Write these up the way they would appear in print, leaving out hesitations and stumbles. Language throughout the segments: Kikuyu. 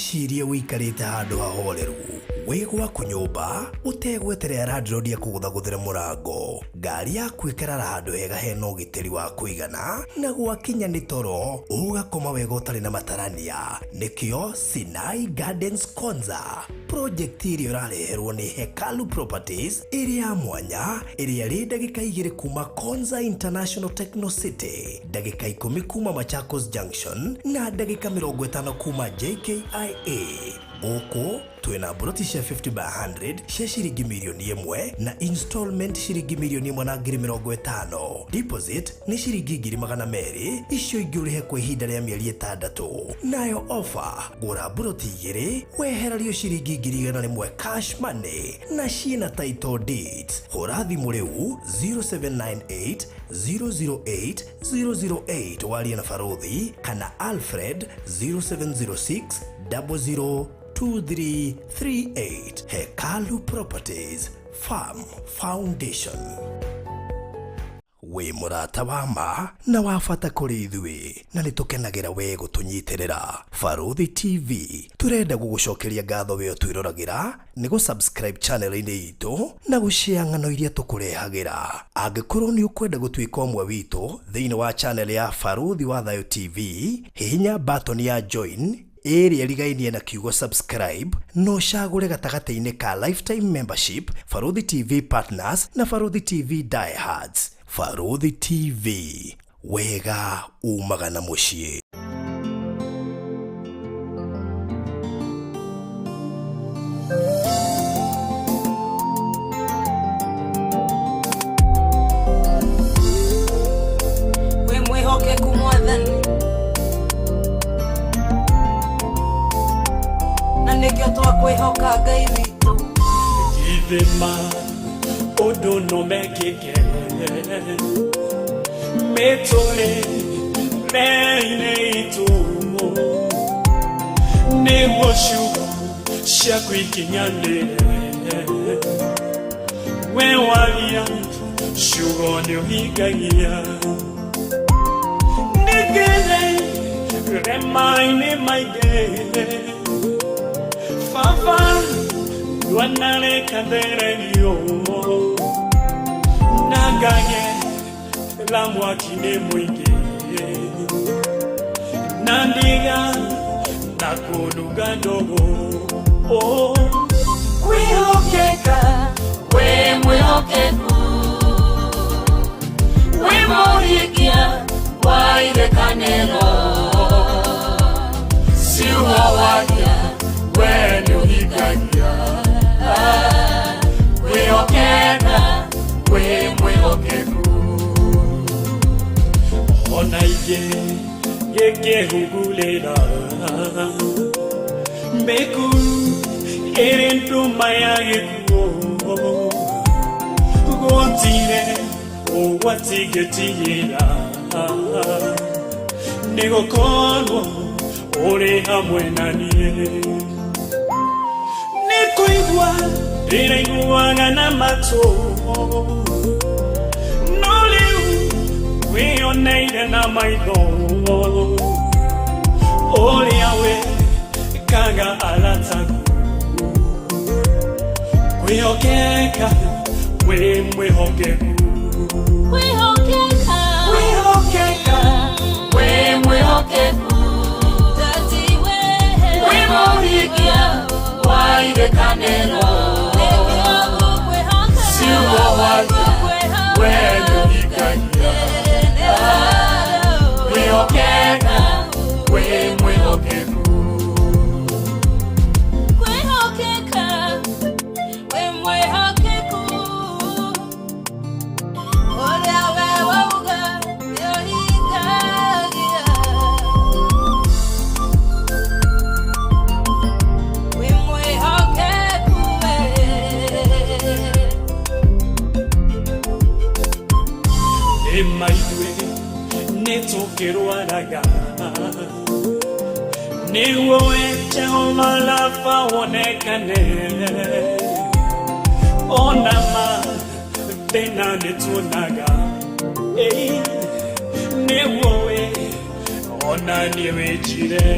Wĩcirie ũikarĩte handũ hahoreru wĩ gwaku nyũmba ũtegweterera landlord akũgũthagũthĩre mũrango, ngari yaku ĩkarara handũ hega hena ũgitĩri wa kũigana, na gwakinya nĩ toro ũgakoma wega ũtarĩ na matarania. Nĩkĩo Sinai Gardens Konza project ĩrĩa ũrareherwo nĩ Hekalu Properties ĩrĩ ya mwanya, ĩrĩa ĩrĩ ndagĩka 2 kuma Konza International Techno City, ndagĩka 10 kuma Machakos Junction na ndagĩka 50 kuma JKIA. Gũkũ twĩna mburoti cia 50 by 100 cia ciringi mirioni 1 na installment ciringi mirioni 1 na ngiri 50. Deposit nĩ ciringi ngiri 200, icio ingĩ ũrĩhe kwa ihinda rĩa mĩeri 6. Nayo offer, gũra mburoti 2 wehererio ciringi ngiri 100 cash money na ciĩna title deeds. Hũra thimũ rĩu 0798 008 008 warie na Barothi kana Alfred 0706 00 2338. Hekalu Properties Farm Foundation. Wĩ mũrata wa ma na wa bata kũrĩ ithuĩ, na nĩ tũkenagĩra we gũtũnyitĩrĩra. Barothi TV tũrenda gũgũcokeria ngatho we ũtwĩroragĩra nĩ gũ-subscribe channel-inĩ itũ na gũshare ng'ano iria tũkũrehagĩra. Angĩkorwo nĩ ũkwenda gũtuĩka ũmwe witũ thĩinĩ wa channel ya Barothi wa Thayũ TV, hihinya button ya join ĩrĩa ĩrigainie na kiugo subscribe na ũcagũre gatagatĩ-inĩ ka lifetime membership, Barothi TV Partners na Barothi TV Diehards. Barothi TV, wega umaga na mũciĩ. Wĩ mwĩhokeku Mwathani, na nĩkĩo twakwĩhoka Ngai witũ. Githima ũndũ no mekĩke mĩtũrĩre-inĩ itũ, nĩguo ciugo ciaku ikinyanĩre. We waria ciugo nĩ ũhingagia, nĩngere rema-inĩ maingĩ, Baba ndwanareka thererio na ngage la mwaki nĩ mũingĩ na ndiga na kũnunga ndogo. Oh. Kwĩhokeka, wĩ mwĩhokeku, wĩ mũhingia wa irĩkanĩro, ciugo waria we nĩ ũhingagia. Kwĩhokeka, wĩ mwĩhokeku. Ona ingĩ gĩkĩhungurĩra mĩkuru ĩrĩ nduma ya gĩkuũ, gũtirĩ ũgwati ngĩtigĩra, nĩgũkorwo ũrĩ hamwe na niĩ. Nĩ kũigua ndĩraiguaga na matũ, no rĩu wĩyoneire na maitho ũrĩa wĩkaga aratagu. Kwĩhokeka, wĩ mwĩhokeku. Kwĩhokeka, Kwĩhokeka, wĩ mwĩhokeku, wĩ mũhingia wa irĩkanĩro, ciugo waria we nĩ ũhingagia. Kwĩhokeka, wĩ mwĩhokeku. Kwĩhokeka, wĩ mwĩhokeku, ũrĩa we wauga nĩũhingagia. Wĩ mwĩhokeku we. Nĩ maithuĩ nĩ tũkĩrwaraga, nĩguo we Jehova Rafa wonekane. Ona ma thĩna nĩ tuonaga, Ĩi, nĩguo we ona niĩ wĩnjire.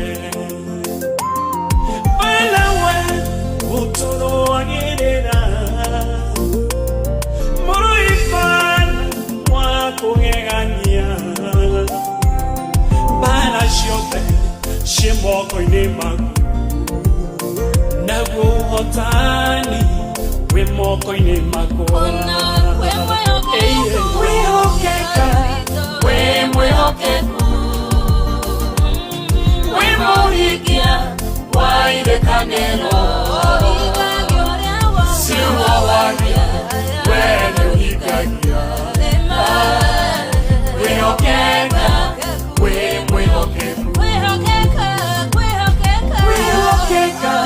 Ciĩ moko-inĩ maku naguo ũhotani wĩ moko-inĩ makwa. Wĩhokeka, wĩ mwĩhokeku, wĩ mũhingia wa irĩkanĩro. Ciugo waria we nĩũhingagia. Wĩhokeka, wĩ mwĩhokeku. Wĩhokeka,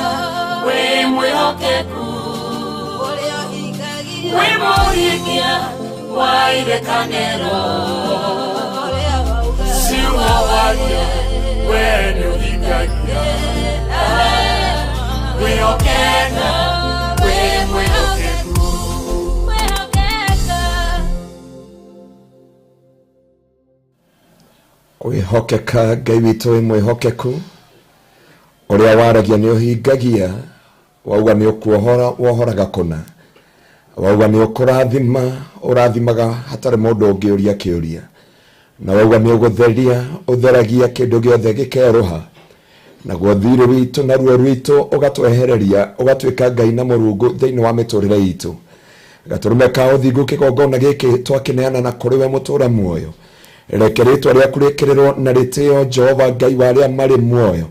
wĩ mwĩhokeku, wĩ mũhingia wa irĩkanĩro. Ciugo waria we nĩũhingagia. Wĩhokeka, wĩ mwĩhokeku. Kwĩhokeka, Ngai witũ wĩ mwĩhokeku, ũrĩa waragia nĩ ũhingagia, wauga nĩ ũkuohora wohoraga kũna, wauga nĩ ũkũrathima ũrathimaga hatarĩ mũndũ ũngĩũria kĩũria, na wauga nĩ ũgũtheria ũtheragia kĩndũ gĩothe gĩkerũha, naguo thirĩ witũ na ruo rwitũ ũgatwehereria, ũgatuĩka Ngai na Mũrungu thĩinĩ wa mĩtũrĩre itũ. Gatũrũme ka ũthingu kĩgongona gĩkĩ twakĩneana na kũrĩ we mũtũra muoyo, reke rĩtwa rĩaku rĩkĩrĩrwo na rĩtĩo, Jehova Ngai wa arĩa marĩ muoyo.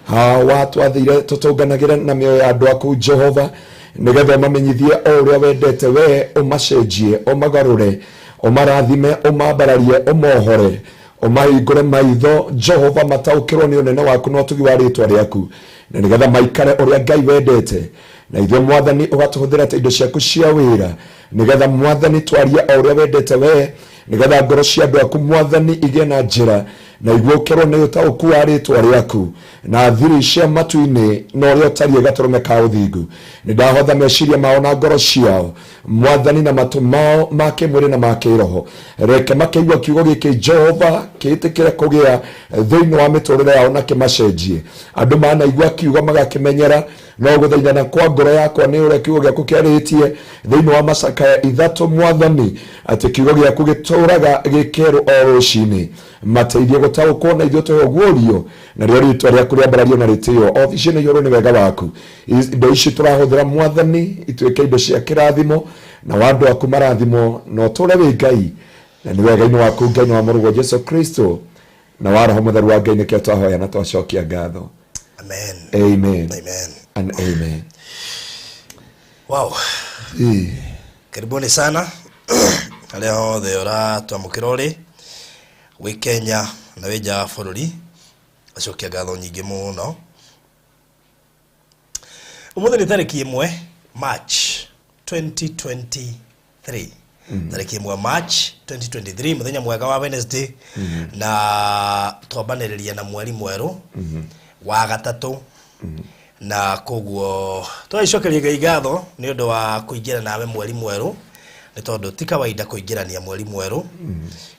Ha watwathire tũtũnganagĩre na mĩoyo ya andũ aku, Jehova, nĩgetha ũmamenyithie o ũrĩa wendete we, ũmacenjie, ũmagarũre, ũmarathime, ũmambararie, ũmohore, ũmahingũre maitho, Jehova, mataũkĩrwo nĩ ũnene waku na ũtugi wa rĩtwa rĩaku, na nĩgetha maikare ũrĩa Ngai wendete. Na ithuĩ, Mwathani, ũgatũhũthĩra ta indo ciaku cia wĩra, nĩgetha, Mwathani, twarie o ũrĩa wendete we, nĩgetha ngoro cia andũ aku, Mwathani, igĩe na njĩra na iguũkĩrwo nĩ ũtaũku wa rĩtwa rĩaku na thiri cia matu-inĩ na ũrĩa ũtariĩ gatũrũme ka ũthingu. Nĩ ndahotha meciria mao na ngoro ciao, Mwathani, na matũ mao ma kĩmwĩrĩ na ma kĩroho. Reke makĩigua kiugo gĩkĩ, Jehova, kĩĩtĩkĩre kũgĩa thĩinĩ wa mĩtũrĩre yao na kĩmacenjie. Andũ manaigua kiugo magakĩmenyera, no gũthaithana kwa ngoro yakwa nĩ ũrĩa kiugo gĩaku kĩarĩtie thĩinĩ wa Macakaya 3, Mwathani, atĩ kiugo gĩaku gĩtũraga gĩkerũ o rũcinĩ. Mateithie gũtaũkwo na ithuĩ tũhe ũguũrio, narĩo rĩtwa rĩaku rĩambarario na rĩtĩo. Obici ĩno iyũrwo nĩ wega waku. Indo ici tũrahũthĩra, Mwathani, ituĩke indo cia kĩrathimo na wa andũ aku marathimo, na ũtũre wĩ Ngai, na nĩ wega-inĩ waku, Ngai, na wa Mũrũguo Jesu Kristo na wa Roho Mũtheru wa Ngai nĩkĩo twahoya na twacokia ngatho. Amen. Amen. Amen. And amen. Wow. Karibuni sana arĩa othe ũratwamũkĩra ũrĩ wĩ Kenya na wĩ nja wa bũrũri. Acokia ngatho nyingĩ mũno. Ũmũthĩ nĩ tarĩki 1 March 2023, tarĩki 1 March 2023, mũthenya mwega wa Wednesday, na twambanĩrĩria na mweri mwerũ wa gatatũ, na koguo tũgagĩcokeria Ngai ngatho nĩ ũndũ wa kũingĩra nawe mweri mwerũ, nĩ tondũ ti kawaida kũingĩrania mweri mwerũ.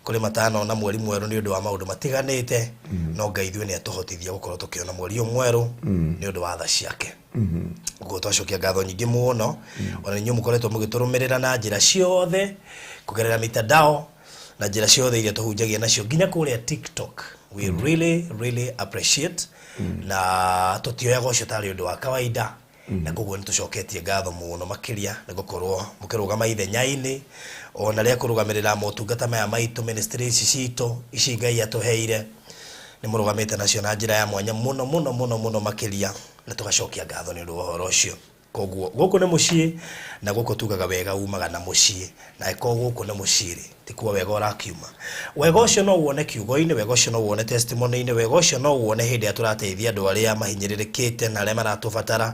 Kũrĩ matanona mweri mwerũ nĩ ũndũ wa maũndũ matiganĩte, no Ngai ithuĩ nĩ atũhotithia gũkorwo tũkĩona mweri ũyũ mwerũ nĩ ũndũ wa tha ciake. Ũguo twacokia ngatho nyingĩ mũno ona inyuĩ mũkoretwo mũgĩtũrũmĩrĩra na njĩra ciothe kũgerera mitandao na njĩra ciothe iria tũhunjagia nacio nginya kũrĩa TikTok. We really really appreciate, na tũtioyaga ũcio tarĩ ũndũ wa kawaida, na koguo nĩ tũcoketie ngatho mũno makĩria nĩ gũkorwo mũkĩrũgama ithenya-inĩ ona rĩa kũrũgamĩrĩra motungata maya maitũ, ministry ici citũ ici Ngai atũheire, nĩ mũrũgamĩte nacio na njĩra ya mwanya mũno mũno mũno mũno makĩria, na tũgacokia ngatho nĩ ũndũ wa ũhoro ũcio. Koguo gũkũ nĩ mũciĩ, na gũkũ tugaga wega umaga na mũciĩ, na ĩkorwo gũkũ nĩ mũciĩ rĩ, tikuo wega ũrakiuma. Wega ũcio no wone kiugo-inĩ, wega ũcio no wone testimony-inĩ, wega ũcio no wone hĩndĩ ĩrĩa tũrateithia andũ arĩa mahinyĩrĩrĩkĩte na arĩa maratũbatara,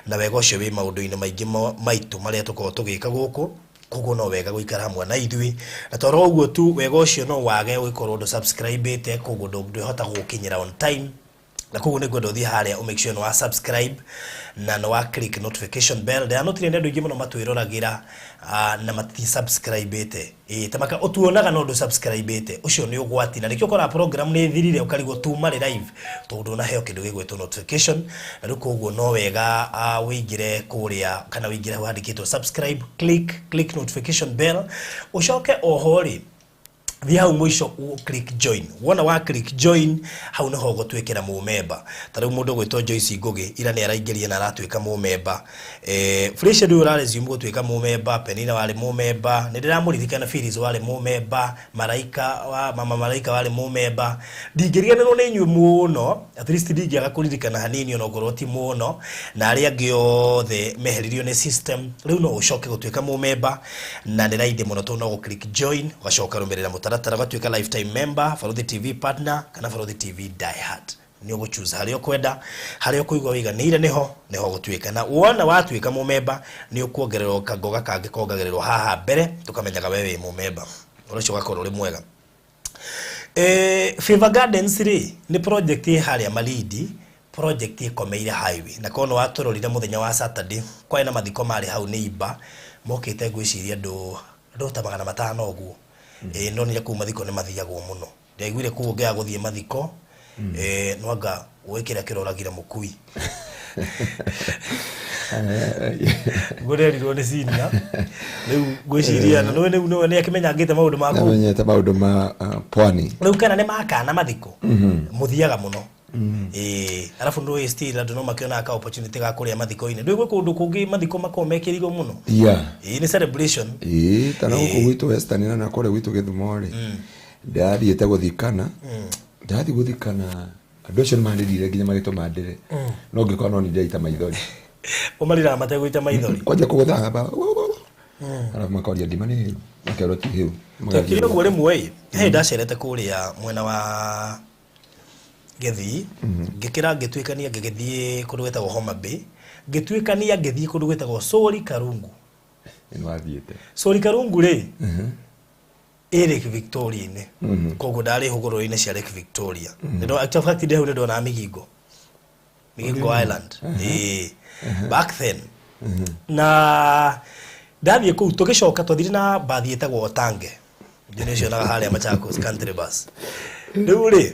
na wega ũcio wĩ maũndũ-inĩ maingĩ maitũ marĩa tũkoragwo tũgĩka gũkũ. Koguo no wega gũikara hamwe na ithuĩ, na toro ũguo tu wega ũcio no wage ũgĩkorwo ndũ subscribe-ĩte, koguo ndwĩhota gũgũkinyĩra on time, na koguo nĩ ngwenda ũthiĩ harĩa ũ make sure nĩ wa subscribe na nĩ wa click notification bell. Ndĩranotire nĩ andũ aingĩ mũno matwĩroragĩra na mati subscribe-ĩte. Ĩĩ tamaka ũtuonaga no ndũ subscribe-ĩte, ũcio nĩ ũgwati, na nĩkĩo ũkoraga program nĩ ĩthirire ũkarigwo tuma rĩ live tondũ ndũnaheo kĩndũ gĩgwĩtwo notification. Na rĩu koguo no wega ũingĩre kũrĩa kana ũingĩre hau handĩkĩtwo subscribe, click notification bell, ũcoke oho rĩ. Thiĩ hau mũico click join. Wona wa click join, hau nĩho ũgũtuĩkĩra mũmemba. Ta rĩu mũndũ ũgwĩtwo Joyce Ngũgĩ ira nĩ araingĩrire na aratuĩka mũmemba. Felicia ndũĩ ũraresume gũtuĩka mũmemba, Penina warĩ mũmemba, nĩ ndĩramũririkana Phyllis warĩ mũmemba, Maraika wa mama Maraika warĩ mũmemba. Ndingĩriganĩrwo nĩ inyuĩ mũno, at least ndingĩaga kũririkana hanini onokorwo ti mũno, na arĩa angĩ othe meheririo nĩ system. Rĩu no ũcoke gũtuĩka mũmemba na nĩ raithi mũno tondũ no gũ click join, ũgacoka ũkarũmĩrĩra mũtaratara ũgatuĩka lifetime member, Barũthi TV partner kana Barũthi TV die hard. Nĩ ũgũ choose harĩa ũkwenda, harĩa ũkũigua wĩiganĩire nĩho nĩho ũgũtuĩka. Na wona watuĩka mũmemba nĩ ũkuongererwo kangoga kangĩ kongagĩrĩrwo haha mbere, tũkamenyaga we wĩ mũmemba. Ũndũ ũcio ũgakorwo ũrĩ mwega. Favor Gardens rĩ, nĩ project ĩ harĩa Malindi, project ĩkomeire highway. Na korwo nĩ watũrorire mũthenya wa Saturday, kwarĩ na mathiko marĩ hau nĩ imba, mokĩte ngwĩciria andũ ta 500 ũguo. Ndonire kũu mathiko nĩ mathiagwo mũno. Ndaiguire kũu ũngĩaga gũthiĩ mathiko, no anga ũĩ kĩrĩa kĩroragire mũkui. Ngũrerirwo nĩ senior. Rĩu ngwĩciria na nĩwe rĩu nĩ akĩmenyangĩte maũndũ ma kũu. Namenyete maũndũ ma pwani. Rĩu kana nĩ makana mathiko, mũthiaga mũno. Arabu ndũĩ still andũ no makĩonaga ka opportunity ga kũrĩa mathiko-inĩ. Ndũĩ gwĩ kũndũ kũngĩ mathiko makoragwo mekĩrĩirwo mũno. Nĩ celebration. Ĩĩ, ta na gũkũ gwitũ Western na kũrĩa gwitũ Gĩthumo rĩ, ndathiĩte gũthikana, ndathiĩ gũthikana andũ acio nĩ marĩrire nginya magĩtũma ndĩre, no ngĩkorwo no nĩ ndĩraita maithori. Ũmarĩraga mategũita maithori. Kwanja kũgũtha ba arabu makoria ndima nĩ hĩu, makerwo ti hĩu. Twekire ũguo rĩmwe ĩ, he ndacerete kũrĩa mwena wa Gĩthii, ngĩkĩra ngĩtuĩkania ngĩgĩthiĩ kũndũ gwĩtagwo Homa Bay, ngĩtuĩkania ngĩthiĩ kũndũ gwĩtagwo Sori Karungu. Nĩ wathiĩte. Sori Karungu rĩ, ĩ Lake Victoria-inĩ. Koguo ndarĩ hũgũrũrũ-inĩ cia Lake Victoria. In fact ndĩ hau nĩ ndonaga Migingo. Migingo Island. Ĩĩ. Back then. Na ndathiĩ kũu tũgĩcoka twathire na mbathi ĩtagwo Otange. Nĩ nĩũcionaga harĩa Machakos country bus. Rĩu rĩ,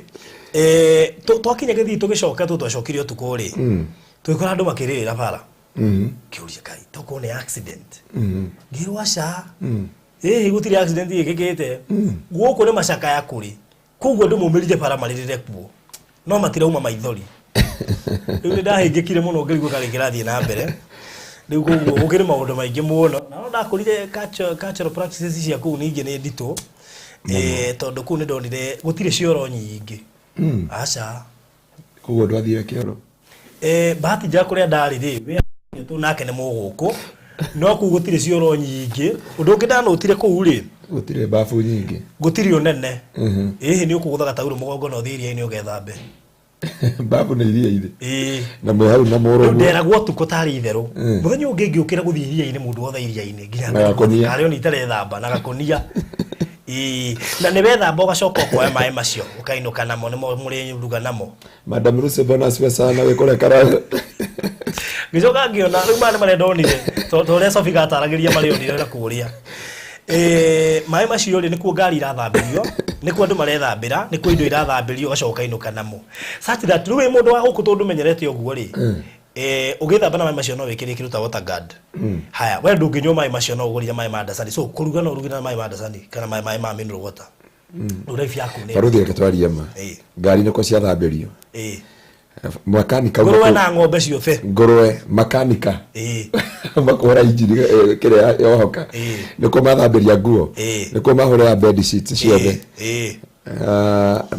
twakinya Gĩthii tũgĩcoka tũ twacokire ũtukũ rĩ, tũgĩkora andũ makĩrĩrĩra bara. Ngĩũria Ngai, tokorwo nĩ accident. Ngĩrwo aca. Ĩhĩ gũtirĩ accident ĩkĩkĩte. Gũkũ nĩ macakaya kũrĩ. Koguo andũ maumĩrire bara marĩrĩre kuo. No matirauma maithori. Rĩu nĩ ndahĩngĩkire mũno ngĩrigwo karĩ kĩrathiĩ na mbere. Rĩu koguo gũkĩrĩ maũndũ maingĩ mũno. Na no ndakũrire cultural practices cia kũu ningĩ nĩ nditũ. Tondũ kũu nĩ ndonire gũtirĩ cioro nyingĩ. Aca. Koguo ndwathire kĩoro? Bahati njega kũrĩa ndarĩ rĩ, wĩ tu nake nĩ mũgũkũ. No kũu gũtirĩ cioro nyingĩ. Ũndũ ũngĩ ndanotire kũu rĩ, Gũtirĩ babu nyingĩ. Gũtirĩ ũnene. Ĩhĩ nĩ ũkũgũtha gataurũ mũgongo na ũthiĩ iria-inĩ ũgethambe. Babu nĩ iria-inĩ. Ĩĩ. Na mwĩ hau na Rĩu mũrũguo. nderagwo ũtukũ tarĩ itherũ. Mũthenya ũngĩ ngĩũkĩra gũthiĩ iria-inĩ mũndũ wothe iria-inĩ nginya Na gakũnia. Karĩ ona itarethamba na gakũnia. Ĩĩ. Na nĩ wethamba ũgacoka ũkoya maĩ macio ũkainũka namo nĩmo mũrĩruga namo. Madam Lucy bwana asifiwe sana wĩ kũrĩa Karagũ. Ngĩcoka ngĩona rĩu maya nĩ marĩa ndonire ta ũrĩa Sophie gataragĩria marĩa onire na kũrĩa. Maĩ macio rĩ nĩkuo ngari irathambĩrio, nĩkuo andũ marethambĩra, nĩkuo indo irathambĩrio ũgacoka ũkainũka namo. Such that rĩu wĩ mũndũ wa gũkũ tondũ ndũmenyerete ũguo rĩ, ũgĩthamba na maĩ macio no wĩkĩre kĩndũ ta water guard. Haya, we ndũngĩnyua maĩ macio no ũgũrire maĩ ma Dasani. So kũruga no ũruge na maĩ ma Dasani kana maĩ ma mineral water. Rĩu life yaku nĩ Barũthi reke twarie ma. Ngari nĩkuo ciathambĩrio. Makanika Ngũrũwe na ng'ombe ciothe. Ngũrũwe makanika. Makũhũra injini kĩrĩa yohoka. Nĩkuo mathambĩria nguo. Nĩkuo mahũrĩra bed sheets ciothe.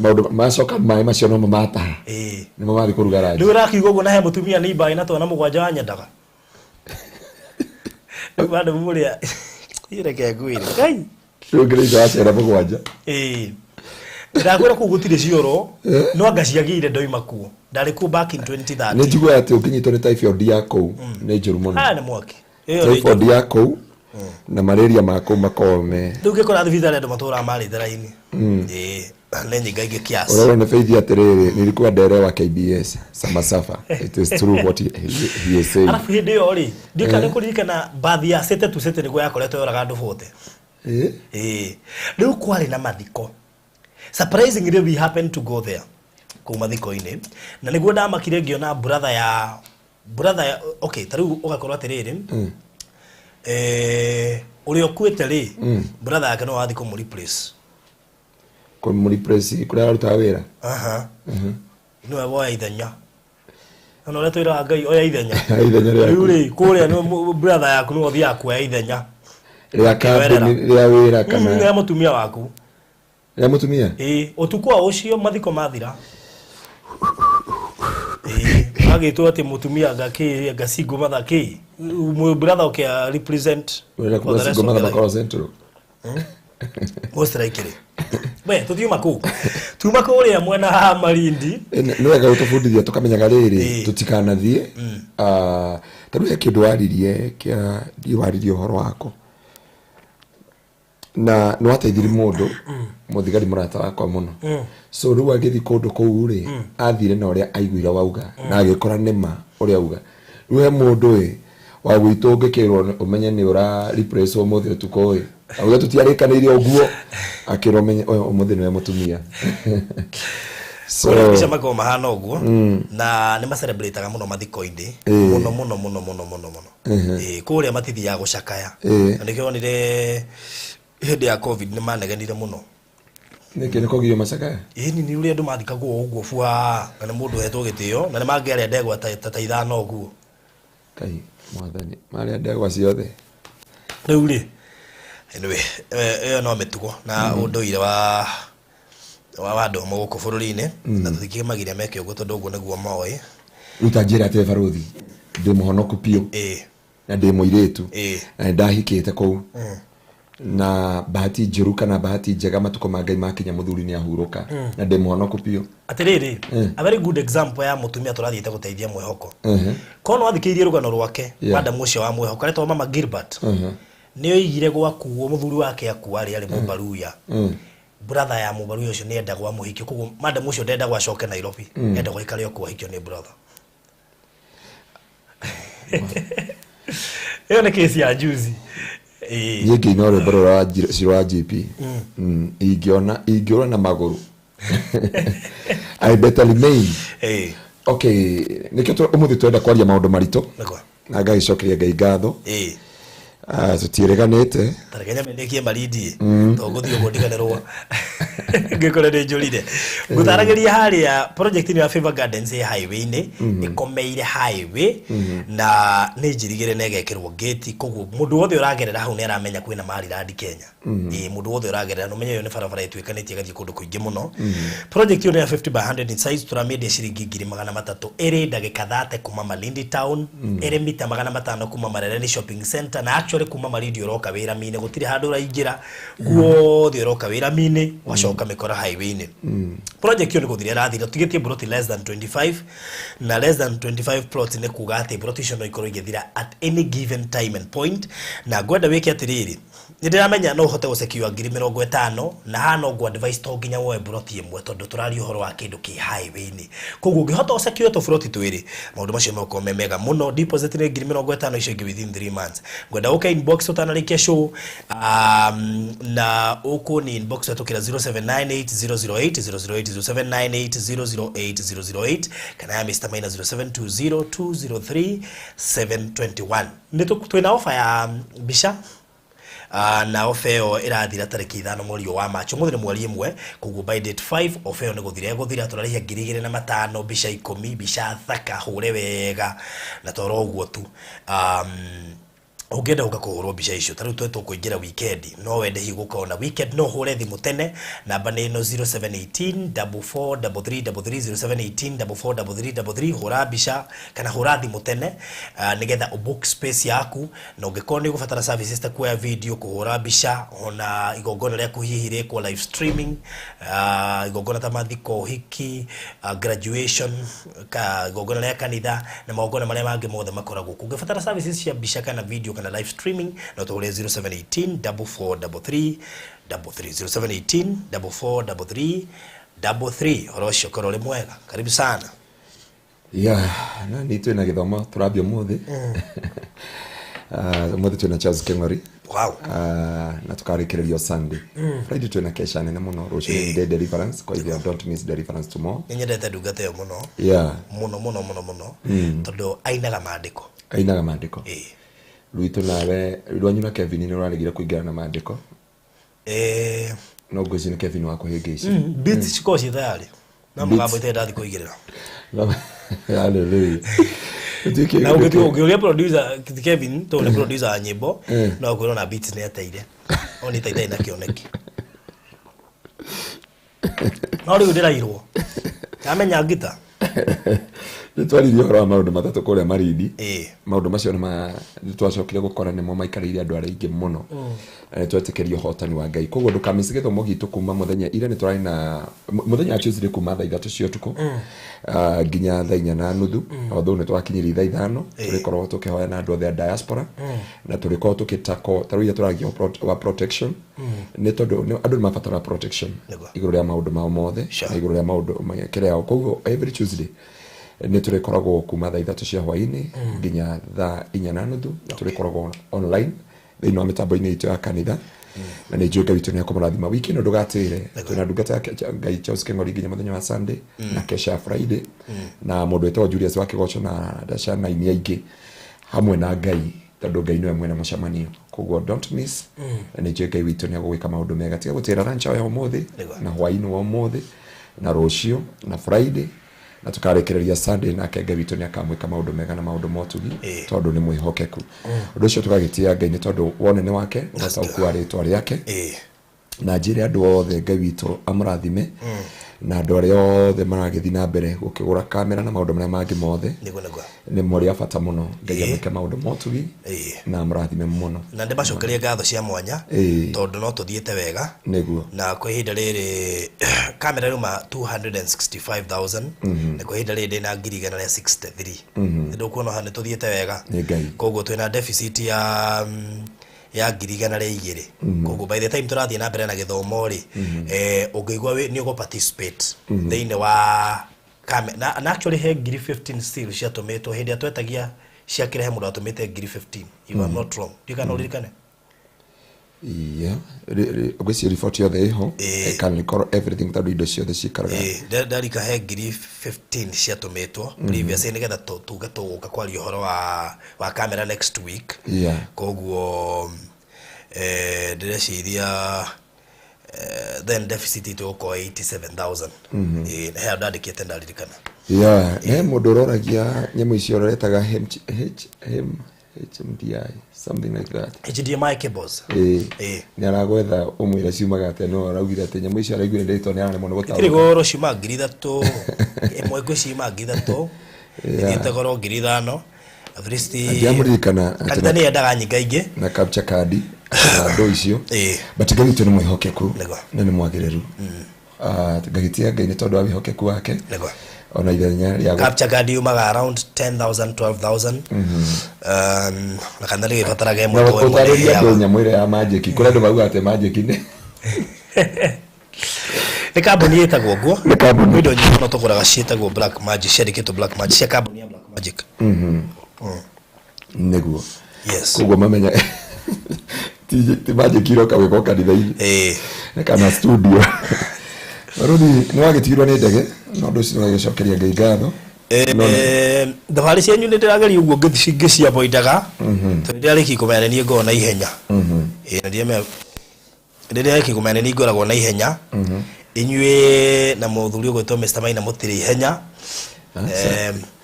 Maũndũ macoka maĩ macio nomo mataha. Nĩmo mathiĩ kũruga ranji. Rĩu ũrakiuga ũguo na he mũtumia nĩ imba ĩna twana mũgwanja wanyendaga. Rĩu bado mũrĩa reke ngwĩre. Ngai. Rĩu ngĩrĩ ithe wa ciana mũgwanja. Ndakwĩra kũu gũtirĩ cioro, no anga ciagĩire ndoima kuo. Ndarĩ kuo back in 2013. Nĩ njiguaga atĩ ũngĩnyitwo nĩ typhoid ya kũu nĩ njũru mũno. Haya nĩ mwaki. Ĩyo nĩ Typhoid ya kũu na malaria ma kũu makoragwo me Rĩu ngĩkora thibitarĩ andũ matũraga marĩte raini. Nĩ nyingaingĩ kiasi. Ũrerwo nĩ Faith atĩrĩrĩ, nilikuwa dereva KBS Samasafa. It is true what he is saying. Arabu hĩndĩ ĩyo rĩ, ndikana kũririkana bathi ya City to City nĩguo yakoretwo yoraga andũ 40. Rĩu kwarĩ na mathiko. Surprisingly we happened to go there kũu mathiko-inĩ na nĩguo ndamakire ngĩona brother ya brother ya, okay ta rĩu ũgakorwo atĩrĩrĩ, ũrĩa ũkuĩte rĩ, brother yake no wathiĩ kũmũ replace. Kũmũreplace kũrĩa ararutaga wĩra. Aha. Nĩwe woya ithenya. Ona ũrĩa twĩraga Ngai oya ithenya. Ithenya rĩaku. Rĩu rĩ, kũrĩa nĩ brother yaku nĩwe ũthiaga kuoya ithenya. Rĩa kambuni, rĩa wĩra kana Rĩa mũtumia waku. Rĩa mũtumia? Ĩĩ, ũtukũ wa ũcio mathiko mathira. Ĩĩ, agĩtwo atĩ mũtumia anga kĩ anga single mother kĩ. Brother ũkĩa represent Ũrenda for kuga the rest single of mother the life. makoragwo central. Most likely. We, tũthiuma kũu. Tuma kũrĩa mwena wa Malindi. Nĩ wega gũtũbundithia tũkamenyaga rĩrĩ Ĩĩ. tũtikanathiĩ. Ah, ta rĩu he kĩndũ waririe kĩa ndiũ waririe ũhoro wako na nĩ wateithirie mũndũ mũthigari mũrata wakwa mũno, so rĩu agĩthiĩ kũndũ kũu rĩ, athire na ũrĩa aiguire wauga na agĩkora nĩma ũrĩa auga. Rĩu he mũndũ ĩ wa gwitũ ũngĩkĩrwo ũmenye nĩ ũra replace ũmũthĩ ũtukũ ĩ, auge tũtiarĩkanĩire ũguo, akĩrwo ũmenye ũyũ ũmũthĩ nĩwe mũtumia, so Kũrĩa mbica makoragwo mahana ũguo na nĩ macelebrataga mũno mathiko-inĩ. Mũno mũno mũno mũno mũno mũno. Ĩĩ, kũrĩa matithiaga gũcakaya. Na nĩkĩo wonire hĩndĩ ya COVID nĩ manegenire mũno. Nĩkĩ nĩ kũgirio macakaya? Ĩĩ, nĩ ũrĩa andũ mathikagwo ũguo bua, na nĩ mũndũ hetwo gĩtĩo na nĩ mangĩarĩa ndegwa ta 5 ũguo. Kai mwathani, marĩa ndegwa ciothe. Rĩu rĩ, anyway, ĩyo no mĩtugo na ũndũire wa andũ amwe gũkũ bũrũri-inĩ, na tũtingĩmagiria meke ũguo tondũ ũguo nĩguo moĩ. Rĩu ta njĩra atĩ barothi ndĩ mũhonoku biũ na ndĩ mũirĩtu na nĩ ndahikĩte kũu, na bahati njũru kana bahati njega, matukũ ma Ngai makinya, mũthuri nĩ ahurũka na ndĩ mũhonoku biũ. Atĩrĩrĩ, a very good example ya mũtumia tũrathiĩte gũteithia mwĩhoko, korwo no wathikĩrĩirie rũgano rwake, madam ũcio wa mwĩhoko aretwo Mama Gilbert, nĩ oigire gwakuo mũthuri wake akua arĩ mũbaruya, brother ya mũbaruya ũcio nĩ endagwo amũhikie, koguo madam ũcio ndendagwo acoke Nairobi, endagwo aikare o kuo ahikio nĩ brother. Ĩyo nĩ kesi ya juzi. Ĩĩ. Niĩ ngĩina rwĩmbo rũrĩa rwa Ciro wa GP. Ingĩona ingĩũra na magũrũ, I better remain. Okay, nĩkĩo ũmũthĩ twenda kwaria maũndũ maritũ Nĩkwa. Na ngagĩcokeria Ngai ngatho. Ah, tũtiĩrĩganĩte. Tareke nyambe ndĩkie Malindi, to ngũthiĩ ũguo ndiganĩrwo ngĩkore nĩ njũrire. Ngũtaragĩria harĩa project ĩno ya Favor Gardens ĩ highway-inĩ, ĩkomeire highway na nĩ njirigĩre na ĩgekĩrwo gate, koguo mũndũ wothe ũragerera hau nĩ aramenya kwĩna Maryland Kenya. Ĩĩ, mũndũ wothe ũragerera na ũmenye ĩyo nĩ barabara ĩtuĩkanĩtie ĩgathiĩ kũndũ kũingĩ mũno. Project ĩyo nĩ ya 50 by 100 in size, tũramĩendia ciringi 300,000, ĩrĩ ndagĩka 30 kuma Malindi town, ĩrĩ mita 500 kuma Marereni Shopping Center, na actually kuma Malindi ũroka wĩra-inĩ gũtirĩ handũ ũraingĩra, guothe ũroka wĩra-inĩ ũgacoka mĩkora highway-inĩ. Project ĩyo nĩ gũthira ĩrathira, tũtigĩtie plot less than 25, na less than 25 plots nĩ kuga atĩ plot icio no ikorwo igĩthira at any given time and point. Na ngwenda wĩke atĩrĩrĩ, nĩ ndĩramenya no ũhote gũsecure 50,000, na haha no ngũ advice to nginya woe plot ĩmwe tondũ tũraria ũhoro wa kĩndũ kĩ highway-inĩ, koguo ũngĩhota gũsecure tũburoti twĩrĩ, maũndũ macio megũkorwo me mega mũno. Deposit nĩ 50,000, icio ingĩ within 3 months. Ngwenda ũke inbox ũtanarĩkia show, na ũkũ ni inbox wetũkĩra 0798 008 008, 0798 008 008, kana ya Mr Maina 0720 203 721. Nĩ twĩna offer ya mbica, na ofa ĩyo ĩrathira tarĩki 5 mweri ũyũ wa Machi. Ũmũthĩ nĩ mweri 1, koguo by date 5 ofa ĩyo nĩ gũthira ĩgũthira. Tũrarĩhia 2,500 mbica 10, mbica thaka hũre wega, na toro ũguo tu. Ũngĩenda gũka kũhũrwo mbica icio, ta rĩu twe tũkũingĩra weekend, no wende hihi gũka ona weekend, no ũhũre thimũ tene, namba nĩ ĩno, 0718 44 33 33, 0718 44 33 33. Hũra mbica kana hũra thimũ tene, nĩgetha ũbook space yaku, na ũngĩkorwo nĩ ũgũbatara services ta kuoya video, kũhũra mbica, ona igongona rĩaku hihi rĩkwo live streaming, igongona ta mathiko, ũhiki, graduation, ka igongona rĩa kanitha na magongona marĩa mangĩ mothe makoragwo kuo. Ũngĩbatara services cia mbica kana video kana live streaming, no tũhũre 0718 44 33 33, 0718 44 33 33. Ũhoro ũcio ũkorwo ũrĩ mwega. Karibu sana. Ya, na nĩ twĩna gĩthomo tũrambia ũmũthĩ. Ah, ũmũthĩ twĩna Charles Keng'ori. Ah, na tũkarĩkĩrĩrio Sunday. Friday twĩna kesha nene mũno, rũciũ nĩ day deliverance, kwa hivyo don't miss deliverance tomorrow. Nĩ nyendete ndungata ĩyo mũno. Mũno mũno mũno mũno, tondũ ainaga maandĩko. Ainaga maandĩko. Rwitũ nawe rwanyu na Kevin nĩ rũraregire kũingĩra na maandĩko. Eh, No ngwĩciria nĩ Kevin wa kũhĩngĩca. Beats cikoragwo ciĩ tayarĩ no mũgambo itarĩ ndathiĩ kũigĩrĩra. Hallelujah. Gũtirĩ Na kĩndũ. ũngĩũria producer Kevin, tondũ nĩ producer wa nyĩmbo, no akwĩra ona beats nĩ ateire, no nĩ ta itarĩ na kĩoneki, no rĩu ndĩrairwo ndamenya ngita. Nĩ twaririe ũhoro wa maũndũ matatũ kũrĩa Marindi. Ĩĩ. Maũndũ macio nĩ twacokire gũkora nĩmo maikarĩire andũ arĩa aingĩ mũno, na nĩ twetĩkĩria ũhotani wa Ngai. Koguo ndũkamĩci gĩthomo gitũ kuma mũthenya ira, nĩ tũrarĩ na mũthenya wa Tuesday kuma thaa 3 cia ũtukũ nginya thaa 4:30. Although nĩ twakinyirie thaa 5, tũrĩkorwo tũkĩhoya na andũ othe a diaspora na tũrĩkorwo tũgĩtako ta rĩu iria tũragia wa protection, nĩ tondũ andũ nĩ mabataraga protection igũrũ rĩa maũndũ mao mothe na igũrũ rĩa maũndũ kĩrĩa yao. Koguo every Tuesday nĩ tũrĩkoragwo kuma thaa 3 cia hwaĩ-inĩ nginya thaa 4:30, tũrĩkoragwo online thĩinĩ wa mĩtambo-inĩ itũ ya kanitha, na nĩ njũĩ Ngai witũ nĩ akũmũrathima. Wiki ĩno ndũgatĩre, twĩna ndungata ya Ngai Charles Keng'ori nginya mũthenya wa Sunday na kesha ya Friday, na mũndũ wĩtagwo Julius wa Kĩgoco na Dasha na aini aingĩ hamwe na Ngai, tondũ Ngai nĩwe mwene mũcemanio. Koguo don't miss, na nĩ njũĩ Ngai witũ nĩ agũgwĩka maũndũ mega. Tiga gũtĩra lunch ya ũmũthĩ na hwaĩ-inĩ wa ũmũthĩ na rũciũ na Friday, na tũkarĩkĩrĩria Sunday, nake Ngai witũ nĩ akamwĩka maũndũ mega na maũndũ motugi, tondũ nĩ mwĩhokeku. Ũndũ ũcio tũgagĩtĩa Ngai nĩ tondũ wa ũnene wake na ũtaũku wa rĩtwa rĩake. Na njĩre andũ othe Ngai witũ amũrathime, na andũ arĩa othe maragĩthiĩ na mbere gũkĩgũra kamera na maũndũ marĩa mangĩ mothe Nĩguo. nĩ mũrĩ a bata mũno. Ngai amwĩke maũndũ motugi na amũrathime mũno. Na ndĩmacokerie ngatho cia mwanya, tondũ no tũthiĩte wega. Na kwa ihinda rĩrĩ kamera rĩuma 265,000, na kwa ihinda rĩrĩ ndĩna 100,063. Nĩ ndũkuona haha nĩ tũthiĩte wega. Nĩ Ngai. Koguo twĩna deficit ya 200,000. Koguo by the time tũrathiĩ na mbere na gĩthomo rĩ, ũngĩigua nĩ ũgũ participate thĩinĩ wa na actually he 15,000 still ciatũmĩtwo hĩndĩ ĩrĩa twetagia cia kĩrehe, mũndũ atũmĩte 15,000, if I'm not wrong, ndikana ũririkane. Yeah, ngwĩciria riboti yothe ĩho. I can recall everything tondũ indo ciothe cikaraga. Ĩĩ, ndarika he 15,000 ciatũmĩtwo previous nĩgetha tuge tũgũka kwaria ũhoro wa kamera next week. Koguo ndĩreciria then deficit itũ ĩgũkorwo 87,000. Ĩĩ, he handũ ndandĩkĩte ndaririkana. Yeah, he mũndũ ũroragia nyamũ icio ũretaga H, M, HMDI, something like that. HDMI cables. Ĩĩ. Ĩĩ. Nĩ aragwetha ũmwĩre ciumaga atĩa, no araugire atĩ nyamũ icio araiguire ndĩtwa nĩ araremwo nĩ Itirĩ gũtaũka. goro, ciuma 3,000 ĩmwe, ngwĩciria ciuma 3,000, ĩthiĩte goro 5,000 at least. Ndiamũririkana atĩ Kanitha nĩ yendaga nyinga ingĩ. Na capture card na ndũ icio. But Ngai witũ nĩ mwĩhokeku na nĩ mwagĩrĩru. Ah, ngagĩtĩa Ngai nĩ tondũ wa wĩhokeku wake ona ithenya rĩa Capture card yumaga around 10,000, 12,000, na kanitha nĩgĩbataraga ĩmwe Na to ĩmwe ũtarĩrie andũ nĩĩheaga. Nyamũ ĩrĩa ya magic, kũrĩa andũ maugaga atĩ magic nĩ Nĩ kambuni ĩtagwo ũguo. Nĩ kambuni. Kwĩ indo nyingĩ mũno tũgũraga ciĩtagwo Black Magic, ciandĩkĩtwo Black Magic, cia kambuni ya Black Magic. Nĩguo. Yes. Koguo mamenya ti magic iroka gwĩkwo kanitha-inĩ kana studio. Barũthi, nĩ wagĩtigirwo nĩ ndege, no ũndũ ũcio nĩwagĩcokeria Ngai ngatho. Thabarĩ cianyu nĩ ndĩrageria ũguo ngĩciavoidaga, tondũ ndĩrarĩkia kũmenya nĩ niĩ ngoragwo na ihenya. Ĩĩ, na ndiramenya rĩrĩa kũmenya nĩ niĩ ngoragwo na ihenya, inyuĩ na mũthuri ũgwĩtwo Mr. Maina mũtirĩ ihenya.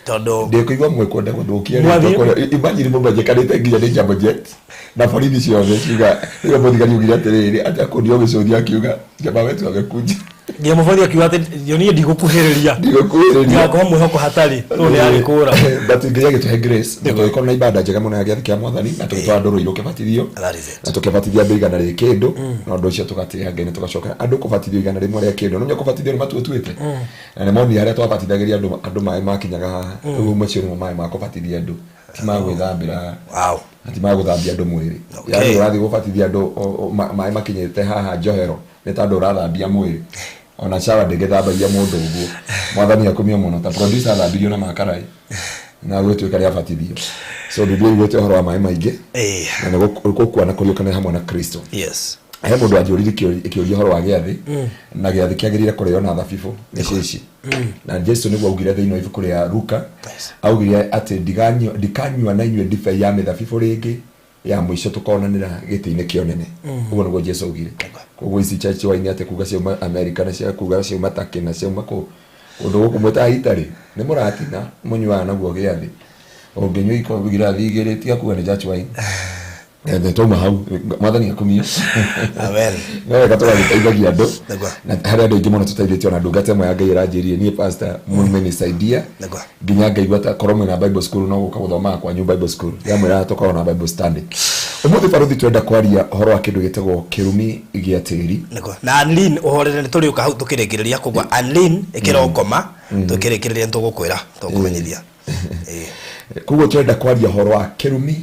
Tondũ Ndĩkũigua mwĩkwenda gũthũkia Mwathiĩ- rĩtwa kũrĩa. Imagine mũmenyekanĩte nginya nĩ Jambo Jet na borithi ciothe ciuga rĩrĩa mũthigari augire atĩrĩrĩ atĩ akũnio gĩcũthi akiuga jamaa wetu amekuja. Nginya mũborithi akiuga atĩ niĩ ndigũkuhĩrĩria. Ndigũkuhĩrĩria. Ndigakorwo mwĩhoko hatarĩ tondũ nĩ arĩkũra. But Ngai agĩtũhe grace na tũgĩkorwo na ibada njega mũno ya gĩathĩ kĩa Mwathani, na tũgĩtwara andũ Rũirũ ũkĩbatithio. That is it. Na tũkĩbatithia andũ igana rĩ kĩndũ, na ũndũ ũcio tũgatĩĩa Ngai na tũgacoka andũ kũbatithio 100 rĩa kĩndũ. No kũbatithio nĩ matuĩtuĩte na nĩ monire harĩa twabatithagĩria andũ maĩ makinyaga haha. Rĩu macio nĩmo maĩ ma kũbatithia andũ, ti ma gwĩthambĩra na ti ma gũthambia andũ mwĩrĩ. Yani ũrathiĩ gũbatithia andũ maĩ makinyĩte haha njohero, nĩ ta andũ ũrathambia mwĩrĩ. Ona shower ndĩngĩthambagia mũndũ ũguo. Mwathani akumio mũno. Ta producer athambirio na makarai na gwĩtuĩka nĩ abatithio. So Biblia iguĩte ũhoro wa maĩ maingĩ na nĩ gũkua na kũriũkana hamwe na Kristo. He mũndũ anjũririe kĩũria ũhoro wa gĩathĩ, na gĩathĩ kĩagĩrĩire kũrĩo na thabibũ nĩ cici, na Jesu nĩguo augire thĩinĩ wa ibuku rĩa Luka, augire atĩ ndikanyua na inyuĩ ndibei ya mĩthabibũ rĩngĩ, ya mũico tũkonanĩra gĩtĩ-inĩ kĩa ũnene. Ũguo nĩguo Jesu augire. Koguo ici church wine atĩ kuga ciauma America na cia kuga ciauma Turkey na ciauma kũ kũndũ gũkũ mwĩtaga Italy nĩ mũratina mũnyuaga naguo gĩathĩ ũngĩnyua ikombe ngirathi igĩrĩ tiga kuga nĩ church wine. Nĩ twauma hau, mwathani akumio. Amen. No wega tũgagĩteithagia andũ. Nĩguo. Na harĩ andũ aingĩ mũno tũteithĩtio na ndungata ĩmwe ya Ngai ĩranjĩrire niĩ pastor mũmenisaidia Nĩguo. nginya ngaigua ta korwo mwĩna Bible school no gũka gũthomaga kwanyu Bible school yamwĩraga tũkorwo na Bible study. Ũmũthĩ barũthi twenda kwaria ũhoro wa kĩndũ gĩtagwo kĩrumi gĩa tĩri. Nĩguo. Na Anlin ũhorere nĩ tũrĩũka hau tũkĩrĩkĩrĩria koguo Anlin ĩkĩra ũkoma tũkĩrĩkĩrĩria nĩ tũgũkwĩra tũkũmenyithia. Ĩĩ. Koguo twenda kwaria ũhoro wa kĩrumi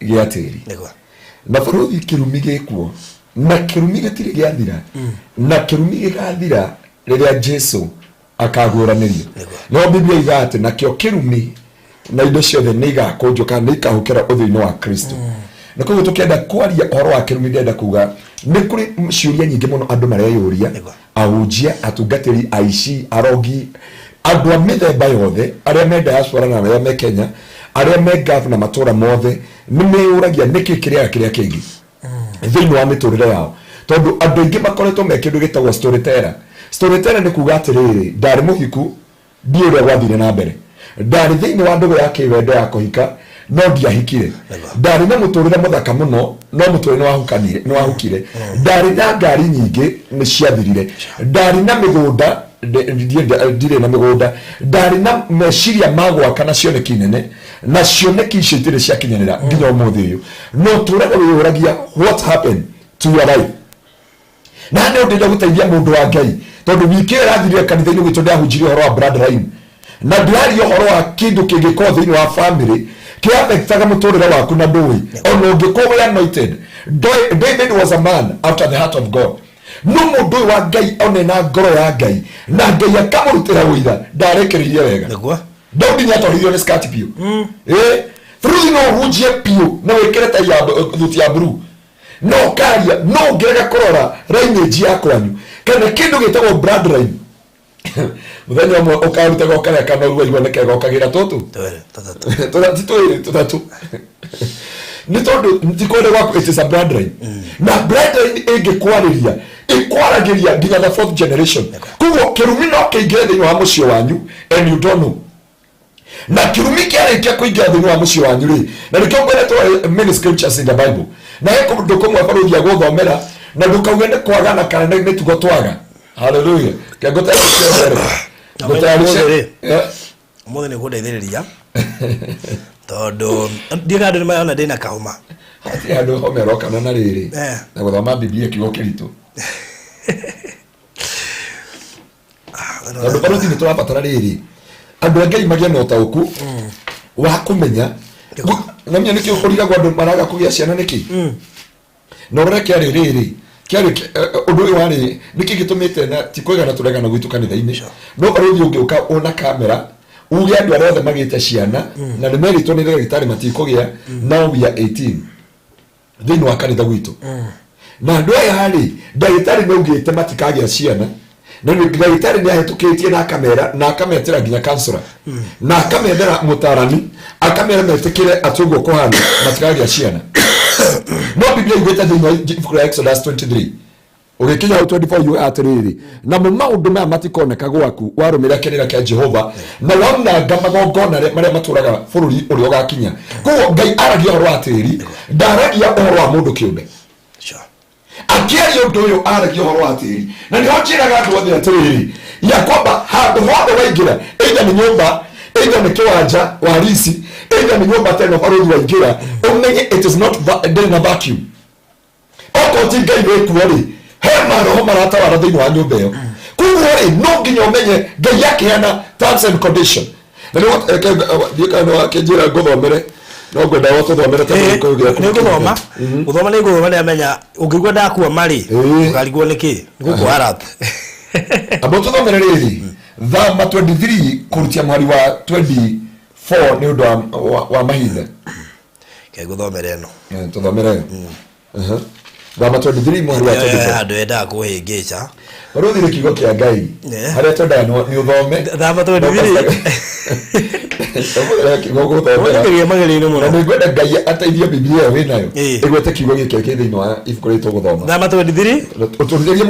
gĩa tĩri. Nĩguo. Na bũrũri kĩrumi gĩkuo na kĩrumi gĩtirĩ gĩathira na kĩrumi gĩgathira rĩrĩa Jesu akaguũranĩrio. Nĩguo. No Biblia iga atĩ nakĩo kĩrumi na indo ciothe nĩ igakũnjwo kana nĩ ikahũkĩra ũthiũ-inĩ wa Kristo. Na koguo tũkĩenda kwaria ũhoro wa kĩrumi ndĩrenda kuga nĩ kũrĩ ciũria nyingĩ mũno andũ mareyũria, Nĩguo. ahunjia, atungatĩri, aici, arogi, andũ a mĩthemba yothe arĩa me diaspora na arĩa me Kenya, arĩa me Gulf na matũra mothe nĩ meyũragia nĩkĩ kĩrĩaga kĩrĩa kĩngĩ thĩinĩ wa mĩtũrĩre yao, tondũ andũ aingĩ makoretwo me kĩndũ gĩtagwo storyteller. Storyteller nĩ kuga atĩrĩrĩ, ndarĩ mũhiku ndiũĩ ũrĩa gwathire na mbere, ndarĩ thĩinĩ wa ndũgũ ya kĩwendo ya kũhika no ndiahikire, ndarĩ na mũtũrĩre mũthaka mũno no mũtũrĩre nĩ wahukire, ndarĩ na ngari nyingĩ nĩ ciathirire, ndarĩ na mĩgũnda ndirĩ na mĩgũnda, ndarĩ na meciria ma gwaka na cioneki nene na cioneki icio itirĩ ciakinyanĩra nginya ũmũthĩ ũyũ. No tũraga wĩyũragia what happened to your life. Na nĩ ũndĩenda gũteithia mũndũ wa Ngai tondũ wiki ĩyo ĩrathirire kanitha-inĩ gwitũ ndĩrahunjirie ũhoro wa bloodline na ndĩraria ũhoro wa kĩndũ kĩngĩkorwo thĩinĩ wa family kĩafektaga mũtũrĩre waku na ndũĩ ona ũngĩkorwo wĩ anointed. David was a man after the heart of God. No mũndũ ũyũ wa Ngai one na ngoro ya Ngai na Ngai akamũrutĩra ũira ndarĩkĩrĩirie wega. Nĩguo. Daudi nĩatwarithirio nĩ skirt biũ. Bũrũri no ũhunjie biũ na wĩkĩre tai ya thuti ya blue no ũkaria no ũngĩrega kũrora lineage ya kwanyu kana kĩndũ gĩtagwo bloodline. Mũthenya ũmwe ũkarutaga ũkarĩa kana ũrua igua nĩ kega ũkagĩra tũtũ. Twĩrĩ, tũtatũ. Ti twĩrĩ, tũtatũ. Nĩ tondũ ti kwenda gwaku, it is a bloodline. Na bloodline ĩngĩkwarĩria ĩkwaragĩria nginya the fourth generation. Koguo kĩrumi no kĩingĩre thĩinĩ wa mũciĩ wanyu and you don't know. Na kĩrumi kĩarĩkia kũingĩra thĩinĩ wa mũciĩ wanyu rĩ, na nĩkĩo ngweretwo many scriptures in the Bible. Na he kũndũ kũmwe barũthi agũthomera na ndũkauge nĩ kwagana kana nĩ mĩtugo twaga. Hallelujah. Ke ngũtarĩrie mbere. Ngũtarĩrie. Ũmũthĩ rĩ. Yeah. Ũmũthĩ nĩ ũkũndeithĩrĩria tondũ ndiũĩ kana andũ nĩ marona ndĩna kahoma. Hatirĩ handũ homa ĩrokana na rĩrĩ. Na gũthoma Biblia kiugo kĩritũ. Tondũ barũthi nĩ tũrabatara rĩrĩ andũ a Ngai magĩe na ũtaũku wa kũmenya. Namenya nĩkĩ ũrigagwo andũ maraga kũgĩa ciana nĩkĩ? Na ũrore kĩarĩ rĩrĩ kĩarĩ ũndũ ũyũ warĩ nĩkĩ gĩtũmĩte na ti kwegana tũregana gwitũ kanitha-inĩ. No barũthi ũngĩũka ũna kamera uge andũ arĩa othe magĩte ciana na nĩ merĩtwo nĩ ndagĩtarĩ matikũgĩa, now we are 18 thĩinĩ wa kanitha gwitũ. Na andũ aya rĩ ndagĩtarĩ nĩ augĩte matikagĩa ciana na nĩ ndagĩtarĩ nĩ ahĩtũkĩtie na akamera na akametĩra nginya counselor na akamethera mũtarani akamera metĩkĩre atĩ ũguo kũhana matikagĩa ciana. No Biblia ugĩte thĩinĩ wa ibuku rĩa Exodus 23 ũgĩkinya hau 24 yugaga atĩrĩrĩ, namo maũndũ maya matikoneka gwaku warũmĩrĩra kĩrĩra kĩa Jehova na waunanga magongona marĩa matũraga bũrũri ũrĩa ũgakinya. Koguo Ngai aragia ũhoro wa tĩri, ndaragia ũhoro wa mũndũ kĩũmbe. Akĩaria ũndũ ũyũ aragia ũhoro wa tĩri. Na nĩho njĩraga andũ othe atĩrĩrĩ, ya kwamba handũ hothe waingĩra, either nĩ nyũmba, either nĩ kĩwanja wa risi, either nĩ nyũmba ta ĩno barũthi waingĩra, ũmenye it is not ndĩrĩ na vacuum. Okorwo ti Ngai wĩkuo rĩ, he maroho maratawara thĩinĩ wa nyũmba ĩyo. Koguo rĩ, no nginya ũmenye Ngai akĩheana terms and condition. Na nĩho, thiĩ kana wakĩnjĩra ngũthomere, no ngwenda wo tũthomere tondũ gĩkũyũ gĩaku Nĩ ngũthoma. nĩ Gũthoma nĩ ngũthoma, nĩamenya ũngĩigua ndakuama rĩ, ũkarigwo nĩkĩ? Nĩ gũkũara. Amba tũthomere rĩrĩ, Thama 23 kũrutia mũhari wa 24 nĩ ũndũ wa mahinda. Ke ngũthomere ĩno. Tũthomere ĩyo. Thama 23 mũhari wa 24. Handũ endaga kũhĩngĩca. Barũthi nĩ kiugo kĩa Ngai. Harĩa twendaga nĩ ũthome. Thama 23. Ũmũthĩ kiugo gũthomera. Ũgeria magerio-inĩ Na mũno. nĩ ngwenda Ngai ateithie Bibilia ĩyo wĩnayo Ĩĩ. ĩgwete kiugo gĩkĩ kĩ thĩinĩ wa ibuku rĩrĩ tũgũthoma. Thama 23. Ũtũrĩrie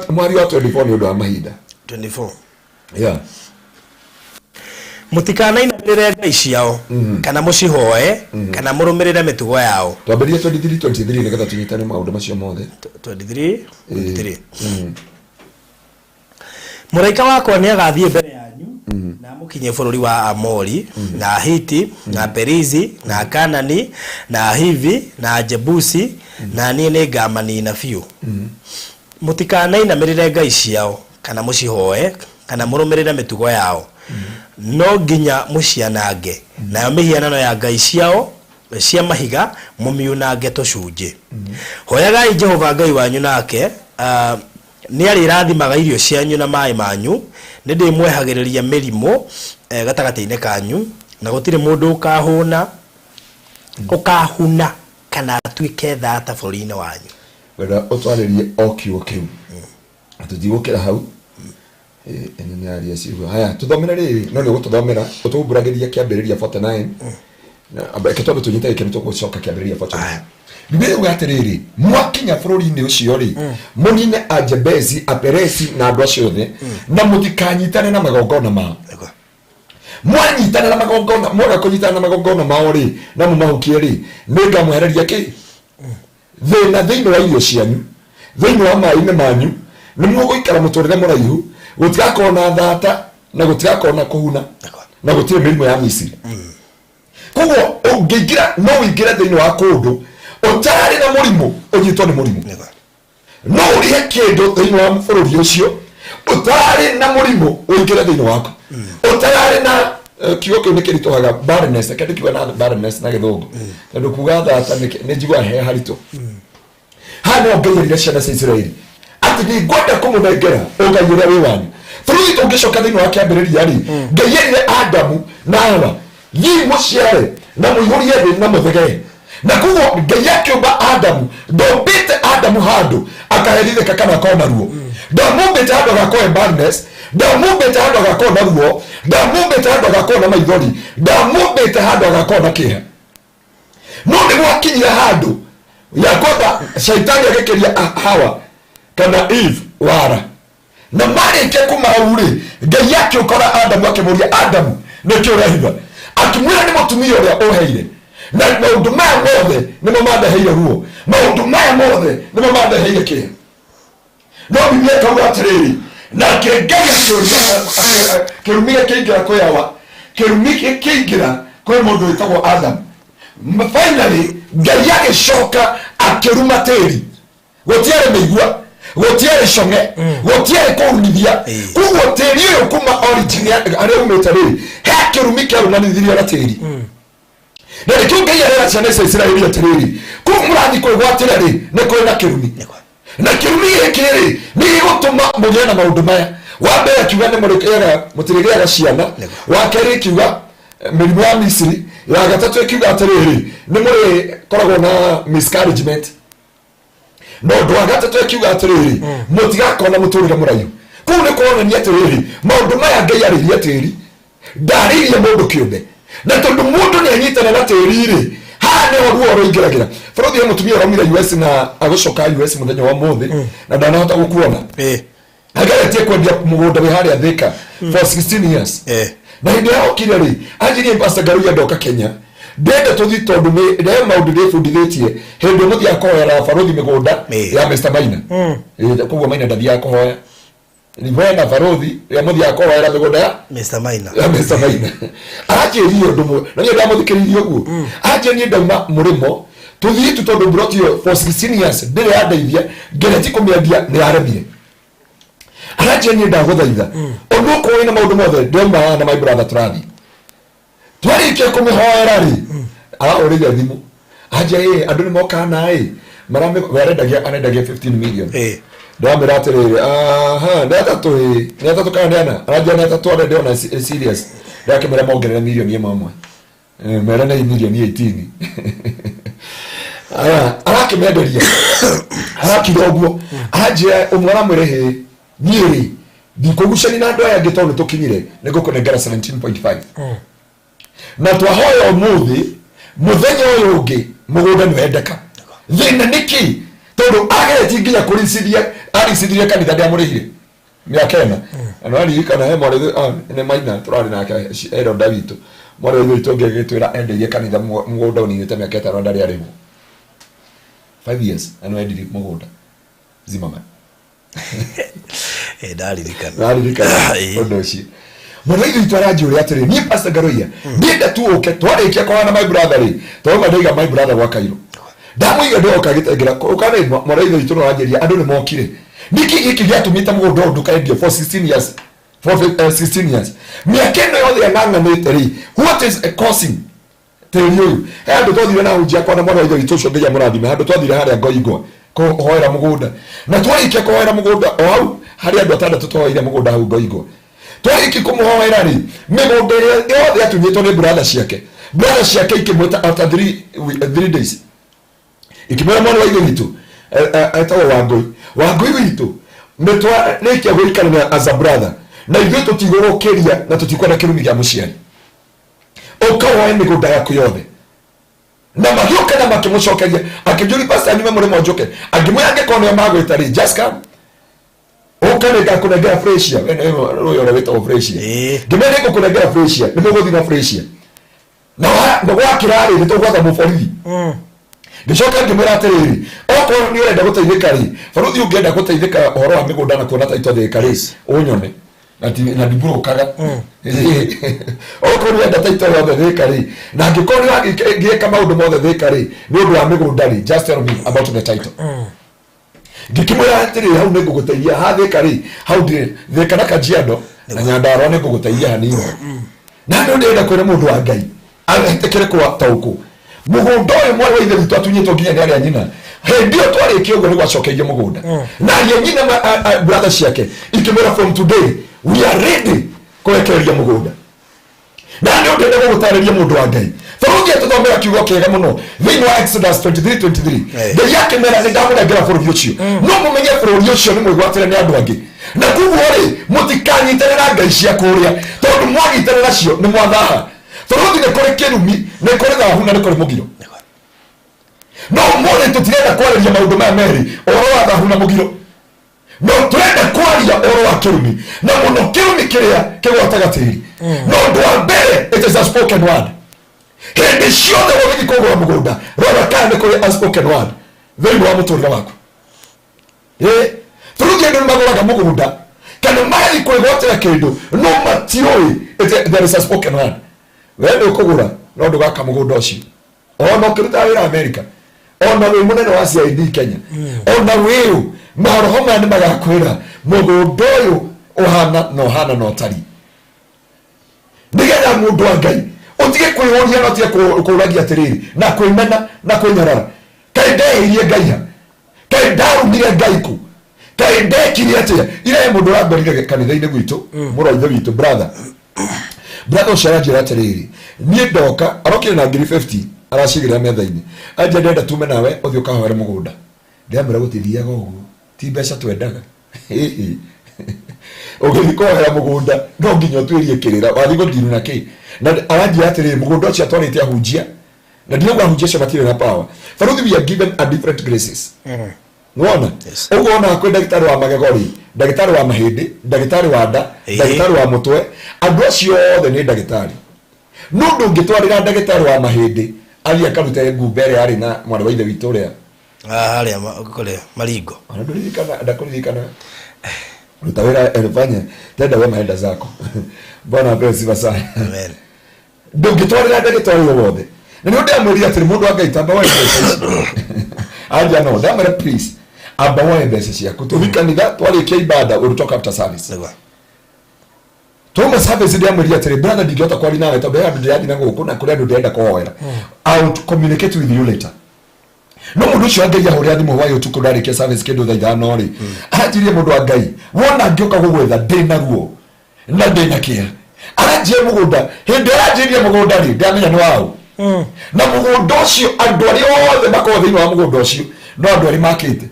mwari wa 24 nĩ ũndũ wa mahinda. 24. Yeah. Mũtikanainamĩrĩre ngai ciao kana mũcihoe kana mũrũmĩrĩre mĩtugo yao. Twambĩrĩrie 23 23 nĩgetha tũnyitane maũndũ macio mothe. 23 23. Mũraika wakwa nĩ agathiĩ mbere yanyu na amũkinyie bũrũri wa Amori na Ahiti na Perizi na Kanani na Ahivi na Ajebusi, na niĩ nĩ ngamanina biũ. Mũtikanainamĩrĩre ngai ciao kana mũcihoe kana mũrũmĩrĩre mĩtugo yao, no nginya mũcianange, nayo mĩhianano ya ngai ciao cia mahiga mũmiunange tũcunjĩ. Hoyagai Jehova Ngai wanyu, nake nĩ arĩrathimaga irio cianyu na maĩ manyu. Nĩ ndĩmwehagĩrĩria mĩrimũ gatagatĩ-inĩ kanyu, na gũtirĩ mũndũ ũkahũna ũkahuna kana atuĩke thata bũrũri-inĩ wanyu. Wenda ũtwarĩrie o kiugo kĩu. Tũtigũkĩra hau. Ĩno nĩ aria ciugo. Haya, tũthomere rĩrĩ, no nĩ ũgũtũthomera, ũtũmbũragĩria kĩambĩrĩria 49. Na reke twambe tũnyite gĩkĩ nĩ tũgũcoka kĩambĩrĩria 49. Biblia yuga atĩrĩrĩ, mwakinya bũrũri-inĩ ũcio rĩ, mũnine Ajebezi, Aperesi na andũ acio othe, na mũtikanyitane na magongona mao. Mwanyitana na magongona, mwaga kũnyitana na magongona mao rĩ, na mũmahukie rĩ, nĩngamwehereria kĩ? Thĩna thĩinĩ wa irio cianyu, thĩinĩ wa maĩ-inĩ manyu. Nĩ mũgũikara mũtũrĩre mũraihu, gũtigakorwo na thata na gũtigakorwo na kũhuna na gũtirĩ mĩrimũ ya Misiri. Koguo ũngĩingĩra, no ũingĩre thĩinĩ wa kũndũ ũtarĩ na mũrimũ, ũnyitwo nĩ mũrimũ. No ũrĩhe kĩndũ thĩinĩ wa bũrũri ũcio ũtarĩ na mũrimũ, ũingĩre thĩinĩ waku ũtarĩ na kiugo kĩu nĩ kĩritũhaga, barrenness. Reke ndĩkiuga na barrenness na Gĩthũngũ, tondũ kuga thata nĩ njiguaga he haritũ. Haha no Ngai erire ciana cia Isiraeli atĩ nĩ ngwenda kũmũnengera ũngai ũrĩa wĩ wanyu. Bũrũri tũngĩcoka thĩinĩ wa kĩambĩrĩria rĩ, Ngai erire Adamu na Hawa, "Thiĩi mũciare na mũihũrie thĩ na mũthegee." Na koguo Ngai akĩũmba Adamu, ndombĩte Adamu handũ akaherithĩka kana akona ruo, ndamũmbĩte handũ agakorwo barrenness, ndamũmbĩte handũ agakorwo na ruo, ndamũmbĩte handũ agakorwo na maithori, ndamũmbĩte handũ agakorwo na kĩeha. No nĩ gwakinyire handũ ya kwamba Shaitani agĩkĩria Hawa kana Eve wara, na marĩkia kuma hau rĩ, Ngai akĩũkora Adamu, akĩmũria, "Adamu, nĩkĩ ũrehitha?" Akĩmwĩra, "Nĩ mũtumia ũrĩa ũheire, na maũndũ maya mothe nĩmo mandeheire ruo, maũndũ maya mothe nĩmo mandeheire kĩeha." No Biblia ĩkauga atĩrĩrĩ, nake Ngai akĩũria, kĩrumi gĩkĩingĩra kwĩ Hawa, kĩrumi gĩkĩingĩra kwĩ mũndũ wĩtagwo Adam. Finally Ngai agĩcoka akĩruma tĩri. Gũtiarĩ mĩigua, gũtiarĩ cong'e, gũtiarĩ kũunithia. Koguo tĩri ũyũ kuma origin harĩa umĩte rĩ, he kĩrumi kĩarũmanithirio na tĩri. Na nĩkĩo Ngai arera ciana cia Isiraeli atĩrĩrĩ, kũu mũrathiĩ kwĩgwatĩra rĩ, nĩ kũrĩ na kĩrumi, na kĩrumi gĩkĩ rĩ, nĩ gĩgũtũma mũgĩe na maũndũ maya. Wa mbere akiuga nĩ mũrĩgĩaga, mũtirĩgĩaga ciana. Wa kerĩ ikiuga mĩrimũ ya Misiri. Ya gatatũ ĩkiuga atĩrĩrĩ, nĩ mũrĩkoragwo na miscarriagement. Na ũndũ wa gatatũ ĩkiuga atĩrĩrĩ, mũtigakorwo na mũtũrĩre mũraihu. Kũu nĩ kuonania atĩrĩrĩ, maũndũ maya Ngai arĩirie tĩri, ndarĩirie mũndũ kĩũmbe. Na tondũ mũndũ nĩ anyitana na tĩri rĩ, haha nĩho ruo rũingĩragĩra. Bũrũthi he mũtumia ũraumire US na agũcoka US mũthenya wa ũmũthĩ na ndanahota gũkuona. Ageretie kwendia mũgũnda wĩ harĩa Thika for 16 years. Na hĩndĩ ĩrĩa okire rĩ, anjirie, "Pastor Ngaruiya, ndoka Kenya ndenda tũthi tondũ nĩ he maũndũ ndĩbundithĩtie." Hĩndĩ ĩmwe mũthiaga kũhoera barũthi mĩgũnda ya Mr Maina. Koguo Maina ndathiaga kũhoya, we na barũthi rĩrĩa mũthiaga kũhoera mĩgũnda ya Mr Maina. Ya Mr Maina. Aranjĩrire ũndũ mwe na niĩ ndamũthikĩrĩirie ũguo. Aranjĩrire, "Niĩ ndauma mũrĩmo tũthiĩ tu tondũ mburoti ĩyo for 16 years ndĩrĩ yandeithia, ngeretie kũmĩendia nĩ yaremire." Aranjĩra, "Niĩ ndagũthaitha ũndũ ũkorwo wĩna maũndũ mothe, ndauma haha na my brother tũrathiĩ." Twarĩkia kũmĩhoera rĩ, arahũrĩire thimũ, anjia, "Ĩ andũ nĩ mokaga na ĩ we arendagia 15 million." Ndamwĩra atĩrĩrĩ, "Aha, nĩ atatũ ĩ, nĩ atatũ kana nĩ ana?" Aranjia nĩ atatũ, arenda ona serious. Ndakĩmwĩra mongerere mirioni ĩmwe ĩmwe. Mere nĩ mirioni 18. Aya arakĩmenderia, arakiuga ũguo, aranjĩra ũmwe aramwĩra, "Hĩ, niĩ rĩ ndikũgucani na andũ aya angĩ tondũ nĩ tũkinyire, nĩ ngũkũnengera 17.5." Na twahoya ũmũthĩ, mũthenya ũyũ ũngĩ mũgũnda nĩ wendeka. Thĩna nĩ kĩ? Tondũ ageretie nginya kũricithia, aricithirie kanitha ndĩamũrĩhire mĩaka 4. Na nĩwaririkana he mwarĩ, nĩ maina tũrarĩ nake eronda witũ, mwarĩ wa ithe witũ ũngĩ agĩtwĩra endeirie kanitha mũgũnda ũninĩte mĩaka 5 na ndarĩ arĩhwo. 5 years na nĩwendirie mũgũnda Zimmerman. Ndaririkana. Naririkana. Ũndũ ũcio mwana ithe witũ aranjũria atĩrĩ, niĩ Pastor Ngaruiya ndienda tu ũke twarĩkia kũhana my brother rĩ, twauma ndaiga my brother gwa Kairũ, ndamũiga ndoka gĩtengera ũkane mwana ithe witũ no aranjĩria andũ nĩ mokire. Nĩkĩ gĩkĩ gĩatũmĩte mũgũnda ũyũ ndũkaendio for 16 years, for 16 years, mĩaka ĩno yothe ang'ang'anĩte rĩ? What is causing tĩri ũyũ? He handũ twathire na hunjia akwa na mwana wa ithe witũ ũcio, Ngai amũrathime, handũ twathire harĩa Ngoingwa kũhoera mũgũnda, na twarĩkia kũhoera mũgũnda o hau harĩ andũ atandatũ twahoeire mũgũnda hau Ngoingwa. Twarĩkia kũmũhoera rĩ, mĩgũnda ĩrĩa yothe yatunyĩtwo nĩ brother ciake, brother ciake ikĩmwĩta after 3 days, ikĩmwĩra, mwana wa ithe witũ etagwo Wangũi, Wangũi witũ, nĩ twarĩkia gũikarania as a brother na ithuĩ tũtigũgũkĩria na tũtikwenda kĩrumi gĩa mũciari, ũka woe mĩgũnda yaku yothe. Na magĩũka na makĩmũcokeria. Akĩnjũria, "Pastor, nyume mũrĩmo njũke?" Angĩmwĩra, "Angĩkorwo nĩo magwĩta rĩ, just come, ũka, nĩ ngakũnengera Freshia." We nĩwe ũyũ ũrĩa wĩtagwo Freshia. Ngĩmwĩra, "Nĩ ngũkũnengera Freshia, nĩ mũgũthiĩ na Freshia na gwakĩra rĩ, nĩ tũgwatha mũborithi." Ngĩcoka ngĩmwĩra atĩrĩrĩ, okorwo nĩ ũrenda gũteithĩka rĩ, baruthi, ũngĩenda gũteithĩka ũhoro wa mĩgũnda na kuona taito thĩka rĩ, ũnyone na na ndimburokaga. Okorwo nĩ ũrenda taito yothe thĩka rĩ, na angĩkorwo nĩ wagĩka maũndũ mothe thĩka rĩ, nĩ ũndũ wa mĩgũnda rĩ, just tell me about the title. Ngĩkĩmwĩra atĩrĩ, hau nĩ ngũgũteithia ha thĩka rĩ, hau ndirĩ thĩka na Kajiado na Nyandarua nĩ ngũgũteithia hanini. Na nĩ ndĩrenda kwĩra mũndũ wa Ngai agetĩkĩre kwataũkũ mũgũnda ũyũ mwarĩ wa ithe witũ atunyĩtwo nginya nĩ arĩa nyina. Hĩndĩ ĩyo twarĩkia ũguo nĩ gwacokeirio mũgũnda na arĩa nyina brother ciake ikĩmwĩra, "From today we are ready kũrekereria mũgũnda." Na nĩ ũndũ gũgũtarĩria, mũndũ wa Ngai, bũrũri tũthomera kiugo kĩega mũno thĩinĩ wa Exodus 23:23. Ngai akĩmera, "Nĩ ndamũnengera bũrũri ũcio, no mũmenye bũrũri ũcio nĩ mwĩgwatĩre nĩ andũ angĩ, na koguo rĩ, mũtikanyitanĩra ngai cia kũrĩa, tondũ mwanyitanĩra cio nĩ mwathaha." Bũrũri nĩ kũrĩ kĩrumi, nĩ kũrĩ thahu na nĩ kũrĩ mũgiro. No ũmũthĩ tũtirenda kwarĩria maũndũ maya merĩ, ũhoro wa thahu na mũgiro, no turenda kwaria ũhoro wa kĩrumi, na mũno kĩrumi kĩrĩa kĩgwataga tĩri. No ũndũ wa mbere, it is a spoken word. Hĩndĩ ciothe ũgĩthiĩ kũgũra mũgũnda, rora kana nĩ kũrĩ a spoken word thĩinĩ wa mũtũrĩre waku. Ĩ tũrũthi, andũ nĩ magũraga mũgũnda kana magathiĩ kwĩgwatĩra kĩndũ, no matiũĩ there is a spoken word. We ndũkũgũra no ndũgaka mũgũnda ũcio, ona ũkĩrutaga wĩra America, ona wĩ mũnene wa CID Kenya, ona wĩũ, maroho maya nĩ magakwĩra mũgũnda ũyũ ũhana na ũhana na ũtari. Nĩgetha mũndũ wa Ngai ũtige kwĩyũria na ũtige kũũragia atĩrĩrĩ na kwĩmena na kwĩnyarara, kaĩ ndehĩirie Ngai ha? Kaĩ ndarumire Ngai kũ? Kaĩ ndekire atĩa? Ira he mũndũ ũrangorire kanitha-inĩ gwitũ, mũrũ wa ithe witũ, brother ũcio aranjĩra atĩrĩrĩ, niĩ ndoka arokire na ngiri 50 aracigĩrĩra metha-inĩ, anjia, "Ndĩrenda tume nawe ũthiĩ ũkahoere mũgũnda." Ndĩramwĩra, "Gũtithiaga ũguo, ti mbeca twendaga. Ũgĩthiĩ kũhoera mũgũnda no nginya ũtuĩrie kĩrĩra, wathiĩ gũthiru na kĩ?" Na aranjĩra atĩrĩrĩ, mũgũnda ũcio atwarĩte ahunjia, na ndirauga ahunjia acio matirĩ na power. Baruthi, we are given a different graces, nĩwona? Ũguo ona kwĩ ndagĩtarĩ wa magego rĩ, ndagĩtarĩ wa mahĩndĩ, ndagĩtarĩ wa nda, ndagĩtarĩ wa mũtwe, andũ acio othe nĩ ndagĩtarĩ. No ndũngĩtwarĩra ndagĩtarĩ wa mahĩndĩ athiĩ akarute ngumba ĩrĩa yarĩ na mwarĩ wa ithe witũ ũrĩa Ah, harĩa kũrĩa Maringo. Ona ndũririkana, ndakũririkana. Ruta wĩra, fanya tenda wema, enda zako. Bwana apewe sifa sana. Amen. Ndũngĩtwarĩra ndagĩtarĩ o wothe. Na nĩ ndamwĩrire atĩrĩ, mũndũ wa Ngai, tamba woe mbeca ici. Anja no ndamwĩra, "Please, amba woe mbeca ciaku, tũthi kanitha, twarĩkia ibada we'll talk after service." Twauma service, ndamwĩrire atĩrĩ, "Brother, ndingĩhota kwaria nawe tondũ he handũ ndĩrathiĩ na gũkũ na kũrĩ andũ ndĩrenda kũhoera. I'll communicate with you later." No mũndũ ũcio wa Ngai ahũrĩra thimũ hwaĩ ũtukũ, ndarĩkia service kĩndũ thaa 5 rĩ, aranjirie, "Mũndũ wa Ngai, wona ngĩũka gũgwetha ndĩna ruo na ndĩna kĩeha." Aranjia mũgũnda. Hĩndĩ aranjirie mũgũnda rĩ, ndamenya nĩ waũ. Na mũgũnda ũcio, andũ arĩa othe makoragwo thĩinĩ wa mũgũnda ũcio no andũ arĩa makĩte.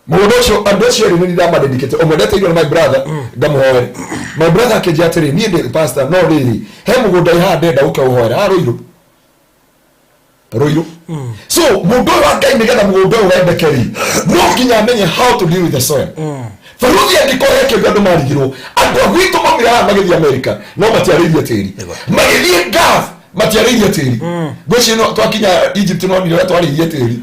Mũgũnda ũcio andũ acio erĩ nĩ ndamadedicate, ũmwe ndeteirwo nĩ my brother ngamũhoere. My brother akĩnjĩra atĩrĩ, niĩ ndĩ pastor, no rĩrĩ he mũgũnda ĩ haha ndĩrenda ũke ũhoere haha Rũirũ. Rũirũ. So mũndũ ũyũ wa Ngai, nĩgetha mũgũnda ũyũ wendeke rĩ, no nginya amenye how to deal with the soil. Baruthi angĩkorwo he kĩndũ andũ marigirwo, andũ a gwitũ maumire haha magĩthiĩ Amerika no matiarĩirie tĩri, magĩthiĩ Gulf matiarĩirie tĩri. Ngwĩciria no twakinya Egypt no nire ũrĩa twarĩirie tĩri.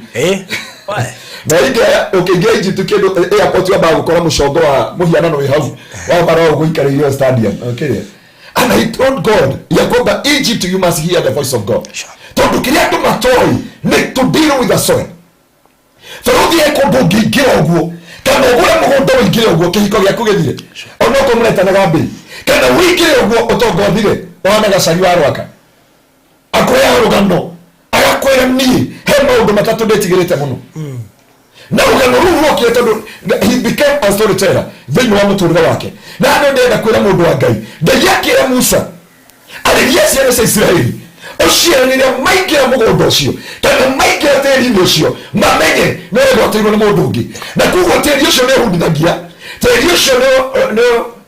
Na ingĩra ũkĩingĩra Egypt kĩndũ airport wambaga gũkora mũcongo wa mũhianano wĩ hau wa Farao gũikarĩire stadium, okay? And I told God ya kwamba Egypt, you must hear the voice of God. Tondũ kĩrĩa andũ matoĩ nĩ to deal with the soil. Baruthi he kũndũ ũngĩingĩra ũguo kana ũgũre mũgũnda ũingĩre ũguo kĩhiko gĩaku gĩthire, onokorwo mũretanaga mbei, kana ũingĩre ũguo ũtonga ũthire ũhana gacari wa rwaka. Akũheaga rũgano agakwĩra, niĩ he maũndũ matatũ ndĩtigĩrĩte mũno, na rũgano rũu rwokire tondũ he became a storyteller thĩinĩ wa mũtũrĩre wake. Na andũ ndĩrenda kwĩra mũndũ wa Ngai, Ngai akĩra Musa, arĩria ciana cia Isiraeli ũciĩre rĩrĩa maingĩra mũgũnda ũcio kana maingĩra tĩri-inĩ ũcio mamenye nĩ wegwatĩirwo nĩ mũndũ ũngĩ, na koguo tĩri ũcio nĩ ũhundithagia, tĩri ũcio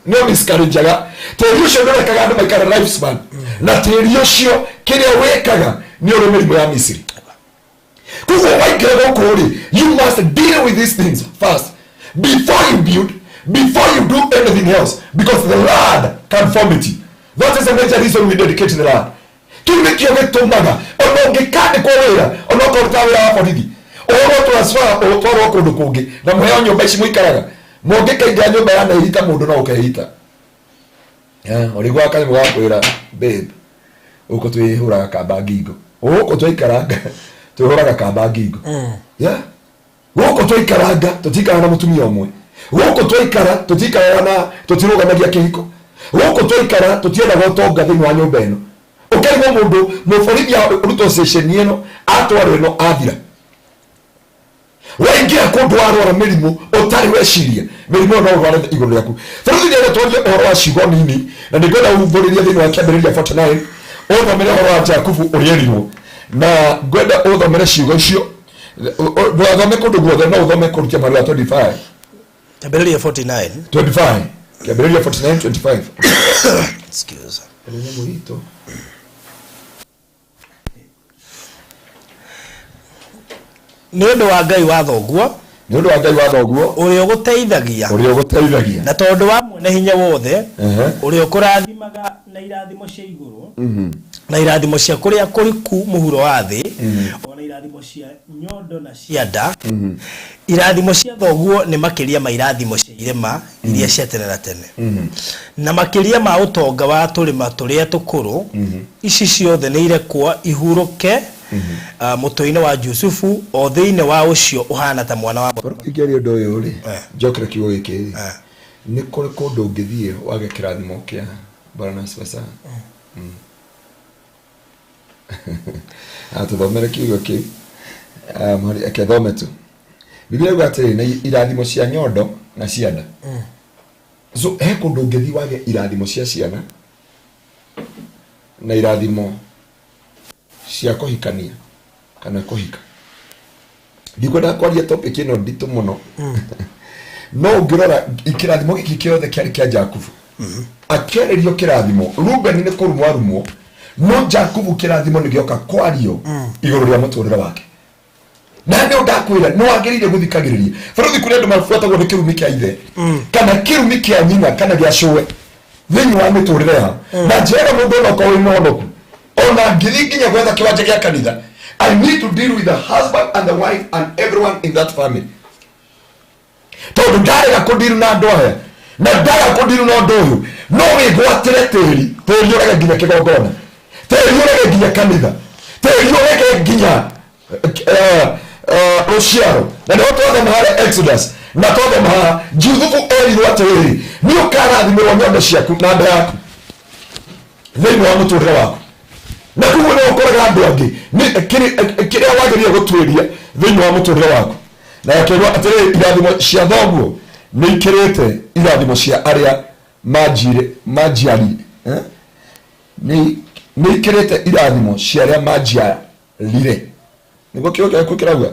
nĩ ũmiscarriaga, tĩri ũcio nĩ ũrekaga andũ maikare lifespan, na tĩri ũcio kĩrĩa wĩkaga nĩ ũrĩ mĩrimũ ya Misiri. Koguo waingĩra gũkũ rĩ, you must deal with these things first before you build, before you do anything else, because the land can form it. That is the major reason we dedicate the land. Kĩu nĩkĩo gĩtũmaga ona ũngĩkandĩkwo wĩra, ona okorwo ta wĩra wa borithi, ũhorwo transfer ũtwarwo kũndũ kũngĩ na mũheo nyũmba ici mũikaraga, mũngĩkaingĩra nyũmba ya nehita mũndũ no ũkehita ũrĩgwa kanyamũ gakwĩra, "Babe, gũkũ twĩhũraga kamba ngingo, gũkũ twaikaranga twĩhũraga kamba ngingo." Yeah, gũkũ twaikaranga tũtikaraga na mũtumia ũmwe, gũkũ twaikara tũtikaraga na tũtirũgamagia kĩhiko, gũkũ twaikara tũtiendaga ũtonga thĩinĩ wa nyũmba ĩno. Ũkaigua mũndũ mũborithi arutwo station ĩno atwarwo ĩno athira. Waingĩra kũndũ warwara mĩrimũ ũtarĩ weciria, mĩrimũ ĩyo no ũrware igũrũ rĩaku. Bũrũri nĩ twarie ũhoro wa ciugo nini, na nĩ ngwenda umbũrĩrie thĩinĩ wa Kĩambĩrĩria 49, ũthomere ũhoro wa Jakubu ũrĩa erirwo, na ngwenda ũthomere ciugo icio. Ndũgathome kũndũ guothe, no ũthome kũrutia mweri wa 25. Kĩambĩrĩria 49. 25, Kĩambĩrĩria 49 25. Excuse. Ĩno nyamũ itũ. Nĩ ũndũ wa Ngai wa thoguo, Nĩ ũndũ wa Ngai wa thoguo, ũrĩa ũgũteithagia, ũrĩa ũgũteithagia, na tondũ wa Mwene Hinya Wothe, ũrĩa ũkũrathimaga na irathimo cia igũrũ na irathimo cia kũrĩa kũriku mũhuro wa thĩ, o na irathimo cia nyondo na cia nda. Irathimo cia thoguo nĩ makĩria ma irathimo cia irĩma iria cia tene na tene, na makĩria ma ũtonga wa tũrĩma tũrĩa tũkũrũ. Ici ciothe nĩ irekwo ihurũke mũtwe-inĩ wa Jusufu, o thĩinĩ wa ũcio ũhaana ta mwana wa Korwo ingĩaria ũndũ ũyũ rĩ, njokere kiugo gĩkĩ rĩ, nĩ kũrĩ kũndũ ũngĩthiĩ wage kĩrathimo kĩa Bwana asifiwe sana. Tũthomere kiugo kĩu. Ah, reke thome tu. Biblia yuga atĩrĩ, na irathimo cia nyondo na cia nda. So he kũndũ ũngĩthiĩ wage irathimo cia ciana na irathimo cia kũhikania kana kũhika. Ndikwenda kwaria topic ĩno nditũ mũno, no ũngĩrora kĩrathimo gĩkĩ kĩothe kĩarĩ kĩa Jakubu. Akĩarĩrio kĩrathimo, Rubeni nĩ kũrumwo arumwo, no Jakubu kĩrathimo nĩ gĩoka kwario igũrũ rĩa mũtũrĩre wake. Na nĩ ndakwĩra nĩ wagĩrĩire gũthikagĩrĩria bũrũri kũrĩ andũ mabuatagwo nĩ kĩrumi kĩa ithe kana kĩrumi kĩa nyina kana gĩa cũwe thĩinĩ wa mĩtũrĩre yao. Na njĩraga mũndũ, ona okorwo wĩ mũhonoku, ona ngĩthiĩ nginya gwetha kĩwanja gĩa kanitha, I need to deal with the husband and the wife and everyone in that family, tondũ ndarega kũndiru na andũ aya na ndaga kũndiru na ũndũ ũyũ, no wĩgwatĩre tĩri, tĩri ũrege nginya kĩgongona, tĩri ũrege nginya kanitha, tĩri ũrege nginya rũciaro. Na nĩho twathoma harĩa Exodus na twathoma haha, Juthubu erirwo atĩrĩrĩ, nĩ ũkarathimĩrwo nyondo ciaku na nda yaku thĩinĩ wa mũtũrĩre waku. Na koguo nĩ ũkoraga andũ angĩ kĩrĩa wagĩrĩire gũtuĩria thĩinĩ wa mũtũrĩre waku. Na akĩrwo atĩrĩrĩ, irathimo cia thoguo nĩ ikĩrĩte irathimo cia arĩa manjire manjiarire, eh? Nĩ ikĩrĩte irathimo cia arĩa manjiarire. Nĩguo kiugo gĩaku kĩrauga.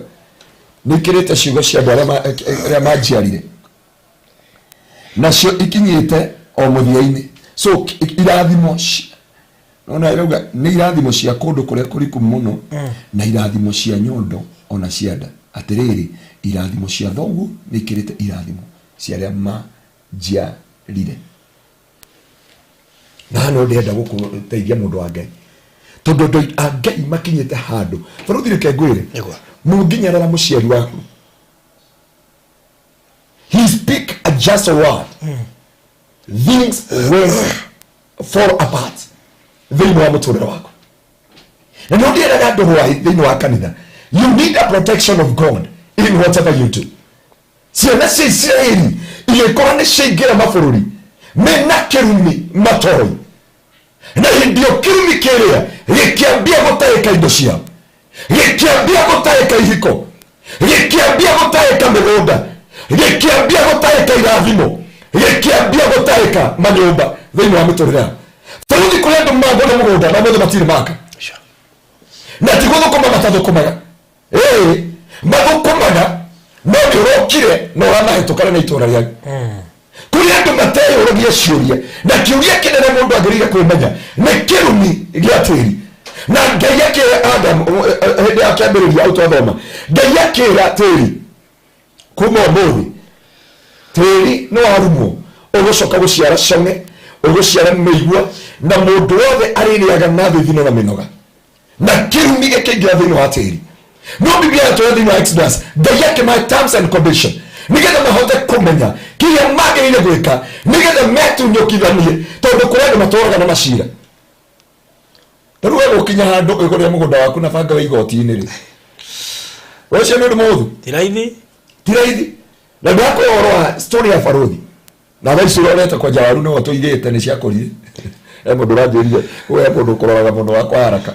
Nĩ ikĩrĩte ciugo cia andũ arĩa arĩa manjiarire, nacio ikinyĩte o mũthia-inĩ. So irathimo nona irauga nĩ irathimo cia kũndũ kũrĩa kũriku mũno na irathimo cia nyondo ona cia nda. Atĩrĩrĩ, irathimo cia thoguo nĩ ikĩrĩte irathimo cia arĩa manjiarire. Na haha no ndĩrenda gũkũteithia, mũndũ wa Ngai, tondũ andũ a Ngai makinyĩte handũ. Barũthi, reke ngwĩre, Nĩguo. mũngĩnyarara mũciari waku, he speak a just a word, things will fall apart thĩinĩ wa mũtũrĩre waku. Na nĩ ndĩreraga andũ rwaĩ thĩinĩ wa kanitha, you need a protection of God in whatever you do. Ciana cia Isiraeli igĩkorwo nĩ ciaingĩra mabũrũri mena kĩrumi matoĩ, na hĩndĩ ĩyo kĩrumi kĩrĩa gĩkĩambia gũtahĩka indo ciao, gĩkĩambia gũtahĩka ihiko, gĩkĩambia gũtahĩka mĩgũnda, gĩkĩambia gũtahĩka irathimo, gĩkĩambia gũtahĩka manyũmba thĩinĩ wa mĩtũrĩre yao. Bũrũri kũrĩa andũ magũra mũgũnda na mothe matirĩ maka, na ti gũthũkũma matathũkũmaga, ĩĩ mathũkũmaga, no nĩ ũrokire na ũramahĩtũkana na itũra rĩanyu. Kũrĩ andũ mateyũragia ciũria, na kĩũria kĩnene mũndũ agĩrĩire kwĩmenya nĩ kĩrumi gĩa tĩri. Na Ngai akĩra Adam hĩndĩ ya kĩambĩrĩria, hau twathoma, Ngai akĩra tĩri, kuma ũmũthĩ tĩri nĩ warumwo, ũgũcoka gũciara cong'e, ũgũciara mĩigua, na mũndũ wothe arĩrĩaga na thithino na mĩnoga. Na kĩrumi gĩkĩingĩra thĩinĩ wa tĩri. No Biblia yatwĩra thĩinĩ wa Exodus, Ngai akĩmahe terms and condition nĩgetha mahote kũmenya kĩrĩa magĩrĩire gwĩka nĩgetha metunyũkithanie, tondũ kũrĩ andũ matũraga na macira. Rĩu we gũkinya handũ ũgũrĩre mũgũnda waku na banga wa igoti-inĩ rĩ, ũcio nĩ ũndũ mũhũthũ? Ti raithi. Ti raithi. Na ndakũhe ũhoro wa story ya barũthi. Na thaa ici ũrorete kwanja waru nĩwe tũigĩte nĩ ciakũrire. He mũndũ ũranjĩrire, we mũndũ ũkũroraga mũno wakwa haraka,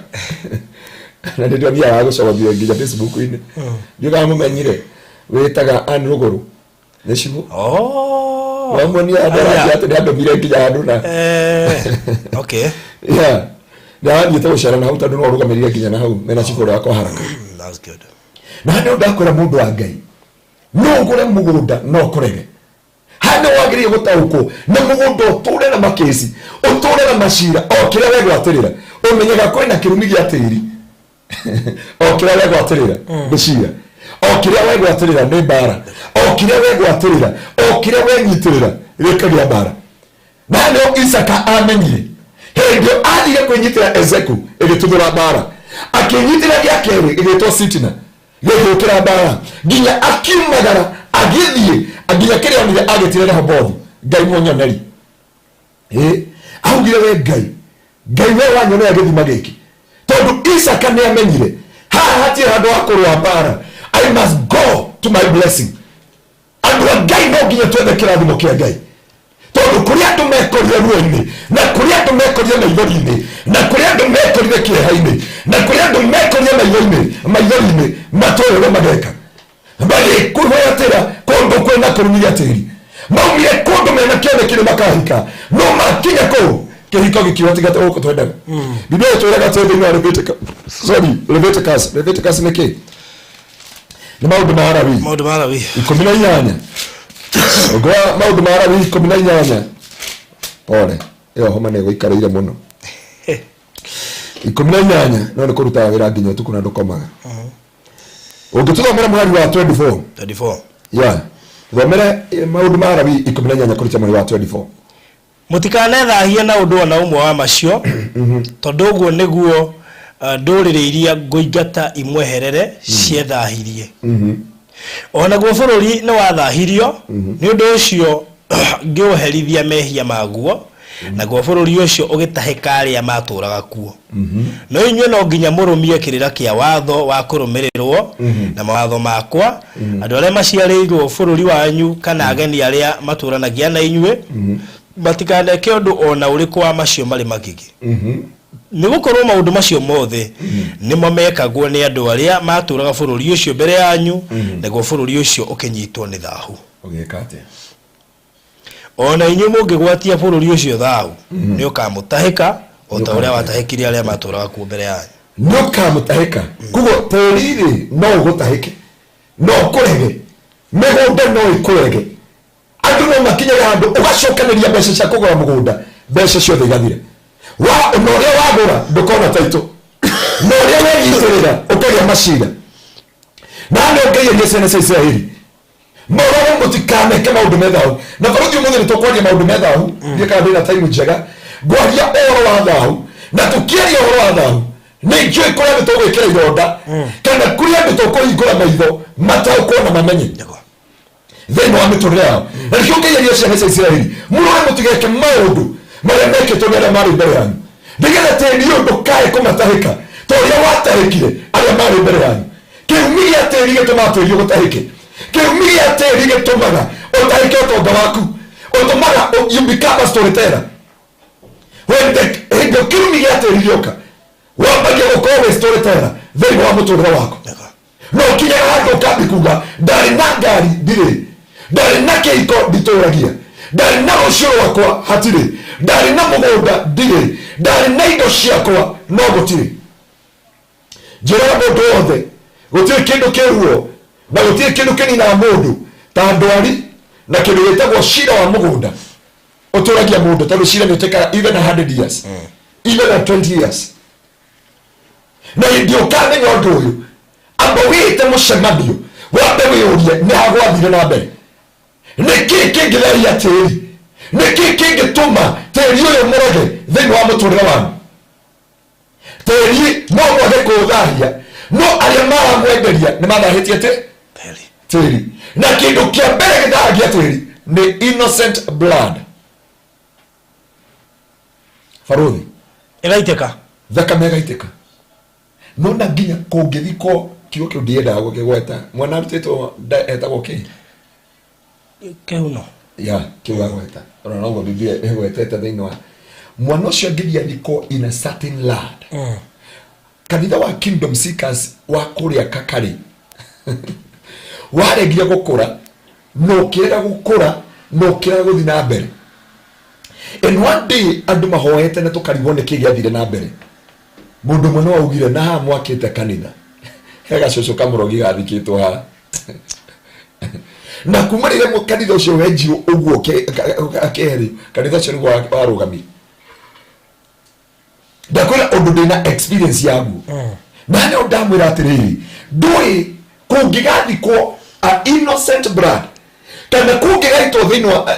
na nĩ ndĩathiaga gũcogothio nginya Facebook-inĩ. Ndiũĩ kana mũmenyire, wĩtaga Ann Rũgũrũ nĩ cibũ. Oh. Wamuonia andũ aranjĩra atĩ nĩ andũmire nginya handũ na Okay. Yeah, nĩ arathiĩte gũcera na hau, tondũ no ũrũgamĩrĩre nginya na hau mena cibũ ũrĩa wakwa haraka. That's good. Na nĩ ndakwĩra, mũndũ wa Ngai, no ũgũre mũgũnda no ũkũrege. Haha nĩ wagĩrĩire gũtaũkwo na mũgũnda ũtũre na makĩci, ũtũre na macira. O kĩrĩa wegwatĩrĩra, ũmenyaga kwĩna kĩrumi gĩa tĩri. O kĩrĩa wegwatĩrĩra nĩ cira, o kĩrĩa wegwatĩrĩra nĩ mbara, o kĩrĩa wegwatĩrĩra, o kĩrĩa wenyitĩrĩra gĩkagĩa mbara. Na nĩo Isaka amenyire hĩndĩ ĩyo athire kwĩnyitĩra Ezeku, ĩgĩtuthũra mbara. Akĩnyitĩra gĩa kerĩ, ĩgĩtwo Sitina, gĩgĩũkĩra mbara, nginya akiumagara agĩthiĩ nginya kĩrĩa onire agĩtire Rehobothu. Ngai muonyoneri ĩ augire, we Ngai, Ngai we wanyonera gĩthima gĩkĩ, tondũ Isaka nĩ amenyire haha hatirĩ handũ ha kũrũa mbara. I must go to my blessing. Andũ a Ngai, no nginya twethe kĩrathimo kĩa Ngai, tondũ kũrĩ andũ mekorire ruo-inĩ, na kũrĩ andũ mekorire maithori-inĩ, na kũrĩ andũ mekorire kĩeha-inĩ, na kũrĩ andũ mekorire maitho-inĩ, maithori-inĩ matoĩ ũrĩa mageka, magĩkũhwatĩra kũndũ kwĩna kũrumia tĩri. Maumire kũndũ mena kĩoneki nĩ makahika, no makinya kũu kĩhiko gĩkiuga tiga gũkũ twendaga. Biblia ĩtwĩraga atĩ thĩinĩ wa Leviticus, sorry, Leviticus, Leviticus nĩ kĩ? Nĩ Maũndũ ma Alawii. Maũndũ ma Alawii. 18. Ũngĩ wa Maũndũ ma Alawii 18. Pole, ĩyo homa nĩ ĩgũikarĩire mũno. 18, no nĩ kũrutaga wĩra nginya ũtukũ na ndũkomaga. Ũngĩtũthomera mũhari wa 24. 24. Yeah, thomere Maũndũ ma Alawii 18 kũruta mũhari wa 24. Mũtikanethaahie na ũndũ o na ũmwe wa macio, tondũ ũguo nĩguo ndũrĩrĩ iria ngũingata imweherere ciethaahirie. O naguo bũrũri nĩwathaahirio, nĩ ũndũ ũcio ngĩũherithia mehia maguo, naguo bũrũri ũcio ũgĩtahĩka arĩa maatũũraga kuo. No inyuĩ no nginya mũrũmie kĩrĩra kĩa watho wa kũrũmĩrĩrwo na mawatho makwa. Andũ arĩa maciarĩirwo bũrũri wanyu kana ageni arĩa matũũranagia na inyuĩ matikaneke ũndũ o na ũrĩkũ wa macio marĩ magigi, nĩ gũkorwo maũndũ macio mothe nĩmo mekagwo nĩ andũ arĩa maatũũraga bũrũri ũcio mbere yanyu, naguo bũrũri ũcio ũkĩnyitwo nĩ thahu. Ũgĩka atĩa? O na inyuĩ mũngĩgwatia bũrũri ũcio thahu, nĩ ũkamũtahĩka o ta ũrĩa watahĩkire arĩa matũũraga kuo mbere yanyu. Nĩ ũkamũtahĩka. Koguo tĩri rĩ, no ũgũtahĩke. No ũkũrege, mĩgũnda no ĩkũrege, andũ no makinyaga handũ ũgacokanĩria mbeca cia kũgũra mũgũnda, mbeca ciothe igathira wa na ũrĩa wagũra ndũkona taitũ, na ũrĩa wenyitĩrĩra ũkagĩa macira. Na nĩ ũngĩgeria ciana cia Isiraeli mũrore mũtikaneke maũndũ me thahu. Na barũthi, ũmũthĩ nĩ tũkwaria maũndũ me thahu. Ndiĩ kana ndĩna time njega ngwaria ũhoro wa thahu, na tũkĩaria ũhoro wa thahu nĩ njũĩ kũrĩa andũ tũgwĩkĩra ironda kana kũrĩa andũ tũkũhingũra maitho mataũkwo na mamenye thĩinĩ wa mĩtũrĩre yao. Na nĩkĩo ngĩgeria ciana cia Isiraeli, mũrore mũtigeke maũndũ marĩa mekĩtwo nĩ arĩa marĩ mbere yanyu, nĩgetha tĩri ũyũ ndũkae kũmatahĩka ta ũrĩa watahĩkire arĩa marĩ mbere yanyu. Kĩrumi gĩa tĩri gĩtũmaga tĩri ũgũtahĩke. Kĩrumi gĩa tĩri gĩtũmaga ũtahĩke ũtonga waku, ũtũmaga you become a storyteller. When the hĩndĩ ĩyo kĩrumi gĩa tĩri gĩoka, wambagia gũkorwo wĩ storyteller thĩinĩ wa mũtũrĩre waku. No ũkinyaga handũ ũkambi kuga, ndarĩ na ngari ndirĩ, ndarĩ na kĩhiko nditũragia, ndarĩ na rũciũ rwakwa hatirĩ, ndarĩ na mũgũnda ndirĩ, ndarĩ na indo ciakwa no gũtirĩ. Njĩraga mũndũ wothe, gũtirĩ kĩndũ kĩruo na gũtirĩ kĩndũ kĩninaga mũndũ ta ndwari na kĩndũ gĩtagwo cira wa mũgũnda. Ũtũragia mũndũ, tondũ cira nĩ ũtĩkaga even 100 years, even a 20 years. Na hĩndĩ ũkamenya ũndũ ũyũ, amba wĩte mũcemanio, wambe wĩyũrie nĩ ha gwathire na mbere, nĩ kĩĩ kĩngĩtharia tĩri, nĩ kĩĩ kĩngĩtũma tĩri ũyũ mũroge thĩinĩ wa mũtũrĩre wanyu. Tĩri no mwage kũũthahia, no arĩa maramwenderia nĩ mathahĩtie Tĩri. Tĩri. Na kĩndũ kĩa mbere gĩthahagia tĩri nĩ innocent blood, barũthi. Ĩgaitĩka. Thakame ĩgaitĩka. No na nginya kũngĩthikwo kiugo kĩu ndiendaga gũkĩgweta, mwana arutĩtwo nda etagwo kĩ? Kĩhuno. Ya kĩu agweta, ona noguo Biblia ĩgwetete thĩinĩ wa mwana ũcio angĩthiĩ athikwo in a certain land. Kanitha wa Kingdom Seekers wa kũrĩa Kakarĩ waregire gũkũra na ũkĩrega gũkũra na ũkĩrega gũthiĩ na mbere. And one day andũ mahoete na tũkarigwo nĩkĩ gĩathire na mbere. Mũndũ ũmwe nĩ waugire, na haha mwakĩte kanitha he gacũcũ kamũrogi gathikĩtwo haha, na kuma rĩrĩa kanitha ũcio wenjirwo ũguo akeherio, kanitha ũcio nĩguo warũgamire. Ndakwĩra ũndũ ndĩna experience yaguo, na nĩo ndamwĩra atĩrĩrĩ, ndũĩ kũngĩgathikwo a innocent blood kana kũngĩgaitwo thĩinĩ wa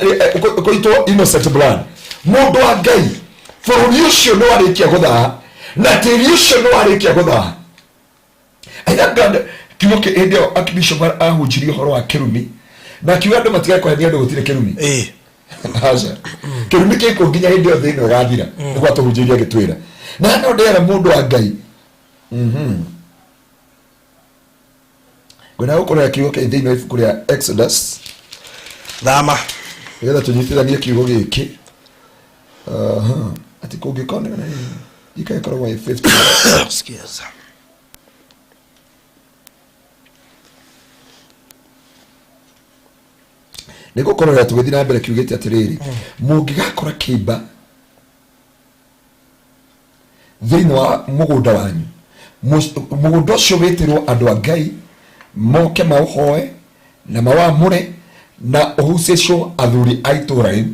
kũitwo innocent blood, mũndũ wa Ngai, bũrũri ũcio nĩ warĩkia gũthaha na tĩri ũcio nĩ warĩkia gũthaha. I thank God kiugo hĩndĩ ĩyo Archbishop ahunjirie ũhoro wa kĩrumi na akiuga andũ matigage kũhenia andũ, gũtirĩ kĩrumi. Aca, kĩrumi gĩkuo nginya hĩndĩ ĩyo thĩ ĩno ĩgathira, nĩguo atũhunjĩirie agĩtwĩra. Na no ndĩra mũndũ wa Ngai, ngwenda gũkũrora kiugo kĩ thĩinĩ wa ibuku rĩa Exodus. Thama. Nĩgetha tũnyitithanie kiugo gĩkĩ. Aha, atĩ kũngĩkonekana ika ĩkoragwo ĩ 50. Excuse. Nĩ gũkorora tũgĩthiĩ na mbere kiugĩte atĩrĩrĩ, mũngĩgakora kĩimba thĩinĩ wa mũgũnda wanyu, mũgũnda ũcio wĩtĩrwo andũ a Ngai moke maũhoe na mawamũre na ũhucĩcwo athuri a itũra rĩu.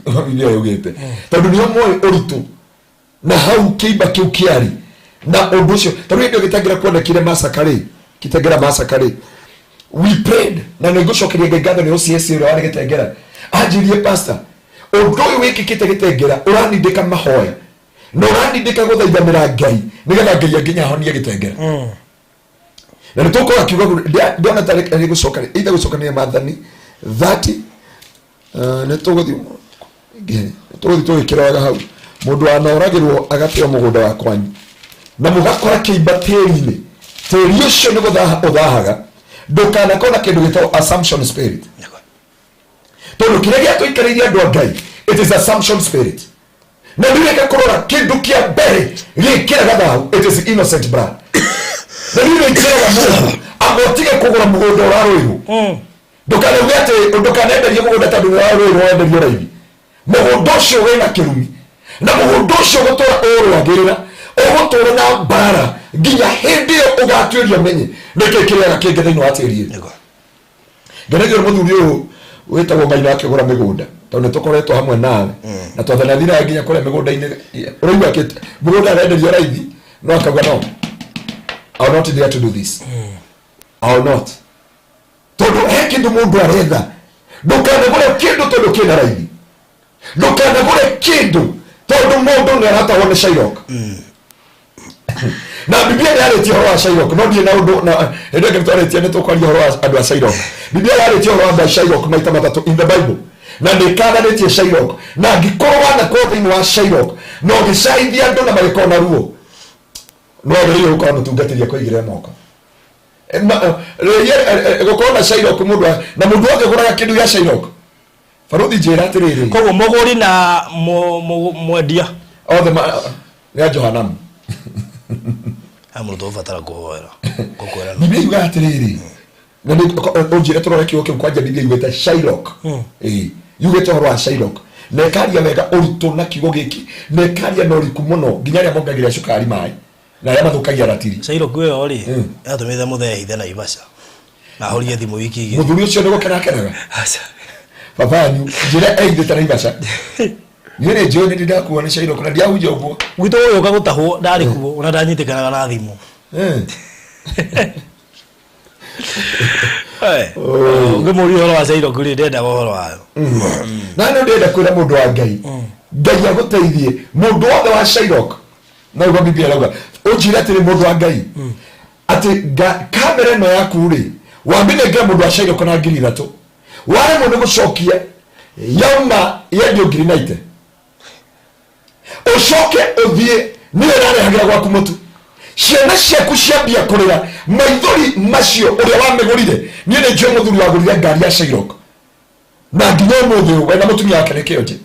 Nĩyo yugĩte, tondũ nĩo moĩ ũritũ na hau kĩimba kĩu kĩarĩ na ũndũ ũcio. Tondũ hĩndĩ ĩyo gĩtengera kuonekire Masaka rĩ, gĩtengera Masaka rĩ, we prayed, na nĩ ngũcokeria Ngai ngatho nĩ OCS ũrĩa warĩ gĩtengera anjĩrie, "Pastor, ũndũ ũyũ wĩkĩkĩte gĩtengera ũranindĩka mahoya na ũranindĩka gũthaithanĩra Ngai nĩgetha Ngai anginya ahonie gĩtengera." Na nĩ tũkorwo akiuga ndĩona tarĩ gũcoka either gũcokanĩria Maathani 30. Nĩ tũgũthiĩ tũgĩkĩroraga hau mũndũ wanoragĩrwo agateo mũgũnda wa kwanyu na mũgakora kĩimba tĩri-inĩ, tĩri ũcio nĩ gũthaha ũthahaga. Ndũkanakorwo na kĩndũ gĩtagwo assumption spirit, tondũ kĩrĩa gĩatũikarĩirie andũ a Ngai, it is assumption spirit. Na ndireka kũrora kĩndũ kĩa mbere gĩkĩraga thahu, it is innocent blood. Na niĩ nĩ njĩraga mũndũ agotige kũgũra mũgũnda ũrarũĩrwo. Ndũkanauge atĩ ndũkanenderie mũgũnda tondũ nĩ ũrarũĩrwo wenderio raithi. Mũgũnda ũcio wĩna kĩrumi, na mũgũnda ũcio gũtũra ũrũagĩrĩra, ũgũtũra na mbara. Nginya hĩndĩ ĩyo ũgatuĩria ũmenye nĩkĩ kĩrĩaga kĩngĩ thĩinĩ wa tĩri ĩyo. Nĩguo. Ngenagio nĩ mũthuri ũyũ wĩtagwo Maina akĩgũra mĩgũnda, tondũ nĩ tũkoretwo hamwe nawe na twathana thiraga nginya kũrĩa mĩgũnda-inĩ. Ũraigua mũgũnda arenderio raithi, no akauga, "No, I will not dare to do this, I will not," tondũ he kĩndũ mũndũ aretha. Ndũkanagũre kĩndũ tondũ kĩna raithi. Ndũkanagũre kĩndũ tondũ mũndũ nĩ aratahwo nĩ Shylock. Na Biblia nĩ yarĩtie ũhoro wa Shylock, no ndiĩ na ũndũ na hĩndĩ ĩngĩ twarĩtie nĩ tũkwaria ũhoro wa andũ a Shylock. Biblia yarĩtie ũhoro wa andũ a Shylock maita matatũ in the Bible, na nĩ ĩkananĩtie Shylock. Na angĩkorwo wanakorwo thĩinĩ wa Shylock na ũgĩcaithia andũ na magĩkorwo na ruo, no wagĩrĩire gũkorwo mũtungatĩri akũigĩrĩre moko. Gũkorwo na Shylock, mũndũ na mũndũ wothe ũgũraga kĩndũ gĩa Shylock, baruthi, njĩra atĩrĩrĩ. Koguo mũgũri na mwendia othe nĩ a Johanamu. He mũndũ tũgũbatara kũhoera gũkwĩra. Biblia yugaga atĩrĩrĩ, na nĩ ũnjĩre tũrore kiugo kĩu kwanja. Biblia yugĩte Shylock, ĩĩ, yugĩte ũhoro wa Shylock na ĩkaria wega ũritũ na kiugo gĩkĩ, na ĩkaria na ũriku mũno, nginya arĩa mongagĩrĩra cukari maĩ na arĩa mathũkagia ratiri. Shylock ĩyo rĩ, yatũmĩte mũthee hithe Naivasha na ahorie thimũ wiki 2. Mũthuri ũcio nĩ gũkena akenaga. Aca. Baba yanyu njĩra eithĩte Naivasha, niĩ nĩ njũĩ nĩ ndakuo nĩ Shylock na ndiahunja ũguo. Gwitũ gũgĩũka gũtahwo ndarĩ kuo, ona ndanyitĩkanaga na thimũ. Ũngĩmũria ũhoro wa Shylock rĩ, ndendaga ũhoro wayo. Na nĩ ndĩrenda kwĩra mũndũ wa Ngai, Ngai agũteithie. Mũndũ wothe wa Shylock, na ũguo Biblia ĩrauga, ũnjĩre atĩrĩ, mũndũ wa Ngai, atĩ kamera ĩno yaku rĩ, wamĩnengera mũndũ wa Shylock na 3000, waremwo nĩ gũcokia, yauma yendio 90,000, ũcoke ũthiĩ nĩyo ĩrarehagĩra gwaku mũtu, ciana ciaku ciambia kũrĩra maithori macio ũrĩa wamĩgũrire. Niĩ nĩ njũĩ mũthuri wagũrire ngari ya Shylock na nginya ũmũthĩ ũyũ we na mũtumia wake nĩ kĩonje,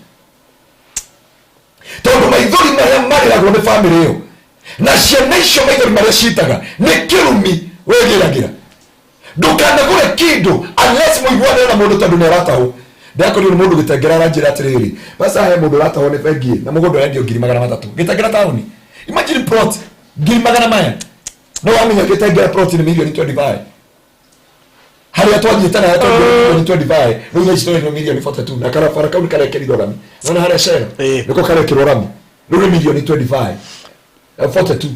tondũ maithori marĩa marĩragwo nĩ bamĩrĩ ĩyo na ciana icio, maithori marĩa citaga nĩ kĩrumi wĩgĩragĩra. Ndũkanagũre kĩndũ unless mũiguane na mũndũ, tondũ nĩ aratahwo. Ndakorirwo nĩ mũndũ gĩtengera aranjĩra atĩrĩrĩ, basa he mũndũ ũratahwo nĩ bengi na mũgũnda ũrendio 300,000 Gĩtengera taũni. Imagine, plot ngiri magana maya. No wamenya Gĩtengera plot nĩ mirioni 25, harĩa twathiĩte nayo twendio mirioni 25, rĩu thaa ici tũrendio mirioni 42, na karabara kau nĩ karekĩrirwo rami. Nona harĩa cera nĩko karekĩrwo rami, rĩu nĩ mirioni 25, 42,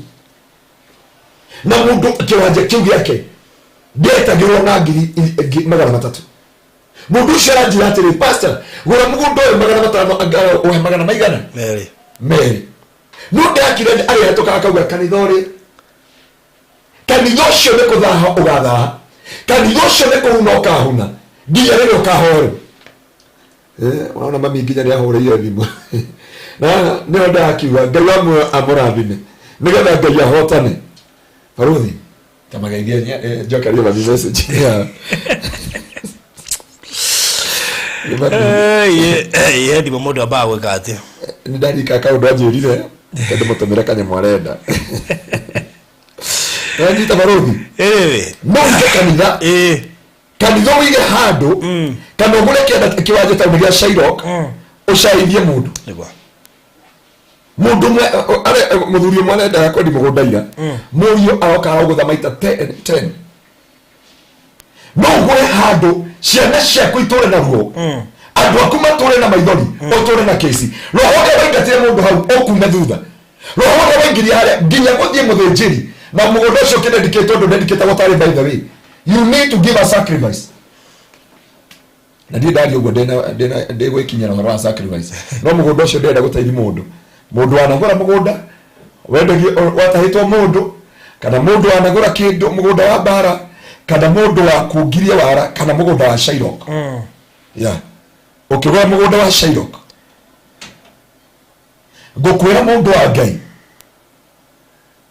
na mũndũ kĩwanja kĩu gĩake ndetagĩrwo na 300,000. Mũndũ ũcio aranjĩra atĩrĩ, "Pastor, gũra mũgũnda ũyũ 500, ũhe magana maigana?" Merĩ. Merĩ. No ndakire arĩhetũkaga akauga kanitha ũrĩ kanitha ũcio nĩ kũthaha ũgathaha, kanitha ũcio nĩ kũhuna ũkahuna, nginya rĩrĩa ũkahoerwo. Ũrona mami nginya nĩ ahũrĩire thimũ na nĩho ndakiuga Ngai wa muoyo amũrathime nĩgetha Ngai ahotane. Baruthi tamageithie, njokerie mami message. Yeah. Nĩ mami. Ihe thimũ mũndũ ambaga gwĩka atĩa? Nĩ ndarika kaũndũ anjĩrire ndĩmũtũmĩre kanyamũ arenda. Nanyita baruthi. Ĩĩ. No ũige kanitha, kanitha ũige handũ, kana ũgũre kĩanda kĩwanja taũni gĩa Shylock, ũcaithie mũndũ. Nĩguo. Mũndũ ũmwe mũthuri ũmwe arendaga kwendi mũgũnda ira, mũriũ aroka aragũtha maita 10. No ũgũre handũ ciana ciaku itũre na ruo, andũ aku matũre na maithori, ũtũre na kĩci. Roho ũrĩa waingatire mũndũ hau ũkume thutha, roho ũrĩa waingĩria harĩa nginya gũthiĩ mũthĩnjĩri na mũgũnda ũcio ũkĩdedicate, ũndũ dedicate gũtarĩ. By the way, you need to give a sacrifice, na ndiĩ ndaria ũguo ndĩna ndĩgwĩkinyĩra ũhoro wa sacrifice, no mũgũnda ũcio ndĩrenda gũteithia mũndũ. Mũndũ wanagũra mũgũnda wendagio watahĩtwo mũndũ, kana mũndũ wanagũra kĩndũ mũgũnda wa mbara, kana mũndũ wakungirie wara, kana mũgũnda wa Shylock. Yeah, ũkĩgũra mũgũnda wa Shylock, ngũkwĩra mũndũ wa Ngai,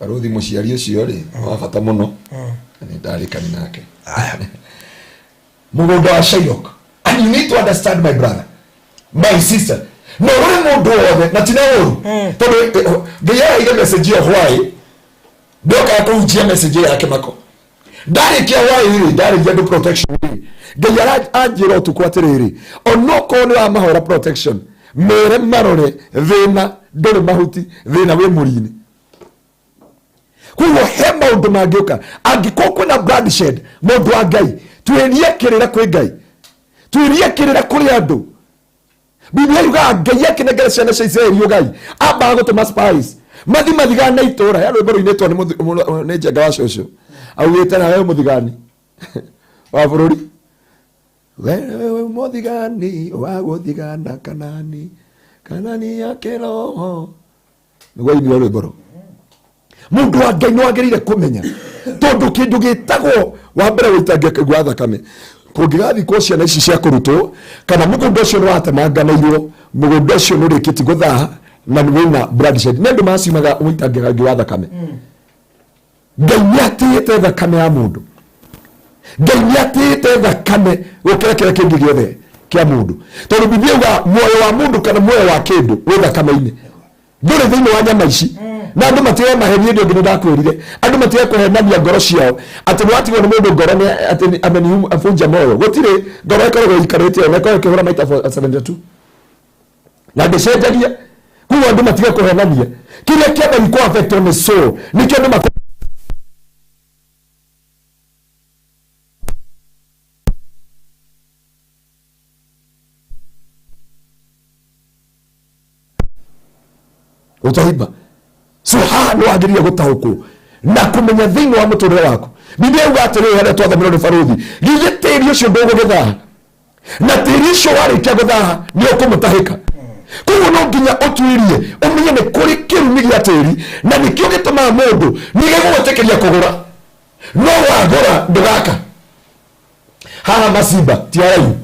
baruthi, mũciari ũcio rĩ wa bata mũno, nĩ ndarĩkani nake mũgũnda wa Shylock. And you need to understand, my brother, my sister, no ũrĩ mũndũ wothe na tina ũru, tondũ Ngai araire message ĩyo hwaĩ, ndokaga kũhunjia message ĩyo ya kĩmako. Ndarĩkia hwaĩ rĩ, ndarĩria andũ protection rĩ, Ngai anjĩra ũtukũ atĩrĩrĩ, onokorwo nĩ wamahora protection, mere marore thĩna ndũrĩ mahuti, thĩna wĩ mũri-inĩ. Koguo he maũndũ mangĩũka angĩkorwo kwĩna bloodshed, mũndũ wa Ngai, tuĩrie kĩrĩra kwĩ Ngai, tuĩrie kĩrĩra kũrĩ andũ. Biblia yugaga Ngai akĩnengera ciana cia Isiraeli ũgai, ambaga gũtũma spies mathi mathigane itũra. Ya rwĩmbo rũinĩtwo nĩ Njenga wa cũcũ, augĩte nawe mũthigani wa bũrũri, wewe mũthigani wa gũthigana Kanani, Kanani ya kĩroho. Nĩguo ainire rwĩmbo rũu. Mũndũ wa Ngai nĩ wagĩrĩire kũmenya, tondũ kĩndũ gĩtagwo wa mbere gũitangĩka gwa thakame kũngĩgathikwo ciana ici cia kũrutwo, kana mũgũnda ũcio nĩ watemanganĩirwo, mũgũnda ũcio nĩ ũrĩkĩtie gũthaha na wĩna bloodshed, nĩ andũ maciumaga ũitangĩkangi wa thakame. Ngai nĩ atĩĩte thakame ya mũndũ. Ngai nĩ atĩĩte thakame gũkĩra kĩrĩa kĩngĩ gĩothe kĩa mũndũ, tondũ Biblia yugaga muoyo wa mũndũ kana muoyo wa kĩndũ wĩ thakame-inĩ, ndũrĩ thĩinĩ wa nyama ici. Na andũ matige maheni. Hĩndĩ ĩngĩ nĩ ndakwĩrire andũ matige kũhenania ngoro ciao atĩ nĩ watigwo nĩ mũndũ, ngoro nĩ atĩ amenifunja moyo. Gũtirĩ ngoro ĩkoragwo ĩikarĩte, ona ĩkoragwo ĩkĩhũra maita 72 na ndĩcenjagia. Koguo andũ matige kũhenania. Kĩrĩa kĩambagia kũ affect nĩ soul, nĩkĩo andũ utaimba. So haha nĩ wagĩrĩire gũtaũkwo na kũmenya thĩinĩ wa mũtũrĩre waku. Biblia yuga atĩrĩrĩ, harĩa twathomerwo nĩ barũthi, githĩ tĩri ũcio ndũgũgĩthaha? Na tĩri ũcio warĩkia gũthaha nĩ ũkũmũtahĩka. Koguo no nginya ũtuĩrie ũmenye nĩ kũrĩ kĩrumi gĩa tĩri, na nĩkĩo gĩtũmaga mũndũ nĩ gĩgũgwĩtĩkĩria kũgũra, no wagũra ndũgaka. Haha Masimba ti haraihu.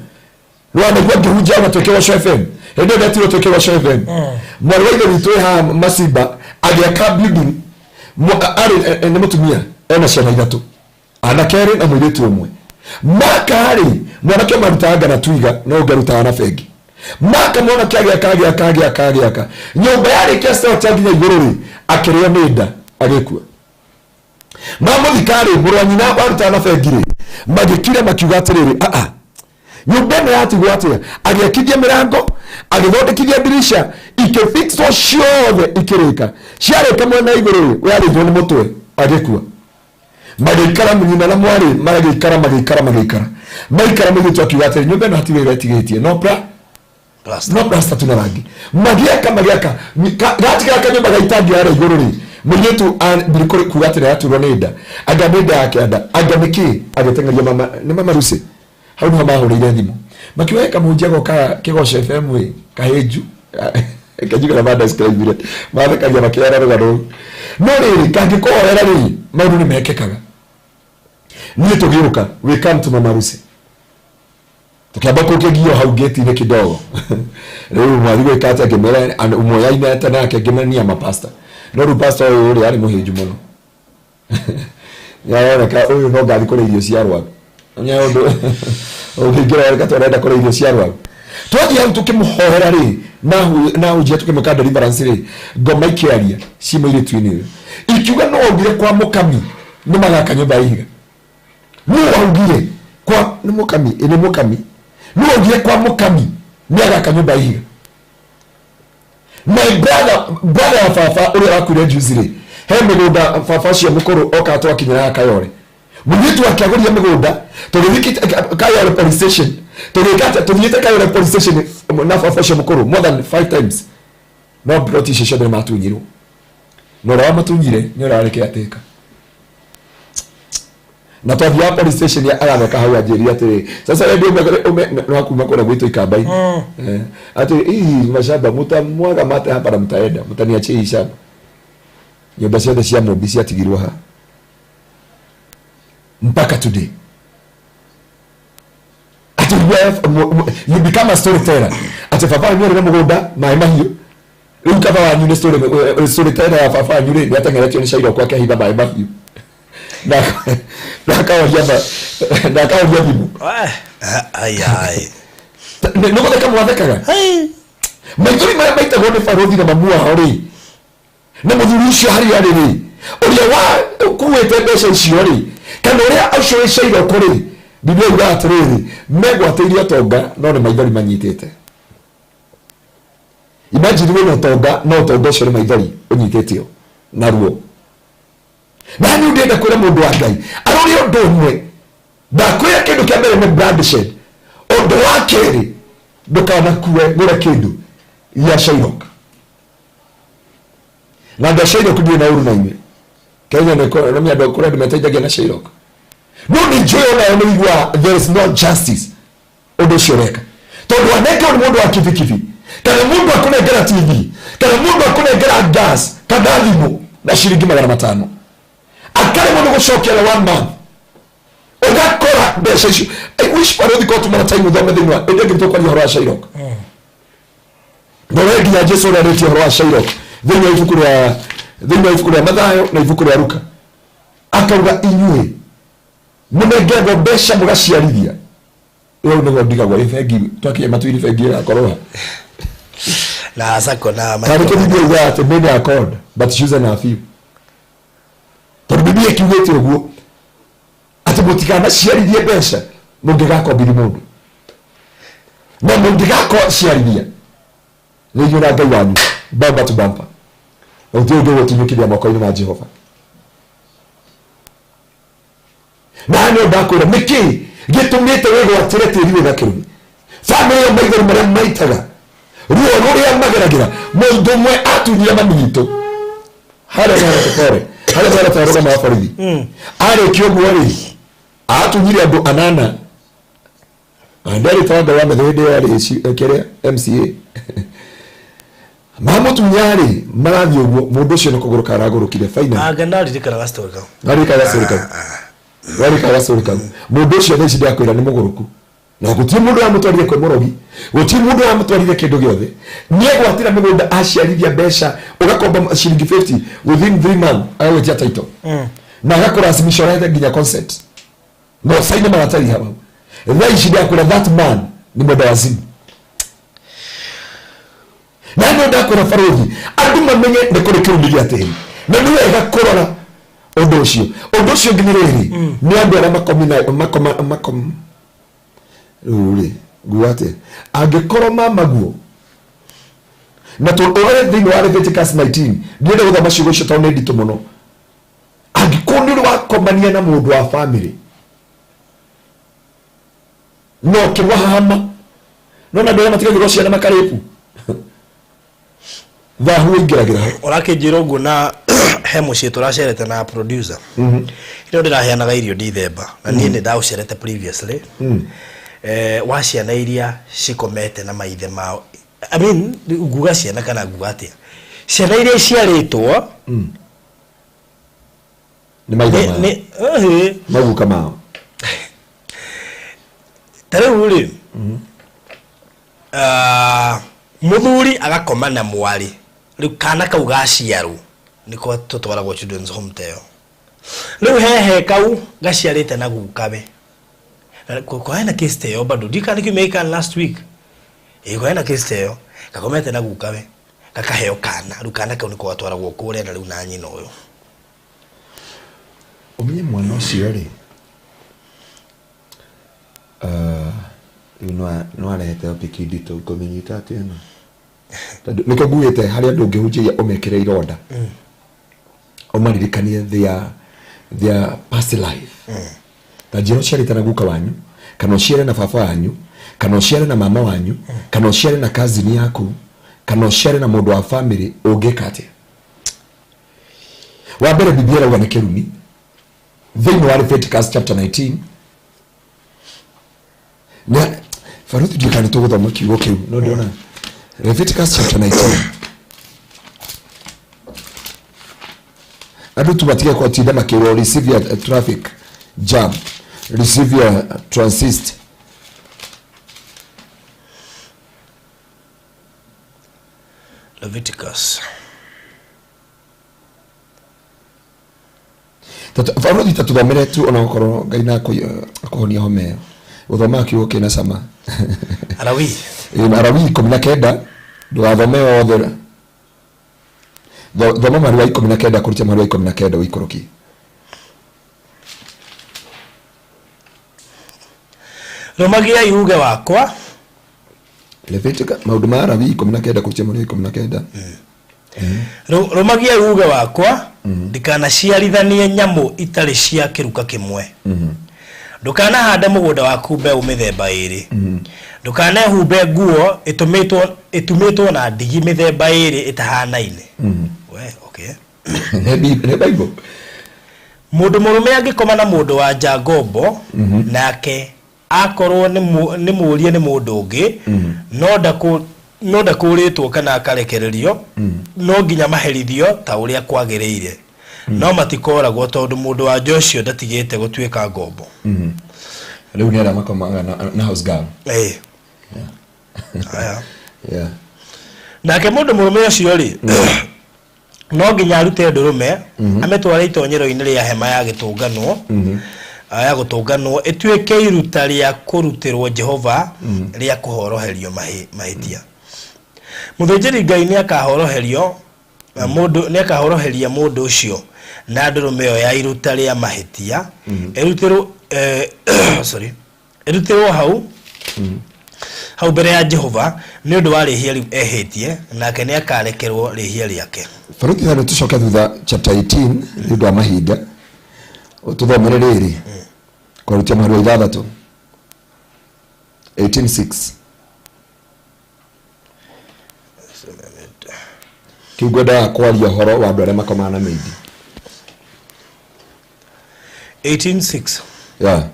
Nĩwanaigua ngĩhunjia ona twĩ Kĩgoco FM, hĩndĩ ĩyo ndetirwo twĩ Kĩgoco FM. Mwarĩ wa ithe witũ wĩ haha Masimba agĩaka building. Arĩ nĩ mũtumia ena ciana ithatũ, anake erĩ na mũirĩtu ũmwe. Maka rĩ, mwanake ũmwe arutaga ngana twiga no ũngĩ arutaga na bengi. Maka mwanake agĩaka, agĩaka, agĩaka, agĩaka nyũmba, yarĩkia structure nginya igũrũ rĩ, akĩrĩo nĩ nda, agĩkua. Mamũthika rĩ, mũrũ wa nyina warutaga na bengi rĩ, magĩkira makiuga atĩrĩrĩ, aa, nyũmba ĩno yatigwo atĩa? Agĩakithia mĩrango, agĩthondekithia ndirisha, ikĩfixwo ciothe, ikĩrĩka. Ciarĩka mwena igũrũ rĩ, we arĩirwo nĩ mũtwe, agĩkua. Magĩikara nyina na mwarĩ, magĩikara, magĩikara, magĩikara, maikara. Mũirĩtu akiuga atĩrĩ, nyũmba ĩno hatirĩ wĩra ĩtigĩtie no Plaster. No plaster tu na rangi. Magĩaka, magĩaka, gatigara kanyũmba gaitangi harĩa igũrũ rĩ, mũirĩtu ambire kuga atĩrĩ, araturwo nĩ nda, anga nĩ nda yake anda, anga nĩ kĩ. Agĩteng'eria mama, nĩ mama Lucy. Hau nĩho mahũrĩire thimũ makiuga he kamũhunjia gokaga Kĩgoco FM ĩ kahĩnju kenjigana ma describe mathekagia makĩara rũgano rũu. No rĩrĩ, kangĩkũhoera rĩ, maũndũ nĩ mekĩkaga. Niĩ tũgĩũka, we come to mama Lucy, tukiamba kũkĩgio hau ngĩti-inĩ kidogo. Rĩu mwathi gwĩka atĩa? Ngĩmera ũmwe yainete nake, ngĩmera niĩ ama pastor, no rĩu pastor ũyũ rĩ, arĩ mũhĩnju mũno, nĩaroneka ũyũ no ngathi kũrĩa irio cia arwaru. Nĩ ũndũ ũngĩingĩra reka tũrenda kũrĩa irio cia arwaru. Twathiĩ hau tũkĩmũhoera rĩ, na hunjia tũkĩmwĩka deliverance rĩ, ngoma ikĩaria ci mũirĩtu-inĩ ũyũ, ikiuga no augire kwa mũkami nĩ magaka nyũmba ya ihiga. Nũ waugire kwa nĩ mũkami? Ĩ, nĩ mũkami. Nũ waugire kwa mũkami nĩ agaka nyũmba ya ihiga? My brother, brother wa baba ũrĩa wakuire juzi rĩ, he mĩgũnda baba ũcio mũkũrũ okaga twakinyĩra Kayore. Mũirĩtu wake agũrire mĩgũnda. Tũgĩthiĩ Kayore police station, tũgĩka atĩa? Tũthiĩte Kayore police station na baba ũcio mũkũrũ more than 5 times, no plot icio ciothe nĩ matunyirwo, na ũrĩa wamatunyire nĩ ũrĩa warĩ caretaker. Na twathiaga police station agatheka hau, anjĩrire atĩrĩ, sasa wewe ndio ume kuma kũrĩa gwitũ Ikamba-inĩ. Eh, atĩ hii mashamba mutamwaga mate hapa na mtaenda mtaniachie hii shamba. Nyũmba ciothe cia Mũmbi ciatigirwo ha mpaka today. Ati you become a storyteller, ati baba wanyu arĩ na mũgũnda maĩ mahiũ. Rĩu kaba wanyu nĩ storyteller ya baba wanyu rĩ, nĩ ateng'eretio nĩ Cairo kwake ahitha maĩ mahiũ na akahoria thimũ. Ai ai. Nĩ gũtheka mwathekaga. Maithori marĩa maitagwo nĩ barũthi na mamu wao rĩ, na mũthuri ũcio harĩa arĩ rĩ, ũrĩa wakuĩte mbeca icio rĩ, kana ũrĩa ũcio wĩ Cairoko rĩ, Biblia yugaga atĩrĩrĩ, megwatĩirie ũtonga no nĩ maithori manyitĩte. Imagine wĩna ũtonga, no ũtonga ũcio nĩ maithori ũnyitĩtio naruo. Na nĩ ndĩrenda kwĩra mũndũ wa Ngai arore ũndũ ũmwe, ndakwĩra kĩndũ kĩa mbere nĩ bloodshed, ũndũ wa kerĩ ndũkanakue ngũre kĩndũ gĩa Shylock. Na andũ a Shylock ndirĩ na ũru na inyuĩ. Kenya nĩ kũ- nĩ andũ kũrĩ andũ meteithagia na Shylock, no nĩ njũĩ onayo nĩ iguaga there is no justice ũndũ ũcio ũreka, tondũ anengerwo nĩ mũndũ wa kibikibi kana mũndũ akũnengera TV kana mũndũ akũnengera gas kana thimũ na ciringi 500, akaremwo nĩ gũcokia na one month, ũgakora mbeca icio. I wish barũthi korwo tuma na time ũthome thĩinĩ wa ĩndĩ ĩngĩ tũkwaria ũhoro wa Shylock. Ndore nginya Jesu ũrĩa arĩtie ũhoro wa Shylock thĩinĩ wa ibuku rĩa thĩinĩ wa ibuku rĩa Mathayo na ibuku rĩa Luka, akauga inyuĩ mũnengeragwo mbeca mũgaciarithia. Rĩu nĩguo ndigagwo ĩ bengi twakinya matu-inĩ, bengi ĩgakorwo ha? Na sako na Kana nĩkĩo Biblia yugaga atĩ many are called but chosen are few, tondũ Biblia ĩkiugĩte ũguo atĩ mũtikanaciarithie mbeca mũngĩgakombithia mũndũ, na mũngĩgaciarithia nĩ inyuĩ na Ngai wanyu bumper to bumper, na gũtirĩ ũndũ ũgũtunyũkithia moko-inĩ ma Jehova. Na nĩ ndakwĩra nĩkĩ gĩtũmĩte wĩgwatĩre tĩri wĩna kĩrumi. Bamĩrĩ ĩyo maithori marĩa maitaga, ruo rũrĩa mageragĩra, mũndũ ũmwe atunyire mami witũ harĩa mwerete, pore harĩa mwerete arũgama wa borithi arĩkia ũguo rĩ, atunyire andũ anana na ndarĩ wa Ngai wa methũ hĩndĩ ĩyo arĩ kĩrĩa MCA mamũtunya rĩ, marathiĩ ũguo, mũndũ ũcio nĩ kũgũrũka aragũrũkire finally. Anga ndaririkana gastori kau. Warika gacũrĩ kau, warika gacũrĩ kau, mũndũ ũcio thaa ici ndakwĩra nĩ mũgũrũku, na gũtirĩ mũndũ wamũtwarire kwĩ mũrogi, gũtirĩ mũndũ wamũtwarire kĩndũ gĩothe. Nĩegwatĩra mĩgũnda, aciarithia mbeca, ũgakomba ciringi 50, within 3 months agagwĩtia title na agakũrasimisha, ũrehete nginya consent na ũcaine maratathi hau. Thaa ici ndakwĩra that man nĩ mwenda wazimu. Na nĩ ndakwĩra barũthi, andũ mamenye nĩ kũrĩ kĩrumi gĩa tĩri na nĩ wega kũrora ũndũ ũcio. Ũndũ ũcio ũngĩ nĩ rĩrĩ, nĩ andũ arĩa makomina makoma makom rĩu rĩ, nguga atĩa angĩkorwo mamaguo na tũrore thĩinĩ wa Leviticus 19. Ndĩrenda gũthoma ciugo icio tondũ nĩ nditũ mũno. Angĩkorwo nĩ ũrĩ wakomania na mũndũ wa family no ũkĩmũhahama, nona andũ arĩa matigagĩrwo ciana makarĩpu, thahu ũingĩragĩra ho. Ũrakĩnjĩra ũguo na he mũciĩ tũracerete na producer ĩno ndĩraheanaga irio ndithemba, na niĩ nĩ ndaũcerete previously, wa ciana iria cikomete na maithe mao. I mean, nguga ciana kana nguga atĩa, ciana iria iciarĩtwo nĩ maithe mao, nĩ ĩhĩ. Maguka mao. Ta rĩu rĩ, ah, mũthuri agakoma na mwarĩ, rĩu kana kau gaciarwo nĩko tũtwaragwo children's home ta ĩyo. Rĩu hehe kau gaciarĩte na gukawe. Na kwa hena case ta ĩyo bado ndikana nĩ kiumia gĩkĩ kana last week, ĩĩ, kwa hena case ta ĩyo, gakomete na gukawe gakaheo kana, rĩu kana kau nĩko gatwaragwo kũrĩa na rĩu na nyina ũyũ. Ũmenye mwana ũcio rĩ, rĩu no arehete topic nditũ, ngũmĩnyita atĩa ĩno, tondũ nĩkĩo ngugĩte harĩ andũ ũngĩhunjĩria ũmekĩre ironda, ũmaririkanie their past life. Ta njĩra ũciarĩte na guka wanyu, kana ũciare na baba wanyu, kana ũciare na mama wanyu, kana ũciare na cousin yaku, kana ũciare na mũndũ wa family, ũngĩka atĩa? Wa mbere, Biblia ĩrauga nĩ kĩrumi thĩinĩ wa Leviticus chapter 19. Na baruthi ndiũĩ kana nĩ tũgũthoma kiugo kĩu, no ndĩrona Leviticus chapter 19, andũ tu matige gũtinda makĩrwo receive your traffic jam, receive your transit. Leviticus. Baruthi, ta tũthomere tu, ona gũkorwo Ngai na akũhonia homa ĩyo, gũthomaga kiugo kĩna cama. Arawi. Ĩĩ, Arawi 19, ndũgathome yothe. Thoma mweri wa 19, kũruta mweri wa 19 ũikũrũkie. Rũmagiai uge wakwa. Leviticus, maũndũ ma Arawi 19, kũruta mweri wa 19. Rũmagiai uge wakwa. Ndikanaciarithanie nyamũ itarĩ cia kĩruka kĩmwe. Ndũkanahande mũgũnda waku mbeũ mĩthemba ĩrĩ. Ndũkanehumbe nguo ĩtumĩtwo na ndigi mĩthemba ĩrĩ ĩtahanaine. We, okay. Nĩ Bible. Mũndũ mũrũme angĩkoma na mũndũ wa nja ngombo, nake akorwo nĩ mũũrie nĩ mũndũ ũngĩ, no ndakũrĩtwo kana akarekererio, no nginya maherithio ta ũrĩa kwagĩrĩire, no matikoragwo, tondũ mũndũ wa nja ũcio ndatigĩte gũtuĩka ngombo. Rĩu nĩ arĩa makomaga na house girl. Ĩĩ. Aya. Nake mũndũ mũrũme ũcio rĩ, no nginya arute ndũrũme, amĩtware itonyero-inĩ rĩa hema ya gĩtũnganwo, ya gũtũnganwo, ĩtuĩke iruta rĩa kũrutĩrwo Jehova rĩa kũhoroherio mahĩtia. Mũthĩnjĩri Ngai nĩ akahoroherio mũndũ, nĩ akahoroheria mũndũ ũcio na ndũrũme ĩyo ya iruta rĩa mahĩtia, ĩrutĩrwo sorry, ĩrutĩrwo hau mbere ya Jehova nĩ ũndũ wa rĩhia rĩu ehĩtie, nake nĩ akarekerwo rĩhia rĩake. Baruthi hano, tucoke thutha chapter 18 nĩ ũndũ wa mahinda, tũthomere rĩrĩ kwarutia mũhari wa 6, 18:6. Kĩu ngwendaga kwaria ũhoro wa andũ arĩa makomaga na maid. 18:6. Yeah.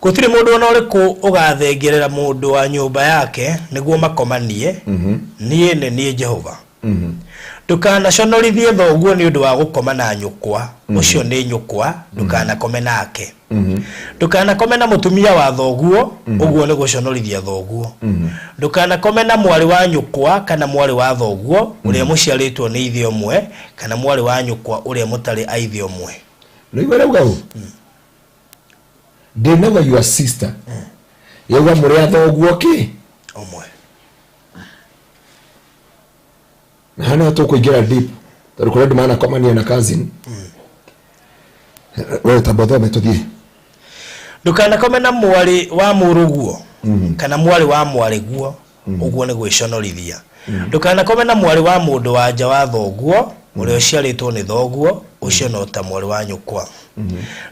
Gũtirĩ mũndũ ona ũrĩkũ ũgathengerera mũndũ wa nyũmba yake nĩguo makomanie. Niĩ nĩ niĩ Jehova. Ndũkanaconorithie thoguo nĩ ũndũ wa gũkoma na nyũkwa. Ũcio nĩ nyũkwa, ndũkanakome nake. Ndũkanakome na mũtumia wa thoguo, ũguo nĩ gũconorithia thoguo. Ndũkanakome na mwarĩ wa nyũkwa kana mwarĩ wa thoguo ũrĩa mũciarĩtwo nĩ ithe ũmwe, kana mwarĩ wa nyũkwa ũrĩa mũtarĩ a ithe ũmwe. Nĩigua rauga ũ ndĩnauga your sister, yauga mũrĩ a thoguo kĩ? Ũmwe. Na hana tũkũingĩra deep, tondũ kũrĩ andũ manakomania na cousin. We tamba thome tũthiĩ. Ndũkanakome na mwarĩ wa mũrũguo kana mwarĩ wa mwarĩguo, ũguo nĩ gwĩconorithia. Ndũkanakome na mwarĩ wa mũndũ wa nja wa thoguo ũrĩa ũciarĩtwo nĩ thoguo, ũcio no ta mwarĩ wa nyũkwa.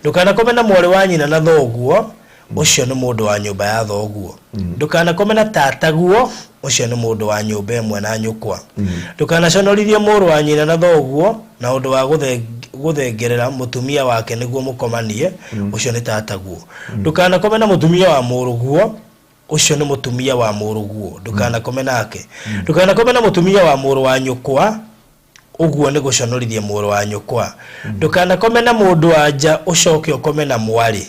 Ndũkanakome na mwarĩ wa nyina na thoguo, ũcio nĩ mũndũ wa nyũmba ya thoguo. Ndũkanakome na tataguo, ũcio nĩ mũndũ wa nyũmba ĩmwe na nyũkwa. Ndũkanaconorithie mũrũ wa nyina na thoguo na ũndũ wa gũthengerera mũtumia wake nĩguo mũkomanie, ũcio nĩ tataguo. Ndũkanakome na mũtumia wa mũrũguo, ũcio nĩ mũtumia wa mũrũguo, ndũkanakome nake. Ndũkanakome na mũtumia wa mũrũ wa nyũkwa, ũguo nĩ gũconorithia mũrũ wa nyũkwa. Ndũkanakome na mũndũ wa nja ũcoke ũkome na mwarĩ.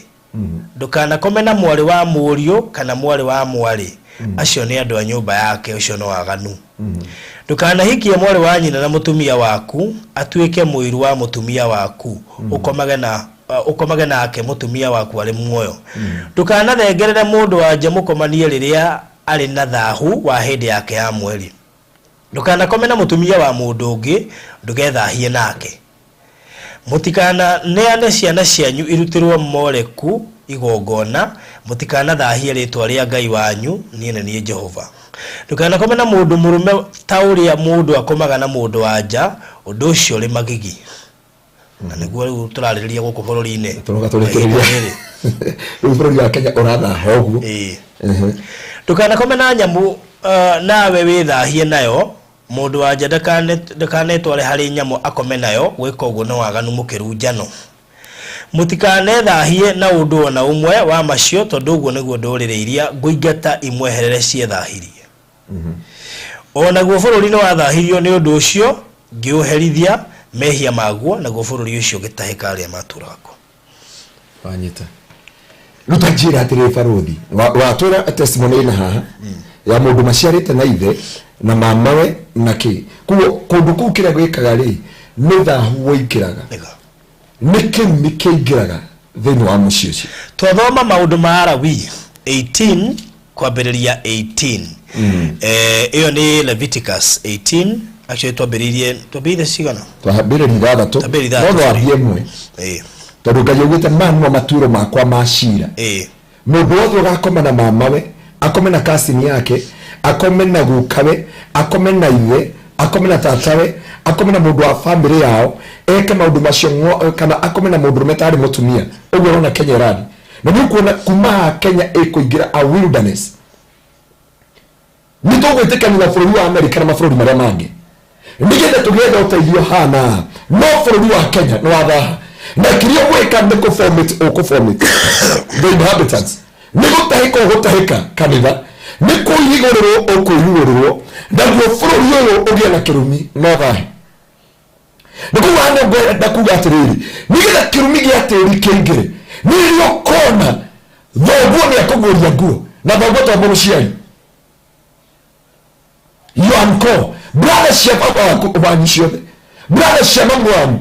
Ndũkanakome na mwarĩ wa mũriũ kana mwarĩ wa mwarĩ, acio nĩ andũ a nyũmba yake, ũcio nĩ waganu. Ndũkanahikie mwarĩ wa nyina na mũtumia waku atuĩke mũiru wa mũtumia waku, ũkomage nake mũtumia waku arĩ muoyo. Ndũkanathengerere mũndũ wa nja mũkomanie rĩrĩa arĩ na thahu wa hĩndĩ yake ya mweri. Ndũkanakome na mũtumia wa mũndũ ũngĩ, ndũgethahie nake. Mũtikananeane ciana cianyu irutĩrwo Moleku igongona, mũtikanathahie rĩĩtwa rĩa Ngai wanyu. Niĩ nĩ niĩ Jehova. Ndũkanakome na mũndũ mũrũme ta ũrĩa mũndũ akomaga na mũndũ wa nja, ũndũ ũcio ũrĩ magigi. Na nĩguo rĩu tũrarĩrĩria gũkũ bũrũri-inĩ. Tũroka tũrĩkĩrĩria. Rĩrĩ. Rĩu bũrũri wa Kenya ũrathaha ũguo. Ĩĩ. Ndũkanakome na nyamũ, nawe wĩthahie nayo. Mũndũ wa nja ndakanetware harĩ nyamũ akome nayo, gwĩka ũguo nĩ waganu mũkĩru njano. Mũtikanethahie na ũndũ o na ũmwe wa macio, tondũ ũguo nĩguo ndũrĩrĩ iria ngũingata imweherere ciethahirie. O naguo bũrũri nĩwathahirio nĩ ũndũ ũcio, ngĩũherithia mehia maguo, naguo bũrũri ũcio ũgĩtahĩka arĩa matũũraga kuo. Wanyita. Rĩu ta njĩra atĩrĩrĩ barũthi, watwĩra testimony ĩna haha ya mũndũ maciarĩte na ithe na mamawe na kĩ, koguo kũndũ kũu kĩrĩa gwĩkaga rĩ, nĩ thahu woingĩraga. Nĩga. Nĩ kĩrumi kĩingĩraga thĩinĩ wa mũciĩ ũcio. Twathoma maũndũ ma Alawii 18 kwambĩrĩria 18. Ĩyo nĩ Leviticus 18. Actually twambĩrĩirie cigana? Twambĩrĩria 6. Twambĩrĩria 6, no sorry. Twambie 1. Tondũ Ngai augĩte maya nĩmo matuĩro makwa ma cira. Mũndũ wothe ũgakoma na mamawe, akome na cousin yake, akome na gukawe, akome na ithe, akome na tatawe, Akome na mũndũ wa family yao, eke maũndũ macio kana akome na mũndũrũme tarĩ mũtumia. Ũguo ũrona Kenya ĩrathiĩ, na nĩ ũkuona kuma haha Kenya ĩkũingĩra a wilderness. Nĩ tũgwĩtĩkania na bũrũri wa Amerika na mabũrũri marĩa mangĩ nĩgetha tũgĩetha ũteithio hana, no bũrũri wa Kenya nĩ wathaha, na kĩrĩa ũgwĩka nĩ kũformate, ũkũformate the inhabitants, nĩ gũtahĩka ũgũtahĩka kanitha, nĩ kũihigũrĩrwo ũkũihigũrĩrwo, naguo bũrũri ũyũ ũgĩe na kĩrumi no thahe. Nĩ kuga hano ngwenda kuga atĩrĩrĩ, nĩgetha kĩrumi gĩa tĩri kĩingĩre, nĩ rĩrĩa ũkona thoguo nĩ akũguũria nguo, na thoguo to mũciari, your uncle, brother cia baba waku wanyu ciothe, brother cia mamu wanyu,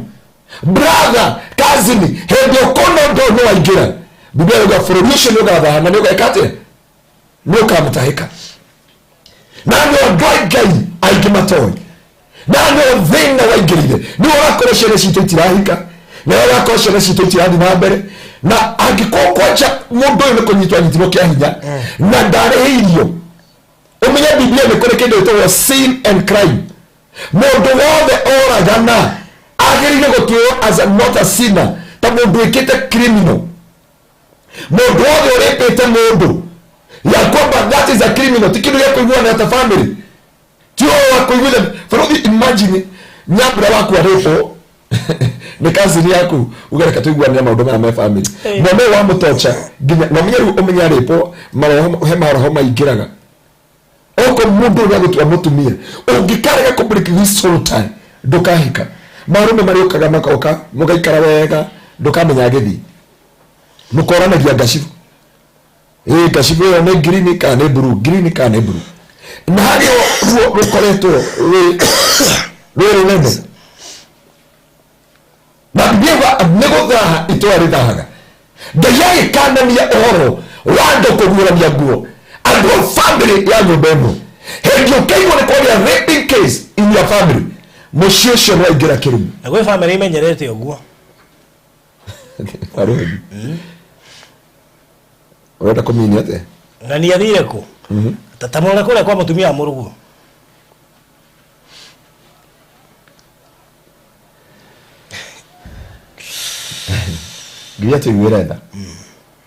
brother, cousin, hĩndĩ ũkona ũndũ ũyũ nĩ waingĩra, Biblia yuga bũrũri ũcio nĩ ũgathaha na nĩ ũgeka atĩa? Nĩ ũkamũtahĩka. Na nĩ andũ a Ngai aingĩ matoĩ, na nĩ thĩna waingĩrire, nĩ ũrakora ciana citũ itirahika, na ũrakora ciana citũ itirathiĩ na mbere. Na angĩkorwo kwanja mũndũ ũyũ nĩ kũnyitwo anyitirwo kĩa hinya na ndarĩhĩirio, ũmenye Biblia nĩ kũrĩ kĩndũ gĩtagwo sin and crime. Mũndũ wothe oragana agĩrĩire gũtuĩrwo as a, not a sinner, ta mũndũ wĩkĩte criminal. Mũndũ wothe ũrĩpĩte mũndũ, ya kwamba that is a criminal. Ti kĩndũ gĩa kũiguana ta family, ti ũhoro wa kũiguithania. Barothi, imagine nyambura waku arĩpwo nĩ cousin yaku, ugereka tũiguanĩre maũndũ maya me family, mwana ũyũ wa mũtocha nginya na ũmenye rĩu, ũmenye arĩpwo, maroho he maroho maingĩraga oko mũndũ ũrĩa gũtua mũtumia. Ũngĩkarega kũ break this soul tie, ndũkahika. Marume marĩũkaga makoka, mũgaikara wega, ndũkamenya agĩthiĩ. Mũkoranagia ngacibu, ĩ ngacibu ĩyo nĩ green kana nĩ blue, green kana nĩ blue, na harĩa ruo rũkoretwo rwĩ rũnene. Na Biblia yuga nĩ gũthaha itũra rĩthahaga. Ngai agĩkanania ũhoro wa andũ kũguũrania nguo, andũ a family ya nyũmba ĩmwe. Hĩndĩ ũkaigua nĩ kwagĩa raping case in your family, mũciĩ ũcio nĩ waingĩra kĩrumi. Na gwĩ bamĩrĩ imenyerete ũguo. Barũthi, ũrenda kũmini atĩa? Na nĩ athire kũ ta mũrore kũrĩa kwa mũtumia wa mũrũguo. Nginya tũiguĩre tha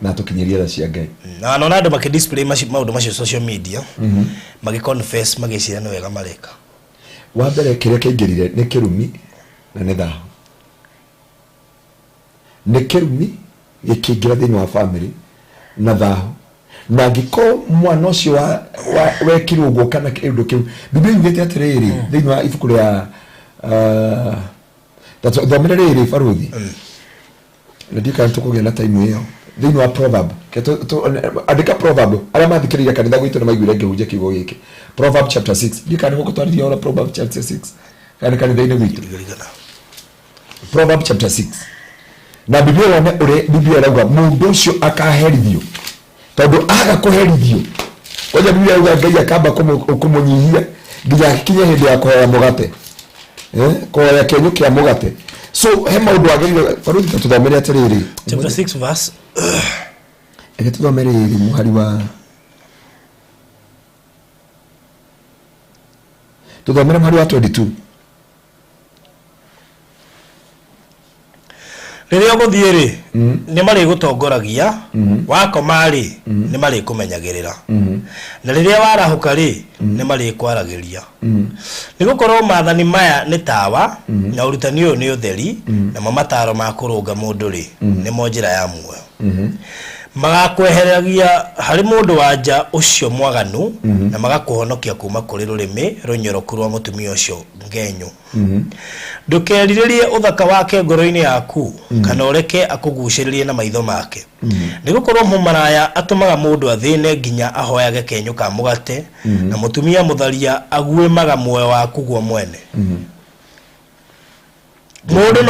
na tũkinyĩrie tha cia Ngai. Na nona andũ makĩ display macio maũndũ macio social media, magĩ confess, magĩciria nĩ wega mareka. Wa mbere, kĩrĩa kĩaingĩrire nĩ kĩrumi na nĩ thahu. Nĩ kĩrumi gĩkĩingĩra thĩinĩ wa family na thahu. Na angĩkorwo mwana ũcio wekirwo ũguo kana kĩũndũ kĩu, Biblia yugĩte atĩrĩrĩ thĩinĩ wa ibuku rĩa thomere rĩrĩ, baruthi, na ndiũ kana tũkũgĩa na time ĩyo, thĩinĩ wa Proverb. Andĩka Proverb. Arĩa mathikĩrĩria kanitha gwitũ nĩ maiguire ngĩhunjia kiugo gĩkĩ, Proverb chapter 6. Ndiũ kana nĩ gũkũ twarĩria ũhoro Proverb chapter 6 kana nĩ kanitha-inĩ gwitũ. Ndirikana. Proverb chapter 6, na Biblia wone ũrĩa Biblia ĩrauga mũndũ ũcio akaherithio, tondũ aga kũherithio kwanja, Biblia ĩrauga Ngai akamba kũmũnyihia nginya akinya hĩndĩ ya kũhoya mũgate, kũhoya kĩenyũ kĩa mũgate. So he maũndũ wagĩrĩire. Baruthi, ta tũthomere atĩrĩrĩ. Chapter 6 verse? Reke tũthome rĩrĩ, mũhari wa, tũthomere mũhari wa 22. Rĩrĩa ũgũthiĩ rĩ, nĩ marĩgũtongoragia, wakoma rĩ, nĩ marĩkũmenyagĩrĩra, na rĩrĩa warahũka rĩ, nĩ marĩkwaragĩria. Nĩ gũkorwo maathani maya nĩ tawa, na ũrutani ũyũ nĩ ũtheri, namo mataaro ma kũrũnga mũndũ rĩ, nĩmo njĩra ya muoyo. Magakweheragia harĩ mũndũ wa nja ũcio mwaganu, na magakũhonokia kuma kũrĩ rũrĩmĩ rũnyoroku rwa mũtumia ũcio ngenyũ. Ndũkerirĩrie ũthaka wake ngoro-inĩ yaku, kana ũreke akũgucĩrĩrie na maitho make. Nĩ gũkorwo mũmaraya atũmaga mũndũ athĩne nginya ahoyage kenyũ ka mũgate, na mũtumia mũtharia aguĩmaga muoyo waku guo mwene. Mũndũ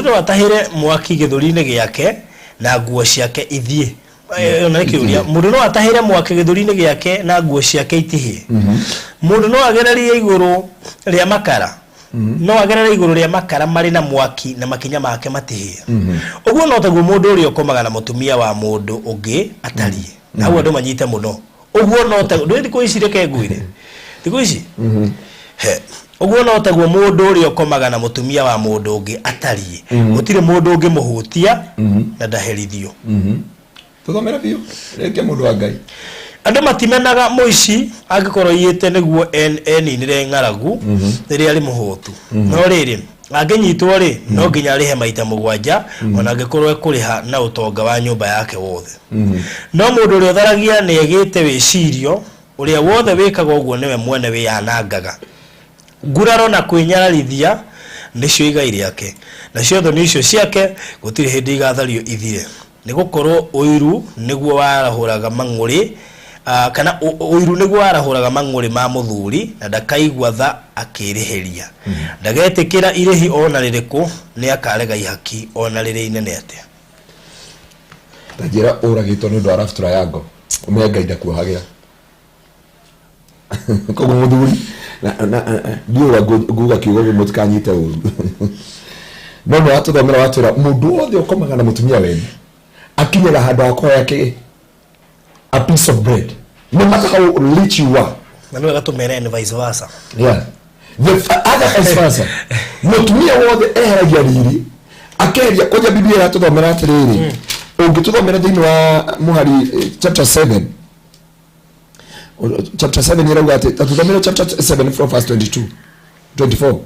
no atahĩre mwaki gĩthũri-inĩ gĩake na nguo ciake ithiĩ. Ĩyo nĩ kĩũria. Mũndũ no atahĩre mwaki gĩthũri-inĩ gĩake na nguo ciake itihĩe? Mũndũ no agererie igũrũ rĩa makara, no agerere igũrũ rĩa makara marĩ na mwaki na makinya make matihĩe? Ũguo no taguo mũndũ ũrĩa ũkomaga na mũtumia wa mũndũ ũngĩ atariĩ. Na hau andũ manyite mũno. Ũguo no taguo ndũĩ. Thikũ ici, reke ngwĩre, thikũ ici he Ũguo no taguo mũndũ ũrĩa ũkomaga na mũtumia wa mũndũ ũngĩ atariĩ. Gũtirĩ mũndũ ũngĩmũhutia na ndaherithio. Tũthomere biũ rĩngĩ, mũndũ wa Ngai. Andũ matimenaga mũici angĩkorwo aiyĩte nĩguo eninĩre ng'aragu rĩrĩa arĩ mũhũtu. No rĩrĩ, angĩnyitwo rĩ, no nginya arĩhe maita 7, ona angĩkorwo ekũrĩha na ũtonga wa nyũmba yake wothe. No mũndũ ũrĩa ũtharagia nĩ egĩte wĩcirio, ũrĩa wothe wĩkaga ũguo nĩwe mwene wĩyanangaga. Nguraro na kwĩnyararithia nĩcio igai rĩake, nacio thoni icio ciake gũtirĩ hĩndĩ igathario ithire. Nĩ gũkorwo ũiru nĩguo warahũraga mang'ũrĩ, kana ũiru nĩguo warahũraga mang'ũrĩ ma mũthuri, na ndakaigua tha akĩĩrĩhĩria. Ndagetĩkĩra irĩhi o na rĩrĩkũ, nĩakarega ihaki o na rĩrĩ inene atĩa. Ta njĩra ũragĩtwo nĩ ũndũ wa love triangle, ũmenye Ngai ndakuohagĩra. Koguo mũthuri ndiũĩ ũrĩa nguga kiugo gĩkĩ mũtikanyite ũru, no nĩ watũthomera watwĩra mũndũ wothe ũkomaga na mũtumia wene akinyaga handũ ha kũhoya kĩ a piece of bread, no matter how rich you are. Na nĩ wega tũmere ni vice versa. Yeah, the other vice versa. Mũtumia wothe eheragia riri, akeheria kwanja. Biblia ĩratũthomera atĩrĩrĩ, ũngĩtũthomera thĩinĩ wa mũhari chapter 7, chapter 7 ĩrauga atĩ, tũthomere chapter 7 from verse 22 24,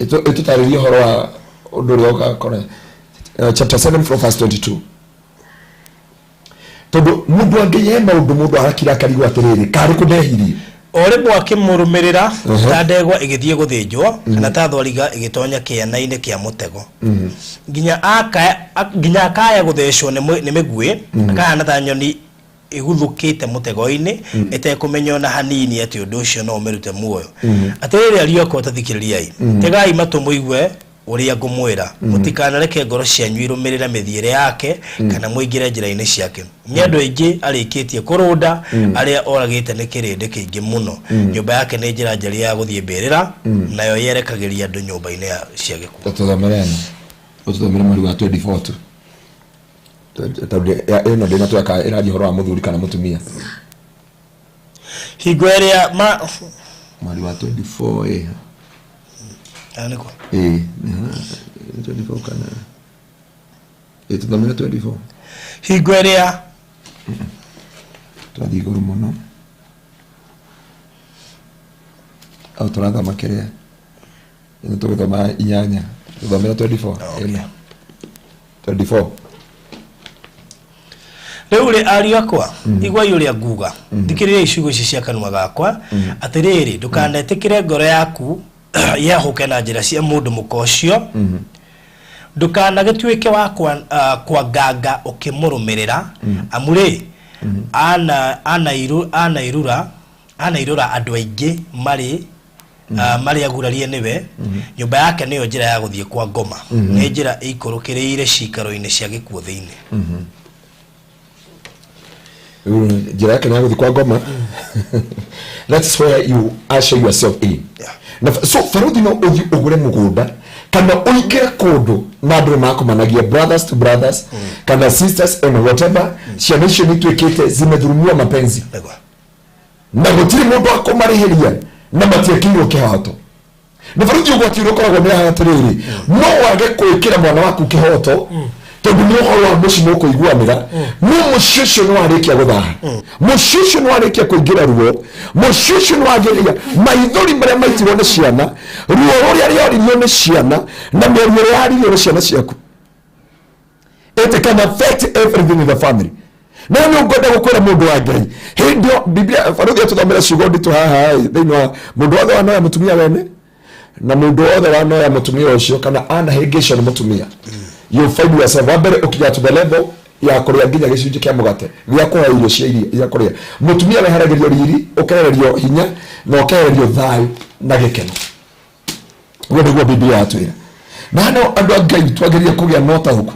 ĩtũtarĩrie ũhoro wa ũndũ ũrĩa ũgakora. Chapter 7 from verse 22, tondũ mũndũ angĩ he maũndũ mũndũ arakira akarigwo atĩrĩrĩ, karĩ kũ ndehirie? O rĩmwe akĩmũrũmĩrĩra ta ndegwa ĩgĩthiĩ gũthĩnjwo, kana ta thwariga ĩgĩtonya kĩana-inĩ kĩa mũtego, nginya akaya gũthecwo nĩ mĩguĩ, akahana ta nyoni ĩguthũkĩte mũtego-inĩ, ĩtekũmenya ona hanini atĩ ũndũ ũcio no ũmĩrute muoyo. Atĩrĩrĩ ariũ akwa, ta thikĩrĩriai, tegai matũ mũigue ũrĩa ngũmwĩra. Mũtikanareke ngoro cianyu irũmĩrĩre mĩthiĩre yake, kana mũingĩre njĩra-inĩ ciake. Nĩ andũ aingĩ arĩkĩtie kũrũnda, arĩa oragĩte nĩ kĩrĩndĩ kĩingĩ mũno. Nyũmba yake nĩ njĩra njariĩ ya gũthiĩ mbĩrĩra, nayo yerekagĩria andũ nyũmba-inĩ cia gĩkuũ. Tũthomere ĩno, ũtũthomere mweri wa 24 tu, tondũ ĩno ndĩnatweka ĩraria ũhoro wa mũthuri kana mũtumia. Hingo ĩrĩa ma Mweri wa 24 ĩ. Ah, nĩkũ? Ĩ 24 kana ĩ, tũthomere 24. Hingo ĩrĩa Twathiĩ igũrũ mũno au, tũrathoma kĩrĩa ĩno, tũgũthoma 8. Tũthomere 24. Okay. Ĩno 24. Rĩu rĩ, ariũ akwa, iguai ũrĩa nguga, thikĩrĩriai ciugo ici cia kanua gakwa. Atĩrĩrĩ, ndũkanetĩkĩre ngoro yaku yehũke na njĩra cia mũndũ mũka ũcio, ndũkanagĩtuĩke wa kwanganga ũkĩmũrũmĩrĩra, amu rĩ, anairũra andũ aingĩ marĩ agurarie nĩwe. Nyũmba yake nĩyo njĩra ya gũthiĩ kwa ngoma, nĩ njĩra ĩikũrũkĩrĩire ciikaro-inĩ cia gĩkuũ thĩinĩ. Rĩu njĩra yake nĩ ya gũthiĩ kwa ngoma. That's where you usher yourself in. Na so baruthi no ũthiĩ ũgũre mũgũnda kana ũingĩre kũndũ na andũ nĩ makomanagia, brothers to brothers kana sisters and whatever. Ciana icio nĩ ituĩkĩte zimedhulumiwa mapenzi na gũtirĩ mũndũ wa kũmarĩhĩria na matiekĩirwo kĩhoto. Na baruthi ũgwati ũrĩa ũkoragwo nĩ haha atĩrĩrĩ, no wage gwĩkĩra mwana waku kĩhoto tondũ nĩ ũhoro wa mũciĩ mũkũiguanĩra, no mũciĩ ũcio nĩ warĩkia gũthaha, mũciĩ ũcio nĩ warĩkia kũingĩra ruo, mũciĩ ũcio nĩ wagĩrĩria maithori marĩa maitirwo nĩ ciana, ruo rũrĩa rĩoririo nĩ ciana na mĩario ĩrĩa yaririo nĩ ciana ciaku. It can affect everything in the family. No nĩ ngwenda gũkwĩra, mũndũ wa Ngai, hĩndĩ ĩyo Biblia baruthi atũthomera ciugo nditũ haha ĩ, thĩinĩ wa mũndũ wothe wanoya mũtumia wene na mũndũ wothe wanoya mũtumia ũcio kana anahĩngĩcwo nĩ mũtumia, you find yourself wa mbere ũkinya to the level ya kũrĩa nginya gĩcunjĩ kĩa mũgate gĩa kũhoya irio cia irio gĩa kũrĩa. Mũtumia weheragĩrio riri, ũkehererio hinya na ũkehererio thayũ na gĩkeno. Ũguo nĩguo Biblia yatwĩra. Na no andũ a Ngai twagĩrĩire kũgĩa na ũtaũku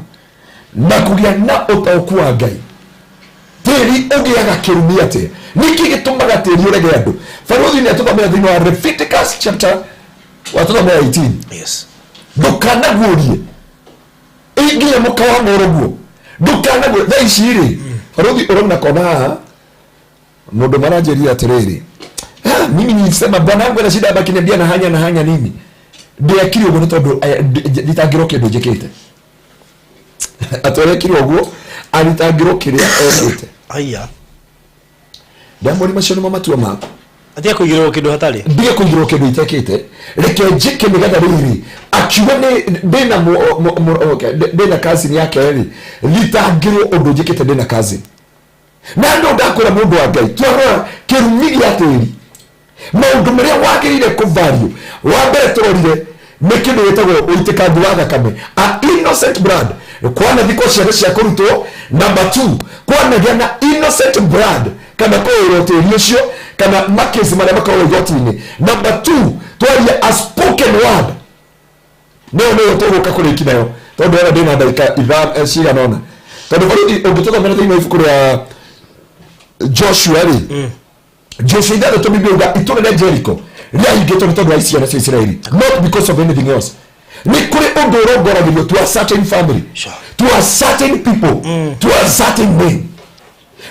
na kũgĩa na ũtaũku wa Ngai. Tĩri ũgĩaga kĩrumi atĩa? Nĩkĩ gĩtũmaga tĩri ũrege andũ? Barũthi nĩ atũthomera thĩinĩ wa Leviticus chapter watũthomera 18. Yes. Ndũkanaguũrie nginya mũka wa mũrũguo, ndũkanaguũrie. Thaa ici rĩ, barũthi, ũrauna kona haha mũndũ maranjĩria atĩrĩrĩ, "Ah, Ah, mimi nilisema bwana wangu ana shida akiniambia na hanya na hanya nini ndekire ũguo nĩ tondũ thitangĩrwo kĩndũ njĩkĩte atĩ arekire ũguo athitangĩrwo kĩrĩa ekĩte. Aya. Ndamwĩra macio nĩmo matua maku. Atige kũigĩrĩrwo kĩndũ hatarĩ. Ndige kũigĩrwo kĩndũ itekĩte, reke njĩke nĩgetha rĩrĩ akiuga nĩ ndĩna okay, ndĩna cousin yake rĩ thitangĩrwo ũndũ njĩkĩte ndĩna cousin na no ndakwĩra mũndũ wa Ngai twarora kĩrumi gĩa tĩri maũndũ marĩa wagĩrĩire kũvario wa mbere tũrorire nĩ kĩndũ gĩtagwo ũitĩkangu wa thakame, a innocent blood, kwanathikwo ciana cia kũrutwo. Number two, kwanagĩa na innocent blood kana kũũrwo tĩri ũcio kana makesi marĩa makoragwo igoti-inĩ. Number two, twaria a spoken word, no nĩyo tũgũka kũrĩki nayo tondũ ona ndĩna ndagĩka cigana ũna tondũ borithi ũngĩtũthomera thĩinĩ wa ibuku rĩa Joshua rĩ, Joshua 6, Biblia uga itũra rĩa Jericho rĩahingĩtwo nĩ tondũ wa ciana cia Isiraeli, not because of anything else. Nĩ kũrĩ ũndũ ũrongoragĩrio to a certain family, to a certain people, to a certain name,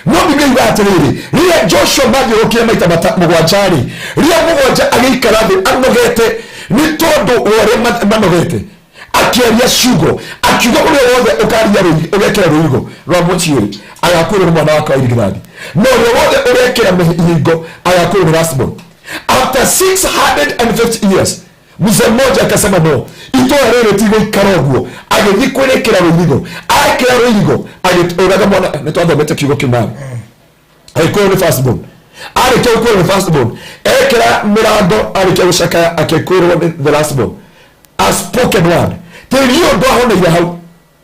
no Biblia iuga atĩrĩrĩ, rĩrĩa Joshua mathiũrũkire maita 7 rĩ, rĩrĩa mũgwanja agĩikara thĩ anogete nĩ tondũ wa ũrĩa manogete, akĩaria ciugo akiuga ũrĩa wothe ũkaria ũgekĩra rũirigo rwa mũciĩ agakuĩrwo nĩ mwana wake wa irigithathi, na ũrĩa wothe ũrekĩra mĩhingo agakuĩrwo nĩ last born. After 650 years, mzee mmoja akasema, "No, itũra rĩrĩ tigũikara ũguo." Agĩthiĩ kwĩrĩkĩra rũirigo, akĩra rũirigo agĩũraga mwana. Nĩ twathomete kiugo kĩu nawe, agĩkorwo nĩ firstborn. Arĩkia gũkwĩrwo nĩ firstborn, ekĩra mĩrango, arĩkia gũcakaya akĩkwĩrwo nĩ the lastborn, a spoken word. Tĩri ũyũ ndwahoneire hau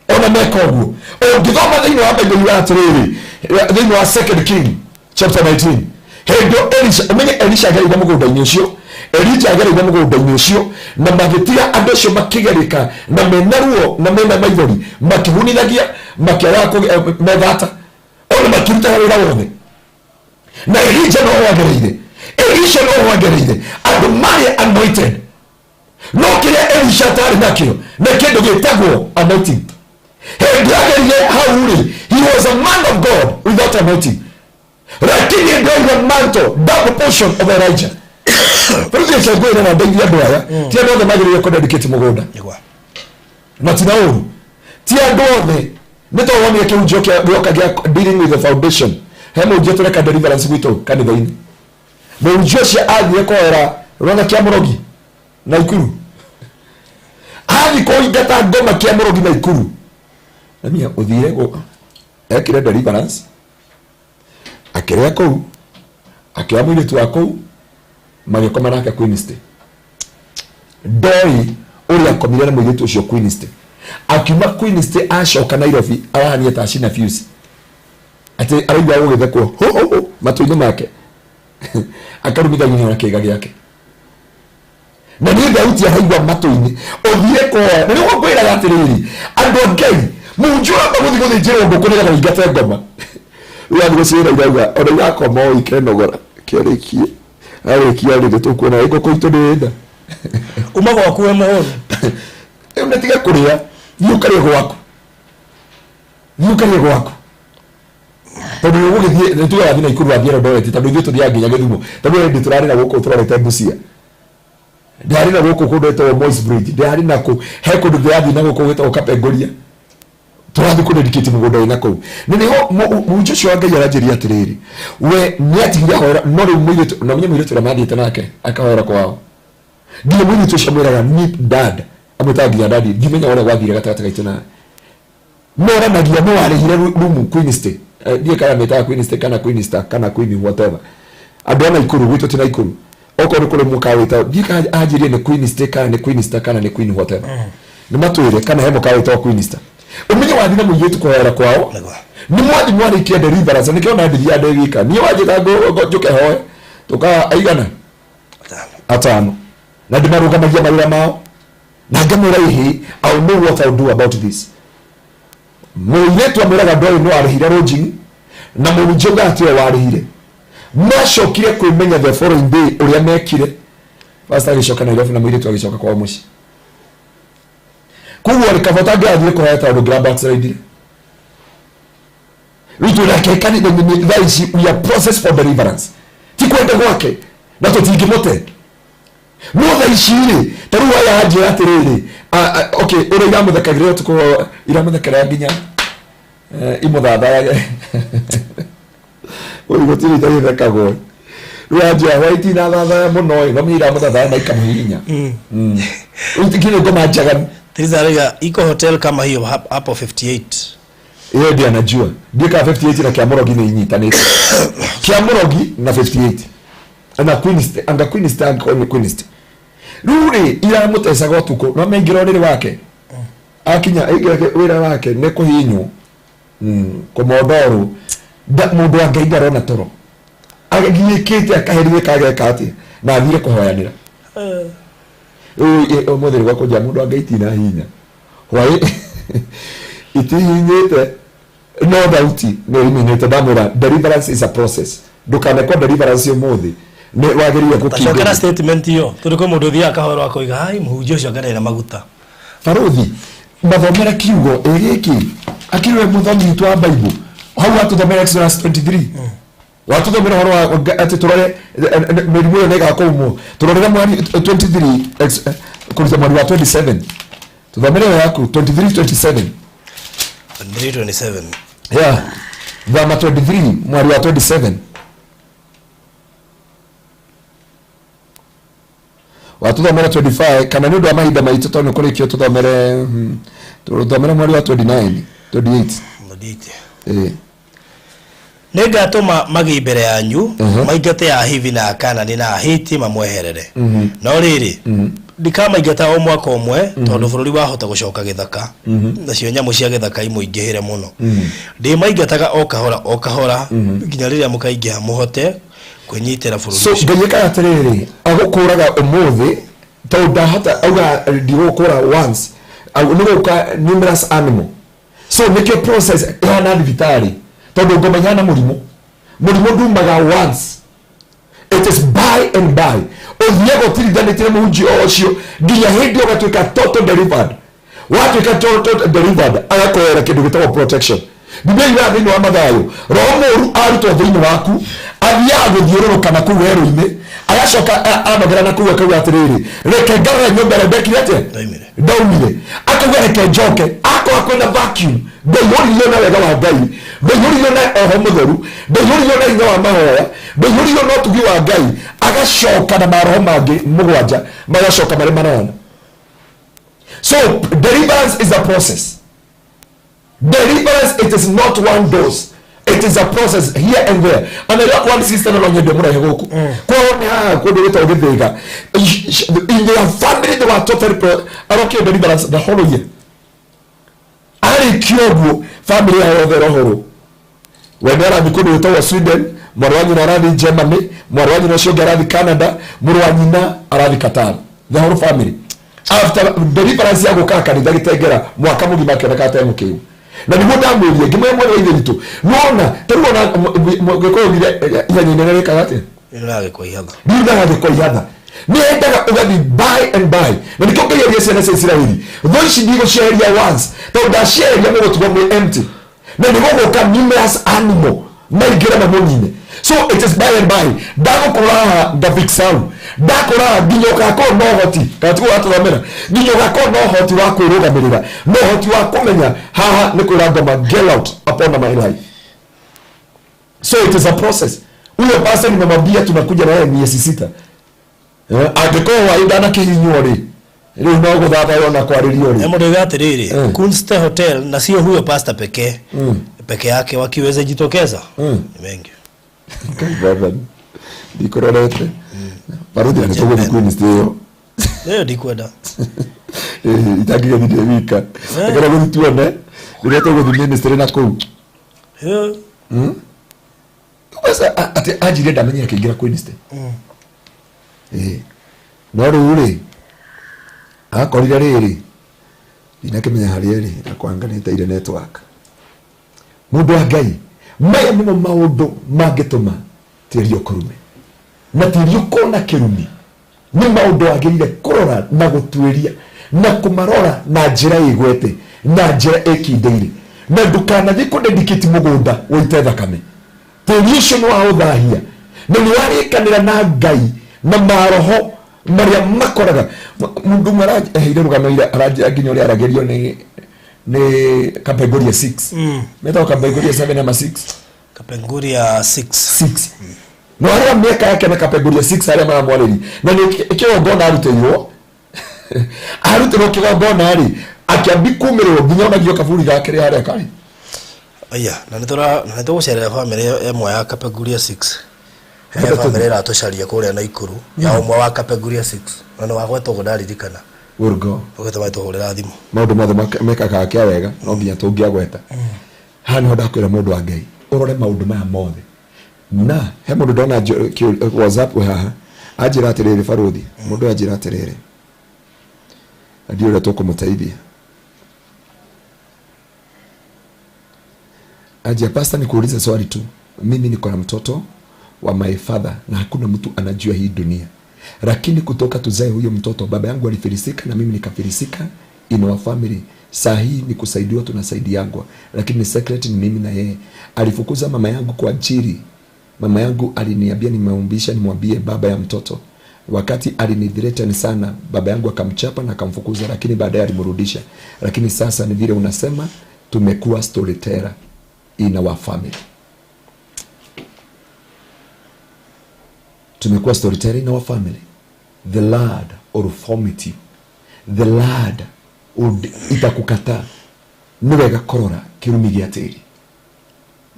ona meka ũguo. Ũngĩthoma thĩinĩ wa Bible yuga atĩrĩrĩ, thĩinĩ wa Second King chapter 19, hĩndĩ ĩyo Elisha, ũmenye Elisha agereire mũgũnda-inĩ ũcio, Elija agereire mũgũnda-inĩ ũcio na magĩtiga andũ acio makĩgerĩka na mena ruo na mena maithori makĩhunithagia makĩagaga methata ona makĩrutaga wĩra wothe na Elija no agereire, Elisha no agereire, andũ marĩ anointed, no kĩrĩa Elisha atarĩ nakĩo nĩ kĩndũ gĩtagwo anointing. Hĩndĩ agerire hau rĩ, he was a man of God without anointing, lakini ndoire mantle, double portion of Elijah. Rĩu reke ngwĩre na ndeithie andũ aya, ti andũ othe magĩrĩire kũdedicate mũgũnda. Na ti na ũru, ti andũ othe, nĩ tondũ wonire kĩhunjio gĩoka gĩa dealing with the foundation. He mũhunjia tũreka deliverance gwitũ kanitha-inĩ, mũhunjia ũcio athiĩ kũhoera rwanda kĩa mũrogi na Ikuru, athiĩ kũingata ngoma kĩa mũrogi na Ikuru na mia ũthire ekire deliverance, akĩrĩa kũu, akĩoya mũirĩtu wa kũu magĩkoma nake Queen's. Ndoi ũrĩa akomire na mũirĩtu ũcio Queen's. Akiuma Queen's acoka Nairobi arahania ta acina fuse, atĩ araigua gũgĩthekwo ho ho ho matũ-inĩ make, akarumithania na kĩga gĩake na nĩ thauti araigua matũ-inĩ ũthire kũhoya. Na nĩguo ngwĩraga atĩrĩrĩ, andũ a Ngai, mũhunjia ũramba gũthiĩ gũthĩnjĩrwo ngũkũ nĩgetha ũingate ngoma, rĩu athiĩ gũciĩra irauga ona irakoma o ikenogora kĩarĩkie arĩkia rĩ tũkuona ĩ ngũkũ itũ nĩ nda. Uma gwaku wĩ mũhũnu. Rĩu nĩ tiga kũrĩa, thiĩ ũkarĩe gwaku, thiĩ ũkarĩe gwaku, tondũ nĩ ũgũgĩthiĩ nĩ tugaga thiĩ Naikuru, wathiĩ Eldoret, tondũ ithuĩ tũthiaga nginya Gĩthumo, tondũ hĩndĩ tũrarĩ na gũkũ tũrorete Busia, ndĩrarĩ na gũkũ kũndũ gwĩtagwo Moi's Bridge, ndĩrarĩ na kũ he kũndũ ndĩrathiĩ na gũkũ gwĩtagwo Kapenguria, tũrathiĩ kũdedicate mũgũnda wĩna kũu na nĩho mũhunjia ũcio wa Ngai aranjĩria atĩrĩrĩ, we nĩ atigire ahoera, no rĩu mũirĩtu na ũmenye mũirĩtu ũrĩa mathiĩte nake akahoera kwao, nginya mũirĩtu ũcio amwĩraga ni dad, amwĩtaga nginya daddy. Ndimenya ũrĩa gwathire gatagatĩ gaitũ nawe, moranagia no warĩhire rumu Queen Stay. Ndiĩ kana mĩtaga Queen Stay kana Queen Star kana Queen whatever. Andũ a Naikuru, gwitũ ti Naikuru, okorwo nĩ kũrĩ mũkawa wĩtagwo, ndiĩ kana anjĩrie nĩ Queen Stay kana nĩ Queen Star kana nĩ Queen whatever, nĩ matwĩre kana he mũkawa wĩtagwo Queen Star. Ũmenye wathiĩ na mũirĩtu kũhoera kwao, nĩ mwathi mwarĩkia deliverance, nĩkĩo ona ndithiaga ndĩ wika. Niĩ wanjĩta njũke hoe tũka aigana? Atano. Atano, na ndĩmarũgamagia mawĩra mao na ngamwĩra, "Ĩhĩ, I will know what I will do about this." Mũirĩtu amwĩraga ndoĩ no arĩhire lodging na mũhunjia ugaga atĩ we warĩhire. Macokire kwĩmenya the following day ũrĩa mekire. Pastor agĩcoka Nairobi na mũirĩtu agĩcoka kwao mũciĩ. Koguo rĩ, kaba ũtangĩrathiĩ kũhoya tondũ ngĩra backslide. Rĩu twĩnake kanitha-inĩ thaa ici, we are process for deliverance, ti kwenda gwake. Na tũtingĩmũte. No thaa ici rĩ, ta rĩu aya anjĩra atĩrĩrĩ, okay, ũrĩa iramũthekagĩrĩra ũtukũ, iramũthekerera nginya imũthathayage. Ũyũ gũtirĩ itagĩthekagwo. Rĩu anjĩra hwaĩ itinathathaya mũno ĩ, no menya iramũthathaya na ikamũhihinya. Rĩu nginya ngoma njaganu. Teresa arauga iko hotel kama hiyo hapo 58. Ĩyo ndiĩ anajua. Ndiĩ kana 58 na Kĩamũrogi nĩ inyitanĩte. Kĩamũrogi na 58. Na Queen's, anga Queen's, anga Queen's. Rĩu rĩ, iramũtecaga ũtukũ, no maingĩra ũrĩrĩ wake. Akinya aingĩra wĩra wake nĩ kũhihinywo. Kũmondorwo. Mũndũ wa Ngai ndarona toro. Agiĩkĩte akaherithĩka ageka atĩa? Na athire kũhoyanĩra. Rĩu ũmũthĩ nĩ gwakũnja mũndũ wa Ngai itinahihinya. Hwaĩ itihihinyĩte no thauti nĩ iminĩte. Ndamwĩra deliverance is a process. Ndũkanekwo deliverance ũmũthĩ. Nĩ wagĩrĩire Tacokera gũkindĩria. statement iyo tondũ kwĩ mũndũ ũthiaga akahorwo akoiga hai mũhunjia ũcio ngarera maguta. Barũthi mathomere kiugo ĩ gĩkĩ akĩrĩ we mũthomi witũ wa Bible hau watũthomera Exodus 23 watũthomera ũhoro wa atĩ tũrore mĩrimũ ĩyo nĩ ĩgakũumwo tũrorere mweri 23 kũruta mweri wa 27 tũthomere ĩyo yaku 23 27. 327. Yeah, thama 23 mweri wa 27 watũthomera 25 kana nĩ ũndũ wa mahinda maitũ tondũ nĩ kũrĩkio tũthomere tũthomere mweri wa 29 28. 28. Ĩĩ. Nĩngatũma magĩe mbere yanyu maingate Ahivi na Akanani na Ahiti mamweherere. No rĩrĩ, ndikamaingata o mwaka ũmwe tondũ bũrũri wahota gũcoka gĩthaka nacio nyamũ cia gĩthaka imũingĩhĩre mũno. Ndĩmaingataga o kahora o kahora nginya rĩrĩa mũkaingĩha mũhote kwĩnyitĩra bũrũri So ũcio. Ngai ĩkaga atĩrĩrĩ, agũkũraga ũmũthĩ tondũ ndahota auga ndigũkũra once. Nĩ gũka numerous animal, so nĩkĩo process ĩhana thibitarĩ tondũ ngoma ihana mũrimũ. Mũrimũ ndumaga once, it is by and by. Ũthiaga ũtirithanĩtie na mũhunjia o ũcio nginya hĩndĩ ĩyo ũgatuĩka total delivered. Watuĩka total delivered, agakũhera kĩndũ gĩtagwo protection. Biblia yugaga thĩinĩ wa Mathayo, roho mũũru arutwo thĩinĩ waku athiaga gũthiũrũrũka na kũu werũ-inĩ, agacoka anogera na kũu akauga atĩrĩrĩ, reke ngarore nyũmba ĩrĩa ndekire atĩa? Ndaumire. Ndaumire. Akauga reke njoke. Akorwo kwĩna vacuum, ndaihũririo na wega wa Ngai, ndaihũririo na oho mũtheru, ndaihũririo na hinya wa mahoya, ndaihũririo na ũtugi wa Ngai, agacoka na maroho mangĩ mũgwanja, magacoka marĩ 8. So deliverance is a process. Deliverance, it is not one dose. It is a process here and there. And I got one sister no nyende mũrehe gũkũ. Kwao nĩ haha kũndũ gwĩtagwo Gĩthĩga. In their family they were totally arokire deliverance the whole year. Arĩkia ũguo family yao yothe ĩrohorwo. We nĩ arathiĩ kũndũ gwĩtagwo Sweden, mwarĩ wa nyina arathiĩ Germany, mwarĩ wa nyina ũcio ũngĩ arathiĩ Canada, mũrũ wa nyina arathiĩ Qatar. The whole family. After deliverance ya gũka kanitha gĩtengera mwaka mũgima akĩoneka atemũkĩu. Na nĩguo ndamwĩrire ngĩmwĩra mwana wa ithe witũ, nĩwona ta rĩu ona Gĩkũyũ augire ihenya inene rĩkaga atĩa? Rĩragĩkwa ihatha. Rĩragĩkwa ihatha. Nĩ endaga ũgathiĩ by and by. Na nĩkĩo Ngai erire ciana cia Isiraeli, thũ ici ndigũcieheria once, tondũ ndacieheria mũgũtigwo mwĩ empty. Na nĩ gũgũka numerous animal maingĩre mamũnine. So it is by and by. Ndagũkũra haha ngafix hau. Ndakũra haha nginya ũgakorwo na ũhoti, kana tiguo watũthomera, nginya ũgakorwo na ũhoti wa kwĩrũgamĩrĩra, na ũhoti wa kũmenya haha nĩ kwĩra ngoma get out upon my life. So it is a process. Huyo pastor nimemwambia tunakuja na yeye miezi 6. Angĩkorwo waĩ ndanakĩhinywo rĩ, rĩu no gũthathaywo na kwarĩrio rĩ. Nĩ mũndũ uga atĩrĩrĩ, Kunste Hotel na sio huyo pastor pekee peke yake wakiweza jitokeza ni mengi. Ngai Mwathani, ndikũrorete. Barũthi na nĩtũgũthiĩ Queen's ĩyo. Leo ndikwenda. Itangĩgĩthiĩ ndĩ wika. Rekera gũthiĩ tuone rĩrĩa tũgũthiĩ ministry na kũu. Sasa, atĩ anjire ndamenyire akĩingĩra Queen's. No rĩu rĩ, akorire rĩrĩ, ndinakĩmenya harĩa ĩrĩ, akwanga nĩ ĩteire network. Mũndũ wa Ngai, maya nĩmo maũndũ mangĩtũma tĩri ũkũrume. Na tĩri ũkona kĩrumi nĩ maũndũ wagĩrĩire kũrora na gũtuĩria na kũmarora na njĩra ĩgwete na njĩra ĩkindĩire, na ndũkanathiĩ kũdedicate mũgũnda ũite thakame. Tĩri ũcio nĩ wa ũthahia na nĩ warĩkanĩra na Ngai Na maroho marĩa makoraga mũndũ ũmwe araheire rũgano ira, aranjĩra nginya ũrĩa aragĩrio nĩ Kapenguria 6, metagwo Kapenguria 7 ama 6. Kapenguria 6. 6, no arĩa mĩaka yake na Kapenguria 6 arĩa maramwarĩria na nĩ kĩgongona arutĩirwo kĩgongona rĩ, akĩambi kumĩrĩrwo nginya onagio kaburi gake rĩ harĩa karĩ. Aya, na nĩ tũra na nĩ tũgũcerera bamĩrĩ ĩmwe ya Kapenguria 6. He Kwenda bamĩrĩ ĩratũcaria kũrĩa Naikuru ya ũmwe wa Kapenguria 6, na nĩ wagwetwo ũguo ndaririkana. Ũrgo. Ũgĩtũma magĩtũhũrĩra thimũ. Maũndũ mothe mekaga kĩa wega no nginya tũngĩagweta haha nĩho ndakwĩra mũndũ wa Ngai ũrore maũndũ maya mothe. Na he mũndũ ndona WhatsApp wĩ haha anjĩra atĩrĩrĩ, barũthi, mũndũ ũyũ anjĩra atĩrĩrĩ, na ndiũĩ ũrĩa tũkũmũteithia. Anjia, "Pastor, nikuulize swali tu. Mimi niko na mtoto wa my father na hakuna mtu anajua hii dunia, lakini kutoka tuzae huyo mtoto, baba yangu alifilisika na mimi nikafilisika in our family. Saa hii ni kusaidiwa tunasaidiangwa, lakini secret ni mimi na yeye. Alifukuza mama yangu kwa ajili mama yangu aliniambia nimeumbisha nimwambie baba ya mtoto. Wakati alinithreaten sana, baba yangu akamchapa na akamfukuza, lakini baadaye alimrudisha. Lakini sasa ni vile unasema tumekuwa storyteller in our family. Tumekuwa storyteller in our family." The Lord will vomit you. The Lord will itakukataa. Nĩ wega kũrora kĩrumi gĩa tĩri,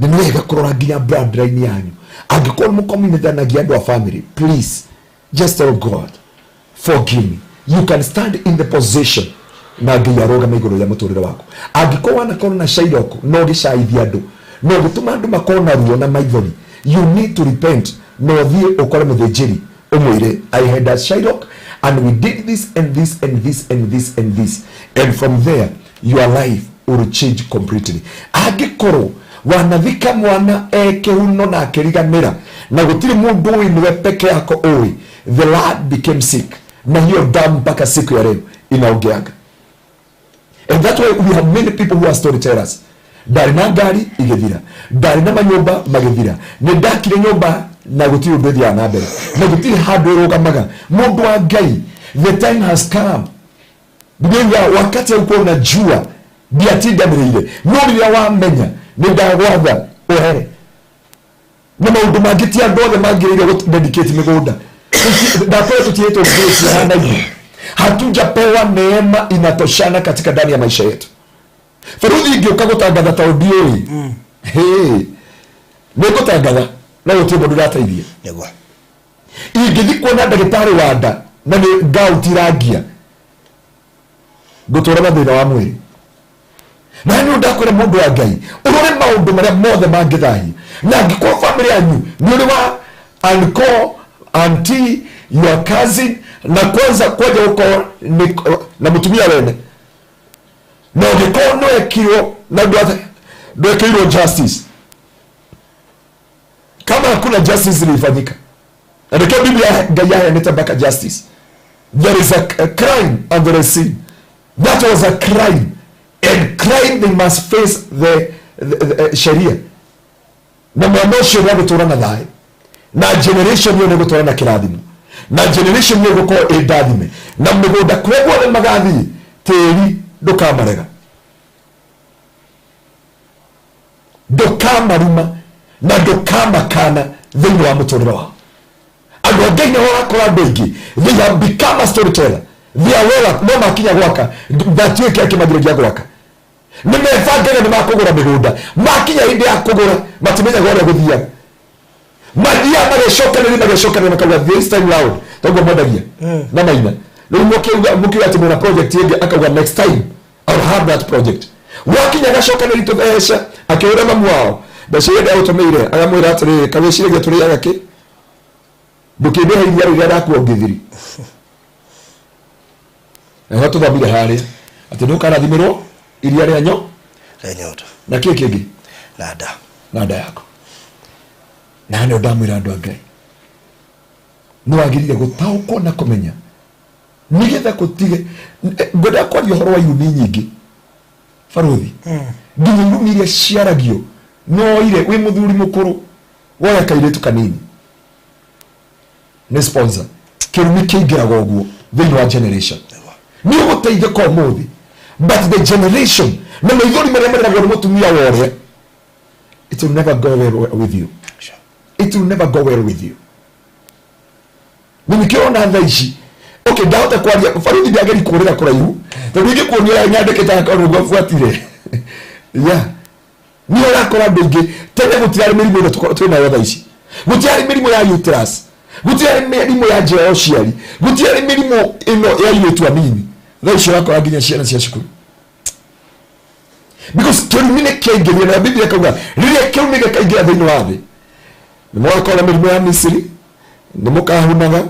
nĩ wega kũrora nginya bloodline yanyu. Angĩkorwo nĩ mũkominithanagia andũ a family, please just tell God, "Forgive me." You can stand in the position na Ngai arũgame igũrũ rĩa mũtũrĩre waku. Angĩkorwo wanakorwo na Shylock no ũgĩcaithia andũ no ũgĩtũma andũ makorwo na ruo na maithori, you need to repent na ũthiĩ ũkore mũthĩnjĩri ũmwĩre, "I had a Shylock and we did this and this and this and this and this," and from there your life will change completely. Angĩkorwo wanathika mwana e kĩhuno na akĩriganĩra na gũtirĩ mũndũ ũĩ, nĩwe peke yako ũĩ, the lad became sick na hiyo damu mpaka siku ya leo inaongeaga. And that's why we have many people who are storytellers. Ndarĩ na ngari igĩthira, ndarĩ na manyũmba magĩthira, nĩ ndakire nyũmba na gũtirĩ ũndũ ĩthiaga na mbere na gũtirĩ handũ ĩrũgamaga. Mũndũ wa Ngai, the time has come. Biblia, wakati haukuwa unajua ndiatindanĩrĩire, no rĩrĩa wamenya nĩ ndagwatha ũhere na maũndũ mangĩ. Ti andũ othe mangĩrĩire gũ dedicate mĩgũnda. Ndakwĩra tũtiĩtwo grace hanaine, hatujapewa neema inatoshana katika ndani ya maisha yetu. Baruthi, ingĩũka gũtangatha tondũ ndiũĩ, hey, nĩ ngũtangatha no gũtirĩ mũndũ ndateithia. Ingĩthi kuona ndagĩtarĩ wa nda na nĩ gout irangia, ngũtũra na thĩna wa mwĩrĩ. Na nĩ ndakwĩra mũndũ wa Ngai ũrore maũndũ marĩa mothe mangĩthahia. Na angĩkorwo family yanyu nĩ ũrĩ wa uncle, auntie, your cousin, na kwanza kwanja gũkorwo nĩ na mũtumia wene, na ũngĩkorwo nĩwekirwo na ndwekĩirwo justice, kama hakuna justice ilifanyika, na nĩkĩo Biblia Ngai yaheanĩte mpaka justice. There is a crime and there is sin. That was a crime, and crime, they must face the sheria. Na mwana ũcio nĩ agũtũra na thayũ, na generation ĩyo nĩ ĩgũtũra na kĩrathimo, na generation ĩyo ĩgũkorwo ĩ ndathime, na mĩgũnda kũrĩa guothe magathiĩ tĩri ndũkamarega, ndũkamaruma na ndũkamakana thĩinĩ wa mũtũrĩre wao. Andũ a Ngai, nĩho wakora andũ aingĩ, they have become a storyteller. They are well, no makinya gwaka ndatiũĩ kĩrĩa kĩmagiragia gwaka. Nĩ mebangaga nĩ makũgũra mĩgũnda, makinya hĩndĩ ya kũgũra matimenyaga ũrĩa gũthiaga. Mathiaga magecokanĩria, magecokanĩria, makauga this time round toguo mwendagia na maina. Rĩu mũkiuga atĩ mwĩna project ĩngĩ, akauga, "Next time I'll have that project." Wakinya agacokanĩria tũbeca, akĩũra mamu wao mbeca iria ndagũtũmĩire, agamwĩra atĩrĩrĩ, kawĩciragia tũrĩaga kĩ, ndũkĩndĩhe iria rĩrĩa ndakuongithiri. Naho tũthomire harĩa atĩ nĩ ũkarathimĩrwo iria rĩa nyo Rĩa nyota. Na kĩ kĩngĩ? Na nda. Na nda yako. Na nĩ ndamwĩra andũ a Ngai, nĩ wagĩrĩire gũtaũkwo na kũmenya nĩgetha kũtige. Ngwendaga kwaria ũhoro wa irumi nyingĩ, baruthi, nginya irumi iria ciaragio. Noire wĩ mũthuri mũkũrũ, woya kairĩtu kanini nĩ sponsor. Kĩrumi kĩingĩraga ũguo thĩinĩ wa generation. Nĩ ũgũteithĩka ũmũthĩ, but the generation na maithori marĩa marĩragwo nĩ mũtumia wa ũrĩa, it will never go well with you. It will never go well with you. Na nĩkĩo ũrona thaa ici, okay, ndahota kwaria baruthi, ndageri kũrĩra kũraihu tondũ ingĩkuonia ũrĩa nyandĩkĩte akorwo nĩguo buatire. Yeah, nĩ ũrakora andũ aingĩ tene gũtirarĩ mĩrimũ ĩno twĩ nayo thaa ici, gũtirarĩ mĩrimũ ya uterus, gũtirarĩ mĩrimũ ya njĩra ya ũciari, gũtirarĩ mĩrimũ ĩno ya airĩtu anini. Thaa ici ũrakora nginya ciana cia cukuru, because kĩrumi nĩ kĩaingĩrire. Na Biblia ĩkauga rĩrĩa kĩrumi gĩkaingĩra thĩinĩ wa thĩ, nĩ mũgakorwo na mĩrimũ ya Misiri, nĩ mũkahunaga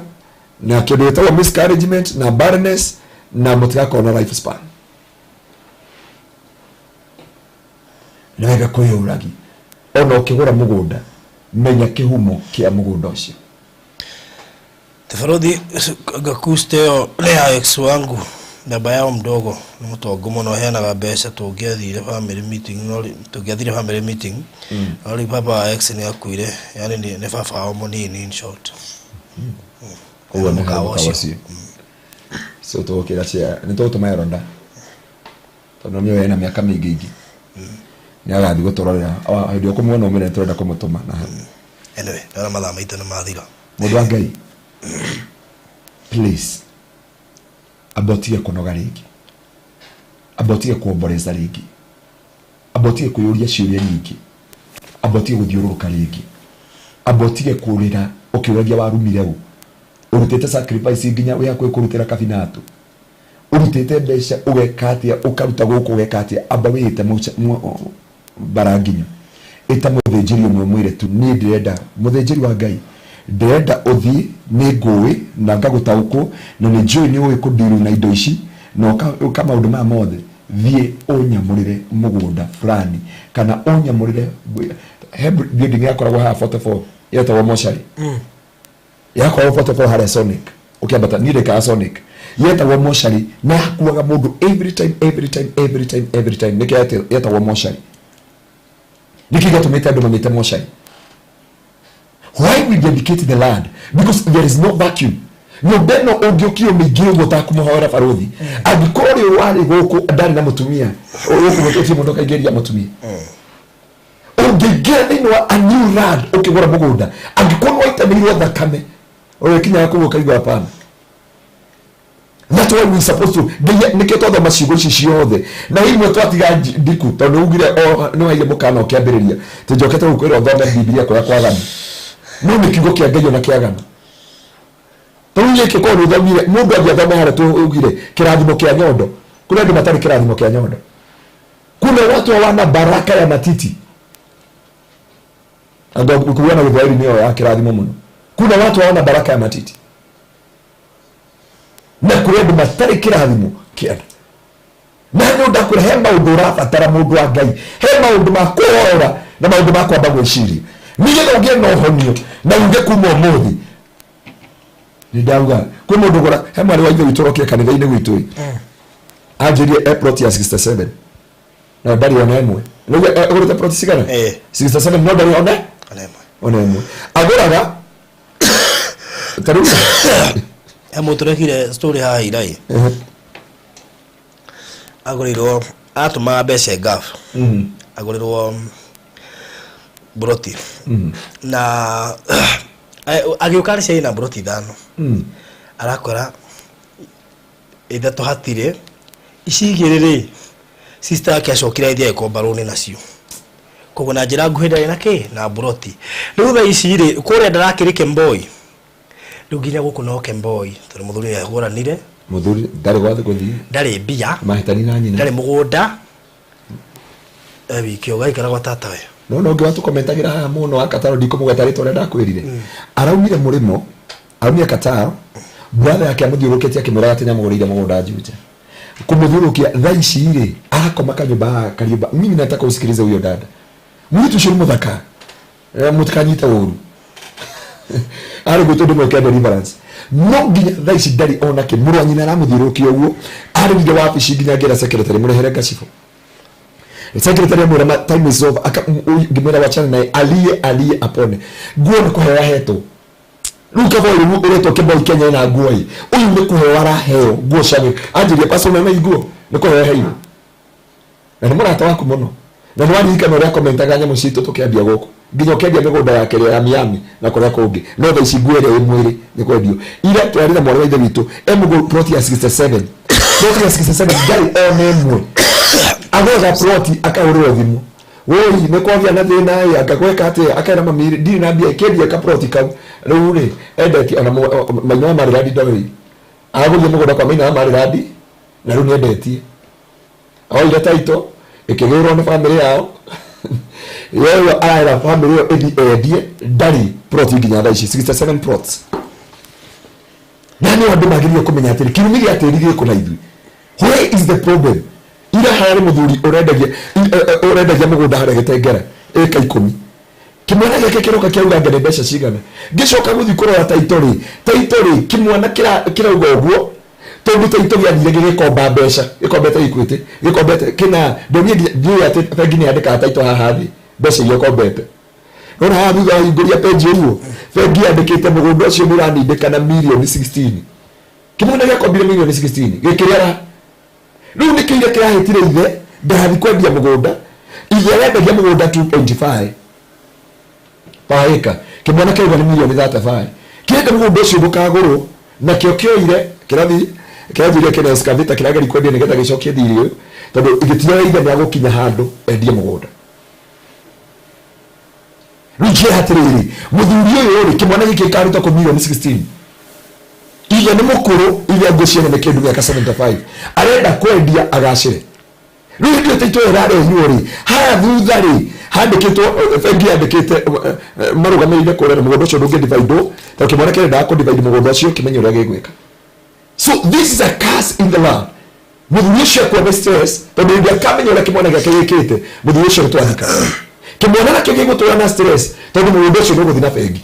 na kĩndũ gĩtagwo miscarriagement na barrenness, na mũtigakorwo na life span. Nĩ wega kwĩyũragi, ona ũkĩgũra mũgũnda, menya kĩhumo kĩa mũgũnda ũcio. Tafadhali, gakuste ĩyo nĩ ya ex wangu, baba yao mdogo nĩ mũtongu mũno, heanaga mbeca. Tũngĩathire family meeting, no tũngĩathire family meeting, no rĩu baba wa ex nĩ akuire, yani nĩ baba wao mũnini, in short. Ũguo nĩ Mũkawa mũkawa ũcio. Ũcio so tũgũkĩra cia nĩ tũgũtũma Eronda, tondũ nĩ ena mĩaka mĩingĩ ingĩ nĩ agathiĩ gũtũrorera. Hĩndĩ ĩyo kũmuona ũmĩre nĩ tũrenda kũmũtũma na Anyway, ndona mathaa maitũ nĩ mathira. Mũndũ wa Ngai, please, amba ũtige kũnoga rĩngĩ, amba ũtige kuomboreza rĩngĩ, amba ũtige kwĩyũria ciũria nyingĩ, amba ũtige gũthiũrũrũka rĩngĩ, amba ũtige kũrĩra ũkĩũragia warumire ũ. Ũrutĩte sacrifice nginya wĩ hakuhĩ kũrutĩra kabinatũ, ũrutĩte mbeca ũgeka atĩa, ũkaruta gũkũ ũgeka atĩa. Amba wĩĩte mbara nginya ĩta mũthĩnjĩri ũmwe, mwĩre tu, "Niĩ ndĩrenda mũthĩnjĩri wa Ngai, ndĩrenda ũthiĩ, nĩ ngũĩ na ngagũtaũkwo na nĩ njũĩ nĩ ũĩ kũndiru na indo ici na ũka maũndũ maya mothe. Thiĩ ũnyamũrĩre mũgũnda fulani kana ũnyamũrĩre." He building yakoragwo haha 44 yetagwo mocarĩ, yakoragwo 44 harĩa Sonic ũkĩambata, niĩ ndĩkaga Sonic, yetagwo mocarĩ na yakuaga mũndũ every time, every time, every time, every time. Nĩkĩo yetagwo mocarĩ. Nĩkĩ gĩatũmĩte andũ mamĩte mocarĩ? Why we dedicate the land? Because there is no vacuum. Nyũmba ĩno ũngĩũkire ũmĩingĩre ũguo ũtakũmũhoera barũthi, angĩkorwo ũrĩa warĩ gũkũ ndarĩ na mũtumia, gũkũ gũtirĩ mũndũ ũkaingĩria mũtumia. Ũngĩingĩra thĩinĩ wa a new land ũkĩgũra mũgũnda, angĩkorwo nĩ waitanĩirwo thakame, ũrĩa kinyaga kũu ũkaigua hapana. That's why we supposed to Ngai nĩkĩo twathoma ciugo ici ciothe na imwe twatiga ndiku, tondũ ugire o nĩ waire mũkana ũkĩambĩrĩria tũnjokete gũkwĩra ũthome Bibilia kũrĩa kwagana, no nĩ kiugo kĩa Ngai ona kĩagana. Tarĩu gĩkĩ korwo nĩ ũthomire, mũndũ angĩathome harĩa tũugire kĩrathimo kĩa nyondo, kũrĩ andũ matarĩ kĩrathimo kĩa nyondo. Kuna watu hawana baraka ya matiti. Andũ kuga na Gĩthwaĩri nĩyo ya kĩrathimo mũno. Kuna watu hawana baraka ya matiti, na kũrĩ andũ matarĩ kĩrathimo kĩa nda. Na nĩ ndakwĩra, he maũndũ ũrabatara, mũndũ wa Ngai, he maũndũ ma kũhorora na maũndũ ma kwamba gwĩciria nĩgetha ũgĩe na ũhonio na uge kuma ũmũthĩ nĩ ndauga. Kwĩ mũndũ gũra, he mwarĩ wa ithe witũ ũrokire kanitha-inĩ gwitũ ĩ, anjĩrie e plot ya 67 na ndarĩ ona ĩmwe. Nĩguo agũrĩte plot cigana? 67, no ndarĩ ona Ona ĩmwe. Ona ĩmwe agũraga tarĩu. He mũndũ tũrekire story haha ira ĩ, agũrĩirwo, atũmaga mbeca Gulf, agũrĩrwo mburoti na agĩũka arĩ na mburoti ithano, arakora ithatũ hatirĩ, ici igĩrĩ rĩ, sister yake acokire agĩthiĩ agĩkomba rũni nacio. Koguo na njĩra nguhĩ ndarĩ na kĩ na mburoti. Rĩu thaa ici rĩ, kũrĩa ndarakĩrĩ Kemboi, rĩu nginya gũkũ no Kemboi, tondũ mũthuri nĩ ahũranire. Mũthuri ndarĩ gwathe gũthiĩ. Ndarĩ mbia. Mahĩtani na nyina. Ndarĩ mũgũnda, e wiki ũgaikara gwa tata we. No no ũngĩ watũkomentagĩra haha mũno wa Kataro, ndikũmũgweta rĩtwa ũrĩa ndakwĩrire, araumire mũrĩmo, araumire Kataro, brother yake amũthiũrũrũkĩtie akĩmwĩraga atĩ nĩamũgũrĩire mũgũnda Juja, kũmũthiũrũrũkia. Thaa ici rĩ, arakoma kanyũmba haha kariũmba. Mimi nataka usikilize huyo dada, mũirĩtu ũcio nĩ mũthaka. Mũtikanyite ũru, arĩ gwitũ ndĩmwĩke deliverance, no nginya thaa ici ndarĩ ona kĩ. Mũrũ wa nyina aramũthiũrũrũkia ũguo, arĩrire wabici nginya ngĩra secretary mũrehere ngacibũ. Secretary amwĩra, "Time is over." Ngĩmwĩra wachana naye, alie alie apone. Nguo nĩ kũheo ahetwo. Rĩu kaboi rĩu ũretwo kĩboi Kenya ĩna nguo ĩ, ũyũ nĩ kũheo araheo nguo cia wĩ anjĩrie pastor na nguo nĩ kũheo heirwo, na nĩ mũrata waku mũno, na nĩ waririkana ũrĩa komentaga nyamũ citũ tũkĩambia gũkũ, nginya ũkĩendia mĩgũnda yake ĩrĩa ya Miami na kũrĩa kũngĩ, no thaa ici nguo ĩrĩa ĩ mwĩrĩ nĩ kwendio. Ira twarĩ na mwarĩ wa ithe witũ e mũgũrũ plot ya 67, plot ya 67 ndarĩ ona ĩmwe. Agũraga plot akahũrĩrwo thimũ, woi nĩ kwagĩa na thĩna ĩ, anga gweka atĩa, akera mami ndirĩ na mbia, kĩendia ka plot kau. Rĩu rĩ endetie ona maina wa Marirandi ndoĩ, agũrire mũgũnda kwa maina wa Marirandi na rĩu nĩ endetie. Oire taito ĩkĩgĩrwo nĩ bamĩrĩ yao, yeyo arera bamĩrĩ ĩyo ĩthi endie, ndarĩ plot nginya thaa ici, 67 plots. Na nĩ andũ magĩrĩire kũmenya atĩrĩ, kĩrumi gĩa tĩri gĩkũ na ithuĩ. Where is the problem? Ira harĩ mũthuri ũrendagia ũrendagia mũgũnda harĩa Gĩtengera, ĩka 10. Kĩmwana gĩake kĩroka kĩauga anga nĩ mbeca cigana. Ngĩcoka gũthiĩ kũrora taito rĩ, taito rĩ, kĩmwana kĩrauga ũguo tondũ taito gĩathire gĩgĩkomba mbeca, gĩkombete Equity, gĩkombete kĩna ndonire nginya ndiũĩ atĩ bengi nĩ yandĩkaga taito haha thĩ mbeca iria ũkombete. Nona haha thutha wahingũria page ũguo, bengi yandĩkĩte mũgũnda ũcio nĩ ũranindĩkana mirioni 16. Kĩmwana gĩakombire mirioni 16 gĩkĩrĩa raha. Rĩu nĩ kĩire kĩrahĩtire ithe ndagathiĩ kwendia mũgũnda, ithe arendagia mũgũnda 2.5 per acre, kĩmwana kĩrauga nĩ mirioni 35, kĩrenda mũgũnda ũcio ndũkagũrwo, nakĩo kĩoire kĩrathi kĩranjĩria kĩna excavator kĩrageria kwendia nĩgetha gĩcokie thirĩ ũyũ, tondũ gĩtioĩ ithe nĩagũkinya handũ endie mũgũnda. Rĩu njĩra atĩrĩrĩ, mũthuri ũyũ rĩ, kĩmwana gĩkĩ gĩkaruta kũ mirioni 16? Ithe nĩ mũkũrũ, ithe ngwĩciria nĩ kĩndũ mĩaka 75, arenda kwendia agacĩre. Rĩu hĩndĩ ĩyo taitũ ĩrarehirwo rĩ, haha thutha rĩ handĩkĩtwo, bengi yandĩkĩte marũgamĩrĩire kũrĩa, na mũgũnda ũcio ndũngĩ divide, tondũ kĩmwana kĩrendaga kũ divide mũgũnda ũcio kĩmenye ũrĩa gĩgwĩka. So this is a curse in the land. Mũthuri ũcio akua nĩ stress, tondũ hĩndĩ akamenya ũrĩa kĩmwana gĩake gĩkĩte, mũthuri ũcio nĩ twathika. Kĩmwana nakĩo gĩgũtũra na stress, tondũ mũgũnda ũcio nĩ ũgũthiĩ na bengi,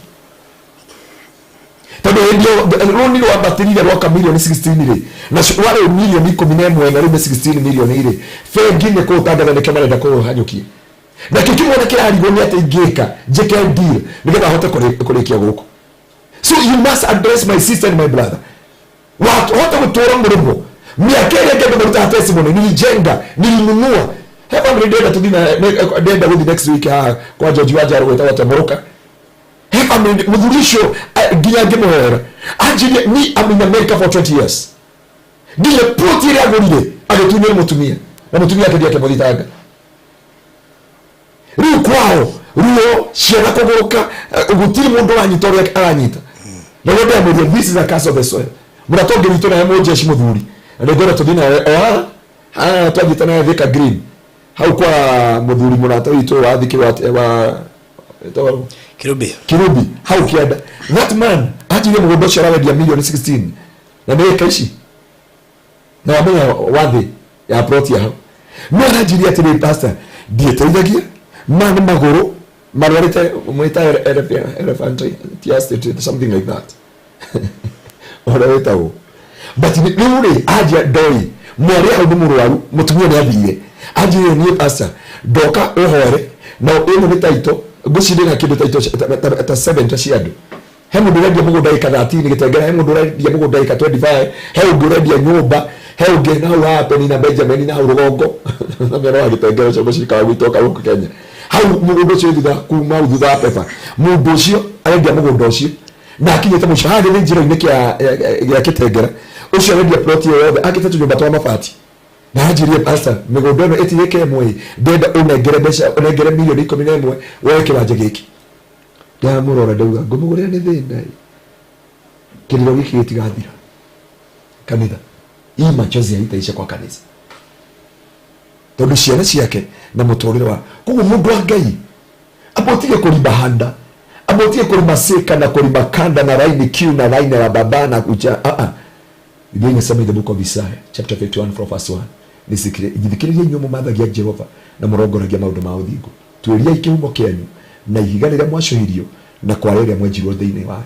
tondũ hĩndĩ ĩyo rũni rwambatĩrire rwaka mirioni 16 rĩ, na rwarĩ mirioni 11 na rĩu nĩ 16 mirioni rĩ, bengi nĩ kũũtangatha, nĩkĩo marenda kũũhanyũkia. Nakĩo kĩmwana kĩrarigwo nĩ atĩ ingĩka njĩke deal nĩgetha hote kũrĩkia gũkũ. So you must address, my sister and my brother, wahota gũtũra mũrĩmo mĩaka ĩrĩa ĩngĩ andũ marutaga testimony, nilijenga, nilinunua. He family ndĩrenda tũthiĩ ndĩrenda gũthiĩ next week haha kwa George wa Njaro gwĩtagwo Temũrũka. He family mũthuri ũcio nginya ngĩmũhoera anjirie, me, I'm in America for 20 years, nginya plot ĩrĩa agũrire agĩtunywo nĩ mũtumia, na mũtumia akĩthiĩ akĩmũthitanga. Rĩu kwao ruo, ciana kũgũrũka, gũtirĩ mũndũ ũranyita ũrĩa aranyita. Na nĩguo ndĩramwĩrire, this is a curse of the soil. Mũrata ũngĩ witũ nawe mũjeshi mũthuri, na nĩngwenda tũthiĩ nawe o haha haha twathiĩte nawe Thika Green, hau kwa mũthuri mũrata witũ wa thikĩ wa wĩtagwo Kirubi. Kirubi, hau kĩanda. That man anjirie mũgũnda ũcio arawendia mirioni 16 na nĩ ĩka ici, na wamenya wathĩ ya plot ya hau. No aranjirie atĩrĩ, pastor, ndiĩteithagia ma nĩ magũrũ marwarĩte, mwĩta elephantiasis, something like that, ũrĩa wĩtagwo. But rĩu rĩ anjia ndoi mwarĩ hau nĩ mũrwaru, mũtumia nĩ athire. Anjĩrire, niĩ pastor ndoka ũhoere na ĩno nĩ taito ngũcindĩra na kĩndũ taito ta 70 cia andũ. He mũndũ ũrendia mũgũnda ĩka 13 Gĩtengera, he mũndũ ũrendia mũgũnda ĩka 25, he ũngĩ ũrendia nyũmba, he ũngĩ na hau haha Penina Benjamin na hau rũgongo na mĩena wa Gĩtengera ũcio mũcirika wa gwitũ oka gũkũ Kenya, hau mũgũnda ũcio wĩ thutha kuma hau thutha wa pepa. Mũndũ ũcio arendia mũgũnda ũcio na akinyĩte mũico haha gĩthĩnjĩro-inĩ gĩa Gĩtengera. Ũcio arendia plot ĩyo yothe, akĩte tũnyũmba twa mabati, na anjĩrie, pastor, mĩgũnda ĩno ĩtirĩ ĩmwe ĩ, ndĩrenda ũnengere mbeca, ũnengere mirioni 11 woe kĩwanja gĩkĩ. Ndamũrora ndauga ngũmũgũrĩra nĩ thĩna ĩ, kĩrĩro gĩkĩ gĩtigathira kanitha. Hii machozi haitaisha kwa kanitha, tondũ ciana ciake na mũtũrĩre wa koguo. Mũndũ wa Ngai, amba ũtige kũrima handa, amba ũtige kũrima sika na kũrima kanda na raini kiu na raini ya baba na kucha. Ah ah, Biblia inasema in the book of Isaiah chapter 51 from verse 1, jithikĩrĩrie inyuĩ mũmathagia Jehova na mũrongoragia maũndũ ma ũthingu, tuĩriai kĩhumo kĩanyu na ihiga rĩrĩa mwacũhirio na kwara ĩrĩa mwenjirwo thĩinĩ wayo.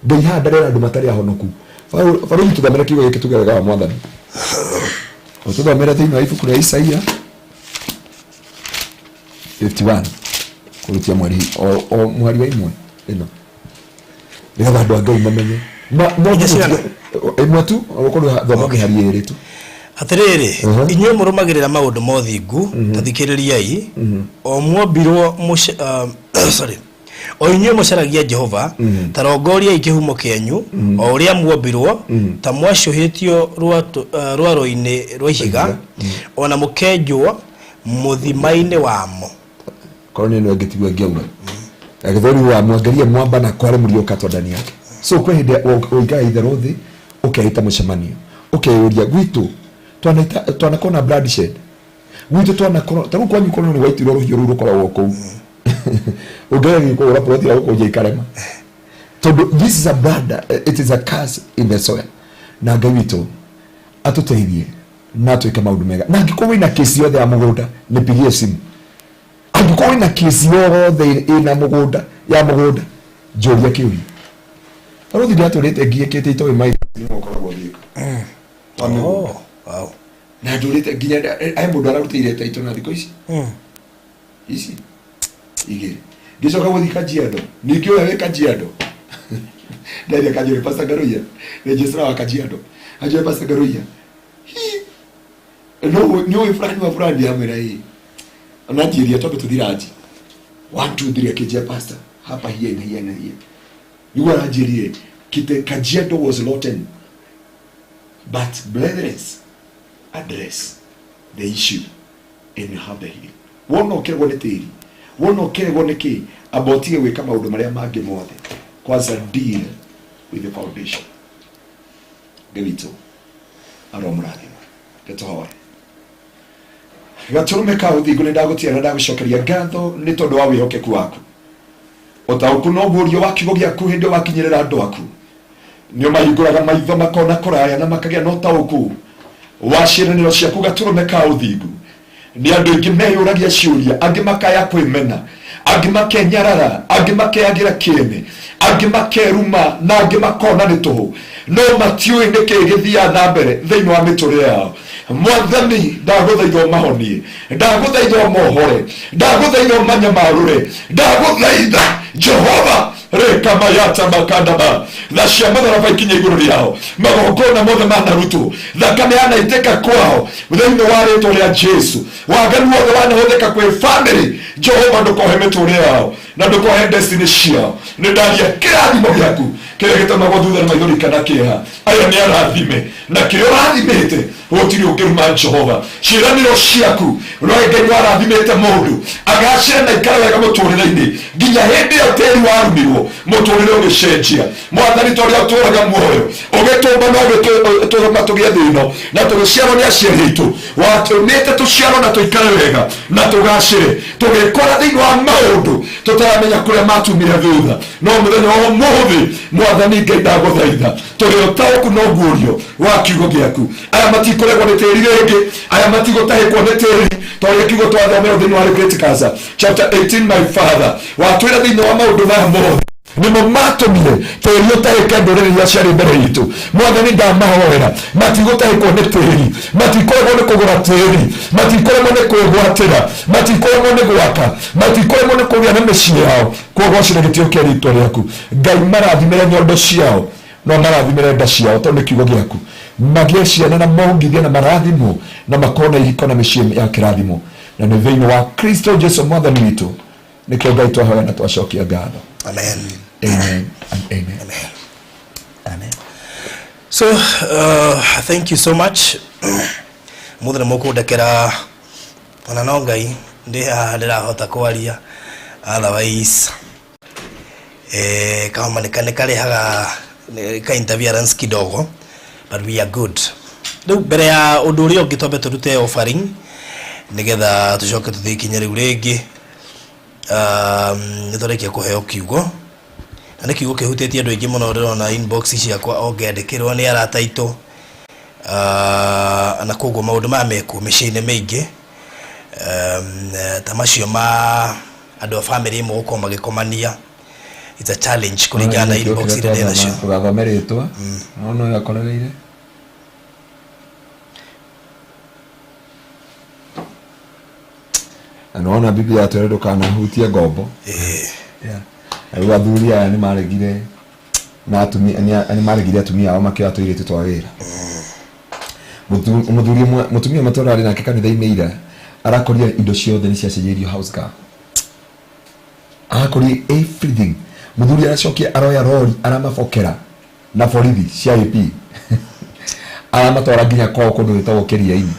Ngai haha ndarera andũ matarĩ ahonoku. Barũthi, tũthomere kiugo gĩkĩ tuge wega wa Mwathani. Ũtũthomere thĩinĩ wa ibuku rĩa Isaia 51 kũrutia mweri o mũhari wa imwe ĩno. Nĩgetha andũ a Ngai mamenye. No Inya cigana? Ĩmwe tu, ũkorwo thoma mĩhari ĩrĩ tu. Atĩrĩrĩ, inyuĩ mũrũmagĩrĩra maũndũ ma ũthingu, ta thikĩrĩriai, o muombirwo sorry, o inyuĩ mũcaragia Jehova, ta rongoriai kĩhumo kĩanyu, o ũrĩa muombirwo, ta mwacũhĩtio rwaro-inĩ rwa ihiga, o na mũkenjwo mũthima-inĩ wamo. Korwo nĩ ĩno ĩngĩ tiguo ĩngĩaura. Na gĩthweri wa mwangarie mwamba na kware mũrio ũkatwa ndani yake. So kwĩ hĩndĩ ũikaraga itherũ thĩ ũkeita mũcemanio ũkeyũria gwitũ twanakorwo na bloodshed gwitũ twanakorwo ta rĩu kwanyu korwo nĩ gwaitirwo rũhiũ rũu rũkoragwo kũu ũngĩgeria kũgũra plot ya gũkũnja ikarema tondũ this is a blood, it is a curse in the soil. Na Ngai witũ atũteithie na atwĩke maũndũ mega. Na angĩkorwo wĩna kesi yothe ya mũgũnda, nipigie simu. Angĩkorwo wĩna kesi yothe ĩna mũgũnda ya mũgũnda, njũria kĩũria. Rũthi ndĩratũrĩte ngiĩkĩte itoĩ maitho nĩ ũkoragwo thĩka wa mĩgũnda. Oh, wow. Na ndũrĩte nginya he mũndũ ararutĩire taito na thikũ ici ici igĩrĩ ngĩcoka gũthiĩ Kajiado, ningĩ ũrĩa wĩ Kajiado ndaria Kajiado, Pastor Ngaruiya registrar wa Kajiado, anjĩra Pastor Ngaruiya, hi no nĩ ũĩ fulani wa fulani, amwĩra ĩ ona njĩria twambe tũthiĩ ranji 1 2 3, akĩnjia pastor hapa here na here na here nĩguo aranjĩrire kite Kajiado was rotten, but brethren, address the issue and you have the healing. Wona ũkĩregwo nĩ tĩri, wona ũkĩregwo nĩ kĩ, amba ũtige gwĩka maũndũ marĩa mangĩ mothe, kwanza deal with the foundation. Ngai witũ aromũrathima. Gĩtũhoe. Gatũrũme ka ũthingu, nĩ ndagũtiga na ndagũcokeria ngatho nĩ tondũ wa wĩhokeku waku, ũtaũku na ũguũrio wa kiugo gĩaku. Hĩndĩ ĩyo wakinyĩrĩra andũ aku, nĩ ũmahingũraga maitho makona kũraya na makagĩa na ũtaũku wa ciĩranĩro ciaku. Gatũrũme ka ũthingu, nĩ andũ aingĩ meyũragia ciũria, angĩ makaya kwĩmena, angĩ makenyarara, angĩ makeagĩra kĩene, angĩ makeruma, na angĩ makona nĩ tũhũ, no matiũĩ nĩ kĩĩ gĩthiaga na mbere thĩinĩ wa mĩtũrĩre yao. Mwathani, ndagũthaitha ũmahonie, ndagũthaitha ũmohore, ndagũthaitha ũmanyamarũre, ndagũthaitha Jehova rekamayata makandaba tha cia matharaba ikinye igũrũ rĩao, magongona mothe manarutwo, thakame yanaitĩka kwao thĩinĩ wa rĩtwa rĩa Jesu. Waganu wothe wanahũthĩka kwĩ family, Jehova ndũkohe mĩtũrĩre yao na ndũkohe destiny ciao. Nĩ ndaria kĩrathimo gĩaku kĩrĩa gĩtamagwo thutha na maithori kana kĩeha. Aya nĩ arathime na kĩrĩa ũrathimĩte gũtirĩ ũngĩruma. Jehova, ciĩranĩro ciaku roe Ngai warathimĩte mũndũ agacĩre na ikare wega mũtũrĩre-inĩ nginya hĩndĩ ĩyo tĩri warumirwo, mũtũrĩre ũgĩcenjia. Mwathani, ta ũrĩa ũtũraga muoyo, ũgĩtũmba na ũgĩtũma tũgĩe thĩ ĩno na tũgĩciarwo nĩ aciari aitũ, watũmĩte tũciarwo na tũikare wega na tũgacĩre, tũgĩkora thĩinĩ wa maũndũ tũtaramenya kũrĩa matumire thutha. No mũthenya wa ũmũthĩ, Mwathani Ngai, ndagũthaitha tũrĩ ũtaũku na ũguũrio wa kiugo gĩaku. Aya matikũregwo nĩ tĩri rĩngĩ, aya matigũtahĩkwo nĩ tĩri, ta ũrĩa kiugo twathomerwo thĩinĩ wa Leviticus chapter 18. My father, watwĩra thĩinĩ wa maũndũ maya mothe nĩmo matũmire tĩri ũtahĩke ndũrĩrĩ iria ciarĩ mbere itũ. Mwathani, ndamahoera matigũtahĩkwo nĩ tĩri, matikũremwo nĩ kũgũra tĩri, matikũremwo nĩ kwĩgwatĩra, matikũremwo nĩ gwaka, matikũremwo nĩ kũgĩa na mĩciĩ yao. Kũgocera gĩtĩo kĩa rĩtwa rĩaku, Ngai, marathimĩre nyondo ciao no marathimĩre nda ciao, tondũ nĩ kiugo gĩaku. Magĩe ciana na mongithie na marathimwo na makorwo na ihiko na mĩciĩ ya kĩrathimo, na nĩ thĩinĩ wa Kristo Jesu Mwathani witũ nĩkĩo Ngai twahoya na twacokia ngatho. Amen. Amen and amen. Amen. Amen. So thank you so much. Mũthĩ nĩ mũkũndekera ona no Ngai ndĩ haha ndĩrahota kwaria, otherwise kahoma nĩ karehaga ka interference kidogo, but we are good. Rĩu mbere ya ũndũ ũrĩa ũngĩ, twambe tũrute offering nĩgetha tũcoke tũthiĩ ikinya rĩu rĩngĩ. Nĩ twarĩkia kũheo kiugo na nĩ kiugo kĩhutĩtie andũ aingĩ mũno. Ndĩrona inbox ciakwa o ngĩandĩkĩrwo nĩ arata aitũ, na koguo maũndũ maya mekuo mĩciĩ-inĩ mĩingĩ, ta macio ma andũ a family ĩmwe gũkorwo magĩkomania. It's a challenge kũringana na inbox iria ndĩ nacio. Tũgathome rĩtwa no no akorereire. Na nĩwona Biblia yatwĩra ndũkanahutie ngombo. Eh. Yeah. Na rĩu athuri aya nĩ maregire. Na atumia nĩ maregire atumia ao makĩoya tũirĩtu twa wĩra. Mũthuri ũmwe, mũtumia ũmwe tũrarĩ nake kanitha-inĩ ira, arakorire indo ciothe nĩ ciacenjeirio house girl. Arakorire everything. Mũthuri aracokia aroya rori aramabokera na borithi cia AP, aramatwara nginya kwao kũndũ gwĩtagwo Kĩria-inĩ.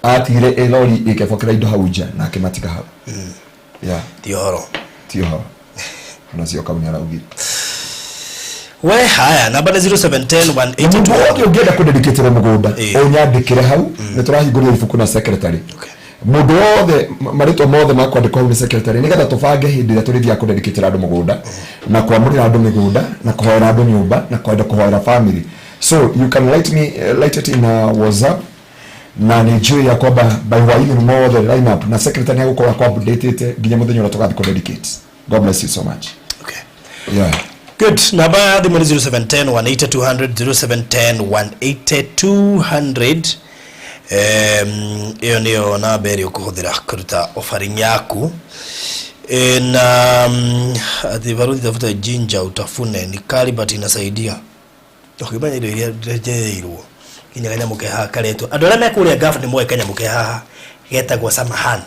Atigire ĩ rori ĩkĩbokera indo hau nja na akĩmatiga hau. Yeah. Ti ũhoro. Ti ũhoro onacio kau nĩ araugire. We haya, namba nĩ 0710 Mũndũ 182 wothe ũngĩenda kũdedicatĩrwo mũgũnda, ũnyandĩkĩre hau. Nĩ tũrahingũria ibuku na secretary. Mũndũ wothe, marĩtwa mothe makwandĩkwo hau nĩ secretary, nĩgetha tũbange hĩndĩ ĩrĩa tũrĩthiaga kũdedicatĩra andũ mũgũnda na kwamũrĩra andũ mĩgũnda na kũhoera andũ nyũmba na kwenda kũhoera family. So you can write me, write it in WhatsApp, na nĩ njũĩ ya kwamba by hwainĩ mothe line up na secretary nĩ agũkorwo akwa updatĩte nginya mũthenya ũrĩa tũgathiĩ kũdedicate. God bless you so much. Okay. Yeah. Good. Namba ya thimũ nĩ 0710 180 200, 0710 180 200. Ĩyo nĩyo namba ĩrĩa ũkũhũthĩra kũruta offering yaku. Na ati baruthi, tafuta ginger utafune, ni kali but inasaidia. Ũkĩmenya indo iria njereirwo nginya kanyamũ ke haha karetwo, andũ arĩa me kũrĩa Gulf nĩ moĩ kanyamũ ke haha getagwo samahan.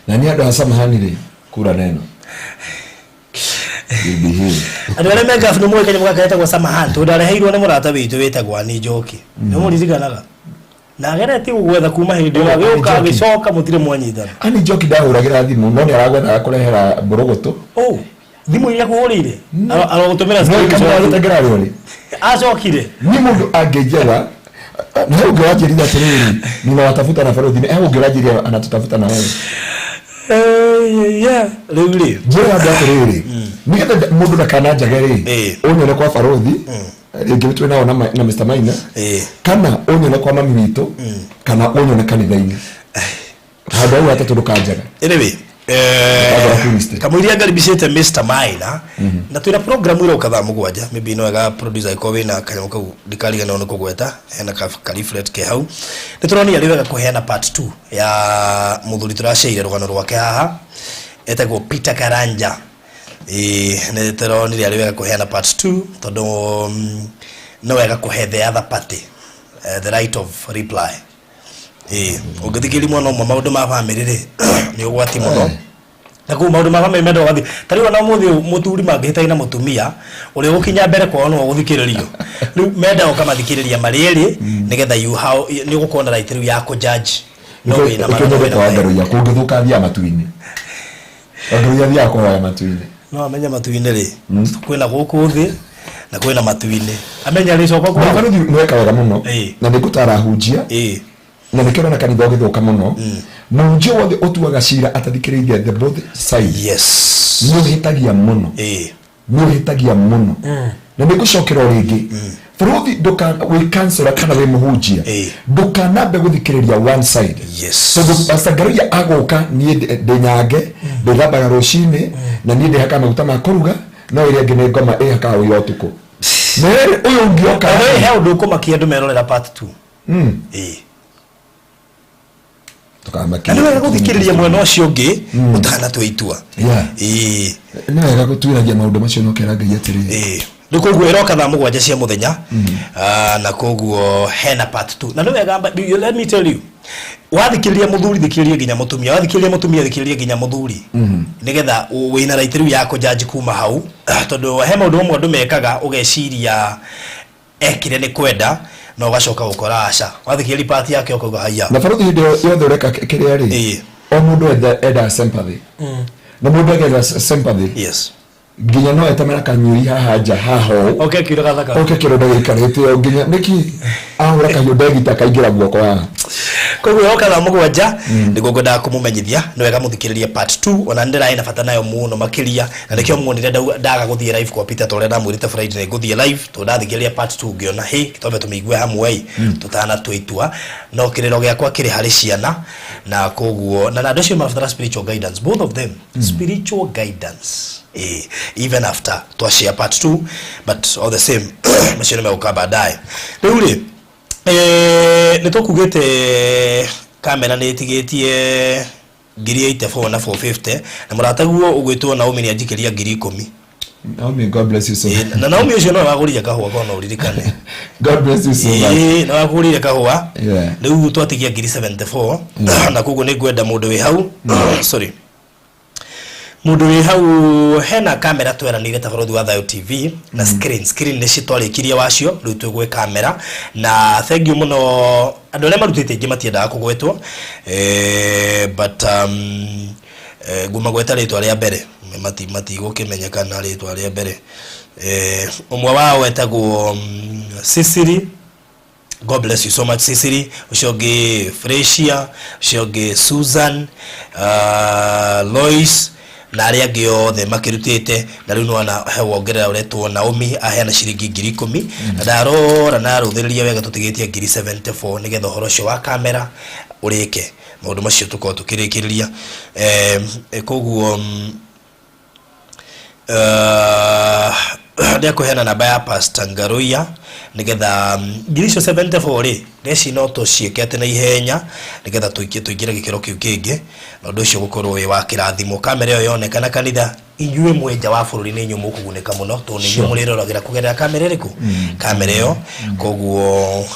Na nĩ andũ a samahani rĩ, kura neno. You'll be healed. Andũ arĩa me Gulf nĩ moĩ kanyamũ gaka getagwo samahan, tondũ ndareheirwo nĩ mũrata witũ wĩtagwo Ani Njoki, nĩ mũririkanaga, na ageretie gũgwetha kuma hĩndĩ ĩyo. Oh, Agĩũka. Ani Njoki. Agĩcoka mũtirĩ mwanyitana. Ani Njoki ndahũragĩra thimũ, no nĩ aragwethaga kũrehera mbũrũgũtũ. Oh, thimũ iria kũhũrĩire arogũtũmĩra No screenshot. ikamũragĩtengera rĩorĩ. Acokire. Ni mũndũ angĩnjetha na he ũngĩ wanjĩrire atĩrĩrĩ, ninawatafuta na baruthi, he ũngĩ ũranjĩrire anatutafuta na wewe. Yeah, rĩu rĩ. Njĩra andũ atĩrĩrĩ, nĩgetha mũndũ ndakananjage rĩ, ũnyone kwa baruthi rĩngĩ twĩ nao na Mr. Maina, kana ũnyone kwa mami witũ, kana ũnyone kanitha-inĩ. Handũ hau hatatũ ndũkanjaga. Anyway, Barbara Quincy. Kamũiria ngaribicĩte Mr. Maina na twĩna program ĩroka thaa 7. Maybe no wega producer ĩkorwo wĩna kanyamũ kau, ndikariganĩrwo nĩ kũgweta hena ka leaflet ke hau. Nĩ tũronire arĩ wega kũheana part 2 ya mũthuri tũraceire rũgano rwake haha etagwo Peter Karanja. Ĩĩ, nĩ tũronire arĩ wega kũheana part 2 tondũ no wega kũhe the other party the right of reply. Ĩĩ, ũngĩthikĩrĩria mwana ũmwe maũndũ ma bamĩrĩ rĩ, nĩ ũgwati mũno. Na kũu maũndũ ma bamĩrĩ mendaga ũgathiĩ ta rĩu ona ũmũthĩ ũyũ mũthuri mangĩhĩtania na mũtumia, ũrĩa ũgũkinya mbere kwao nĩwe ũgũthikĩrĩrio. Rĩu mendaga ũkamathikĩrĩria marĩ erĩ, nĩgetha you how nĩ ũgũkorwo na right rĩu ya kũjudge no wĩna Nĩkĩo ma, no nyendete wĩna ma. Wangaruia kũngĩthũka athiaga matu-inĩ. Wangaruia athiaga kũhoya matu-inĩ. No amenye matu-inĩ rĩ, kwĩna gũkũ thĩ na kwĩna matu-inĩ, amenya rĩcoka Na kwao. baruthi nĩ weka wega mũno. Na nĩ ngũtara hunjia, na nĩkĩo ũrona kanitha ũgĩthũka mũno. Mũhunjia wothe ũtuaga cira atathikĩrĩirie the both side nĩ ũhĩtagia mũno. Nĩ ũhĩtagia mũno, na nĩ ngũcokera o rĩngĩ, bũrũthi wĩ counselor kana wĩ mũhunjia, ndũkanambe gũthikĩrĩria one side, tondũ Pastor Ngaruiya agũka, niĩ ndĩ nyange, ndĩthambaga rũcinĩ na niĩ ndĩhakaga maguta ma kũruga, no ĩrĩa ĩngĩ nĩ ngoma ĩhakaga ũira ũtukũ, na ũyũ ũngĩ oka. By the way, he ũndũ ũkũmakia andũ merorera part 2. Tũkamakia. Na nĩ wega gũthikĩrĩria mwena ũcio ũngĩ ũtanatua itua. Nĩ wega gũtuĩragia maũndũ macio na ũkera Ngai atĩrĩrĩ. Rĩu koguo ĩroka thaa 7 cia mũthenya. Ah, na koguo hena part 2, na nĩ wega let me tell you, wathikĩrĩria mũthuri, thikĩrĩria nginya mũtumia, wathikĩrĩria mũtumia, thikĩrĩria nginya mũthuri, nĩgetha wĩna right rĩu ya kũjudge kuma hau, tondũ he maũndũ mamwe andũ mekaga ũgeciria ekire nĩ kwenda, na ũgacoka gũkora aca, wathikĩrĩria part yake ũkauga haiya. Na baruthi, hĩndĩ yothe ũreka kĩrĩa rĩ, o mũndũ endaga sympathy, na mũndũ agenda sympathy, nginya no etemera kanyui haha nja haha ũũ. Oke kiuga gathaka. Oke kĩronda gĩikarĩte o nginya nĩkĩ ahũra kahiũ ndegita kaingĩra guoko haha. Koguo yoka thaa 7, nĩguo ngwendaga kũmũmenyithia nĩ wega mũthikĩrĩrie part 2. Ona nĩ ndĩrarĩ na bata nayo mũno makĩria, na nĩkĩo muonire ndaga gũthiĩ live kwa Peter, ta ũrĩa ndamwĩrĩte Friday nĩ ngũthiĩ live, tondũ ndathikĩrĩria part 2 ngĩona hĩ, twambe tũmĩigue hamwe ĩ tũtanatua itua. No kĩrĩro gĩakwa kĩrĩ harĩ ciana, na koguo na andũ acio marabatara spiritual guidance, both of them, spiritual guidance, even after twashare part 2. But all the same, macio nĩ megũka baadaye. Rĩu rĩ, nĩ tũkugĩte kamera nĩ ĩtigĩtie ngiri 84 na 450, na mũrataguo ũgwĩtwo Naomi nĩ anjikĩria 10,000. Naomi, God bless you so much. Na Naomi ũcio nowe wagũrire kahũa kona ũririkane. God bless you so much. Ĩĩ, nĩ wagũrire kahũa. Rĩu twatigia ngiri 74, na koguo nĩ ngwenda mũndũ wĩ hau, sorry, mũndũ wĩ hau hena kamera tweranĩire ta bũrũri wa Thayo TV na screen nĩ citwarĩkirie wacio, rĩu twĩ gwĩ kamera. Na thank you mũno andũ arĩa marutĩte, aingĩ matiendaga kũgwetwo, but ngũmagweta rĩtwa rĩa mbere, matigũkĩmenyekana rĩtwa rĩa mbere. Ũmwe wao etagwo Sicily. God bless you so much, Sicily. Ũcio ũngĩ Fresia, ũcio ũngĩ Susan, Lois na arĩa angĩ othe makĩrutĩte. Na rĩu nĩwona he wongerera ũretwo Naomi aheana ciringi 10,000. Na ndarora narũthĩrĩria wega, tũtigĩtie ngiri 74 nĩgetha ũhoro ũcio wa kamera ũrĩke, maũndũ macio tũkorwo tũkĩrĩkĩrĩria. Koguo ndekũheana namba ya Pastor Ngaruiya nĩgetha ngiri icio 74 rĩ, reci no tũciĩke atĩ na ihenya nĩgetha tũingĩre gĩkĩro kĩu kĩngĩ, na ũndũ ũcio gũkorwo wĩ wa kĩrathimo. Kamera ĩyo yonekana kanitha, inyuĩ mwĩ nja wa bũrũri nĩ inyuĩ mũkũgunĩka mũno, tondũ nĩ inyuĩ mũrĩroragĩra kũgerera kamera ĩrĩkũ, kamera ĩyo. Koguo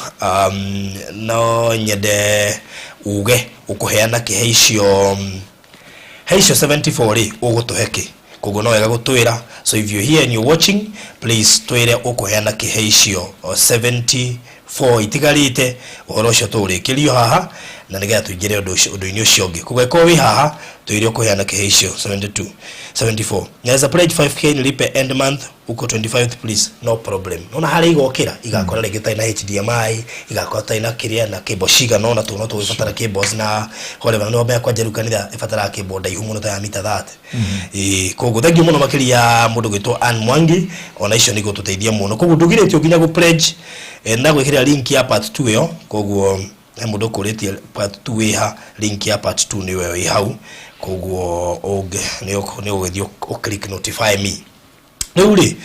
no nyende uge ũkũheana kĩhe icio, he icio 74 rĩ, ũgũtũhe kĩ? Koguo no wega gũtwĩra. So if you're here and you're watching, please twĩre ũkũheana kĩhe icio 74 itigarĩte, ũhoro ũcio tũũrĩkĩrio haha na nĩgetha tũingĩre ũndũ ũndũ-inĩ ũcio ũngĩ. Koguo ĩkorwo wĩ haha, twĩre ũkũheana kĩhe icio 72, 74. Naweza pledge 5K nilipe end month uko 25, please. No problem. Nona harĩa igokĩra igakora rĩngĩ tarĩ na HDMI, igakora tarĩ na kĩrĩa na cable cigana ũna, tondũ no tũgĩbatara cables na whatever. Na nĩwamenya kwanja rĩu kanitha ĩbataraga cable ndaihu mũno ta ya mita 30. Ĩĩ, koguo thank you mũno makĩria mũndũ gwĩtwo Ann Mwangi, ona icio nĩ igũtũteithia mũno. Koguo ndũgirĩtio nginya gũ pledge. Ndagwĩkĩrĩra link ya part 2 ĩyo. Koguo he mũndũ ũkũrĩtie part 2 ĩha, link ya part 2 nĩyo ĩ hau. Koguo ũngĩ nĩ ũgũgĩthiĩ ũ click notify me. Rĩu rĩ,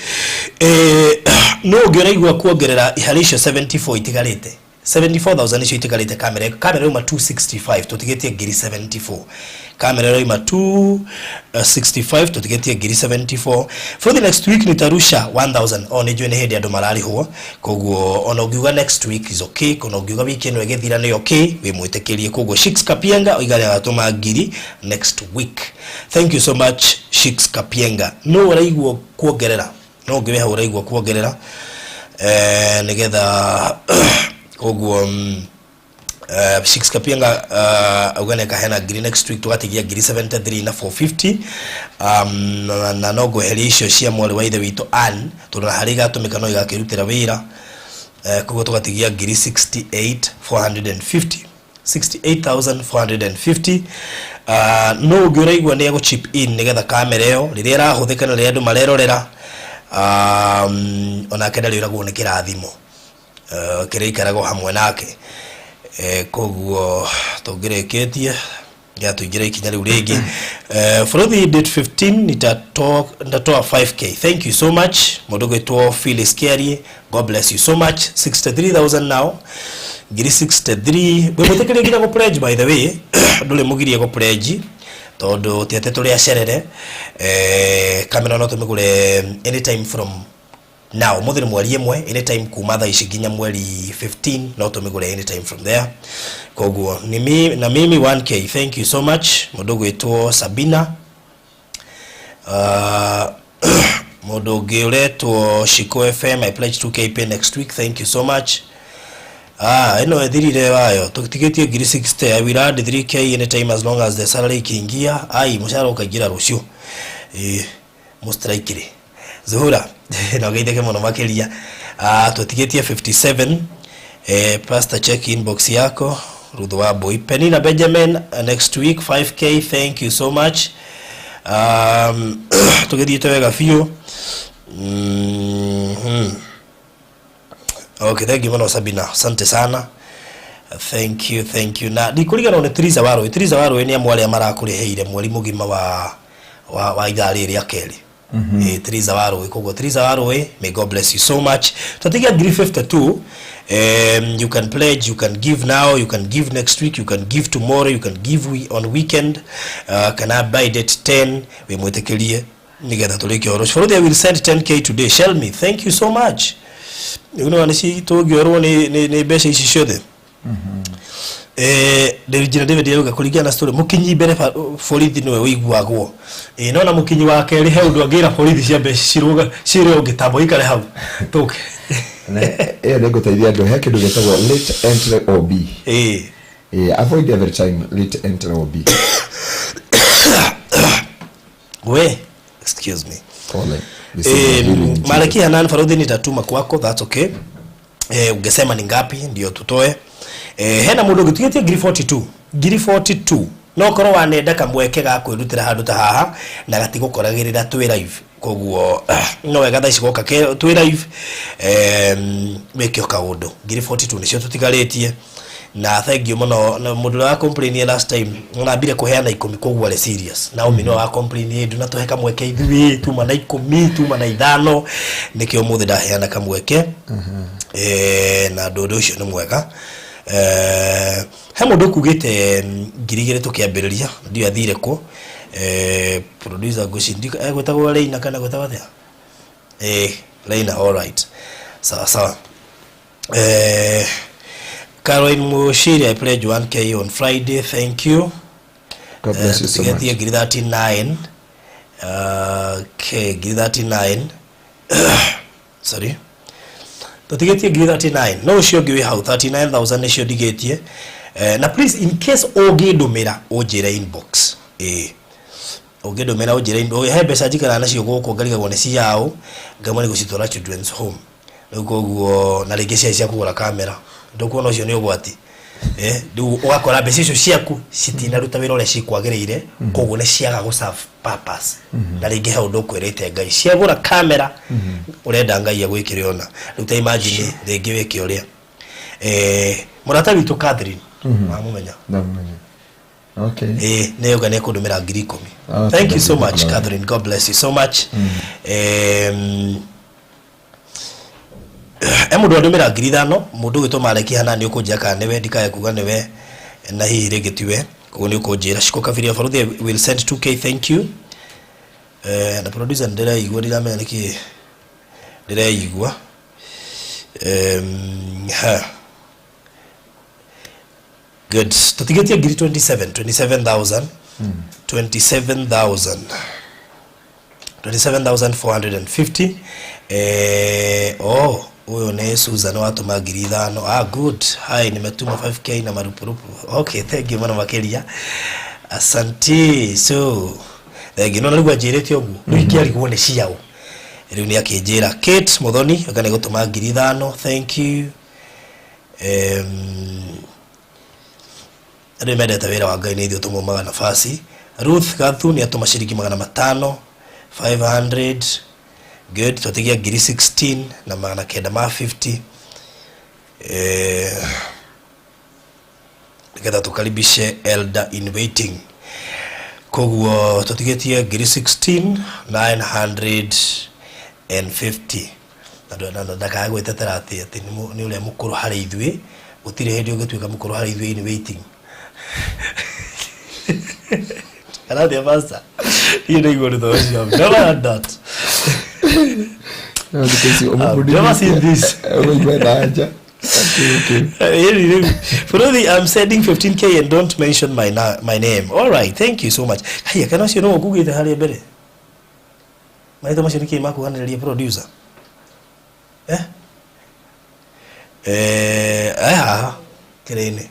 no ũngĩ ũraigua kuongerera harĩ icio 74 itigarĩte, 74,000 icio itigarĩte. Kamera yauma 265, tũtigĩtie ngiri 74. Kamera yauma 265, tũtigĩtie ngiri 74. For the next week nitarusha 1000. O nĩ njũĩ nĩ hĩndĩ andũ mararĩhwo, koguo ona ũngiuga next week is okay, ona ũngiuga wiki ĩno ĩgĩthira nĩ okay, wĩ mwĩtĩkĩrie. Koguo Shix Kapienga oiga nĩ agatũma ngiri next week. Thank you so much, Shix Kapienga. No ũraigua kuongerera, no ũngĩ wĩ hau ũraigua kuongerera, nĩgetha koguo Shix Kapienga auga nĩ akaheana ngiri next week, tũgatigia ngiri 73 na 450. Na no ngweheria icio cia mwarĩ wa ithe witũ Ann, tondũ na harĩa igatũmĩka no igakĩrutĩra wĩra. Koguo tũgatigia ngiri 68 450, 68,450. No ũngĩ ũraigua nĩ egũ chip in nĩgetha kamera ĩyo rĩrĩa ĩrahũthĩka na rĩrĩa andũ marerorera, onake ndarĩũragwo nĩ kĩrathimo kĩrĩa ikaragwo hamwe nake. Koguo tũngĩrĩkĩtie ya tuingire ikinya rĩu rĩngĩ. For the date 15 nitatoa 5K. Thank you so much, mũndũ gwĩtwo Phyllis Kiarie. God bless you so much. 63,000 now, ngiri 63. Wĩmwĩtĩkĩrie nginya gũ pledge, by the way, ndũrĩ mũgirie gũ pledge, tondũ ti atĩ tũrĩ acerere. Kamera no tũmĩgũre anytime from now. Mũthĩ nĩ mweri 1, anytime kuma thaa ici nginya mweri 15 no tũmĩgũre, anytime from there. Koguo ni mi, na mimi 1K. Thank you so much, mũndũ gwĩtwo Sabina. Mũndũ ũngĩ ũretwo Shiko FM, "I pledge 2K, pay next week." Thank you so much. Ah, ĩno ĩthirire wayo, tũtigĩtie ngiri 60. "I will add 3K anytime as long as the salary ikiingia." Ai, mũcara ũkaingĩra rũciũ. Ĩ mũstraikĩrĩ Zuhura na ũgeithĩke mũno makĩria. Ah, tũtigĩtie 57. Pastor, check inbox yako. Ruth Wambui, Penina Benjamin, next week 5K. Thank you so much. Tũgĩthiĩte wega biũ. Okay, thank you mũno Sabina, asante sana. Thank you, thank you. Na ndikũriganĩrwo nĩ Triza Warũĩ. Triza Warũĩ nĩ amwe arĩa marakũrĩhĩire mweri mũgima wa ithaa rĩrĩ rĩa kerĩ. Triza Warũĩ. Koguo Triza Warũĩ, may God bless you so much. Twatigia ngiri 52. You can pledge, you can give now, you can give next week, you can give tomorrow, you can give on weekend, kana by date 10, wĩ mwĩtĩkĩrie. Nigetha tũrĩkie ũhoro ũcio. Bũrũthi, I will send 10K today. Shell me. Thank you so much. Rĩu nĩwona nĩ tũngĩorwo nĩ mbeca ici ciothe. Njina David arauga kũringana na story mũkinyi mbere borithi nĩwe ũiguagwo. No na mũkinyi wa kerĩ he ũndũ angĩra borithi ciambe cirũga ciĩre ũngĩ tambo ikare hau tũke. Ĩyo nĩ ngũteithia andũ he kĩndũ gĩtagwo late entry OB. Avoid every time late entry OB. We, excuse me. Pole. This is healing. Malaki Hanan Farudhi, nitatuma kwako, that's okay. Ungesema ni ngapi ndio tutoe. Hena mundu ũngĩtigĩtie ngiri 42, ngiri 42 no korwo wanenda kamweke ga kwĩrutĩra handũ ta haha na gatigũkoragĩrĩra twĩ live, koguo no wega thaa ici goka twĩ live, wĩke o kaũndũ. Ngiri 42 nĩcio tũtigarĩtie na thank you mũno. Na mũndũ ũrĩa wa complain last time nambire kũheana 10, koguo arĩ serious. Naomi nĩwe wa complain, ndunatũhe kamweke ithuĩ tuma na 10, tuma na 5, nĩkĩo ũmũthĩ ndaheana kamweke. Na ũndũ ũcio nĩ mwega. He mũndũ ũkugĩte 2000 tũkĩambĩrĩria, ndiũĩ athire kũ. Producer ngwĩciria egwĩtagwo Reina kana gwĩtagwo atĩa? Reina, all right, sawa sawa. Caroline Mushiri, I pledge 1K on Friday, thank you. God bless you so much. Tugetie ngiri 39. Okay, ngiri 39, sorry, tũtigĩtie ngiri 39, no ũcio ũngĩ wĩ hau 39,000 nĩcio ndigĩtie. Na please, in case ũngĩndũmĩra ũnjĩre inbox. Ũngĩndũmĩra ũnjĩre inbox, he mbeca njikaraga nacio gũkũ ngarigagwo nĩ ciaũ, ngamwe nĩ gũcitwara children's home rĩu, koguo na rĩngĩ ciarĩ cia kũgũra kamera, ndũkuona ũcio nĩ ũgwati. Rĩu ũgakora mbeca icio ciaku citinaruta wĩra ũrĩa cikwagĩrĩire, koguo nĩ ciaga gũ serve purpose, na rĩngĩ he ũndũ ũkwĩrĩte Ngai ciagũra kamera ũrenda Ngai agwĩkĩre ona rĩu. Ta imagine rĩngĩ wĩke ũrĩa mũrata witũ Catherine wamũmenya. Ndamũmenya. Okay. Nĩ yoga nĩ ekũndũmĩra 10,000. Ah, Thank you so much. Thank you. Catherine, God bless you so much. He mũndũ andũmĩra 5,000, mũndũ ũgwĩtwo Mareki hana, nĩ ũkũnjĩra kana nĩwe, ndikae kuga nĩwe na hihi rĩngĩ tiwe, koguo nĩ ũkũnjĩra. Shiko Kabiria Baruthi will send 2K, thank you. Na producer nĩ ndĩreigua, ndiramenya nĩkĩ ndĩreigua. Ha. Good, tũtigĩtie ngiri 27, 27,000, 27,000, 27,450. Oh, huyo nĩ Susan watũma 5,000. Ah, good. Hi, nimetuma 5K na marupurupu. Okay, thank you mũno makĩria, asante. So thank you. No rĩu anjĩrĩte ũguo, rĩu ingĩarigwo nĩ ciaũ, rĩu nĩ akĩnjĩra. Kate Muthoni anga nĩ gũtũma 5,000, thank you. Andũ nĩ mendete wĩra wa Ngai, nĩ ithuĩ tũmaumaga nafasi. Ruth Gathu nĩ atũma ciringi 500, 500. Good, twatigia ngiri 16 na 950, nĩgetha tũkaribishe elder in waiting. Koguo tũtigĩtie ngiri 16 950. Na ndakae gwĩtetera atĩ nĩ ũrĩa mũkũrũ harĩ ithuĩ. Gũtirĩ hĩndĩ ũngĩtuĩka mũkũrũ harĩ ithuĩ in waiting. Kana atĩa, pastor? Niĩ ndaigua ũndũ ta ũcio. I've never heard that. I've never seen this. Ũigua na nja. Okay. Really, Furuthi, I'm sending 15K and don't mention my name. All right, thank you so much. Haya, kana ũcio no ũkugĩte harĩa mbere? Marĩtwa macio nĩkĩ makuhanĩrĩria, producer? Eh? Haha kĩrĩ-inĩ.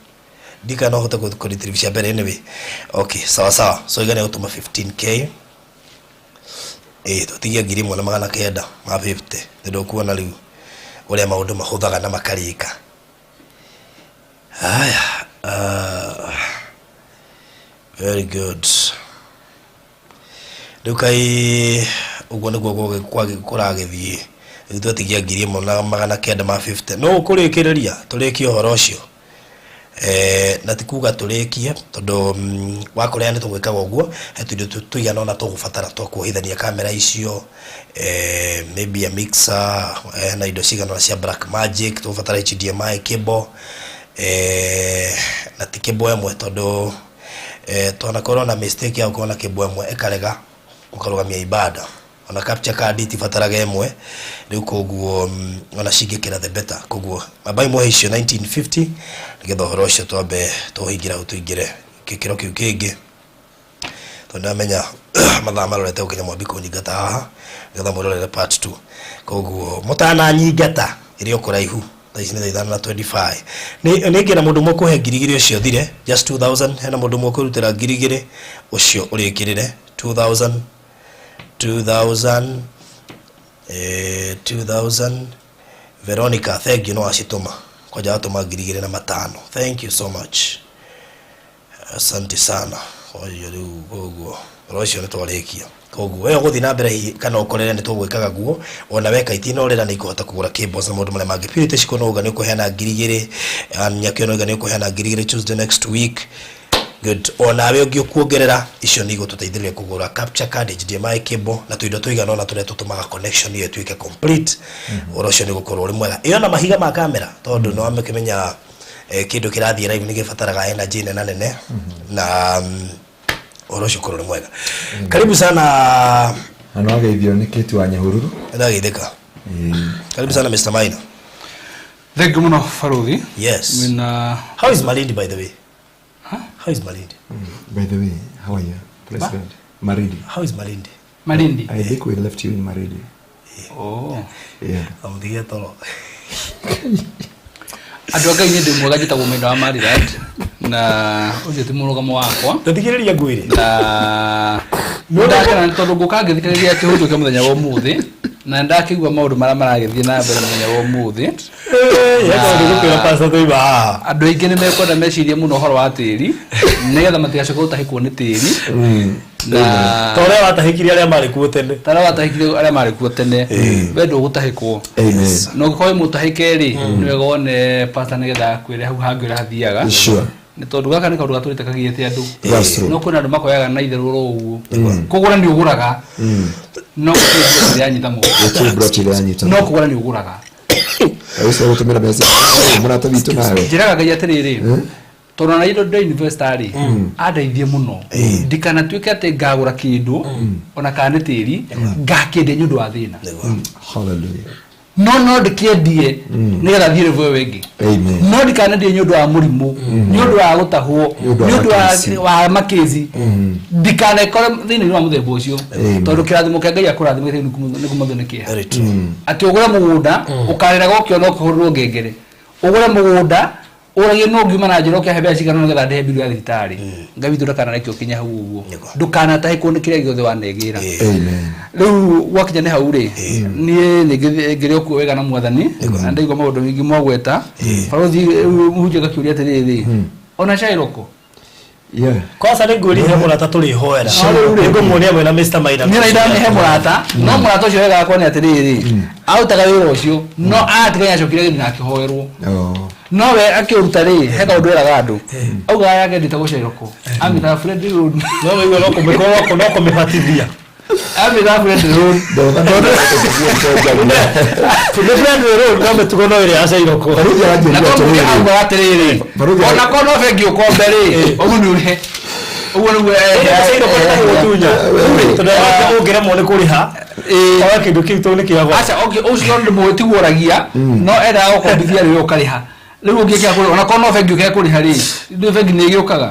Ndika no hote kũ cia mbere anyway. Okay, sawa sawa. So igana gũtũma 15K. Tũtigia 1,950. Nĩ ndũkuona rĩu ũrĩa maũndũ mahũthaga na makarĩka. Haya, very good. Rĩu kai ũguo nĩguo kũragĩthiĩ. Rĩu twatigia 1,950. No ũkũrĩkĩrĩria tũrĩkie ũhoro ũcio. Na ti kuga tũrĩkie tondũ wakũrĩa nĩ tũgwĩkaga ũguo, he tũindo tũigana ũna tũgũbatara twa kuohithania kamera icio, maybe a mixer, na indo cigana ũna cia Black Magic, tũgũbatara HDMI cable, na ti cable ĩmwe tondũ twanakorwo na mistake ya gũkorwo na cable ĩmwe ĩkarega. Mũkarũgamia ibada ona capture card itibataraga ĩmwe rĩu, koguo ona cingĩkĩra the better. Koguo ambai muohe icio 1950 nĩgetha ũhoro ũcio twambe tũhingĩra hau, tũingĩre gĩkĩro kĩu kĩngĩ, tondũ ndamenya mathaa marorete gũkinya mwambi kũnyingata haha nĩgetha mwĩrorere part 2. Koguo mũtananyingata ĩrĩ o kũraihu, thaa ici nĩ thaa 5 na 25. Nĩ ngĩra mũndũ ũmwe kũhe 2000 ũcio thire, just 2000. Hena mũndũ ũmwe kwĩrutĩra 2000 ũcio ũrĩkĩrĩre 2000, 2000, 2000. Veronica, thank you. No wacitũma kwanja, watũma 2500. Thank you so much, asante sana. Oyo rĩu koguo ũhoro ũcio nĩ twarĩkia. Koguo we ũgũthiĩ na mbere hihi kana ũkorere nĩ tũgwĩkaga guo ona weka itinorĩra nĩ ikũhota kũgũra cables na maũndũ marĩa mangĩ. Purity Shiko no uga nĩ ũkũheana 2000. Nyakĩo no uga nĩ ũkũheana 2000 Tuesday next week. Good. Onawe ũngĩ ũkuongerera icio nĩ igũtũteithĩrĩria kũgũra capture card, HDMI cable na tũindo tũigana ũna tũrĩa tũtũmaga connection ĩyo ĩtuĩke complete. Ũhoro ũcio nĩ ũgũkorwo ũrĩ mwega. Ĩyo na mahiga ma kamera, tondũ nĩ wamĩkĩmenya kĩndũ kĩrathiĩ live nĩ gĩbataraga energy nene nene na ũhoro ũcio ũkorwo ũrĩ mwega. Karibu sana. Na no ageithio nĩ Kate wa Nyahururu. Ndagĩthĩka. Karibu sana, Mr. Maina. Thank you muno, baruthi. Yes. Wina How is Malindi, by the way? How is Malindi? By the way, how are you? President Maridi. How is Malindi? Malindi. I think we left you in Maridi. Oh. Yeah. Amũthigie toro. Andũ a Ngai, nĩ ndĩ mwega. Njĩtagwo Mwenda wa Maryland na ũcio ti mũrũgamo wakwa. Ndathikĩrĩria ngwĩre. Na ndakena nĩ tondũ ngũka ngĩthikĩrĩria kĩhunjio kĩa mũthenya wa ũmũthĩ na ndakĩigua maũndũ marĩa maragĩthiĩ na mbere mũthenya wa ũmũthĩ. Gũkwĩra pastor tũima haha. Andũ aingĩ nĩ mekwenda mecirie mũno ũhoro wa tĩri nĩgetha matigacoke gũtahĩkwo nĩ tĩri na Ta ũrĩa watahĩkire arĩa marĩ kuo tene. Ta arĩa watahĩkire arĩa marĩ kuo tene, we ndũgũtahĩkwo. Amen. Na ũngĩkorwo wĩ mũtahĩke rĩ, nĩ wega wone pastor nĩgetha akwĩre hau hangĩ ũrĩa hathiaga, nĩ tondũ gaka nĩ kaũndũ gatũrĩte kagiĩte andũ. That's true. No kwĩna andũ makoyaga na itherũ oro ũguo. Kũgũra nĩ ũgũraga, no gũtirĩ mbia iranyita moko. Gũtirĩ broti iranyita. No kũgũra nĩ ũgũraga. Ũcio gũtũmĩra mbeca mũrata witũ nawe. Njĩraga Ngai atĩrĩrĩ, tondũ ona indo ndo investor rĩ, andeithie mũno ndikanatuĩke atĩ ngagũra kĩndũ ona kana nĩ tĩri ngakĩendia nĩ ũndũ wa thĩna. Hallelujah. No ndĩkĩendie nĩgetha thiĩ level ĩyo ĩngĩ. Amen. No ndikanendie nĩ ũndũ wa mũrimũ, nĩ ũndũ wa gũtahwo, Nĩ ũndũ wa nĩ ũndũ makĩci. wa makĩci. Ndikanekore thĩinĩ wa mũthemba ũcio, Amen. tondũ kĩrathimo kĩa Ngai akũrathima nĩ kũmathio nĩ kĩeha. Very true. Atĩ ũgũre mũgũnda ũkarĩraga ũkĩona ũkĩhũrĩrwo ngengere, ũgũre mũgũnda ũragie no ngiuma na njĩra ũkĩahe mbeca cigana nĩgetha ndĩhe biru ya thibitarĩ. Ngai witũ ndakanareke ũkinye hau ũguo. Ndũkanatahĩkwo nĩ kĩrĩa gĩothe wanegĩra. Amen. Rĩu gwakinya nĩ hau rĩ, niĩ nĩ ngĩrĩ o kuo wega na Mwathani na ndaigua maũndũ maingĩ mwagweta. Barothi, rĩu mũhunjia ngakĩũria atĩrĩrĩ, ona cairoko Yeah. Kwanza nĩ ngwĩrire mũrata tũrĩhoera. Nĩ ngũmuonia mwĩna Mr. Maina. Niĩ ndamĩhe mũrata, no mũrata ũcio wega wakwa nĩ atĩrĩrĩ, arutaga wĩra ũcio no atiga nĩacokire gĩthiĩ na akĩhoerwo. Oh. No we akĩũruta rĩ, he kaũndũ eraga andũ, augaga yake ndĩtagwo cairoko, amĩtaga Fred Road. No wĩigua no kũmĩkorwo no kũmĩbatithia. Amĩtaga Fred Road. Nĩ Fred Road, no mĩtugo no ĩrĩa ya Cairoko. Baruthi na aranjĩrire korwo mũndũ atĩrĩrĩ. augaga atĩrĩrĩ, Baruthi ona korwo no bengi ũkombe rĩ, ũguo nĩ ũrĩhe ũguo nĩguo. Cairoko nĩ gũtunya. Tondũ ũngĩremwo nĩ kũrĩha oya kĩndũ kĩu tondũ nĩ kĩa goro. Aca, okay, ũcio nĩ mũĩ tiguo ũragia, no endaga gũkombithia rĩ, ũkarĩha rĩu ũngĩkĩa kũrĩha ona korwo no bengi ũkĩaga kũrĩha rĩ, nĩ bengi nĩ ĩgĩũkaga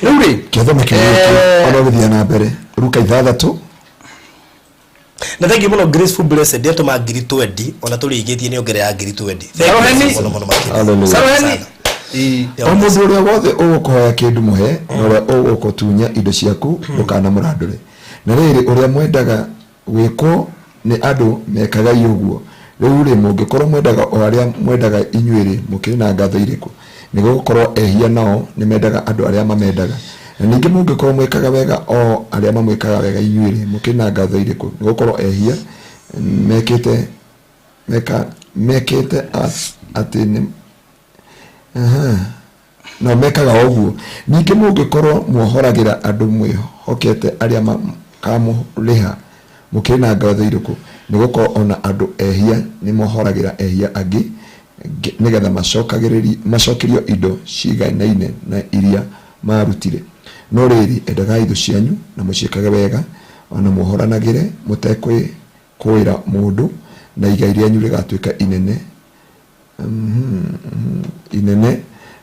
rĩu rĩ. Kĩathoma kĩu ona ũgĩthiĩ na mbere Ruka 6. Na thank you mũno, Graceful Blessed ndĩatũma 20,000 ona tũrĩkĩtie nĩ ongerera 20,000. Thank you Saroheni. mũno mũno makĩria. Hallelujah. Saroheni. Ĩĩ. O mũndũ ũrĩa wothe ũgũkũhoya kĩndũ mũhe, na ũrĩa ũgũkũtunya indo ciaku ndũkanamũrandũre. Na rĩrĩ, ũrĩa mwendaga gwĩkwo nĩ andũ mekagai ũguo. Rĩu rĩ, mũngĩkorwo mwendaga o arĩa mwendaga inyuĩ-rĩ, mũkĩrĩ na ngatho irĩkũ? Nĩ gũkorwo ehia nao nĩ mendaga andũ arĩa mamendaga. Na ningĩ mũngĩkorwo mwĩkaga wega o arĩa mamwĩkaga wega inyuĩ-rĩ, mũkĩrĩ na ngatho irĩkũ? Nĩ gũkorwo ehia mekĩte meka mekĩte atĩ nĩ Aha. No mekaga o ũguo. Ningĩ mũngĩkorwo muohoragĩra andũ mwĩhokete arĩa makamũrĩha, mũkĩrĩ na ngatho irĩkũ? Nĩ gũkorwo o na andũ ehia nĩ mohoragĩra ehia angĩ nĩgetha macokerio indo ciganaine na iria maarutire. No rĩrĩ, endagai thũ cianyu na mũciĩkage wega. Ona muohoranagĩre mũtekwĩkũĩra mũndũ, na igai rĩanyu rĩgatuĩka inene inene,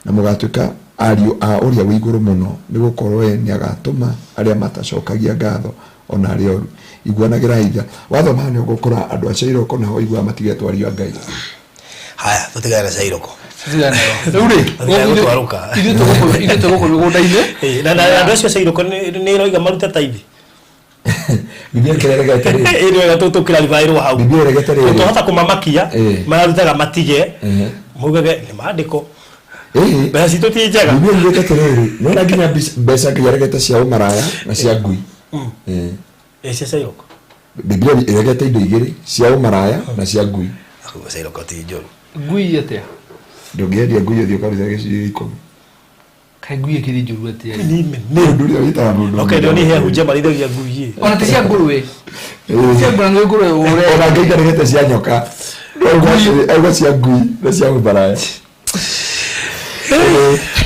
na mũgatuĩka ariũ a Ũrĩa wĩ Igũrũ Mũno, nĩ gũkorũo we nĩagatũma arĩa matacokagia ngatho o na arĩa oru. Iguanagĩrai tha. Wathoma haha nĩ ũgũkora andũ a Cairoko nao ũiguaga matigetwo ariũ a Ngai. Haya, tũtigane na Cairoko. Tũtigane nayo. Rĩu rĩ, Tũtigane gũtwarũka. ithuĩ twĩ gũkũ mĩgũnda-inĩ. Ĩĩ, na andũ acio a Cairoko nĩ ĩroiga marute taithi. Biblia ĩkĩregete rĩ Ĩĩ, nĩ wega tũkĩraribaĩrwo hau. Biblia ĩregete rĩrĩ. Twahota kũmamakia Ĩĩ. mararutaga matige Ehe. maugage nĩ maandĩko Ĩĩ. mbeca citũ ti njega. Biblia yugĩte atĩrĩrĩ, nĩwona nginya mbeca Ngai aregete cia ũmaraya na cia ngui. Ĩĩ. Ĩĩ, cia Cairoko. Biblia ĩregete indo igĩrĩ, cia ũmaraya na cia ngui. Akuga Cairoko ti njũru. Ngui atĩa? Ndũngĩendia ngui ũthiĩ ũkarute gĩcunjĩ gĩa ikũmi. Kaĩ ngui ĩkĩrĩ njũru atĩa? Nĩ Nĩ ũndũ ũrĩa wĩtaga mũndũ. Okay, ndio ni he hunjia marithagia ngui ĩ. Ona ti cia ngũrwe. Ĩĩ. Cia ngũrwe nĩ ngũrwe ũre. Ona Ngai ndaregete cia nyoka. Auga cia ngui na cia ũmaraya.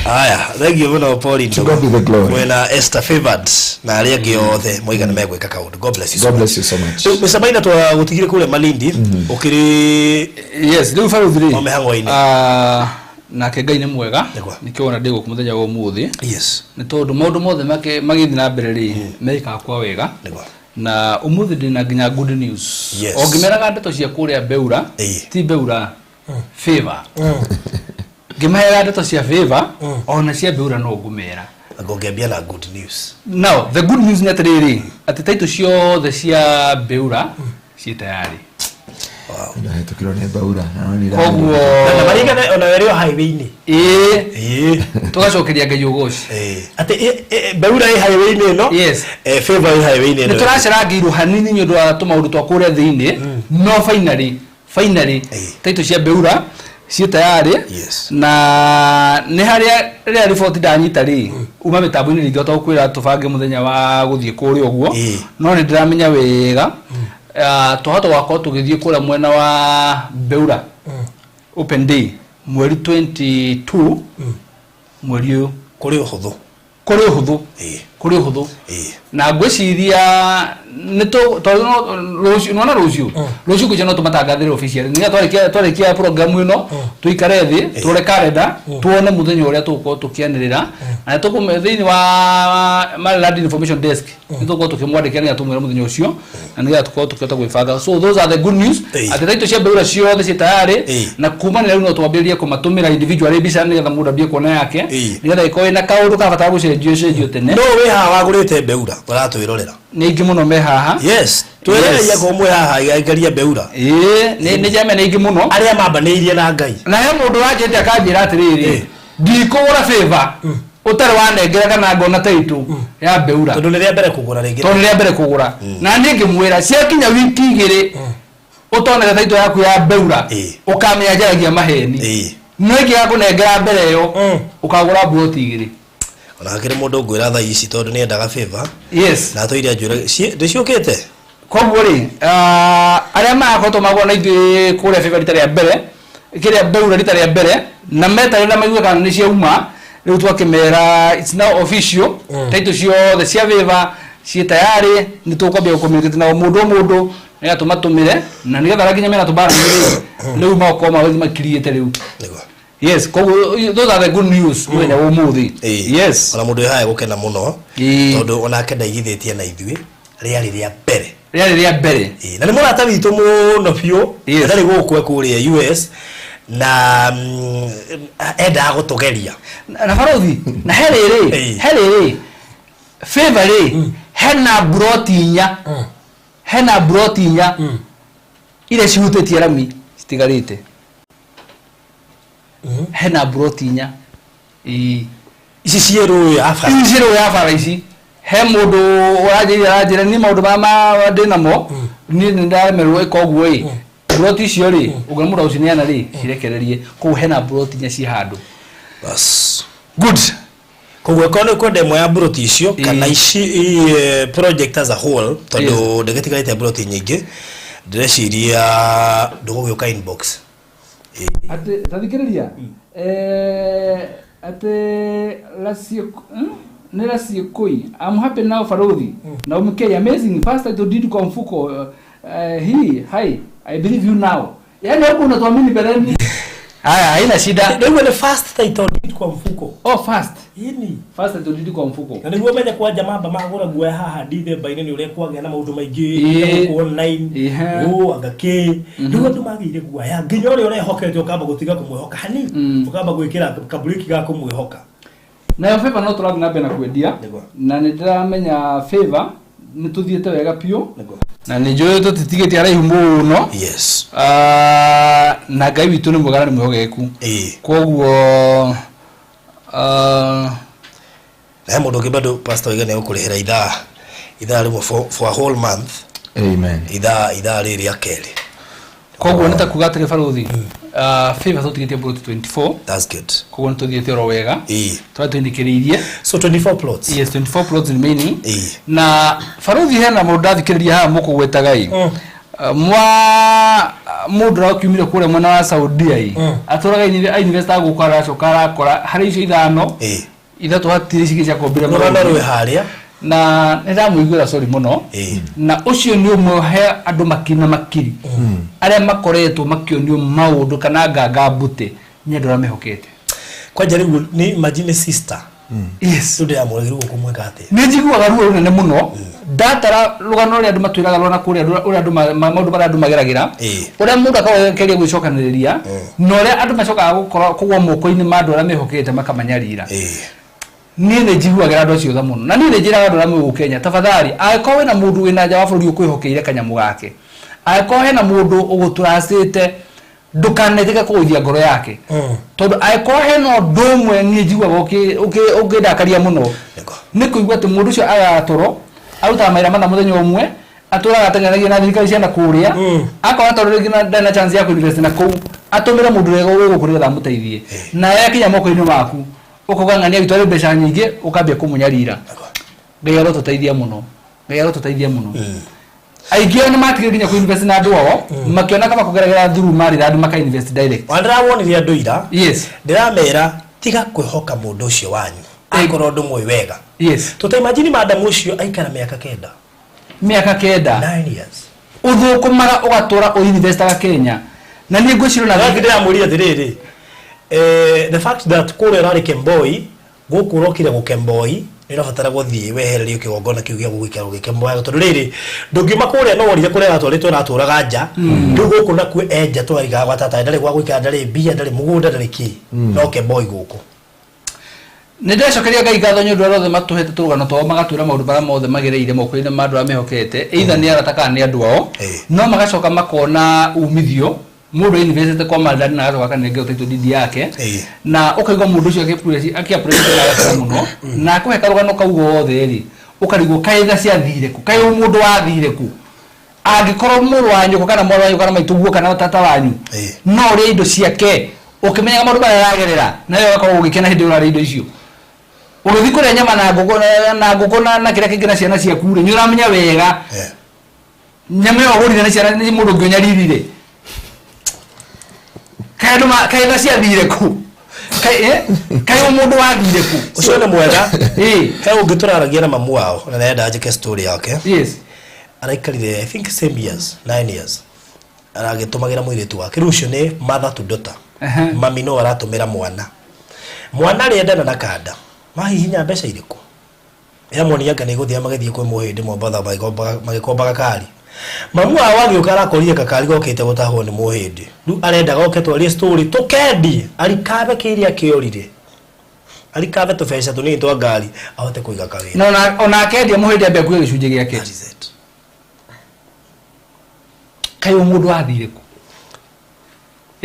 Haya, thank you mũno Pauline. To God be the glory. Mwena Esther Favored na arĩa angĩ othe moiga nĩ megwĩka kaũndũ. God bless you. so God much. bless you so much. Rĩu Mr. Maina twagũtigire kũrĩa Malindi ũkĩrĩ Yes, rĩu baruthi rĩ. O mĩhang'o-inĩ. Ah, nake Ngai nĩ mwega. Nĩguo. Nĩkĩo wona ndĩ gũkũ mũthenya wa ũmũthĩ. Yes. Nĩ tondũ maũndũ mothe magĩthiĩ na mbere rĩ, mekaga kwa wega. Nĩguo. Na ũmũthĩ ndĩ na nginya good news. Yes. O ngĩmeraga ndeto cia kũrĩa Beura, Ĩĩ. ti Beura, favor. Ngĩmaheaga ndeto cia favor, ona cia Beura no ngũmera. Anga ũngĩambia na good news. Now, the good news nĩ atĩrĩrĩ, atĩ taitũ ciothe cia Beura ciĩ tayari. Ndahĩtũkĩrwo nĩ Beura. Na no nĩ Koguo Na maringana ona werĩ o highway-inĩ. ĩĩ Ĩĩ. tũgacokeria Ngai ũgoci. Ĩĩ. Atĩ Beura ĩ highway-inĩ ĩno. Yes. Favor ĩ highway-inĩ Nĩ ĩno. tũracerangĩirwo hanini nĩ ũndũ wa tũmaũndũ twa kũrĩa thĩinĩ, no finally finally Ĩĩ. taitũ cia Beura ciĩ tayari. Yes. Na nĩ harĩa rĩrĩa riboti ndanyita rĩ uma mĩtambo-inĩ ndingĩhota gũkwĩra tũbange mũthenya wa gũthiĩ kũrĩa ũguo, Ĩĩ. no nĩ ndĩramenya wega twahota gwakorwo tũgĩthiĩ kũrĩa mwena wa Beura open day mweri 22 mweri ũyũ. Kũrĩ ũhũthũ. Kũrĩ ũhũthũ. Ĩĩ. Kũrĩ ũhũthũ. Ĩĩ. Na ngwĩciria nĩ tondũ rũciũ nĩwona rũciũ rũciũ ngwĩciria no tũmatangathĩre officially nĩgetha twarĩkia program ĩno tũikare thĩ tũrore kalenda tuone mũthenya ũrĩa tũgũkorwo tũkĩanĩrĩra na nĩ thĩinĩ wa Maryland Information Desk nĩ tũgũkorwo tũkĩmwandĩkĩra nĩgetha tũmwĩre mũthenya ũcio na nĩgetha tũkorwo tũkĩhota gwĩbanga. So those are the good news, atĩ taitũ cia Beura ciothe ciĩ tayarĩ na kuma rĩu no twambĩrĩrie kũmatũmĩra individually mbica nĩgetha mũndũ ambie kuona yake nĩgetha ĩkorwo ĩna kaũndũ kabatara gũcenjio ĩcenjio tene. No wĩ haha wagũrĩte Beura ũratwĩrorera. Nĩ aingĩ mũno me haha. Yes. Twerereia ko mwĩ haha igaria Beura. Ĩĩ, nĩ njame nĩ aingĩ mũno. Arĩa mambanĩirie na Ngai. Na he mũndũ wanjĩte akanjĩra atĩrĩrĩ, ndikũgũra favor ũtarĩ wanengera kana ngona taitũ ya Beura. Tondũ nĩ rĩa mbere kũgũra rĩngĩ. Tondũ nĩ rĩa mbere kũgũra. Na niĩ ngĩmwĩra ciakinya wiki igĩrĩ ũtonete taitũ yaku ya Beura ũkamenya njaragia maheni. No ingĩaga kũnengera mbere ĩyo ũkagũra mburoti igĩrĩ. Ona hakĩrĩ mũndũ ngwĩra thaa ici tondũ nĩ endaga favor. Yes. Na atũire anjĩre ndĩciũkĩte. Koguo rĩ, arĩa marakoretwo magũra na ithuĩ kũrĩa favor rita rĩa mbere, kĩrĩa Beura rita rĩa mbere, na meterera maigue kana nĩ ciauma, rĩu twakĩmera it's now official, taitũ ciothe cia favor ciĩ tayarĩ, nĩ tũkwambia gũ-communicate nao mũndũ o mũndũ nĩgetha tũmatũmĩre, na nĩgetha arĩa nginya mena tũmbara rĩ, rĩu magakorwo magĩthiĩ makiriĩte rĩu. Nĩguo. Yes, koguo those are the good news mũthenya wa ũmũthĩ. Yes. Ona mũndũ wĩ haha gũkena mũno tondũ onake ndaigithĩtie na ithuĩ rĩarĩ rĩa mbere. Rĩarĩ rĩa mbere. Na nĩ mũrata witũ mũno biũ. Ndarĩ gũkũ e kũrĩa US na endaga gũtũgeria. Na barothi, na he rĩrĩ, he rĩrĩ, favor rĩ, hena mburoti inya. Hena mburoti inya iria cihutĩtie rami citigarĩte. Hena mburoti inya. Ĩĩ. Ici ciĩ rũĩ ya bara. Ici ciĩ rũĩ ya bara ici. He mũndũ ũranjĩrire aranjĩra niĩ maũndũ maya ma ndĩ namo niĩ nĩ ndaremerwo ĩka ũguo ĩ. Mburoti icio rĩ, ũngĩona mũndũ agũcineana rĩ, cirekererie. Koguo hena mburoti inya ciĩ handũ. Bas. Good. Koguo korwo nĩ ũkwenda ĩmwe ya mburoti icio kana ici project as a whole tondũ ndĩgĩtigarĩte mburoti nyingĩ, ndĩreciria ndũgũgĩũka inbox. Atĩ tathikĩrĩria atĩ Lacio Nera Siekoi, I'm happy now Farodhi. Naomi K, amazing. First title deed kwa mfuko. Hii, hi, I believe you now. Yaani huko unatuamini mbeleni. Haya, haina shida. Rĩu nĩ first title deed kwa mfuko. Oh, first. Ini. First title deed kwa mfuko. Na nĩguo menye kwanja mamba magũra guoya haha ndithemba-inĩ nĩ ũrĩa kwagĩa na maũndũ maingĩ Ĩĩ. gũkũ online Ĩhĩ. ũ anga kĩ rĩu andũ magĩire guoya nginya ũrĩa ũrehokete ũkamba gũtiga kũmwĩhoka hani ũkamba gwĩkĩra kaburiki ga kũmwĩhoka. Nayo favor no tũrathiĩ na mbere na kwendia. Nĩguo. Na nĩ ndĩramenya favor nĩ tũthiĩte wega biũ. Nĩguo. Na nĩ njũĩ tũtitigĩtie araihu mũno. Yes. Ah, na Ngai witũ nĩ mwega na nĩ mwĩhokeku. Ĩĩ. Koguo ah, Na he mũndũ ũngĩ bado pastor oiga nĩ egũkũrĩhĩra ithaa rĩmwe for a whole month. Amen. Ithaa rĩrĩ rĩa kerĩ. Koguo nĩ ta kuga atĩrĩ barothi, ah, favor tũtigĩtie plot 24. That's good. Koguo nĩ tũthiĩte oro wega. Ĩĩ. Tũrĩa tũinĩkĩrĩirie. So 24 plots. Yes, 24 plots remaining. Ĩĩ. Na barothi hena mũndũ ndathikĩrĩria haha mũkũgwetaga ĩ. Mwa mũndũ ũrakiumire kũrĩa mwena wa Saudia ĩ. Atũraga ainvesta gũkũ aracoka arakora harĩ icio ithano. Ĩĩ. Ithatũ hatirĩ cingĩ cia kombire Rũgano rwĩ harĩa. Na nĩ ndamũiguĩra sorry mũno. Ĩĩ. Na ũcio nĩ ũmwe he andũ makiri na makiri arĩa makoretwo makĩonio maũndũ kana nganga mbute nĩ andũ arĩa mehokete. Kwanja rĩu nĩ imagine sister. Yes. Rĩu ndĩramũragĩrwo gũkũ mwĩka atĩa? Nĩ njiguaga ruo rũnene mũno ndatara rũgano rũrĩa andũ matwĩraga rwa na kũrĩa ũrĩa andũ maũndũ marĩa andũ mageragĩra. Ĩĩ. Ũrĩa mũndũ akoragwo akĩgeria gwĩcokanĩrĩria na ũrĩa andũ macokaga gũkorwo kũgwa moko-inĩ ma andũ arĩa mehokete makamanyarira. Ĩĩ. Niĩ nĩ njiguagĩra andũ acio tha mũno na niĩ nĩ njĩraga andũ arĩa mwĩ gũkũ Kenya tafadhali angĩkorwo wĩna mũndũ wĩna nja wa bũrũri ũkwĩhokeire kanyamũ gake angĩkorwo hena mũndũ ũgũtũracĩte ndũkanetĩke kũgũithia ngoro yake tondũ angĩkorwo hena ũndũ ũmwe niĩ njiguaga ũkĩndakaria mũno nĩ kũigua atĩ mũndũ ũcio agaga toro arutaga mawĩra mana mũthenya ũmwe atũraga ateng'eragia na thirikari cia na kũrĩa akona tondũ rĩngĩ ndarĩ na chance ya kũ-invest na kũu atũmĩre mũndũ wega wĩ gũkũ nĩgetha amũteithie nawe akinya moko-inĩ maku ũkauga ng'ania witũ arĩ mbeca nyingĩ ũkambia kũmũnyarira. Ngai arotũteithia mũno. Ngai arotũteithia mũno. Aingĩ ao nĩ matigire nginya kũ-invest na andũ ao makĩona kaba kũgeragĩra through marĩ maka invest direct. Wa ndĩrawonirie andũ ira. Yes. Ndĩramera tiga kwĩhoka mũndũ ũcio wanyu akorwo ndũmũĩ wega. Yes. Tũta imagine madam ũcio aikara mĩaka 9. Mĩaka 9. 9 years. Ũthũkũmaga ũgatũra ũinvestaga Kenya. Na niĩ ngwĩciria ona Gathi ndĩramũria atĩrĩrĩ, the fact that kũrĩa ũrarĩ Kemboi gũkũ ũrokire gũkemboi nĩ ũrabatara gũthiĩ wehererio kĩgongona kĩu gĩa gũgũikara ũgĩkemboyaga tondũ rĩrĩ ndũngiuma kũrĩa no worire kũrĩa aratwarĩtwo aratũraga nja rĩu gũkũ nakuo enja twarigaga gwa tata ndarĩ gwa gũikara ndarĩ mbia ndarĩ mũgũnda ndarĩ kĩ no Kemboi gũkũ. Nĩ ndĩracokeria Ngai ngatho nĩ ũndũ arĩa othe matũhete tũrũgano twao magatwĩra maũndũ marĩa mothe magereire moko-inĩ ma andũ arĩa mehokete either nĩ arata kana nĩ andũ ao no magacoka makona umithio mũndũ investete kwa Maridadi na agacoka akanengerwo title deed yake na ũkaigua mũndũ ũcio akĩ-appreciate na agakena mũno na akũhe karũgano kau gothe rĩ ũkarigwo kaĩ tha ciathire kũ kaĩ mũndũ wathire kũ angĩkorwo mũrũ wa nyũkwa kana mwarĩ wa nyũkwa kana maitũguo kana tata wanyu no ũrĩe indo ciake ũkĩmenyaga maũndũ marĩa aragerera nawe ũgakorwo ũgĩkena hĩndĩ ĩyo ũrarĩa indo icio ũgĩthiĩ kũrĩa nyama na ngũkũ na ngũkũ na kĩrĩa kĩngĩ na ciana ciaku rĩ nĩ ũramenya wega nyama ĩyo ũgũrire nĩ ciana nĩ mũndũ ũngĩ ũnyaririre kaĩ andũ kaĩ tha ciathire kũ kaĩ mũndũ wathire kũ Ũcio nĩ mwega. Kaĩ ũngĩ tũraragia na mamu wao na nĩarenda njĩke story yake. Yes. Araikarire I think same years 9 years aragĩtũmagĩra mũirĩtu wake rĩu ũcio nĩ mother to daughter. Mami no aratũmĩra mwana mwana arĩendana na kanda mahihinya mbeca irĩkũ yamonia anga nĩ gũthiĩ magĩthiĩ kwĩ mũhĩndĩ Mombatha magĩkomba gakari mamu wao agĩũka arakorire gakari gokĩte gũtahwo nĩ mũhĩndĩ rĩu arenda goke twarie story tũkendie arikabe kĩrĩa kĩorire arikabe tũbeca tũnini twa ngari ahote kũiga kawĩra na ona akendia mũhĩndĩ ambe akue gĩcunjĩ gĩake. Kaĩ mũndũ wathire kũ?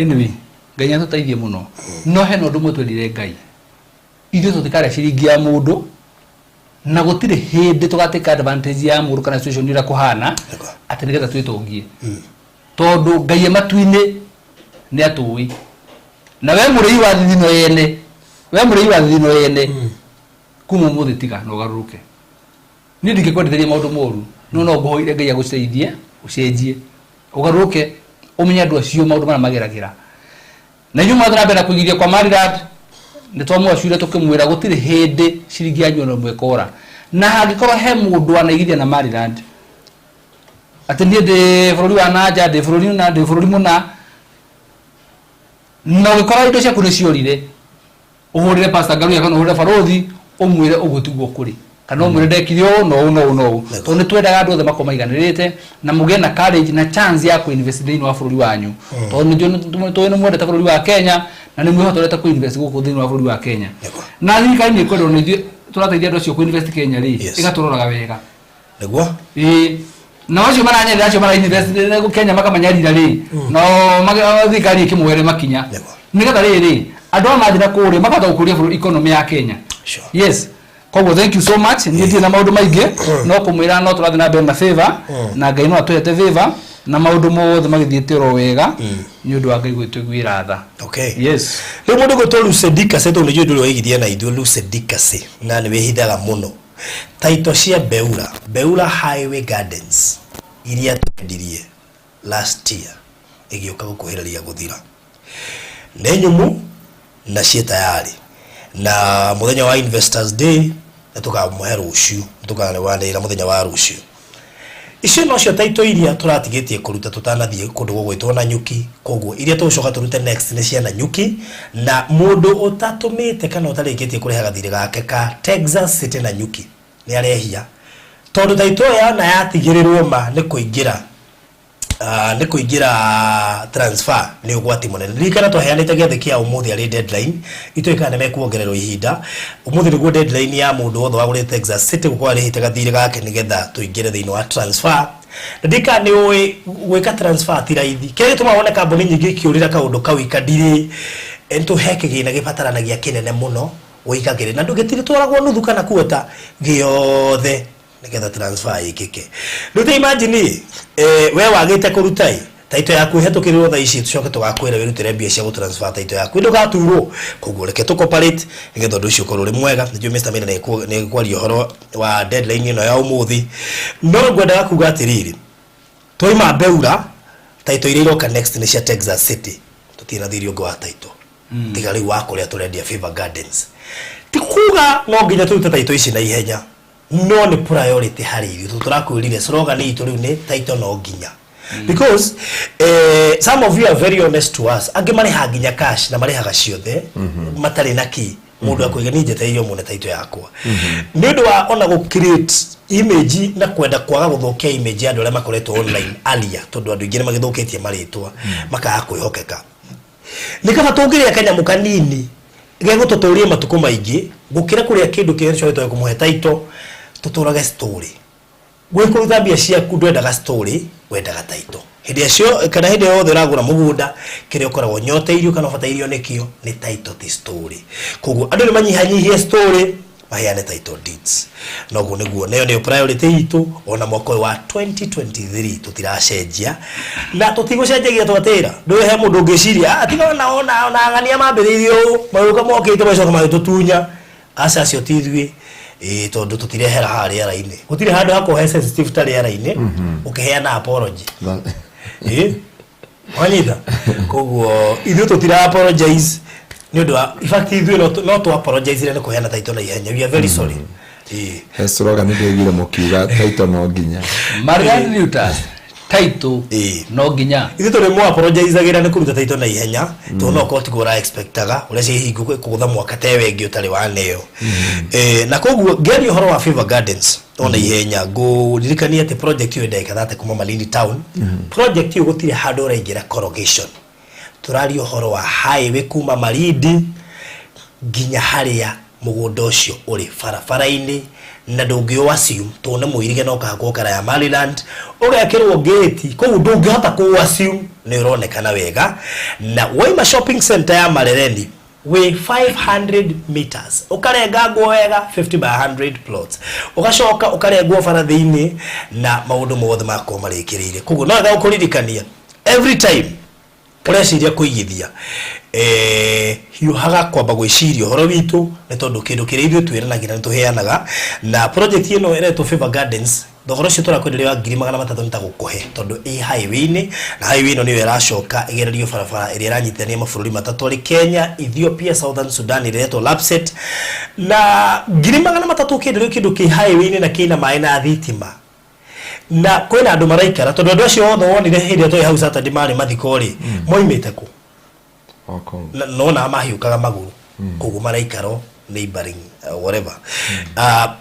Anyway, Ngai nĩatũteithie mũno no hena ũndũ ũmwe twerire Ngai ithuĩ tũtikarĩa ciringi ya mũndũ na gũtirĩ hĩndĩ tũgatake advantage ya mũndũ kana situation ĩrĩa kũhana atĩ nĩgetha twĩtongie tondũ Ngai e matu-inĩ nĩ atũĩ na we mũrĩi wa thithino yene we mũrĩi wa thithino yene kuma ũmũthĩ tiga na ũgarũrũke niĩ ndingĩkwendithĩria maũndũ moru no no ngũhoire Ngai agũteithie ũcenjie ũgarũrũke ũmenye andũ acio maũndũ marĩa mageragĩra na inyuĩ mwathiĩ na mbere na kũigithia kwa Maridad Nĩ twamwacure tũkĩmwĩra gũtirĩ hĩndĩ ciringi yanyu ona ĩmwe ĩkora, na hangĩkorwo he mũndũ wanaigithia na Maryland atĩ niĩ ndĩ bũrũri wa nanja, ndĩ bũrũri na ndĩ bũrũri mũna, na ũgĩkora indo ciaku nĩ ciorire, ũhũrĩre Pastor Ngaruiya kana ũhũrĩre barothi, ũmwĩre ũguo tiguo kũrĩ, kana ũmwĩre ndekire ũũ na ũũ na ũũ na ũũ, tondũ nĩ twendaga andũ othe makorwo maiganĩrĩte na mũgĩe na courage na chance ya kũ-invest thĩinĩ wa bũrũri wanyu, tondũ nĩ tũĩ nĩ mwendete bũrũri wa Kenya na nĩ mwĩhotorete kũ-invest gũkũ thĩinĩ wa bũrũri wa Kenya. Na thirikari nĩ ĩkwendwo nĩ ithuĩ tũrateithia andũ acio kũ-invest Kenya rĩ, ĩgatũroraga wega. Nĩguo. Ĩĩ, na acio maranyarira, acio mara invest Kenya makamanyarira rĩ, no thirikari ĩkĩmoere makinya nĩgetha rĩrĩ andũ aya mathiĩ na kũrĩa makahota gũkũria bũrũri, economy ya Kenya. Yes, koguo thank you so much. Niĩ ndirĩ na maũndũ maingĩ, no kũmwĩra no tũrathiĩ na mbere na favor, na Ngai no atũhete favor na maũndũ mothe magĩthiĩte oro wega nĩ ũndũ wa Ngai gwĩtũiguĩra tha. Yes. Rĩu mũndũ gwĩtwo Lucy Dicase, tondũ nĩnjũĩ ndũrĩ waigithia na ithuĩ, Lucy Dicase, na nĩ wĩhithaga mũno, title cia Beura Highway Gardens iria twendirie last year ĩgĩũka gũkuhĩrĩria gũthira, nĩ nyũmũ na ciĩ tayari, na mũthenya wa Investors Day nĩ tũkamũhe rũciũ, nĩ tũkawanĩrĩra mũthenya wa rũciũ. Icio nocio title iria tũratigĩtie kũruta tũtanathiĩ kũndũ gũgwĩtwo Nanyuki. Koguo iria tũgũcoka tũrute next nĩ cia Nanyuki, na mũndũ ũtatũmĩte kana ũtarĩkĩtie kũrĩha gathirĩ gake ka Texas City Nanyuki nĩ arehia, tondũ title ĩyo yona yatigĩrĩrwo ma nĩ kũingĩra nĩ kũingĩra transfer nĩ ũgwati mũnene. Ririkana twaheanĩte gĩathĩ kĩa ũmũthĩ arĩ deadline, itũĩ kana nĩ mekuongererwo ihinda. Ũmũthĩ nĩguo deadline ya mũndũ wothe wagũrĩte Texas City gũkorwo arĩhĩte gathirĩ gake nĩgetha tũingĩre thĩinĩ wa transfer. Na ndika nĩ ũĩ gwĩka transfer ti raithi. Kĩrĩa gĩtũmaga wone kambuni nyingĩ ikĩũrĩra kaũndũ kau ikadiri nĩ he kĩgĩna gĩbataranagia kĩnene mũno ũikagĩre, na ndũgĩtirĩ nuthu kana kuota gĩothe nĩgetha transfer ĩkĩke. Rĩu ta imagine we wagĩte kũruta ĩ title yaku ĩhetũkĩrĩrwo thaa ici, tũcoke tũgakwĩra wĩrutĩre mbia cia gũtransfer title yaku, ndũgaturwo. Koguo reke tũ cooperate nĩgetha ũndũ ũcio ũkorwo ũrĩ mwega. Nĩnjũĩ Mr. Maina nĩ kwaria ũhoro wa deadline ĩno ya ũmũthĩ, no ngwendaga kuga atĩrĩrĩ, twaima Beura, title iria iroka next nĩ cia Texas City. Tũtirĩ na thiri ũngĩ wa title tiga rĩu wa kũrĩa tũrendia Favor Gardens. Ti kuga no nginya tũrute title ici na ihenya, no nĩ priority harĩ ithuĩ, tondũ tũrakwĩrire slogan itũ rĩu nĩ title no nginya, because some of you are very honest to us. Angĩ marĩhaga nginya cash na marĩhaga ciothe matarĩ na key. Mũndũ akwĩga niĩ njetereire mũne title yakwa nĩ ũndũ wa ona gũ create image na kwenda kwaga gũthũkia image ya andũ arĩa makoretwo online earlier, tondũ andũ aingĩ nĩ magĩthũkĩtie marĩtwa makaga kwĩhokeka. Nĩ kaba tũngĩrĩa kanyamũ kanini gegũtũtũria matukũ maingĩ gũkĩra kũrĩa kĩndũ kĩrĩa tũcoke kũmũhe title tũtũrage story. Gwĩ kũruta mbia ciaku, ndwendaga story, wendaga title. Hĩndĩ ĩcio kana hĩndĩ yothe ũragũra mũgũnda, kĩrĩa ũkoragwo nyoteirio kana ũbatairio nĩkĩo nĩ title, ti story. Koguo andũ nĩ manyihanyihie story, maheane title deeds. Noguo nĩguo nayo nĩyo priority itũ ona mwaka ũyũ wa 2023. Tũtiracenjia na tũtigũcenjagia twatĩra. Ndũĩ he mũndũ ũngĩciria, "Ah, tiga ona ng'ania mambĩrĩirie ũũ, magĩũka mokĩte magacoka magĩtũtunya." Aca, acio ti ithuĩ. Ĩĩ, tondũ tũtirehera haha rĩera-inĩ. Gũtirĩ handũ hakorwo he sensitive ta rĩera-inĩ ũkĩheana apology. Ĩĩ, wanyita? Koguo ithuĩ tũtira apologize nĩ ũndũ wa, in fact, ithuĩ no tũ apologize nĩ kũheana title na ihenya. We are very sorry. Ĩĩ. He slogan ndĩiguire mũkiuga, "Title no nginya." Marian Reuters, title no nginya. Ithuĩ tũrĩ mũ apologizagĩra nĩ kũruta title na ihenya, tondũ no korwo tiguo ũra expectaga ũrĩa ciahingo kũgũtha mwaka tewe ĩngĩ ũtarĩ waneo. Na koguo ngĩaria ũhoro wa Favor Gardens ona ihenya, ngũririkania atĩ project ĩyo ĩ ndagĩka 30 kuma Malindi town. Project ĩyo gũtirĩ handũ ũraingĩra corrugation. Tũraria ũhoro wa highway kuma Malindi nginya harĩa mũgũnda ũcio ũrĩ barabara-inĩ, na ndũngĩ assume tondũ nĩ mũirige na ũkahakwo kara ya Maryland, ũgekĩrwo gate koguo ndũngĩhota kũ assume nĩ ũronekana wega. Na waima shopping center ya Marereni wĩ 500 meters, ũkarengangwo wega 50 by 100 plots, ũgacoka ũkarengwo bara thĩinĩ na maũndũ mothe makorwo marĩkĩrĩire. Koguo no wega gũkũririkania every time ũreciria kũigithia, hiũhaga kwamba gwĩciria ũhoro witũ, nĩ tondũ kĩndũ kĩrĩa ithuĩ twĩranagĩra nĩ tũheanaga. Na project ĩno ĩretwo Favor Gardens. Thogora ũcio tũrakwenderia wa 300,000 nĩ ta gũkũhe, tondũ ĩ highway-inĩ, na highway ĩno nĩyo ĩracoka ĩgererio barabara ĩrĩa ĩranyitithania mabũrũri matatũ arĩ Kenya, Ethiopia, Southern Sudan ĩrĩa ĩretwo Lapsset. Na 300,000 ũkĩenderio kĩndũ kĩ highway-inĩ na kĩna maĩ na thitima, na kwĩna andũ maraikara, tondũ andũ acio othe wonire hĩndĩ ĩrĩa twarĩ hau Saturday marĩ mathiko rĩ, moimĩte kũ? O kũu. Nona mahiũkaga magũrũ, koguo maraikaro neighboring, whatever.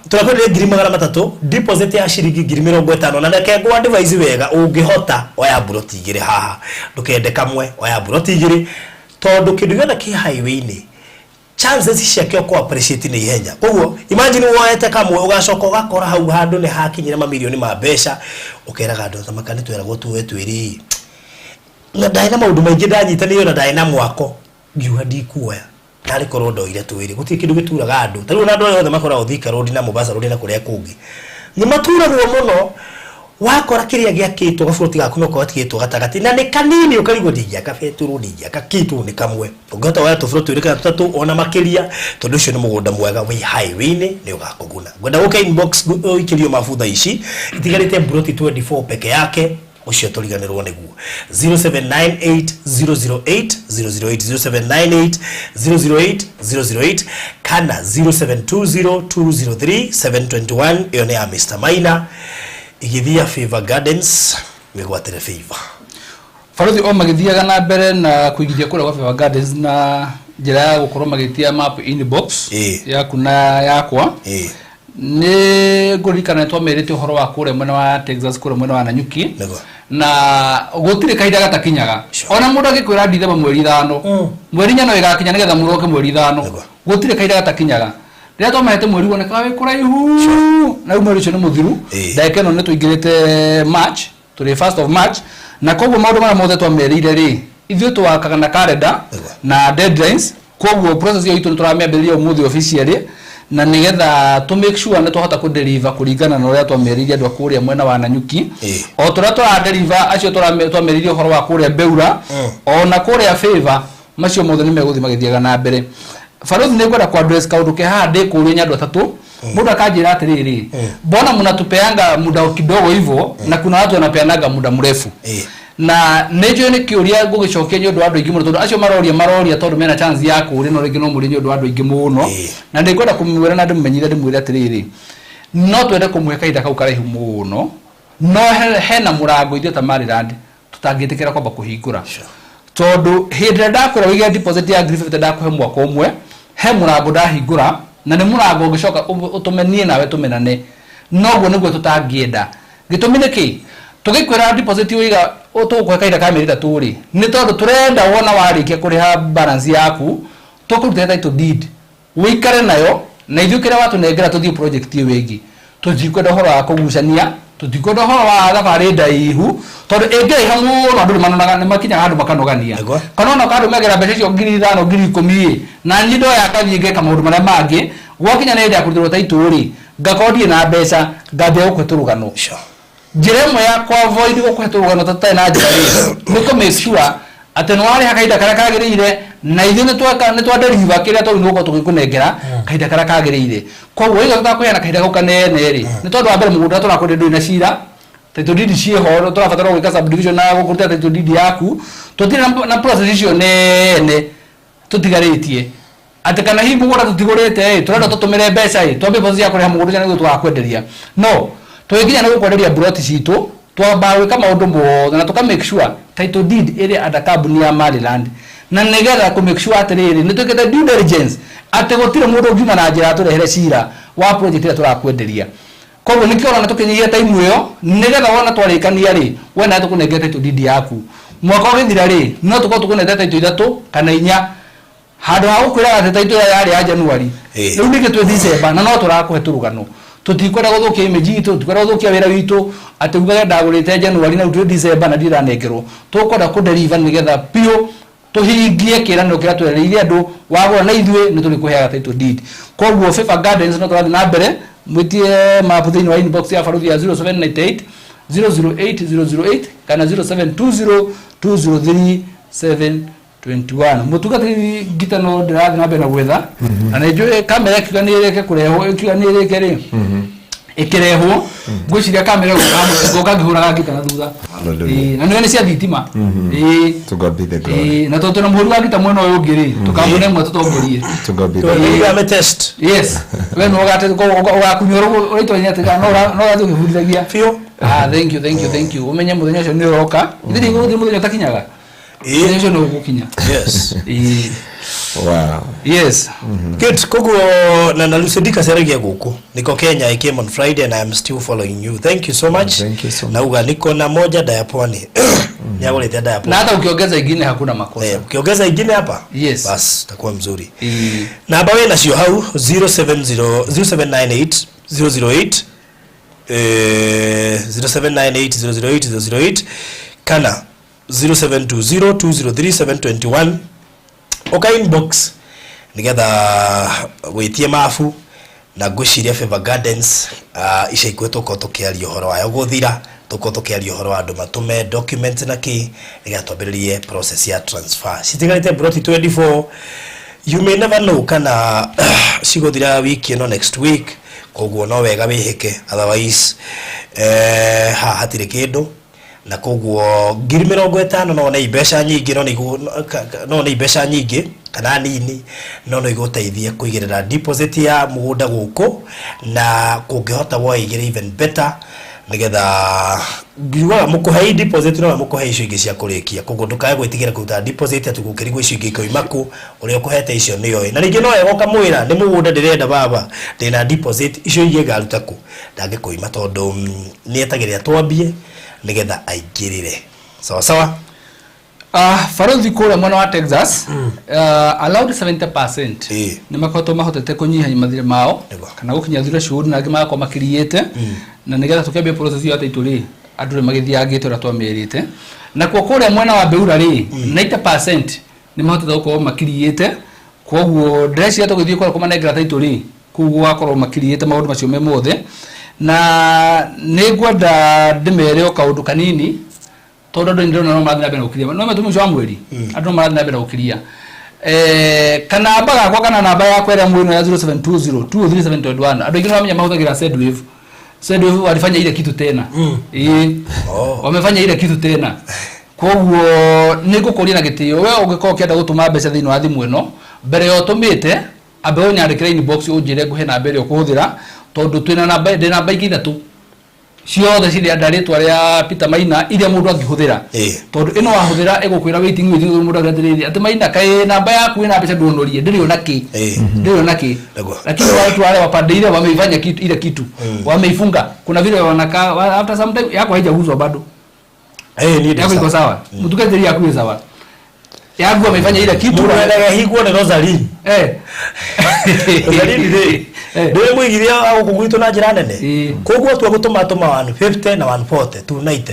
Turakwenderia 300,000, deposit ya ciringi 50,000. Na reke ngũ advise wega, ũngĩhota oya mburoti igĩrĩ haha, ndũkende kamwe, oya mburoti igĩrĩ, tondũ kĩndũ gĩothe kĩ highway-inĩ chances ciake kũ appreciate nĩ ihenya. Koguo imagine woete kamwe, ũgacoka ũgakora hau handũ nĩ hakinyire mamirioni ma mbeca, ũkeraga andũ thamaka nĩ tweragwo tuoe twĩrĩ, na ndarĩ na maũndũ maingĩ ndanyitanĩire, na ndarĩ na mwako, ngiuga ndikuoya, narĩ korwo ndoire twĩrĩ. Gũtirĩ kĩndũ gĩturaga andũ ta rĩu, ona andũ arĩa othe makoragwo Thika Road na Mombasa Road na kũrĩa kũngĩ nĩ maturagwo mũno. Wakora kĩrĩa gĩakĩtwo gaburoti gaku no gatigĩtwo gatagatĩ na nĩ kanini, ũkarigwo ndingĩaka betũrũ, ndingĩaka kĩtũ nĩ kamwe. Ũngĩhota woya tũburoti twĩrĩ kana tũtatũ ona makĩria, tondũ ũcio nĩ mũgũnda mwega wĩ highway-inĩ, nĩ ũgakũguna. Ngwenda gũka inbox ũikĩrio mabu thaa ici, itigarĩte mburoti 24 peke yake. Ũcio tũriganĩrwo nĩguo 0798 008 008, 0798 008 008 kana 0720 203 721. Ĩyo nĩ ya Mr Maina igĩthia Favor Gardens. Wĩgwatĩre Favor. Barothi o magĩthiaga na mbere na kũigithia kũrĩa gwa Favor Gardens na njĩra ya gũkorwo magĩtia map inbox yaku na yakwa. Nĩ ngũririkana nĩ twamerĩte ũhoro wa kũrĩa mwena wa Texas, kũrĩa mwena wa Nanyuki. Na gũtirĩ kahinda gatakinyaga. Ona mũndũ angĩkwĩra ndithemba mweri 5, mweri 4 no ĩgakinya nĩgetha mũroke mweri 5. Gũtirĩ kahinda gatakinyaga. Rĩrĩa twamahete mweri wonekaga wĩ kũraihu, na rĩu mweri ũcio nĩ mũthiru. Ndagĩka ĩno nĩ tũingĩrĩte March, tũrĩ first of March, na koguo maũndũ marĩa mothe twamerĩire rĩ, ithuĩ twakaga na calendar na deadlines. Koguo process ĩyo itũ nĩ tũramĩambĩrĩria ũmũthĩ officially, na nĩgetha tũ make sure nĩ twahota kũ deliver kũringana na ũrĩa twamerĩire andũ a kũrĩa mwena wa Nanyuki. O tũrĩa tũra deliver acio twamerĩire ũhoro wa kũrĩa Beura, ona kũrĩa Favor, macio mothe nĩ megũthiĩ magĩthiaga na mbere. Barothi, nĩ ngwenda ku address kaũndũ ke haha ndĩkũria nĩ andũ atatũ. Mũndũ akanjĩra atĩrĩrĩ, "Mbona mnatupeanga muda kidogo hivyo na kuna watu wanapeanaga muda mrefu?" Na nĩ njũĩ nĩ kĩũria ngũgĩcokia nĩ ũndũ wa andũ aingĩ mũno, tondũ acio maroria maroria tondũ mena chance ya kũũria, no rĩngĩ no mũrie nĩ ũndũ wa andũ aingĩ mũno. Na nĩ ngwenda kũmwĩra na ndĩmũmenyithie, ndĩmwĩre atĩrĩrĩ, no twende kũmũhe kahinda kau karaihu mũno, no hena mũrango ithuĩ ta Maryland tũtangĩtĩkĩra kwamba kũhingũra, tondũ hĩndĩ ĩrĩa ndakwĩra wĩige deposit ya 50,000, ndakũhe mwaka ũmwe, he mũrango ndahingũra, na nĩ mũrango ũngĩcoka ũtũme niĩ nawe tũmenane. Noguo nĩguo tũtangĩenda. Gĩtũmi nĩ kĩ? Tũgĩkwĩra deposit ũiga tũgũkũhe kahinda ka mĩeri 3 rĩ, nĩ tondũ tũrenda wona warĩkia kũrĩha balance yaku, tũkũrutĩre title deed wĩikare nayo, na ithuĩ kĩrĩa watũnengera tũthiĩ project ĩyo ĩngĩ. Tũtikwenda ũhoro wa kũgucania, tũtikwenda ũhoro wa thabarĩ ndaihu, tondũ ĩngĩraiha mũno andũ nĩmanonaga, nĩmakinyaga handũ makanogania. Kana ona ũkandũmagĩra mbeca icio 5,000, 10,000 ĩ, na niĩ ndoya ngathiĩ ngeka maũndũ marĩa mangĩ. Gwakinya nĩ hĩndĩ ya kũrutĩrwo title rĩ, ngakorwo ndirĩ na mbeca, ngambia gũkũhe tũrũgano. Njĩra ĩmwe ya ku avoid gũkũhe tũrũgano tũtarĩ na njĩra rĩ, nĩ kũ make sure atĩ nĩ warĩha kahinda karĩa kagĩrĩire, na ithuĩ nĩ tweka nĩ twa deliver kĩrĩa twagĩrĩirwo gũkorwo tũgĩkũnengera kahinda karĩa kagĩrĩire. Koguo iga tũtakũheana kahinda kau kanene rĩ, nĩ tondũ wa mbere mũgũnda ũrĩa tũrakwenderia ndũrĩ na cira, title deed ciĩho, tũrabatara gwĩka subdivision na gũkũrutĩra title deed yaku. Tũtirĩ na process icio nene tũtigarĩtie atĩ kana hihi mũgũnda tũtigũrĩte ĩ, tũrenda tũtũmĩre mbeca ĩ, twambie process ya kũrĩha mũgũnda ũcio nĩguo tũgakwenderia. No tũgĩkinya nĩ gũkwenderia mburoti citũ, twambaga gwĩka maũndũ mothe na tũka make sure title deed ĩrĩ under kambuni ya Maryland, na nĩgetha kũ make sure atĩrĩrĩ, nĩ twĩkĩte due diligence atĩ gũtirĩ mũndũ ũngiuma na njĩra atũrehere cira wa project ĩrĩa tũrakwenderia. Koguo nĩkĩo ũrona tũkĩnyihia time ĩyo, nĩgetha wona twarĩkania rĩ, we nawe tũkũnengere title deed yaku. Mwaka ũgĩthira rĩ, no tũkorwo tũkũnete title ithatũ kana inya, handũ ha gũkwĩraga atĩ title ĩrĩa yarĩ ya January, rĩu ningĩ twĩ December na no tũrakũhe tũrũgano. Tũtikwenda gũthũkia image itũ, tũtikwenda gũthũkia wĩra witũ atĩ ugage ndagũrĩte January na rĩu twĩ December na ndiranengerwo. Tũkwenda kũ deliver nĩgetha biũ tũhingie kĩĩranĩro kĩrĩa twereire andũ, wagũra na ithuĩ nĩ tũrĩkũheaga title deed. Koguo Favor Gardens no tũrathiĩ na mbere, mwĩtie map thĩinĩ wa inbox ya baruthi ya 0798 008 008 kana 0720 203 721. Mũtungatĩri ngita no ndĩrathiĩ na mbere na gwetha, na nĩ njũĩ kamera ĩkiuga nĩ ĩrĩke kũrehwo, ĩkiuga nĩ ĩrĩke rĩ, Ĩkĩrehwo ngwĩciria kamera gũka ngĩhũraga ngita na thutha. Hallelujah. Ĩĩ, na nĩ cia thitima. Ĩĩ. To God be the glory. Ĩĩ, na tondũ twĩna mũhũri wa ngita mwena ũyũ ũngĩ rĩ, tũkamũne ĩmwe tũtongorie. To God be the glory. Tũrĩa test. Yes, we nĩ ũgakunyora ũraitonya atĩ no ũrathiĩ ũgĩbundithagia. Biũ. Ah, thank you, thank you, thank you. Ũmenye mũthenya ũcio nĩ ũroka. Ithe gũtirĩ mũthenya ũtakinyaga. Mũthenya ũcio nĩ ũgũkinya. Yes. Ĩĩ. Wow. Yes. Good. Koguo na Lucy ndikaceragia gũkũ. Niko Kenya, I came on Friday and I am still following you. Thank you so much. Thank you so much. Nauga niko na moja Diapwani. Nĩagũrĩte Na Diapwani. hata ukiongeza ingine hakuna makosa. Eh, ukiongeza ingine hapa? Yes. Bas, itakuwa mzuri. Ĩĩ. Namba wĩ nacio hau 070 0798 008 0798 008 008 kana 0720 203 721 ũka inbox nigetha wĩtie mabu na ngwĩciria Favor Gardens ica ikuhĩ tũkorwo tũkĩaria ũhoro wayo gũthira tũkorwo tũkĩaria ũhoro wa andũ matũme documents na kĩ nĩgetha twambĩrĩrie process ya transfer citigarĩte broti 24. You may never know kana cigũthira wiki ĩno, next week, koguo no wega wĩhĩke, otherwise haha hatirĩ kĩndũ na koguo 50,000 no nĩ mbeca nyingĩ no nĩ no nĩ mbeca nyingĩ kana nini no no igũteithie kũigĩrĩra deposit ya mũgũnda gũkũ na kũngĩhota woigĩre even better nigetha ngiugaga mũkũhei deposit no mũkũhe icio ingĩ cia kũrĩkia koguo ndũkae gwĩtigĩra kũruta deposit atĩ gũkĩrigwo icio ingĩ ikoima kũ ũrĩa ũkũhete icio nĩoĩ na rĩngĩ no wega ũkamwĩra nĩ mũgũnda ndĩrenda baba ndĩna deposit icio ingĩ ngaruta kũ ndangĩkũima tondũ nĩetagĩrĩra twambie nigetha aingĩrĩre sawa sawa. Barothi kũrĩa mwena wa Texas allowed 70% Ĩĩ. nĩ makoretwo mahotete kũnyihia mathirĩ mao Nĩguo. kana gũkinya threshold na angĩ magakorwo makiriĩte na nĩgetha tũkĩambia process ĩyo ya title rĩ andũ nĩ magĩthiangĩte ũrĩa twamerĩte nakuo kũrĩa mwena wa Beura rĩ 90% nĩ mahotete gũkorwo makiriĩte koguo ndĩreciria tũgĩthiĩ kũrĩa kũmanengera title rĩ kũu gũgakorwo makiriĩte maũndũ macio me mothe na nĩ ngwenda ndĩmere o kaũndũ kanini tondũ andũ ndĩrona no marathiĩ na mbere na gũkiria no metũ mũico wa mweri andũ no marathiĩ na mbere na gũkiria kanamba gakwa kana namba yakwa ĩrĩa mwĩno ya 0720 23721 andũ aingĩ nĩmaramenya mahũthagĩra Sendwave. Sendwave walifanya ile kitu tena. Ĩĩ. Oh. Wamefanya ile kitu tena koguo nĩ ngũkũria na gĩtĩo we ũngĩkorwo ũkĩenda gũtũma mbeca thĩinĩ wa thimũ ĩno mbere ya ũtũmĩte ambe ũnyandĩkĩre inbox ũnjĩre ngũhe namba ĩrĩa ũkũhũthĩra tondũ twĩna namba ndĩ namba ingĩ ithatũ ciothe cirĩ under rĩtwa rĩa Peter Maina iria mũndũ angĩhũthĩra Ĩĩ. tondũ ĩno wahũthĩra ĩgũkwĩra waiting waiting mũndũ akwĩra atĩrĩrĩ atĩ Maina kaĩ namba yaku ĩna mbeca ndũnorie ndĩrĩ ona kĩ Ĩĩ. ndĩrĩ ona kĩ Nĩguo. lakini watu wale wapande ile wameifanya kitu ile kitu wameifunga kuna vile wanakaa after some time yako haijauzwa bado Eh, niĩ ndĩ yako iko sawa. sawa mtukatiri yaku ĩ sawa yaku wameifanya ile kitu Mũndũ wendaga hingwo nĩ Rosaline. eh Rosaline rĩ Eh. ndũĩ mũigithia wa gũkũ gwitũ na njĩra nene Ĩĩ. koguo tua gũtũma tũma 150 na 140 290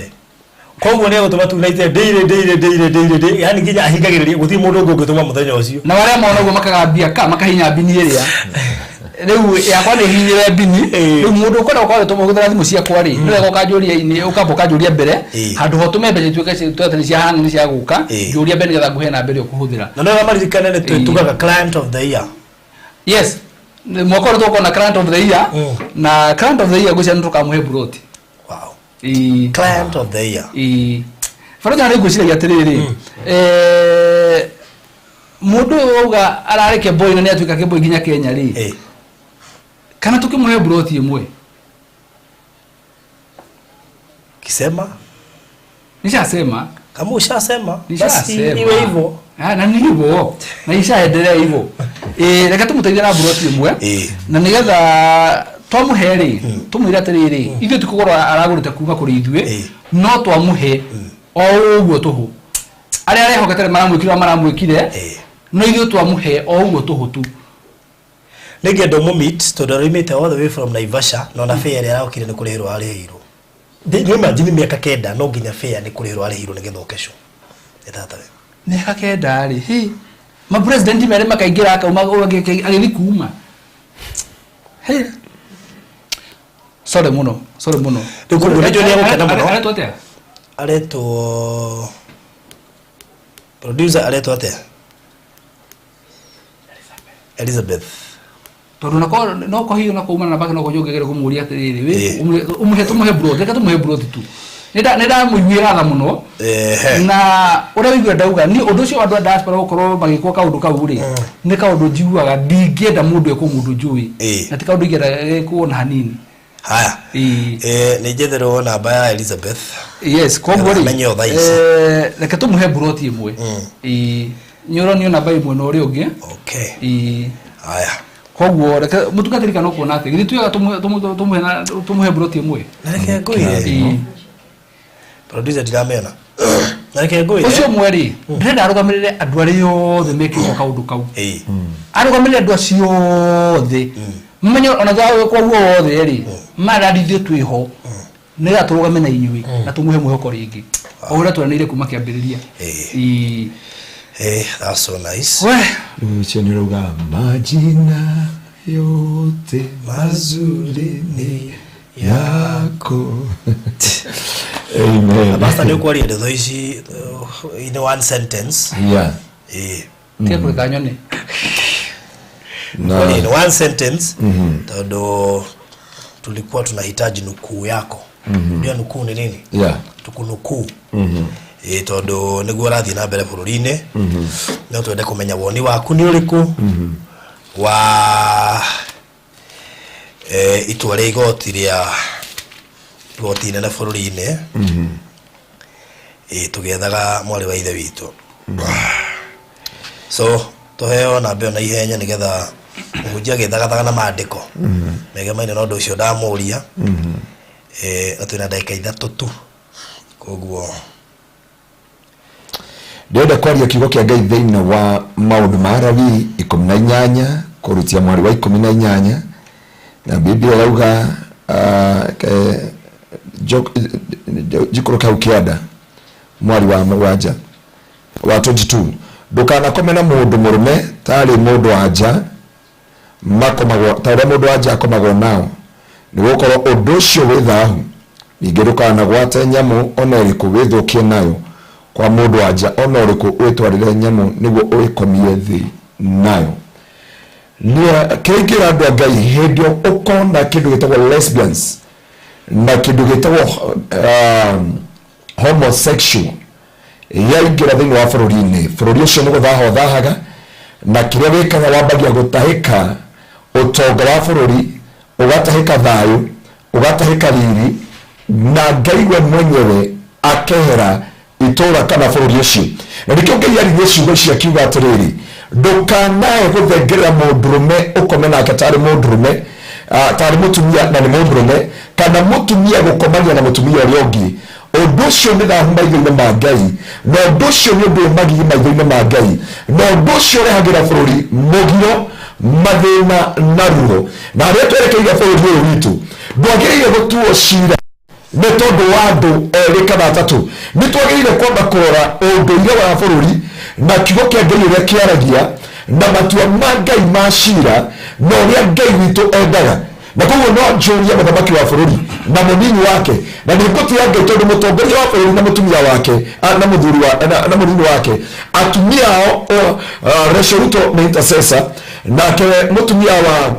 koguo nĩ egũtũma 290 daily daily daily daily daily yani nginya ahingagĩrĩria gũtirĩ mũndũ ũngĩ ũngĩtũma mũthenya ũcio na waria mona ũguo makagambia ka makahinya mbini ĩrĩa rĩu yakwa nĩ hinyĩre mbini Ĩĩ. rĩu mũndũ ũkwenda gũkorwo agĩtũma ũhũthĩra thimũ ciakwa rĩ nĩ wega ũkanjũria inĩ ũkamba ũkanjũria mbere Ĩĩ. handũ ha ũtũme mbeca ituĩke tuĩke nĩ cia hang'i nĩ cia gũka Ĩĩ. njũria mbere nĩgetha ngũhe namba ĩrĩa ũkũhũthĩra na no maririkane nĩ Ĩĩ. tugaga client of the year. Yes. Nĩ mwaka ũrĩa tũgũkorwo na client of the year na client of the year ngwĩciria nĩ tũkamũhe buroti. Wow. Ĩĩ. Client of the year. Ĩĩ. Baroja nĩ ngwĩciragia atĩrĩrĩ mũndũ ũyũ wauga ararĩ kemboi na nĩ atuĩka kemboi nginya Kenya rĩ Ĩĩ. kana tũkĩmũhe buroti ĩmwe Kisema nishasema kama ushasema basi nishasema iwe hivyo. Ah, na ni hivyo na ishaendelea hivyo eh reke tumuteithie na buroti ĩmwe Ĩĩ. na nigetha twamũhe rĩ tũmwĩre atĩrĩrĩ ithuĩ ti kũgũra aragũrĩte kuma kũrĩ ithuĩ Ĩĩ. no twamũhe o ũguo tũhũ arĩa arehokete nĩ maramwĩkire ũrĩa maramwĩkire Ĩĩ. no ithuĩ twamũhe o ũguo tũhũ tu. Nĩ ngenda ũmũmeet tondũ araumĩte all the way from Naivasha na ona fare ĩrĩa arokire nĩ kũrĩhĩrwo arĩhĩirwo. Nĩ imagine mĩaka 9 no nginya fare nĩ kũrĩhĩrwo arĩhĩirwo nĩgetha oke show. Nĩ tatawe. Mĩaka 9 rĩ hĩ mapresident merĩ makaingĩra akauma agĩthiĩ kuma. Hĩ. Sorry mũno, sorry mũno. Rĩu koguo nĩ njũĩ nĩ egũkena mũno. Aretwo atĩa? Aretwo producer aretwo atĩa? Elizabeth. Tondũ nako no ko hihi no kumana na baki no kũnjũngĩgĩre kũmũria atĩrĩrĩ, Ĩĩ. Ũmũhe tũmũhe brot, reke tũmũhe brot tu. Nĩ ndamũiguĩra tha mũno. Na ũrĩa wĩigua ndauga niĩ ũndũ ũcio wa andũ a diaspora gũkorwo magĩkwo kaũndũ kau rĩ, nĩ kaũndũ njiguaga ndingĩenda mũndũ ekwo mũndũ njũĩ, na ti kaũndũ ingĩenda gekwo na hanini. Haya. Ĩĩ. Nĩ njetherwo namba ya Elizabeth. Yes, koguo rĩ, Amenye o thaa ici. Reke tũmũhe broti ĩmwe. Ĩĩ, nĩ ũronio namba ĩmwe na ũrĩa ũngĩ. Okay. Ĩĩ. Haya. Koguo reke mũtungatĩri, kana ũkuona atĩ githĩ tuigaga tũmũhe broti ĩmwe? Na reke ngwĩre. Producer, ndiramĩona, na reke ngwĩre. Ũcio ũmwe rĩ, ndĩrenda arũgamĩrĩre andũ arĩa othe mekĩrwo kaũndũ kau, arũgamĩrĩre andũ acio othe, mamenye ona thutha wa gwĩkwo guo wothe rĩ, marandi ithuĩ twĩho nĩgetha tũrũgame na inyuĩ na tũmũhe mwĩhoko rĩngĩ o ũrĩa twanĩire kuma kĩambĩrĩria. Ĩĩ. Eh, that's so nice. We. Ũcio nĩ ũrauga majina yote mazuri ni yako. Amen. Pastor, nĩ ũkwaria ndeto ici in one sentence. Tiga kũreka nyone. Na Kwaria in one sentence, tondũ tulikuwa tunahitaji nukuu yako. Ndio, nukuu ni nini? Tukunukuu. Ĩ, tondũ nĩguo ũrathiĩ na mbere bũrũri-inĩ, no twende kũmenya woni waku nĩ ũrĩkũ wa itua rĩa igoti, rĩa igoti inene bũrũri-inĩ. Ĩ, tũgĩethaga mwarĩ wa ithe witũ, so tũheo namba ĩyo na ihenya nĩgetha mũhunjia agĩthagathaga na maandĩko megemaine na ũndũ ũcio ndamũria. Na twĩna ndagĩka 3 tu, koguo. Ndĩrenda kwaria kiugo kĩa Ngai thĩinĩ wa Maũndũ ma Alawii 18 kũrutia mweri wa 18, na Biblia ĩrauga, njikũrũke hau kĩanda mwari wa 7 wa 22: "Ndũkanakome na mũndũ mũrũme tarĩ mũndũ wa nja makomagwo, ta ũrĩa mũndũ wa nja akomagwo nao, nĩ gũkorwo ũndũ ũcio wĩ thahu. Ningĩ ndũkanagwate nyamũ ona ĩrĩkũ wĩthũkie nayo. Kwa mũndũ wa nja ona ũrĩkũ wĩtwarĩre nyamũ nĩguo ũĩkomie thĩ nayo." Nĩ kĩingĩra andũ a Ngai, hĩndĩ ĩyo ũkona kĩndũ gĩtagwo lesbians na kĩndũ gĩtagwo homosexual yaingĩra thĩinĩ wa bũrũri-inĩ, bũrũri ũcio nĩ gũthaha ũthahaga, na kĩrĩa wĩkaga wambagia gũtahĩka ũtonga wa bũrũri, ũgatahĩka thayũ, ũgatahĩka riri, na Ngai we mwenyewe akehera itũra kana bũrũri ũcio. Na nĩkĩo Ngai aririe ciugo ici akiuga atĩrĩrĩ, ndũkanae gũthengerera mũndũrũme ũkome nake tarĩ mũndũrũme, tarĩ mũtumia na nĩ mũndũrũme, kana mũtumia gũkomania na mũtumia ũrĩa ũngĩ. Ũndũ ũcio nĩ thahu maitho-inĩ ma Ngai, na ũndũ ũcio nĩ ũndũ wĩ magigi maitho-inĩ ma Ngai, na ũndũ ũcio ũrehagĩra bũrũri mũgiro, mathĩna na ruo. Na harĩa twerekeire bũrũri ũyũ witũ, ndwagĩrĩire gũtuo cira nĩ tondũ wa andũ erĩ kana atatũ. Nĩ twagĩrĩire kwamba kũrora ũndũire wa bũrũri na kiugo kĩa Ngai ũrĩa kĩaragia na matua ma Ngai ma cira na ũrĩa Ngai witũ endaga. Na koguo no njũrie mũthamaki wa bũrũri na mũnini wake, na nĩ ngũtĩa Ngai tondũ mũtongoria wa bũrũri na mũtumia wake, na mũthuri wa na mũnini wake, atumia ao, Rachel Ruto nĩ intercessor, nake mũtumia wa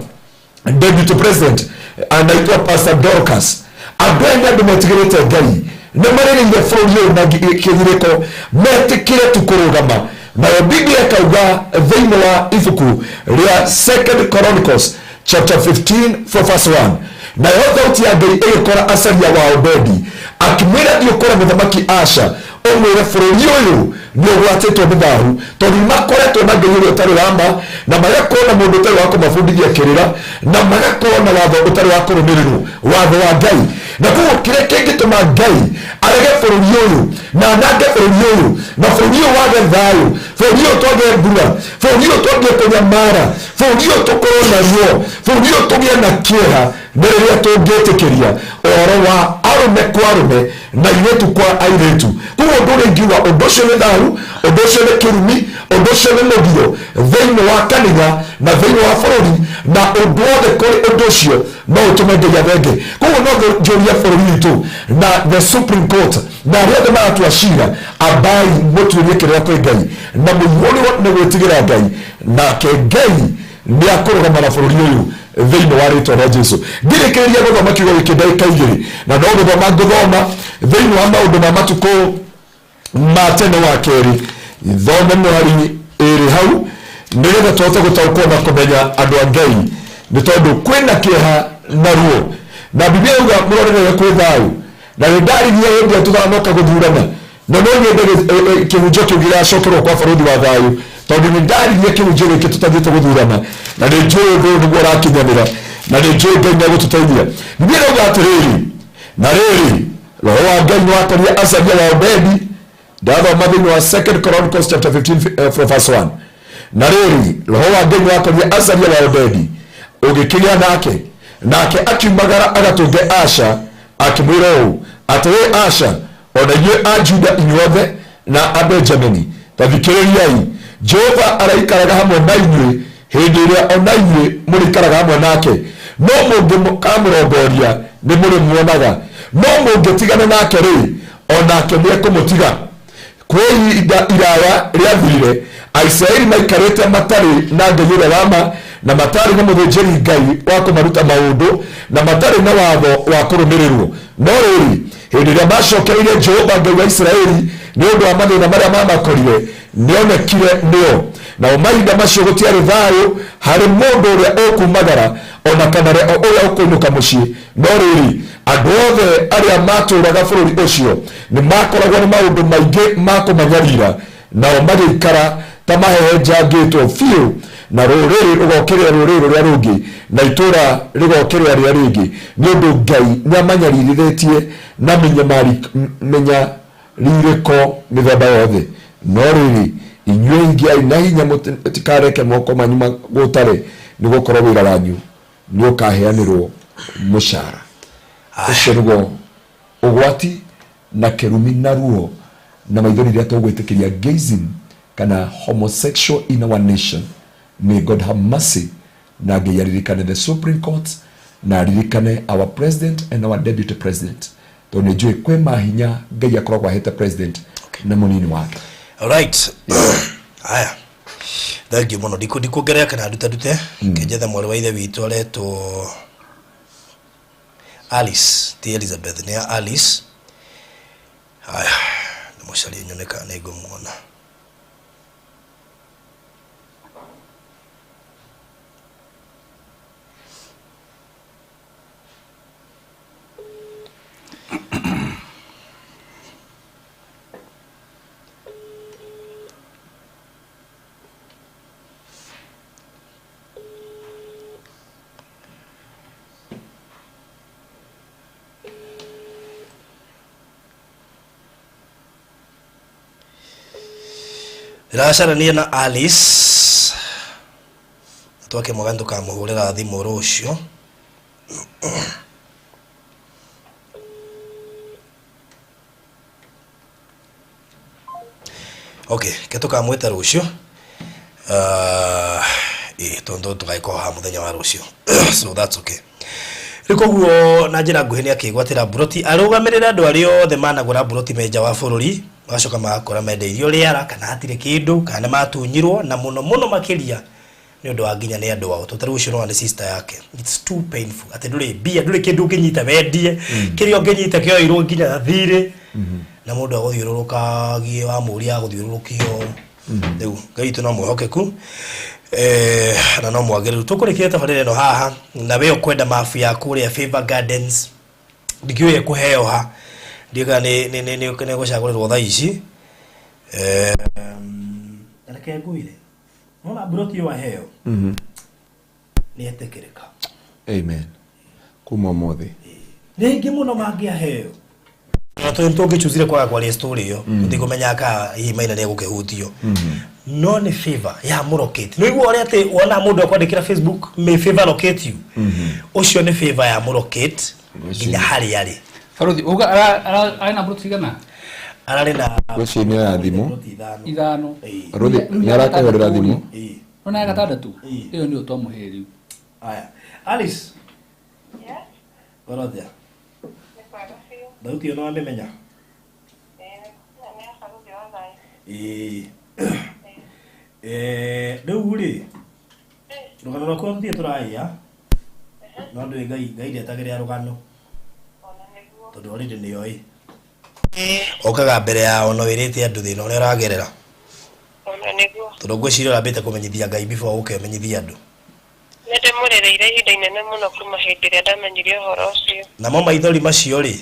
deputy president anaitwa Pastor Dorcas. Andũ aya nĩ andũ metigĩrĩte Ngai, nĩ marĩrĩire bũrũri ũyũ na kĩgirĩko metĩkĩre tu kũrũgama. Nayo Biblia ĩkauga thĩinĩ wa ibuku rĩa Second Chronicles chapter 15 from verse 1: "Nayo thauti ya Ngai ĩgĩkora Asaria wa Obedi, akĩmwĩra, 'Thiĩ ũkore Mũthamaki Asha, ũmwĩre bũrũri ũyũ nĩ ũgwatĩtwo nĩ thahu, tondũ nĩ makoretwo na Ngai ũrĩa ũtarĩ wa ma, na magakorwo na mũndũ ũtarĩ wa kũmabundithia kĩrĩra, na magakorwo na watho ũtarĩ wa kũrũmĩrĩrwo, watho wa Ngai.' Na koguo kĩrĩa kĩngĩtũma Ngai arege bũrũri ũyũ na anange bũrũri ũyũ, na bũrũri ũyũ wage thayũ, bũrũri ũyũ twage mbura, bũrũri ũyũ twambie kũnyamara, bũrũri ũyũ tũkorwo na ruo, bũrũri ũyũ tũgĩe na kĩeha, nĩ rĩrĩa tũngĩtĩkĩria ũhoro wa arũme kwa arũme na airĩtu kwa airĩtu. Koguo ũndũ ũrĩa ingiuga, ũndũ ũcio nĩ thahu, ũndũ ũcio nĩ kĩrumi, ũndũ ũcio nĩ mũgiro thĩinĩ wa kanitha na thĩinĩ wa bũrũri, na ũndũ wothe kũrĩ ũndũ ũcio no ũtũme Ngai athenge. Koguo no njũrie bũrũri witũ na the Supreme Court na arĩa othe maratua cira, ambai mũtuĩrie kĩrĩra kwĩ Ngai na mũihũrĩrwo nĩ gwĩtigĩra Ngai, nake Ngai. Nĩ akũrũgama na bũrũri ũyũ thĩinĩ wa rĩtwa rĩa Jesu. Ngĩrĩkĩrĩria gũthoma kiugo gĩkĩ ndagĩka igĩrĩ, na no gũthoma ngũthoma thĩinĩ wa maũndũ ma matukũ ma tene wa kerĩ, thome mũhari ĩrĩ hau nĩgetha tũhote gũtaũkwo na kũmenya andũ a Ngai, nĩ tondũ kwĩna kĩeha na ruo, na Biblia yauga mũrorere kwĩ thayũ. Na nĩ ndaririe hĩndĩ ĩrĩa tũtanoka gũthurana, na no nyende kĩhunjio kĩu gĩgacokerwo kwa barũthi wa thayũ, tondũ nĩ ndaririe kĩhunjio gĩkĩ tũtathiĩte gũthurana, na nĩ njũĩ ũndũ ũyũ nĩguo ũrakinyanĩra, na nĩ njũĩ Ngai nĩ egũtũteithia. Biblia ĩrauga atĩrĩrĩ, na rĩrĩ, roho wa Ngai nĩ wakorire Azaria wa Obedi. Ndathoma thĩinĩ wa Second Chronicles chapter 15 from verse 1. Na rĩrĩ, roho wa Ngai nĩ wakorire Azaria wa Obedi, ũgĩkĩgĩa nake, nake akiumagara agatũnge Asha, akĩmwĩra ũũ, atĩ we Asha, ona inyuĩ a Juda inyuothe na a Benjamini, ta thikĩrĩriai. Jehova araikaraga hamwe na inyuĩ hĩndĩ ĩrĩa ona inyuĩ mũrĩikaraga hamwe nake. No mũngĩkamũrongoria nĩ mũrĩmuonaga, no mũngĩtigana nake rĩ, onake nĩ ekũmũtiga. Kwĩ ihinda iraya rĩathirire Aisiraeli maikarĩte matarĩ na Ngai ũrĩa wa ma, na matarĩ na mũthĩnjĩri Ngai wa kũmaruta maũndũ, na matarĩ na watho wa kũrũmĩrĩrwo. No rĩrĩ, hĩndĩ ĩrĩa macokereire Jehova Ngai wa Isiraeli nĩ ũndũ wa mathĩna marĩa mamakorire, nĩonekire nĩo. Nao mahinda macio gũtiarĩ thayũ harĩ mũndũ ũrĩa ũkumagara ona kana ũrĩa ũkũinũka mũciĩ. No rĩrĩ, andũ othe arĩa matũũraga bũrũri ũcio nĩ makoragwo na maũndũ maingĩ ma kũmanyarira, nao magĩikara ta mahehenjangĩtwo biũ, na rũrĩrĩ rũgokĩrĩra rũrĩrĩ rũrĩa rũngĩ, na itũũra rĩgokĩrĩra rĩrĩa rĩngĩ, nĩ ũndũ Ngai nĩamanyaririthĩtie na mĩnyarirĩko mĩthemba yothe. No rĩrĩ, inyuĩ gĩai na hinya, mũtikareke moko manyu magũtare, nĩ gũkorwo wĩra wanyu nĩ ũkaheanĩrwo mũcara. Ũcio nĩguo ũgwati na kĩrumi na ruo na maithori rĩrĩa tũgwĩtĩkĩria gayism kana homosexual in our nation. May God have mercy, na Ngai aririkane the Supreme Court, na aririkane our president and our deputy president, tondũ nĩ njũĩ kwĩ mahinya Ngai akoragwo ahete president na mũnini wake. Alright. Haya. Thank you mũno. Ndikuongerera kana ndute ndute. Kĩnjethe mwarĩ wa ithe witũ aretwo Alice, ti Elizabeth, nĩ Alice. Haya, ndĩmũcarie nyone kana nĩ ngũmuona. Ndĩracarania na Alice na twakĩmwaga nĩtũkamũhũrĩra thimũ rũciũ. Okay, ke tũkamwĩta rũciũ. Ĩ tondũ tũgagĩkorwo haha mũthenya wa rũciũ, so that's okay. Rĩu koguo na njĩra nguhĩ nĩ akĩgwatĩra mburoti arũgamĩrĩre andũ arĩa othe managũra mburoti me nja wa bũrũri, magacoka magakora mendeirio rĩara kana hatirĩ kĩndũ kana nĩ matunyirwo, na mũno mũno makĩria nĩ ũndũ wa nginya nĩ andũ ao, tondũ ta rĩu ũcio ũrona nĩ sister yake. It's too painful atĩ ndũrĩ mbia, ndũrĩ kĩndũ ũngĩnyita wendie, kĩrĩa ũngĩnyita kĩoirwo nginya thirĩ, na mũndũ agũthiũrũrũkagie, wamũria agũthiũrũrũkio. Rĩu Ngai witũ no mwĩhokeku na no mwagĩrĩru. Tũkũrĩkia tabarĩra ĩno haha, na we ũkwenda mabu ya kũrĩa Favor Gardens, ndikĩũĩ ĩkũheo ha, ndiũĩ kana nĩ gũcagũrĩrwo thaa ici. Reke ngwĩre, nona mburoti ĩyo aheo nĩ etĩkĩrĩka. Amen. Kuma ũmũthĩ. Nĩ aingĩ mũno mangĩaheo, na tũrĩ tũngĩchuzire kwaga kwaria story ĩyo, tũtikũmenya ka hihi Maina nĩ egũkĩhutio, no nĩ favor ya mũlocate. Nĩ ũigua ũrĩa atĩ wona mũndũ akwandĩkĩra Facebook, "May favor locate you", ũcio nĩ favor ya mũlocate nginya harĩa arĩ. Baruthi uga arĩ na mburoti cigana? Ararĩ na Gwĩciria nĩ oya thimũ. Mburoti ithano. Ithano. Ĩĩ. Ruthi nĩ arakũhũrĩra thimũ. Ĩĩ. Nona ya gatandatũ Ĩĩ. ĩyo nĩyo twamũhe rĩu. Aya, Alice. Yes, Gorothia. nĩ kwega biũ. Thauti ĩyo nĩwamĩmenya? Ĩĩ, nĩ ya barũthi wa thayũ. Ĩĩ. Rĩu rĩ, Rũgano rwaku rũthiĩ tũraiya no ndũĩ Ngai Ngai ndetagĩrĩra rũgano Ona nĩguo. tondũ already nĩoĩ. Ĩĩ. Okaga mbere yao na wĩrĩte andũ thĩna ũrĩa ũragerera. Ona nĩguo. Tondũ ngwĩciria ũrambĩte kũmenyithia Ngai before ũke ũmenyithie andũ. Nĩ ndĩmũrĩrĩire ihinda inene mũno kuma hĩndĩ ĩrĩa ndamenyire ũhoro ũcio. Namo maithori macio rĩ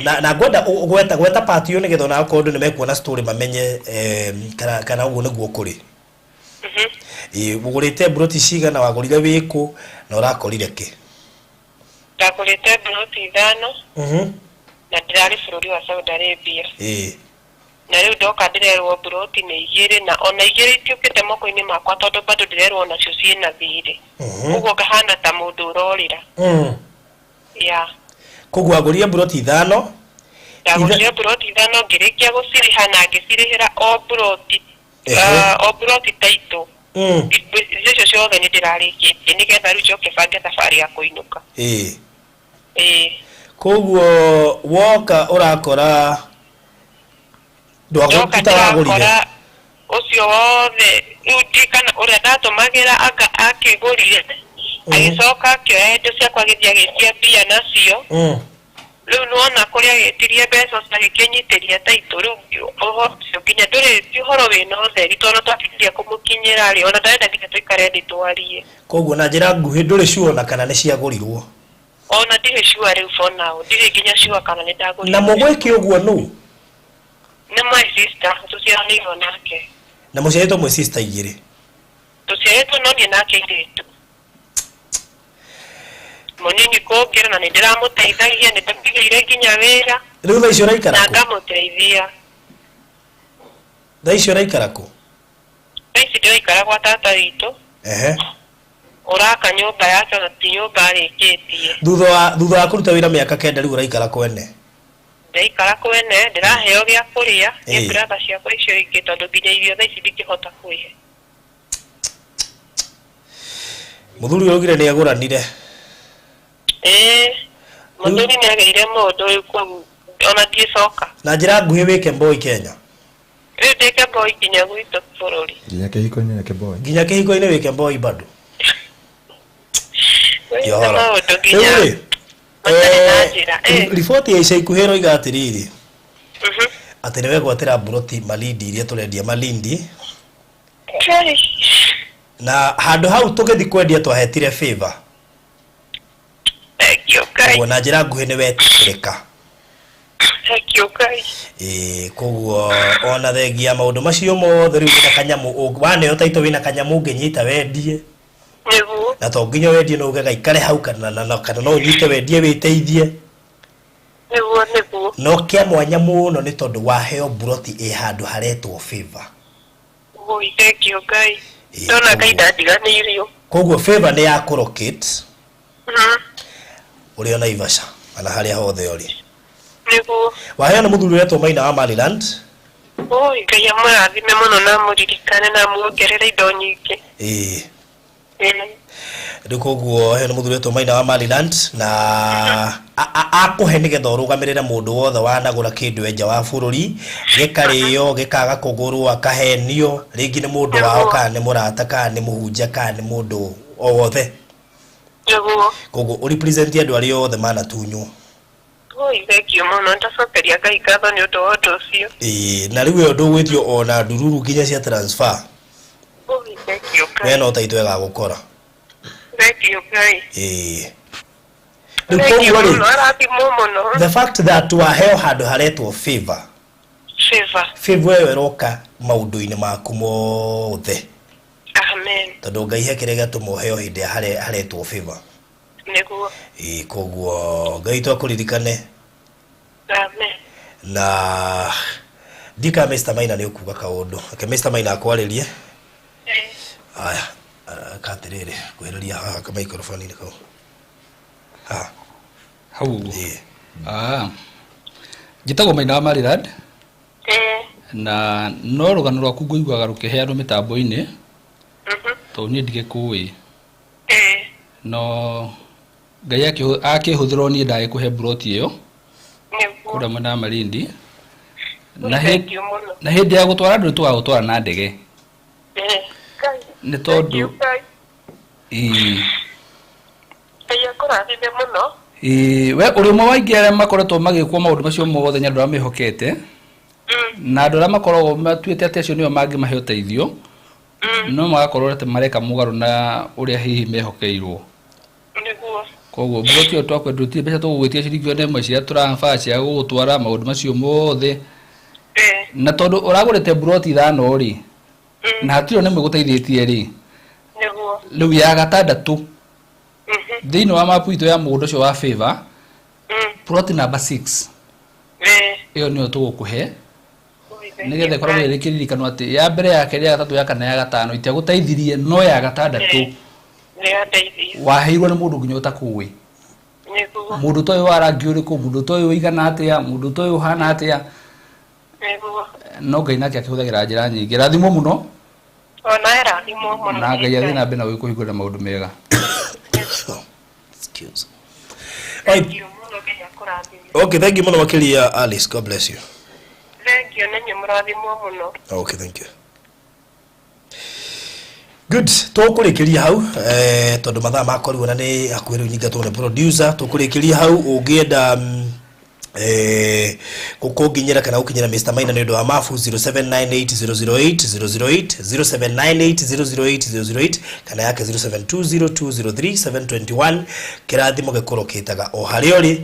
na ngwenda gweta gweta part ĩyo nĩgetha ona akorwo andũ nĩmekuona story mamenye kana ũguo nĩguo kũrĩ. Ĩĩ ũgũrĩte mburoti cigana wagũrire wĩkũ na ũrakorire kĩ? Ndagũrĩte mburoti 5 na ndĩrarĩ bũrũri wa Saudi Arabia. Ĩĩ. Na rĩu ndoka ndĩrerwo mburoti nĩ 2 na ona 2 itiũkĩte moko-inĩ makwa tondũ bado ndĩrerwo nacio ciĩna thirĩ. Ũguo ngahana ta mũndũ ũrorĩra. Yeah. Koguo wagũrire mburoti 5. Ndagũrire mburoti 5 ngĩrĩkia gũcirĩha na ngĩcirĩhĩra o mburoti o mburoti taitũ. Icio ciothe nĩ ndĩrarĩkĩtie nĩgetha rĩu njoke bange thabarĩ ya kũinũka. Ĩĩ. Ĩĩ. Koguo woka ũrakora Ndoka ndwagũrire. ndĩrakora ũcio wothe rĩu ndirikana ũrĩa ndatũmagĩra anga akĩgũrire agĩcoka akĩoya indo ciakwa agĩthiĩ agĩtia mbia nacio. Rĩu nĩwona kũrĩa agĩtirie mbeca ũcio agĩkĩnyitĩria taitũ rĩu ũhoro ũcio nginya ndũrĩ ti ũhoro wĩna ũtheri tondũ twatigirie kũmũkinyĩra rĩ ona ndarenda nginya tũikare thĩ twarie. Koguo na njĩra nguhĩ ndũrĩ sure ona kana nĩ ciagũrirwo. Ona ndirĩ sure rĩu for now ndirĩ nginya sure kana nĩ ndagũrire. Na mũgwĩke ũguo nũ? Nĩ my sister tũciaranĩirwo nake. Na mũciarĩtwo mwĩ sister igĩrĩ. Tũciarĩtwo no niĩ nake airĩtu. Mũnini kũngĩra na nĩ ndĩramũteithagia nĩ ndamũigĩire nginya wĩra. Rĩu thaa ici ũraikara Na kũ? ngamũteithia. Thaa ici ũraikara kũ? Thaa ici ndĩraikara gwa tata witũ. Ehe. Ũraka nyũmba yake ona ti nyũmba arĩkĩtie. Thutha wa kũruta wĩra mĩaka 9 rĩu ũraikara kwene. Ndĩraikara kwene ndĩraheo gĩa kũrĩa nĩ Ĩĩ. brother ciakwa icio ingĩ tondũ nginya irio thaa ici ndingĩhota kwĩhe. Mũthuri ũyũ augire nĩ agũranire. Ĩĩ. Mũthuri nĩ agĩire mũndũ rĩu kũu ona ndiĩcoka. Na njĩra nguhĩ wĩke mboi Kenya. Rĩu ndĩke mboi nginya gwitũ bũrũri. Nginya kĩhiko-inĩ wĩke mboi. Nginya kĩhiko-inĩ wĩke mboi bado. Nĩ Yohoro. maũndũ nginya Rĩu rĩ, matarĩ na njĩra. Ĩĩ. riboti ya ica ikuhĩ ĩroiga atĩrĩrĩ atĩ nĩ wegwatĩra mburoti Malindi iria tũrendia Malindi Ngai. na handũ hau tũgĩthiĩ kwendia twahetire favor. Thank you Ngai. Koguo na njĩra nguhĩ nĩ wetĩkĩrĩka. Thank you Ngai. Ĩĩ koguo ona thengia maũndũ macio mothe rĩu wĩna kanyamũ waneo taitũ wĩna kanyamũ ũngĩnyita wendie. Nĩguo. Na to nginya wendie no uge gaikare hau kana na kana no ũnyite wendie wĩteithie. Nĩguo nĩguo. No kĩa mwanya mũno nĩ tondũ waheo mburoti ĩ handũ haretwo favor. Oi, thank you Ngai. Ĩĩ, Ndona Ngai koguo- ndandiganĩirio. Koguo favor nĩ ya kũrocate ũrĩ o Naivasha kana harĩa hothe ũrĩ. Nĩguo. Waheo nĩ mũthuri ũretwo Maina wa Maryland. Oi, Ngai amũrathime mũno na amũririkane na amuongerere indo nyingĩ. Ĩĩ. Ĩĩ. Rĩu koguo heo nĩ mũthuri ũretwo Maina wa Maryland na akũhe nĩgetha ũrũgamĩrĩre mũndũ wothe wanagũra kĩndũ nja wa bũrũri gĩkarĩo gĩkaga kũgũrwo akahenio rĩngĩ nĩ mũndũ wao kana nĩ mũrata kana nĩ mũhunjia kana nĩ mũndũ o wothe. Nĩguo. Koguo ũrepresent andũ arĩa othe manatunywo. Oi, thank you mũno ndacokeria Ngai ngatho nĩ ũndũ wa ũndũ ũcio. Ĩĩ na rĩu ĩyo ndũgwĩtio ona ndururu nginya cia transfer. Oi, thank you Ngai. We no taitũ ĩgagũkora. Thank you Ngai. Ĩĩ. Rĩu Thank you koguo rĩ mũno arathimwo mũno. the fact that waheo handũ haretwo favor Favor. favor ĩyo ĩroka maũndũ-inĩ maku mothe Amen. tondũ Ngai he kĩrĩa gĩatũma ũheo hĩndĩ ĩrĩa haretwo favor. Nĩguo. Ĩĩ koguo Ngai twakũririkane Amen. na ndika Mr. Maina nĩ ũkuga kaũndũ. Reke Mr. Maina akwarĩrie. Aya, katĩrĩrĩ kwĩrĩria haha ka microphone-inĩ kau. Haha. Hau ũguo. Ah. Njĩtagwo Maina wa Maryland. Na no rũgano rwaku ngũiguaga rũkĩheanwo mĩtambo-inĩ tondũ niĩ ndigĩkũĩ. No Ngai akĩhũthĩrwo niĩ ndagĩkũhe mburoti ĩyo kũrĩa mwena wa Malindi. Na hĩndĩ ya gũtwara ndũrĩ tũgagũtwara na ndege. Nĩ tondũ Ĩĩ. Ngai akũrathime mũno. Ĩĩ, we ũrĩ ũmwe wa aingĩ arĩa makoretwo magĩkwo maũndũ macio mothe nĩ andũ arĩa mehokete, na andũ arĩa makoragwo matuĩte atĩ acio nĩo mangĩmahe ũteithio, no magakorwo atĩ mareka mũgarũ na ũrĩa hihi mehokeirwo. Nĩguo. Koguo mburoti ĩyo twakwenda, tũtirĩ mbeca tũgũgwĩtia ciringi ona ĩmwe cia transfer cia gũgũtwara maũndũ macio mothe. Na tondũ ũragũrĩte mburoti 5 rĩ, na hatirĩ ona ĩmwe ĩgũteithĩtie rĩ, Nĩguo. Rĩu ya gatandatũ thĩinĩ wa mapu itũ ya mũgũnda ũcio wa favor, plot number 6, ĩyo nĩyo tũgũkũhe nĩgetha ĩkoragwo ĩrĩ kĩririkano atĩ ya mbere, ya kerĩ, ya gatatũ, ya kana, ya gatano itiagũteithirie, no ya gatandatũ Nĩ yandeithia. Waheirwo nĩ mũndũ nginya ũtakũĩ. Nĩguo. Mũndũ ũtoĩ wa rangi ũrĩkũ, mũndũ ũtoĩ ũigana atĩa, mũndũ ũtoĩ ũhana atĩa. Nĩguo. No Ngai nake akĩhũthagĩra njĩra nyingĩ. Rathimwo mũno. Ona ĩrathimwo mũno. Na Ngai athiĩ na mbere na gũkũhingũrĩra maũndũ mega. Excuse. Thank you mũno, Ngai akũrathime. Okay, thank you mũno makĩria, Alice. God bless you. Thank you, na inyuĩ mũrathimwo mũno. Okay, thank you. Good. Tũkũrĩkĩria hau, tondũ mathaa makorirwo na nĩ hakuhĩ rĩu nyingatwo nĩ producer. Tũkũrĩkĩria hau. Ũngĩenda kũnginyĩra kana gũkinyĩra Mr. Maina nĩ ũndũ wa mabu, 0798008008, 0798008008, kana yake 0720203721. Kĩrathimo gĩkorwo kĩtaga o harĩa ũrĩ,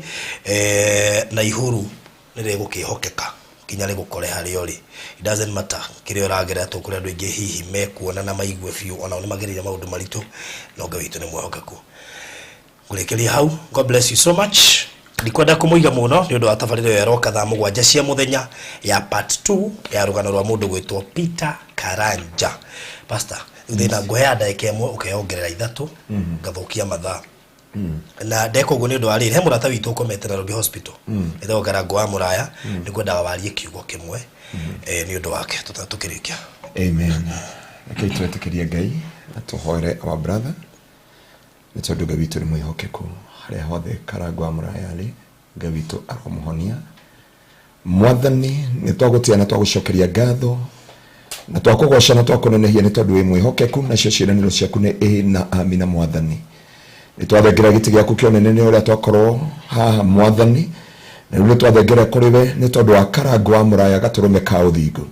na ihuru nĩ rĩgũkĩhokeka nginya rĩgũkore harĩa ũrĩ. It doesn't matter kĩrĩa ũragerera, tũkũrĩ andũ aingĩ hihi mekuona na maigue biũ onao nĩ magereire maũndũ maritũ, no Ngai witũ nĩ mwĩhokeku. Ngũrĩkĩria hau. God bless you so much. Ndikwenda kũmũiga mũno nĩ ũndũ wa tabarĩra ĩyo ĩroka thaa 7 cia mũthenya ya part 2 ya rũgano rwa mũndũ gwĩtwo Peter Karanja. Pastor, rĩu thĩna ngũheaga ndagĩka 1, ũkeyongerera 3, ngathũkia mathaa na ndeka ũguo nĩ ũndũ wa rĩrĩ, he mũrata witũ ũkomete Nairobi Hospital, ĩtagwo Karango wa Mũraya. Nĩ kwendaga warie kiugo kĩmwe nĩ ũndũ wake tũkĩrĩkia. Amen. Rekei twetĩkĩrie Ngai na tũhoere our brother, nĩ tondũ Ngai witũ nĩ mwĩhokeku. Harĩa hothe Karango wa Mũraya arĩ, Ngai witũ aromũhonia. Mwathani, nĩ twagũtĩa na twagũcokeria ngatho na twakũgoca na twakũnenehia, nĩ tondũ wĩ mwĩhokeku, nacio ciĩranĩro ciaku nĩ ĩ na amina. Mwathani, nĩ twathengera gĩtĩ gĩaku kĩa ũnene nĩ ũrĩa twakorwo haha, Mwathani, na rĩu nĩ twathengera kũrĩ we nĩ tondũ wa Karango wa Mũraya, gatũrũme ka ũthingu.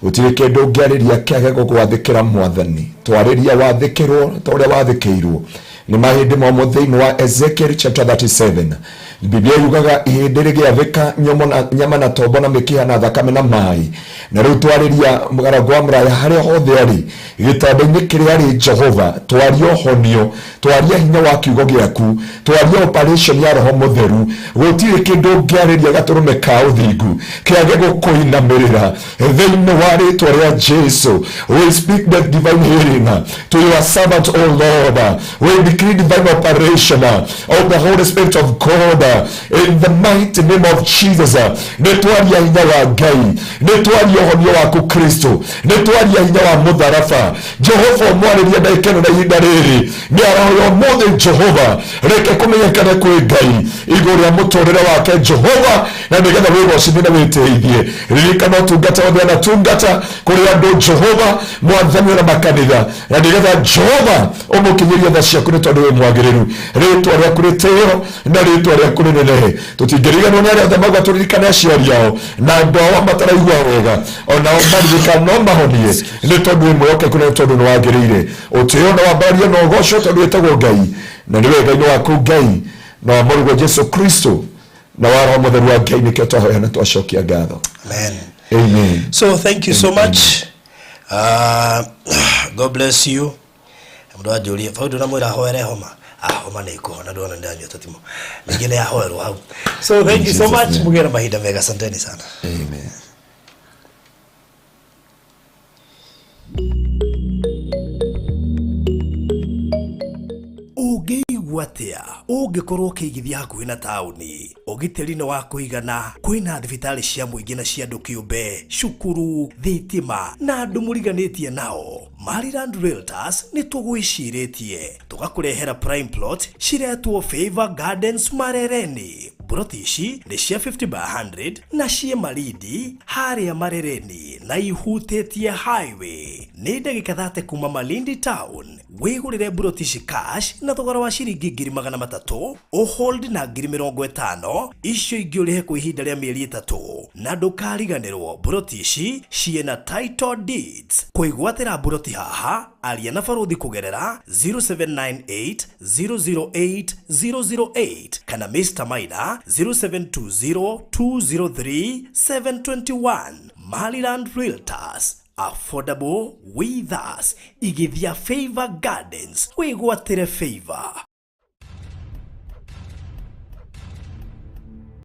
Gũtirĩ kĩndũ ũngĩarĩria kĩage gũgwathĩkĩra. Mwathani, twarĩria wathĩkĩrwo ta ũrĩa wathĩkĩirwo nĩ mahĩndĩ momũ. Thĩinĩ wa Ezekiel chapter 37, Biblia yugaga ihĩndĩ rĩgĩathĩka nyomo na nyama na tombo na mĩkiha na thakame na maĩ. Na rĩu twarĩria Mũgarango wa Mũraya harĩa hothe arĩ, gĩtanda-inĩ kĩrĩa arĩ, Jehova, twaria ũhonio, twaria hinya wa kiugo gĩaku, twaria operation ya Roho Mũtheru. Gũtirĩ kĩndũ ũngĩarĩria gatũrũme ka ũthingu kĩage gũkũinamĩrĩra. Thĩinĩ wa rĩtwa rĩa Jesu, we speak the divine healing to your servant, O Lord. We decree divine operation of the Holy Spirit of God in the mighty name of Jesus. Nĩ twaria hinya wa Ngai, nĩ twaria ũhonio waku Kristo, nĩ twaria hinya wa mũtharaba. Jehova, ũmwarĩrie ndagĩka ĩno na ihinda rĩrĩ nĩ arahoya ũmũthĩ. Jehova, reke kũmenyekane kwĩ Ngai igũrũ rĩa mũtũrĩre wake, Jehova, na nĩgetha wĩgocithie na wĩtĩithie. Ririkana ũtungata wothe anatungata kũrĩ andũ, Jehova Mwathani, ona makanitha, na nĩgetha Jehova ũmũkinyĩrie tha ciaku, nĩ tondũ wĩ mwagĩrĩru. Rĩtwa rĩaku rĩtĩo na rĩtwa rĩaku rĩnenehe. Tũtingĩriganwo nĩ arĩa othe mauga tũririkane aciari ao na andũ ao mataraigua wega, onao maririkane no mahonie, nĩ tondũ wĩ mwĩhokeku na nĩ tondũ nĩ wagĩrĩire ũtĩo na wambario na ũgocwo, tondũ wĩtagwo Ngai na nĩ wega-inĩ waku Ngai na wa Mũrũguo Jesu Kristo na wa Roho Mũtheru wa Ngai nĩkĩo twahoya na twacokia ngatho. Amen. Amen. So thank you so much. God bless you. Mũndũ anjũrie bau, ndũnamwĩra ahoere homa. Ah, homa nĩ ĩkũhona, ndona ndanyua tũtimũ ningĩ nĩ ahoerwo hau. So thank you so Jesus' much. name. Mũgĩe na mahinda mega. Asanteni sana. Amen. Ũngĩigua atĩa ũngĩkorwo ũkĩigithia hakuhĩ na taũni? Ũgitĩri nĩ wa kũigana, kwĩna thibitarĩ cia mũingĩ na cia andũ kĩũmbe, cukuru, thitima na andũ mũriganĩtie nao. Maryland Realtors nĩ tũgwĩcirĩtie tũgakũrehera prime plot ciretwo Favor Gardens Marereni. Mburoti ici nĩ cia 50 by 100 na ciĩ Malindi harĩa Marereni na ihutĩtie highway, nĩ ndagĩka 30 kuma Malindi town. Wĩgũrĩre mburoti ici cash na thogora wa ciringi 300,000, ũhold na 50,000, icio ingĩ ũrĩhe kwa ihinda rĩa mĩeri 3. Na ndũkariganĩrwo mburoti ici ciĩna title deeds. Kwĩgwatĩra mburoti haha aria na baruthi kũgerera 0798 008 008 kana Mr. Maina 0720 203 721. Maryland Realtors, affordable with us. Igithia Favor Gardens, wĩgwatĩre favor.